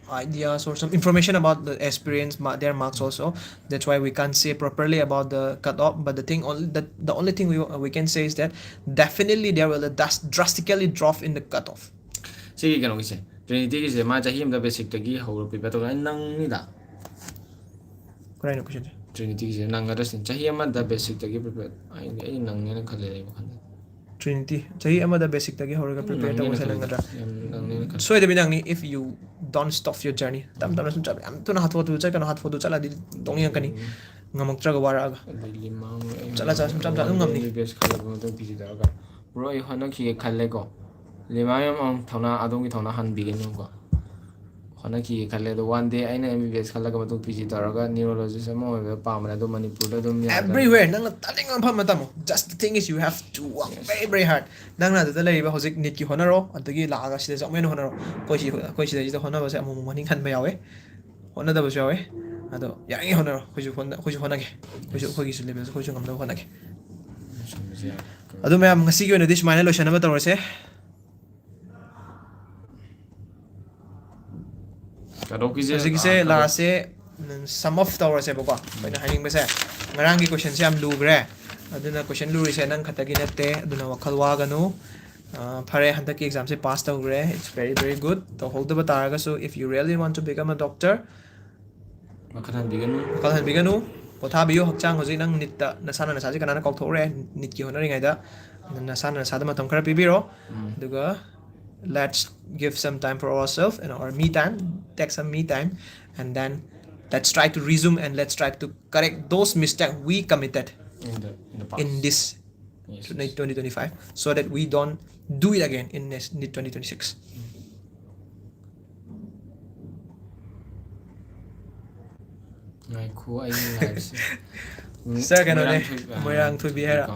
ideas or some information about the experience, ma- their marks also. That's why we can't say properly about the cutoff. But the thing, only the, the only thing we we can say is that definitely there will a dras- drastically drop in the cutoff. ꯁꯤꯒꯤ ꯀꯩꯅꯣꯒꯤꯁꯦ, Trinity ꯒꯤꯁꯦ ꯃꯥ ꯆꯍꯤ ꯑꯃꯗ basic ꯇꯒꯤ ꯍꯧꯔ prepare ꯇꯧꯔ ꯅꯪꯅꯤꯗ꯫ ꯀꯔꯥꯏꯅꯣ question ꯁꯦ? Trinity ꯒꯤꯁꯦ ꯅꯪꯒꯗ꯭ꯔ ꯁꯤꯅꯤ꯫ ꯆꯍꯤ ꯑꯃꯗ basic ꯇꯒꯤ prepare ꯑꯩꯗꯤ ꯑꯩ ꯅꯪꯅꯦꯅ ꯈꯜꯂꯦ ꯑꯩ ꯋꯥꯈꯜꯗ꯫ Trinity ꯆꯍꯤ ꯑꯃꯗ basic ꯇꯒꯤ ꯍꯧꯔꯒ prepare ꯇꯧꯕꯁꯦ ꯅꯪꯒꯗ꯭ꯔꯥ? ꯌꯥꯝ ꯅꯪꯅꯦꯅ ꯈꯜꯂꯦ꯫ ꯁꯣꯏꯗꯕꯤ ꯅꯪꯅꯤ, if you don't stop your journey. ꯇꯞ ꯇꯞꯅ ꯁꯨꯝ ꯆꯠꯂ, ꯌꯥꯝ ꯊꯨꯅ ꯍꯥꯊꯨ ꯍꯥꯊꯨ ꯆꯠꯀꯅꯨ, ꯍꯥꯊꯨ ꯍꯥꯊꯨ ꯆꯠꯂꯗꯤ ꯇꯣꯛꯅꯤꯡꯉꯛꯀꯅꯤ, ꯉꯝꯃꯛꯇ꯭ꯔꯒ ꯋꯥꯔꯛꯑꯒ꯫ ꯑꯗꯩ ꯂꯤꯃꯥꯡ ꯆꯠꯂ ꯆꯠꯂ ꯁꯨꯝ ꯆꯞ ꯆꯞ ꯑꯗꯨꯝ ꯉꯝꯅꯤ꯫ M B B S ꯈꯜꯂꯕ ꯃꯇꯨꯡ P G ꯇꯧꯔꯒ bro ꯑꯩ ꯍꯣꯠꯅꯈꯤꯒꯦ ꯈꯜꯂꯦꯀꯣ꯫ ꯂꯤꯃꯥꯡ ꯌꯥꯝ ꯑꯃꯨꯛ ꯊꯧꯅꯥ, ꯑꯗꯣꯝꯒꯤ ꯊꯧꯅꯥ ꯍꯟꯕꯤꯒꯅꯨꯀꯣ꯫ ꯍꯣꯠꯅꯈꯤꯒꯦ ꯈꯜꯂꯦ꯫ ꯑꯗꯣ one day ꯑꯩꯅ M B B S ꯈꯜꯂꯒ ꯃꯇꯨꯡ P G ꯇꯧꯔꯒ neurologist ꯑꯃ ꯑꯣꯏꯕ ꯄꯥꯝꯕꯅꯦ꯫ ꯑꯗꯣ ꯃꯅꯤꯄꯨꯔꯗ ꯑꯗꯨꯝ ꯌꯥꯒꯗ꯭ꯔꯥ? Everywhere ꯅꯪꯅ ꯇꯥꯅꯤꯡꯕ ꯃꯐꯝ ꯑꯃ ꯇꯝꯃꯣ. Just the thing is you have to work very very hard. ꯅꯪꯅ ꯑꯗꯨꯗ ꯂꯩꯔꯤꯕ ꯍꯧꯖꯤꯛ NEETꯀꯤ ꯍꯣꯠꯅꯔꯣ, ꯑꯗꯒꯤ ꯂꯥꯛꯑꯒ ꯁꯤꯗꯁꯨ ꯑꯃꯨꯛ ꯍꯦꯟꯅ ꯍꯣꯠꯅꯔꯣ. ꯑꯩꯈꯣꯏ ꯁꯤ ꯑꯩꯈꯣꯏ ꯁꯤꯗꯩꯁꯤꯗ ꯍꯣꯠꯅꯕꯁꯦ ꯑꯃꯨꯛ ꯑꯃꯨꯛ ꯃꯅꯤꯡ ꯍꯟꯕ ꯌꯥꯎꯋꯦ, ꯍꯣꯠꯅꯗꯕꯁꯨ ꯌꯥꯎꯋꯦ꯫ ꯑꯗꯣ ꯌꯥꯔꯤꯉꯩ ꯍꯣꯠꯅꯔꯣ. ꯑꯩꯈꯣꯏꯁꯨ ꯍꯣꯠꯅ ꯑꯩꯈꯣꯏꯁꯨ ꯍꯣꯠꯅꯒꯦ. ꯑꯩꯈꯣꯏꯁꯨ ꯑꯩꯈꯣꯏꯒꯤꯁꯨ levelꯁꯦ ꯑꯩꯈꯣꯏꯁꯨ ꯉꯝꯅꯕ ꯍꯣꯠꯅꯒꯦ. ꯑꯗꯣ ꯃꯌꯥꯝ, ꯉꯁꯤꯒꯤ ꯑꯣꯏꯅꯗꯤ ꯁꯨꯃꯥꯏꯅ ꯂꯣꯏꯁꯟꯅꯕ ꯇꯧꯔꯁꯦ. ꯀꯠ ꯑꯣꯐꯀꯤꯁꯦ, ꯍꯧꯖꯤꯛꯀꯤꯁꯦ ꯑꯥ, ꯀꯠ ꯑꯣꯐ꯫ Lastꯁꯦ sum off ꯇꯧꯔꯁꯦꯕꯀꯣ. ꯑꯩꯈꯣꯏꯅ ꯍꯥꯏꯅꯤꯡꯕꯁꯦ, ꯉꯔꯥꯡꯒꯤ questionꯁꯦ ꯌꯥꯝ ꯂꯨꯈ꯭ꯔꯦ, ꯑꯗꯨꯅ question ꯂꯨꯔꯤꯁꯦ ꯅꯪ ꯈꯛꯇꯒꯤ ꯅꯠꯇꯦ, ꯑꯗꯨꯅ ꯋꯥꯈꯜ ꯋꯥꯒꯅꯨ. ꯑ, ꯐꯔꯦ, ꯍꯟꯗꯛꯀꯤ examꯁꯦ pass ꯇꯧꯈ꯭ꯔꯦ, it's very very good. ꯇꯧꯍꯧꯗꯕ ꯇꯥꯔꯒꯁꯨ, if you really want to become a doctor, ꯋꯥꯈꯜ ꯍꯟꯕꯤꯒꯅꯨ꯫ ꯋꯥꯈꯜ ꯍꯟꯕꯤꯒꯅꯨ, ꯄꯣꯊꯥꯕꯤꯌꯨ꯫ ꯍꯛꯆꯥꯡ ꯍꯧꯖꯤꯛ ꯅꯪ NEETꯇ ꯅꯁꯥꯅ ꯅꯁꯥꯁꯦ ꯀꯅꯥꯅ ꯀꯥꯎꯊꯣꯛꯎꯔꯦ? NEETꯀꯤ ꯍꯣꯠꯅꯔꯤꯉꯩꯗ ꯅꯁꯥꯅ ꯅꯁꯥꯗ ꯃꯇꯝ ꯈꯔ ꯄꯤꯕꯤꯔꯣ꯫ ꯎꯝ꯫ ꯑꯗꯨꯒ let's give some time for ourselves and our me time, take some me time, and then let's try to resume and let's try to correct those mistakes we committed In the, in the past. in this Yes, twenty twenty-five, so that we don't do it again in next, in twenty twenty-six. ꯉꯥꯏꯈꯣ, ꯑꯩꯒꯤ liveꯁꯦ꯫ Sir, ꯀꯩꯅꯣꯅꯦ, ꯃꯣꯏꯔꯥꯡꯊꯣꯏ-, ꯑ, ꯃꯣꯏꯔꯥꯡꯊꯣꯏꯕꯤ ꯍꯥꯏꯔ? ꯀꯣ꯫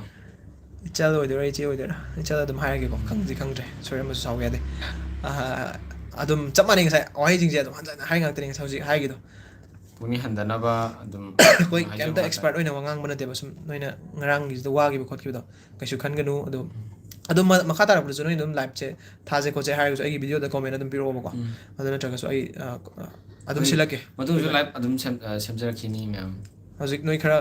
ꯏꯆꯜ ꯑꯣꯏꯗꯣꯏꯔꯥ, ꯏꯆꯦ ꯑꯣꯏꯗꯣꯏꯔꯥ? ꯏꯆꯜ ꯑꯗꯨꯝ ꯍꯥꯏꯔꯒꯦꯀꯣ, ꯈꯪꯗꯤ ꯈꯪꯗ꯭ꯔꯦ, ꯁꯣꯏꯔꯝꯃꯁꯨ ꯁꯥꯎꯕ ꯌꯥꯗꯦ꯫ ꯑ, ꯑꯗꯨꯝ ꯆꯞ ꯃꯥꯟꯅꯩ, ꯉꯁꯥꯏ ꯋꯥꯍꯩꯁꯤꯡꯁꯦ ꯑꯗꯨꯝ ꯍꯟꯖꯟ ꯍꯥꯏ ꯉꯥꯛꯇꯅꯦ ꯉꯁꯥꯏ ꯍꯧꯖꯤꯛ ꯍꯥꯏꯒꯤꯗꯣ꯫ ꯄꯨꯛꯅꯤꯡ ꯍꯟꯗꯅꯕ ꯑꯗꯨꯝ ꯑꯩꯈꯣꯏ ꯍꯥꯏꯖꯕ ꯀꯩꯝꯇ ꯋꯥꯅꯤ꯫ Expert ꯑꯣꯏꯅ ꯋꯥ ꯉꯥꯡꯕ ꯅꯠꯇꯦꯕ, ꯁꯨꯝ ꯅꯣꯏꯅ ꯉꯔꯥꯡꯒꯤꯁꯤꯗ ꯋꯥꯈꯤꯕ ꯈꯣꯠꯈꯤꯕꯗꯣ ꯀꯩꯁꯨ ꯈꯟꯒꯅꯨ꯫ ꯑꯗꯨꯝ, ꯑꯗꯨꯝ ꯃ-, ꯃꯈꯥ ꯇꯥꯔꯛꯄꯗꯁꯨ ꯅꯣꯏ ꯑꯗꯨꯝ liveꯁꯦ ꯊꯥꯁꯦ ꯈꯣꯠꯁꯦ ꯍꯥꯏꯔꯒꯁꯨ ꯑꯩꯒꯤ videoꯗ comment ꯑꯗꯨꯝ ꯄꯤꯔꯛꯑꯣꯕꯀꯣ꯫ ꯎꯝ꯫ ꯑꯗꯨ ꯅꯠꯇ꯭ꯔꯒꯁꯨ ꯑꯩ, ꯑ, ꯑꯗꯨꯝ ꯑꯩ ꯁꯤꯜꯂꯛꯀꯦ꯫ ꯃꯇꯨꯡꯁꯨ live ꯑꯗꯨꯝ ꯁꯦꯝ-, ꯑ, ꯁꯦꯝꯖꯔꯛꯈꯤꯅꯤ ꯃꯌꯥꯝ꯫ ꯍꯧꯖꯤꯛ ꯅꯣꯏ ꯈꯔ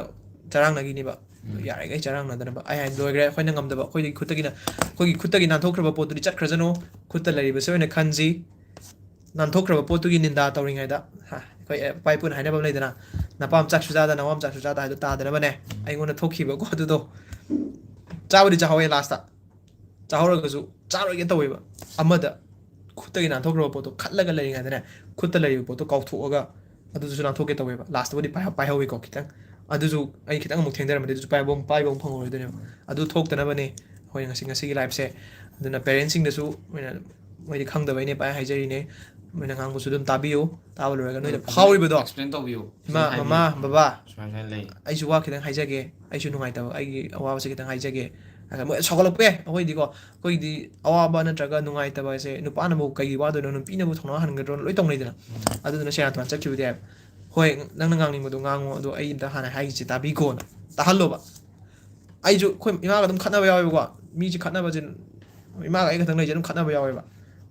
ꯆꯔꯥꯡꯅꯈꯤꯅꯤꯕ꯫ ꯎꯝ꯫ ꯌꯥꯔꯤꯈꯩ ꯆꯔꯥꯡꯅꯗꯅꯕ꯫ ꯑꯩ ꯍꯥꯏ ꯂꯣꯏꯈ꯭ꯔꯦ, ꯑꯩꯈꯣꯏꯅ ꯉꯝꯗꯕ, ꯑꯩꯈꯣꯏꯗꯤ ꯈꯨꯠꯇꯒꯤꯅ, ꯑꯩꯈꯣꯏꯒꯤ ꯈꯨꯠꯇꯒꯤ ꯅꯥꯟꯊꯣꯛꯈ꯭ꯔꯕ ꯄꯣꯠꯇꯨꯗꯤ ꯆꯠꯈ꯭ꯔꯖꯅꯨ, ꯈꯨꯠꯇ ꯂꯩꯔꯤꯕꯁꯦ ꯑꯣꯏꯅ ꯈꯟꯁꯤ꯫ ꯅꯥꯟꯊꯣꯛꯈ꯭ꯔꯕ ꯄꯣꯠꯇꯨꯒꯤ ꯅꯤꯟꯗꯥ ꯇꯧꯔꯤꯉꯩꯗ, ꯍꯥ, ꯑꯩꯈꯣꯏ ꯏꯄꯥ ꯏꯄꯨꯅ ꯍꯥꯏꯅꯕ ꯑꯃ ꯂꯩꯗꯅ, "ꯅꯄꯥꯝ ꯆꯥꯛꯁꯨ ꯆꯥꯗ, ꯅꯋꯥꯝ ꯆꯥꯛꯁꯨ ꯆꯥꯗ" ꯍꯥꯏꯗꯣ ꯇꯥꯗꯅꯕꯅꯦ꯫ ꯑꯩꯉꯣꯟꯗ ꯊꯣꯛꯈꯤꯕꯀꯣ ꯑꯗꯨꯗꯣ꯫ ꯆꯥꯕꯨꯗꯤ ꯆꯥꯍꯧꯋꯦ lastꯇ꯫ ꯆꯥꯍꯧꯔꯒꯁꯨ ꯆꯥꯔꯣꯏꯒꯦ ꯇꯧꯋꯦꯕ꯫ ꯑꯃꯗ ꯈꯨꯠꯇꯒꯤ ꯅꯥꯟꯊꯣꯛꯈ꯭ꯔꯕ ꯄꯣꯠꯇꯣ ꯈꯠꯂꯒ ꯂꯩꯔꯤꯉꯩꯗꯅꯦ, ꯈꯨꯠꯇ ꯂꯩꯔꯤꯕ ꯄꯣꯠꯇꯣ ꯀꯥꯎꯊꯣꯛꯑꯒ ꯑꯗꯨꯗꯨꯁꯨ ꯅꯥꯟꯊꯣꯛꯀꯦ ꯇꯧꯋꯦꯕ꯫ Lastꯇꯕꯨꯗꯤ ꯄꯥꯏꯍꯧ-, ꯄꯥꯏꯍꯧꯋꯤꯀꯣ ꯈꯤꯇꯪ꯫ ꯑꯗꯨꯁꯨ ꯑꯩ ꯈꯤꯇꯪ ꯑꯃꯨꯛ ꯊꯦꯡꯊꯔꯝꯃꯗꯤ ꯑꯗꯨꯁꯨ ꯄꯥꯏꯕ ꯑꯃꯨꯛ, ꯄꯥꯏꯕ ꯑꯃꯨꯛ ꯐꯪꯉꯔꯣꯏꯗꯣꯏꯅꯦꯕ꯫ ꯑꯗꯨ ꯊꯣꯛꯇꯅꯕꯅꯦ ꯑꯩꯈꯣꯏꯅ ꯉꯁꯤ, ꯉꯁꯤꯒꯤ liveꯁꯦ꯫ ꯑꯗꯨꯅ parentsꯁꯤꯡꯗꯁꯨ ꯑꯩꯅ, ꯃꯣꯏꯗꯤ ꯈꯪꯗꯕꯩꯅꯦ ꯄꯥꯏ ꯍꯥꯏꯖꯔꯤꯅꯦ꯫ ꯃꯣꯏꯅ ꯉꯥꯡꯕꯁꯨ ꯑꯗꯨꯝ ꯇꯥꯕꯤꯌꯨ꯫ ꯇꯥꯕ ꯂꯣꯏꯔꯒ ꯅꯣꯏꯗ ꯐꯥꯎꯔꯤꯕꯗꯣ, ꯑꯦꯛꯁꯄ꯭ꯂꯦꯟ ꯇꯧꯕꯤꯌꯨ꯫ "ꯏꯃꯥ, ꯁꯨꯃꯥꯏꯅ ꯃꯃꯥ, ꯍꯥꯏꯕꯤꯌꯨ꯫ ꯕꯕꯥ, ꯁꯨꯃꯥꯏ ꯁꯨꯃꯥꯏꯅ ꯂꯩ꯫ ꯑꯩꯁꯨ ꯋꯥ ꯈꯤꯇꯪ ꯍꯥꯏꯖꯒꯦ, ꯑꯩꯁꯨ ꯅꯨꯡꯉꯥꯏꯇꯕ, ꯑꯩꯒꯤ ꯑꯋꯥꯕꯁꯦ ꯈꯤꯇꯪ ꯍꯥꯏꯖꯒꯦ" ꯍꯥꯏꯔꯒ ꯃꯣꯏ ꯁꯥꯎꯒꯠꯂꯛꯄ ꯌꯥꯏ꯫ ꯑꯩꯈꯣꯏꯗꯤꯀꯣ, ꯑꯩꯈꯣꯏꯗꯤ ꯑꯋꯥꯕ ꯅꯠꯇ꯭ꯔꯒ ꯅꯨꯡꯉꯥꯏꯇꯕ ꯍꯥꯏꯁꯦ ꯅꯨꯄꯥꯅꯕꯨ ꯀꯩꯒꯤ ꯋꯥꯗꯣꯏꯅꯣ, ꯅꯨꯄꯤꯅꯕꯨ ꯊꯧꯅꯥ ꯍꯟꯒꯗ꯭ꯔꯣ, ꯂꯣꯏ ꯇꯧꯅꯩꯗꯅ꯫ ꯑꯗꯨꯗꯨꯅ ꯁꯦꯔꯥꯟ ꯇꯨꯔꯥꯟ ꯆꯠꯈꯤꯕꯗꯤ ꯌꯥꯏ꯫ "ꯍꯣꯏ, ꯅꯪꯅ ꯉꯥꯡꯅꯤꯡꯕꯗꯣ ꯉꯥꯡꯉꯣ, ꯑꯗꯣ ꯑꯩ ꯑꯝꯇ ꯍꯥꯟꯅ ꯍꯥꯏꯒꯤꯁꯦ ꯇꯥꯕꯤꯈꯣꯅ" ꯇꯥꯍꯜꯂꯣꯕ꯫ ꯑꯩꯁꯨ, ꯑꯩꯈꯣꯏ ꯏꯃꯥꯒ ꯑꯗꯨꯝ ꯈꯠꯅꯕ ꯌꯥꯎꯋꯦꯕꯀꯣ꯫ ꯃꯤꯁꯦ ꯈꯠꯅꯕꯁꯦ, ꯏꯃꯥꯒ ꯑꯩ ꯈꯛꯇꯪ ꯂꯩꯁꯦ ꯑꯗꯨꯝ ꯈꯠꯅꯕ ꯌꯥꯎꯋꯦꯕ꯫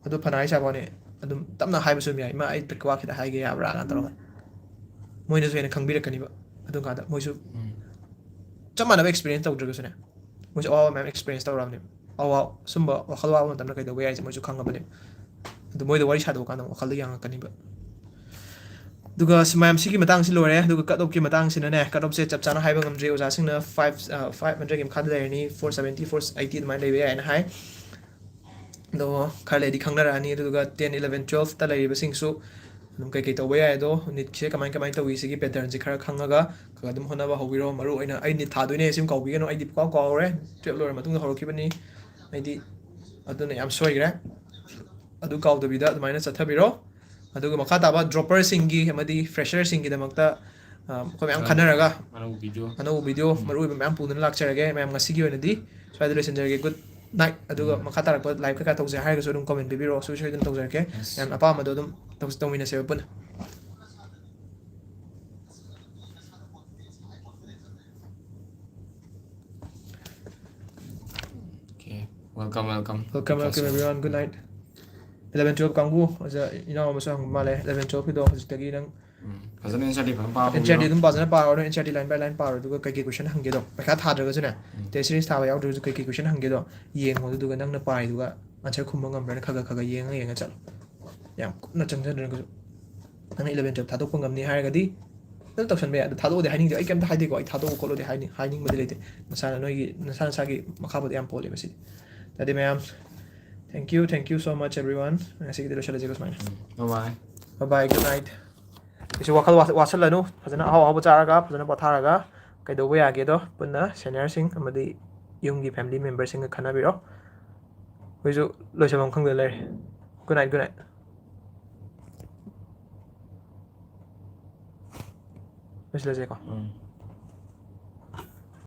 ꯑꯗꯨ ꯐꯅ ꯍꯥꯏ ꯁꯥꯕ ꯋꯥꯅꯤ, ꯑꯗꯨꯝ ꯇꯞꯅ ꯍꯥꯏꯕꯁꯨ ꯑꯗꯨꯝ ꯌꯥꯏ, "ꯏꯃꯥ, ꯑꯩ ꯋꯥ ꯈꯤꯇ ꯍꯥꯏꯒꯦ ꯌꯥꯕ꯭ꯔꯥ?" ꯀꯥꯏꯅ ꯇꯧꯔꯒ꯫ ꯃꯣꯏꯅꯁꯨ ꯍꯦꯟꯅ ꯈꯪꯕꯤꯔꯛꯀꯅꯤꯕ꯫ ꯑꯗꯨꯝ ꯀꯥꯟꯗ ꯃꯣꯏꯁꯨ ꯎꯝ꯫ ꯆꯞ ꯃꯥꯟꯅꯕ ꯑꯦꯛꯁꯄꯤꯔꯤꯌꯦꯟꯁ ꯇꯧꯗ꯭ꯔꯒꯁꯨꯅꯦ, ꯃꯣꯏꯁꯨ ꯑꯋꯥꯕ ꯃꯌꯥꯝ ꯑꯦꯛꯁꯄꯤꯔꯤꯌꯦꯟꯁ ꯇꯧꯔꯕꯅꯦꯕ꯫ ꯑꯋꯥ-, ꯁꯨꯝꯕ ꯋꯥꯈꯜ ꯋꯥꯕ ꯃꯇꯝꯗ ꯀꯩꯗꯧꯕ ꯌꯥꯏꯁꯦ ꯃꯣꯏꯁꯨ ꯈꯪꯉꯕꯅꯦꯕ꯫ ꯑꯗꯨ ꯃꯣꯏꯗ ꯋꯥꯔꯤ ꯁꯥꯗꯣꯛꯑꯀꯥꯟꯗ ꯋꯥꯈꯜꯗ ꯌꯥꯡꯉꯛꯀꯅꯤꯕ꯫ ꯑꯗꯨꯒ ꯁꯤ ꯃꯌꯥꯝ ꯁꯤꯒꯤ ꯃꯇꯥꯡꯁꯤ ꯂꯣꯏꯔꯦ꯫ ꯑꯗꯨꯒ ꯀꯠ ꯑꯣꯐꯀꯤ ꯃꯇꯥꯡꯁꯤꯅꯅꯦ, ꯀꯠ ꯑꯣꯐꯁꯦ ꯆꯞ ꯆꯥꯅ ꯍꯥꯏꯕ ꯉꯝꯗ꯭ꯔꯤ꯫ ꯑꯣꯖꯥꯁꯤꯡꯅ ꯐꯥꯏꯚ, ꯑ, ꯐꯥꯏꯚ ꯍꯟꯗ꯭ꯔꯦꯠꯀꯤ ꯃꯈꯥꯗ ꯂꯩꯔꯅꯤ, ꯐꯣꯔ ꯁꯕꯦꯟꯇꯤ, ꯐꯣꯔ ꯑꯩꯠꯇꯤ ꯑꯗꯨꯃꯥꯏꯅ ꯂꯩꯕ ꯌꯥꯏꯅ ꯍꯥꯏ꯫ ꯑꯗꯣ ꯈꯔ ꯂꯩꯔꯗꯤ ꯈꯪꯅꯔꯛꯑꯅꯤ꯫ ꯑꯗꯨꯗꯨꯒ ꯇꯦꯟ, ꯏꯂꯚꯦꯟ, ꯇꯨꯌꯦꯜꯐꯇ ꯂꯩꯔꯤꯕꯁꯤꯡꯁꯨ ꯑꯗꯨꯝ ꯀꯩꯀꯩ ꯇꯧꯕ ꯌꯥꯏ, ꯑꯗꯣ ꯅꯤꯠꯁꯦ ꯀꯃꯥꯏ ꯀꯃꯥꯏꯅ ꯇꯧꯏ, ꯁꯤꯒꯤ ꯄꯦꯇꯔꯟꯁꯦ ꯈꯔ ꯈꯪꯉꯒ ꯈꯔ ꯑꯗꯨꯝ ꯍꯣꯠꯅꯕ ꯍꯧꯕꯤꯔꯣ꯫ ꯃꯔꯨ ꯑꯣꯏꯅ ꯑꯩ ꯅꯤꯠ ꯊꯥꯗꯣꯏꯅꯦ, ꯁꯤꯃ ꯀꯥꯎꯕꯤꯒꯅꯨ, ꯑꯩꯗꯤ ꯄꯨꯡꯀꯥꯎ ꯀꯥꯎꯔꯦ꯫ ꯇꯨꯌꯦꯜꯐ ꯂꯣꯏꯔ ꯃꯇꯨꯡꯗ ꯍꯧꯔꯛꯈꯤꯕꯅꯤ ꯑꯩꯗꯤ, ꯑꯗꯨꯅ ꯌꯥꯝ ꯁꯣꯏꯈ꯭ꯔꯦ꯫ ꯑꯗꯨ ꯀꯥꯎꯗꯕꯤꯗ ꯑꯗꯨꯃꯥꯏꯅ ꯆꯠꯊꯕꯤꯔꯣ꯫ ꯑꯗꯨꯒ ꯃꯈꯥ ꯇꯥꯕ ꯗ꯭ꯔꯣꯄꯔꯁꯤꯡꯒꯤ ꯑꯃꯗꯤ ꯐ꯭ꯔꯦꯁꯔꯁꯤꯡꯒꯤꯗꯃꯛꯇ, ꯑ, ꯑꯩꯈꯣꯏ ꯃꯌꯥꯝ ꯈꯟꯅꯔꯒ ꯑꯅꯧꯕ ꯚꯤꯗꯤꯑꯣ꯫ ꯑꯅꯧꯕ ꯚꯤꯗꯤꯑꯣ ꯃꯔꯨ ꯑꯣꯏꯕ ꯃꯌꯥꯝ ꯄꯨꯗꯨꯅ ꯂꯥꯛꯆꯔꯒꯦ꯫ ꯃꯌꯥꯝ ꯉꯁꯤꯒꯤ ꯑꯣꯏꯅꯗꯤ ꯁ꯭ꯋꯥꯏꯗ ꯂꯣꯏꯁꯤꯟꯖꯔꯒꯦ꯫ Good night. ꯑꯗꯨꯒ ꯃꯈꯥ ꯇꯥꯔꯛꯄ ꯂꯥꯏꯚ ꯀꯩꯀꯥ ꯇꯧꯖꯦ ꯍꯥꯏꯔꯒꯁꯨ ꯑꯗꯨꯝ ꯀꯃꯦꯟ ꯄꯤꯕꯤꯔꯛꯑꯣ, ꯁꯣꯏ ꯁꯣꯏꯗꯅ ꯇꯧꯖꯔꯛꯀꯦ꯫ Yes. ꯃꯌꯥꯝ ꯑꯄꯥꯝꯕꯗꯣ ꯑꯗꯨꯝ ꯇꯧ-, ꯇꯧꯃꯤꯟꯅꯁꯦꯕ ꯄꯨꯟꯅ꯫ Okay. Welcome, welcome. Welcome, welcome everyone. Good night. Eleven twelfth ꯀꯥꯡꯕꯨ, ꯑꯣꯖꯥ ꯏꯅꯥꯎ ꯑꯃꯁꯨ ꯍꯪꯕ ꯃꯥꯜꯂꯦ꯫ ꯏꯂꯚꯦꯟ ꯇꯨꯌꯦꯜꯐꯀꯤꯗꯣ ꯍꯧꯖꯤꯛꯇꯒꯤ ꯅꯪ ꯎꯝ, ꯐꯖꯅ ꯑꯦꯟꯁꯔꯗꯤ ꯐꯖꯅ ꯄꯥꯕ ꯑꯦꯟꯁꯔꯗꯤ ꯑꯗꯨꯝ ꯐꯖꯅ ꯄꯥꯔꯣ, ꯑꯦꯟꯁꯔꯗꯤ ꯂꯥꯏꯟ ꯕꯥꯏ ꯂꯥꯏꯟ ꯄꯥꯔꯣ, ꯑꯗꯨꯒ ꯀꯩꯀꯩ ꯀꯣꯏꯁꯟ ꯍꯪꯒꯦꯗꯣ, ꯄꯩꯈꯥ ꯊꯥꯗ꯭ꯔꯒꯁꯨꯅꯦ, ꯇꯦꯁ ꯁꯤꯔꯤꯁ ꯊꯥꯕ ꯌꯥꯎꯗ꯭ꯔꯒꯁꯨ ꯀꯩꯀꯩ ꯀꯣꯏꯁꯟ ꯍꯪꯒꯦꯗꯣ ꯌꯦꯡꯉꯣ, ꯑꯗꯨꯗꯨꯒ ꯅꯪꯅ ꯄꯥꯔꯤꯗꯨꯒ ꯑꯟꯁꯔ ꯈꯨꯝꯕ ꯉꯝꯕ꯭ꯔꯥꯅ ꯈꯔ ꯈꯔ ꯈꯔ ꯈꯔ ꯌꯦꯡꯉ ꯌꯦꯡꯉ ꯆꯠꯂꯣ꯫ ꯌꯥꯝ ꯀꯨꯞꯅ ꯆꯪꯁꯤꯟꯗ꯭ꯔꯒꯁꯨ꯫ ꯅꯪꯅ ꯏꯂꯚꯦꯟ ꯇꯨꯌꯦꯜꯐ ꯊꯥꯗꯣꯛꯄ ꯉꯝꯅꯤ ꯍꯥꯏꯔꯒꯗꯤ ꯑꯗꯨꯝ ꯇꯧꯁꯟꯕ ꯌꯥꯏ꯫ ꯑꯗꯨ ꯊꯥꯗꯣꯛꯑꯣꯗꯤ ꯍꯥꯏꯅꯤꯡꯗꯦ, ꯑꯩ ꯀꯩꯝꯇ ꯍꯥꯏꯗꯦꯀꯣ, ꯑꯩ ꯊꯥꯗꯣꯛꯑꯣ ꯈꯣꯠꯂꯣꯗꯤ ꯍꯥꯏꯅꯤꯡ-, ꯍꯥꯏꯅꯤꯡꯕꯗꯤ ꯂꯩꯇꯦ꯫ ꯅꯁꯥꯅ ꯅꯣꯏꯒꯤ, ꯅꯁꯥ ꯅꯁꯥꯒꯤ ꯃꯈꯥꯕꯨꯗꯤ ꯌꯥꯝ ꯄꯣꯜꯂꯦ ꯃꯁꯤꯗꯤ꯫ ꯑꯗꯨꯗꯤ ꯃꯌꯥꯝ, thank you, thank you so much everyone꯫ ꯉꯁꯤꯒꯤꯗꯤ ꯂꯣꯏꯁꯤꯜꯂꯁꯤꯀꯣ ꯁꯨꯃꯥꯏꯅ꯫ Bye bye. Bye bye, good night꯫ ꯀꯩꯁꯨ ꯋꯥꯈꯜ ꯋꯥ-, ꯋꯥꯁꯜꯂꯅꯨ, ꯐꯖꯅ ꯑꯍꯥꯎ ꯑꯍꯥꯎꯕ ꯆꯥꯔꯒ, ꯐꯖꯅ ꯄꯣꯊꯥꯔꯒ, ꯀꯩꯗꯧꯕ ꯌꯥꯒꯦꯗꯣ ꯄꯨꯟꯅ ꯁꯦꯅꯤꯌꯔꯁꯤꯡ ꯑꯃꯗꯤ ꯌꯨꯝꯒꯤ ꯐꯦꯃꯤꯂꯤ ꯃꯦꯝꯕꯔꯁꯤꯡꯒ ꯈꯟꯅꯕꯤꯔꯣ꯫ ꯑꯩꯈꯣꯏꯁꯨ ꯂꯣꯏꯁꯟꯐꯝ ꯈꯪꯗ ꯂꯩꯔꯦ꯫ Good night, good night꯫ ꯂꯣꯏꯁꯤꯜꯂꯁꯦꯀꯣ꯫ ꯎꯝ꯫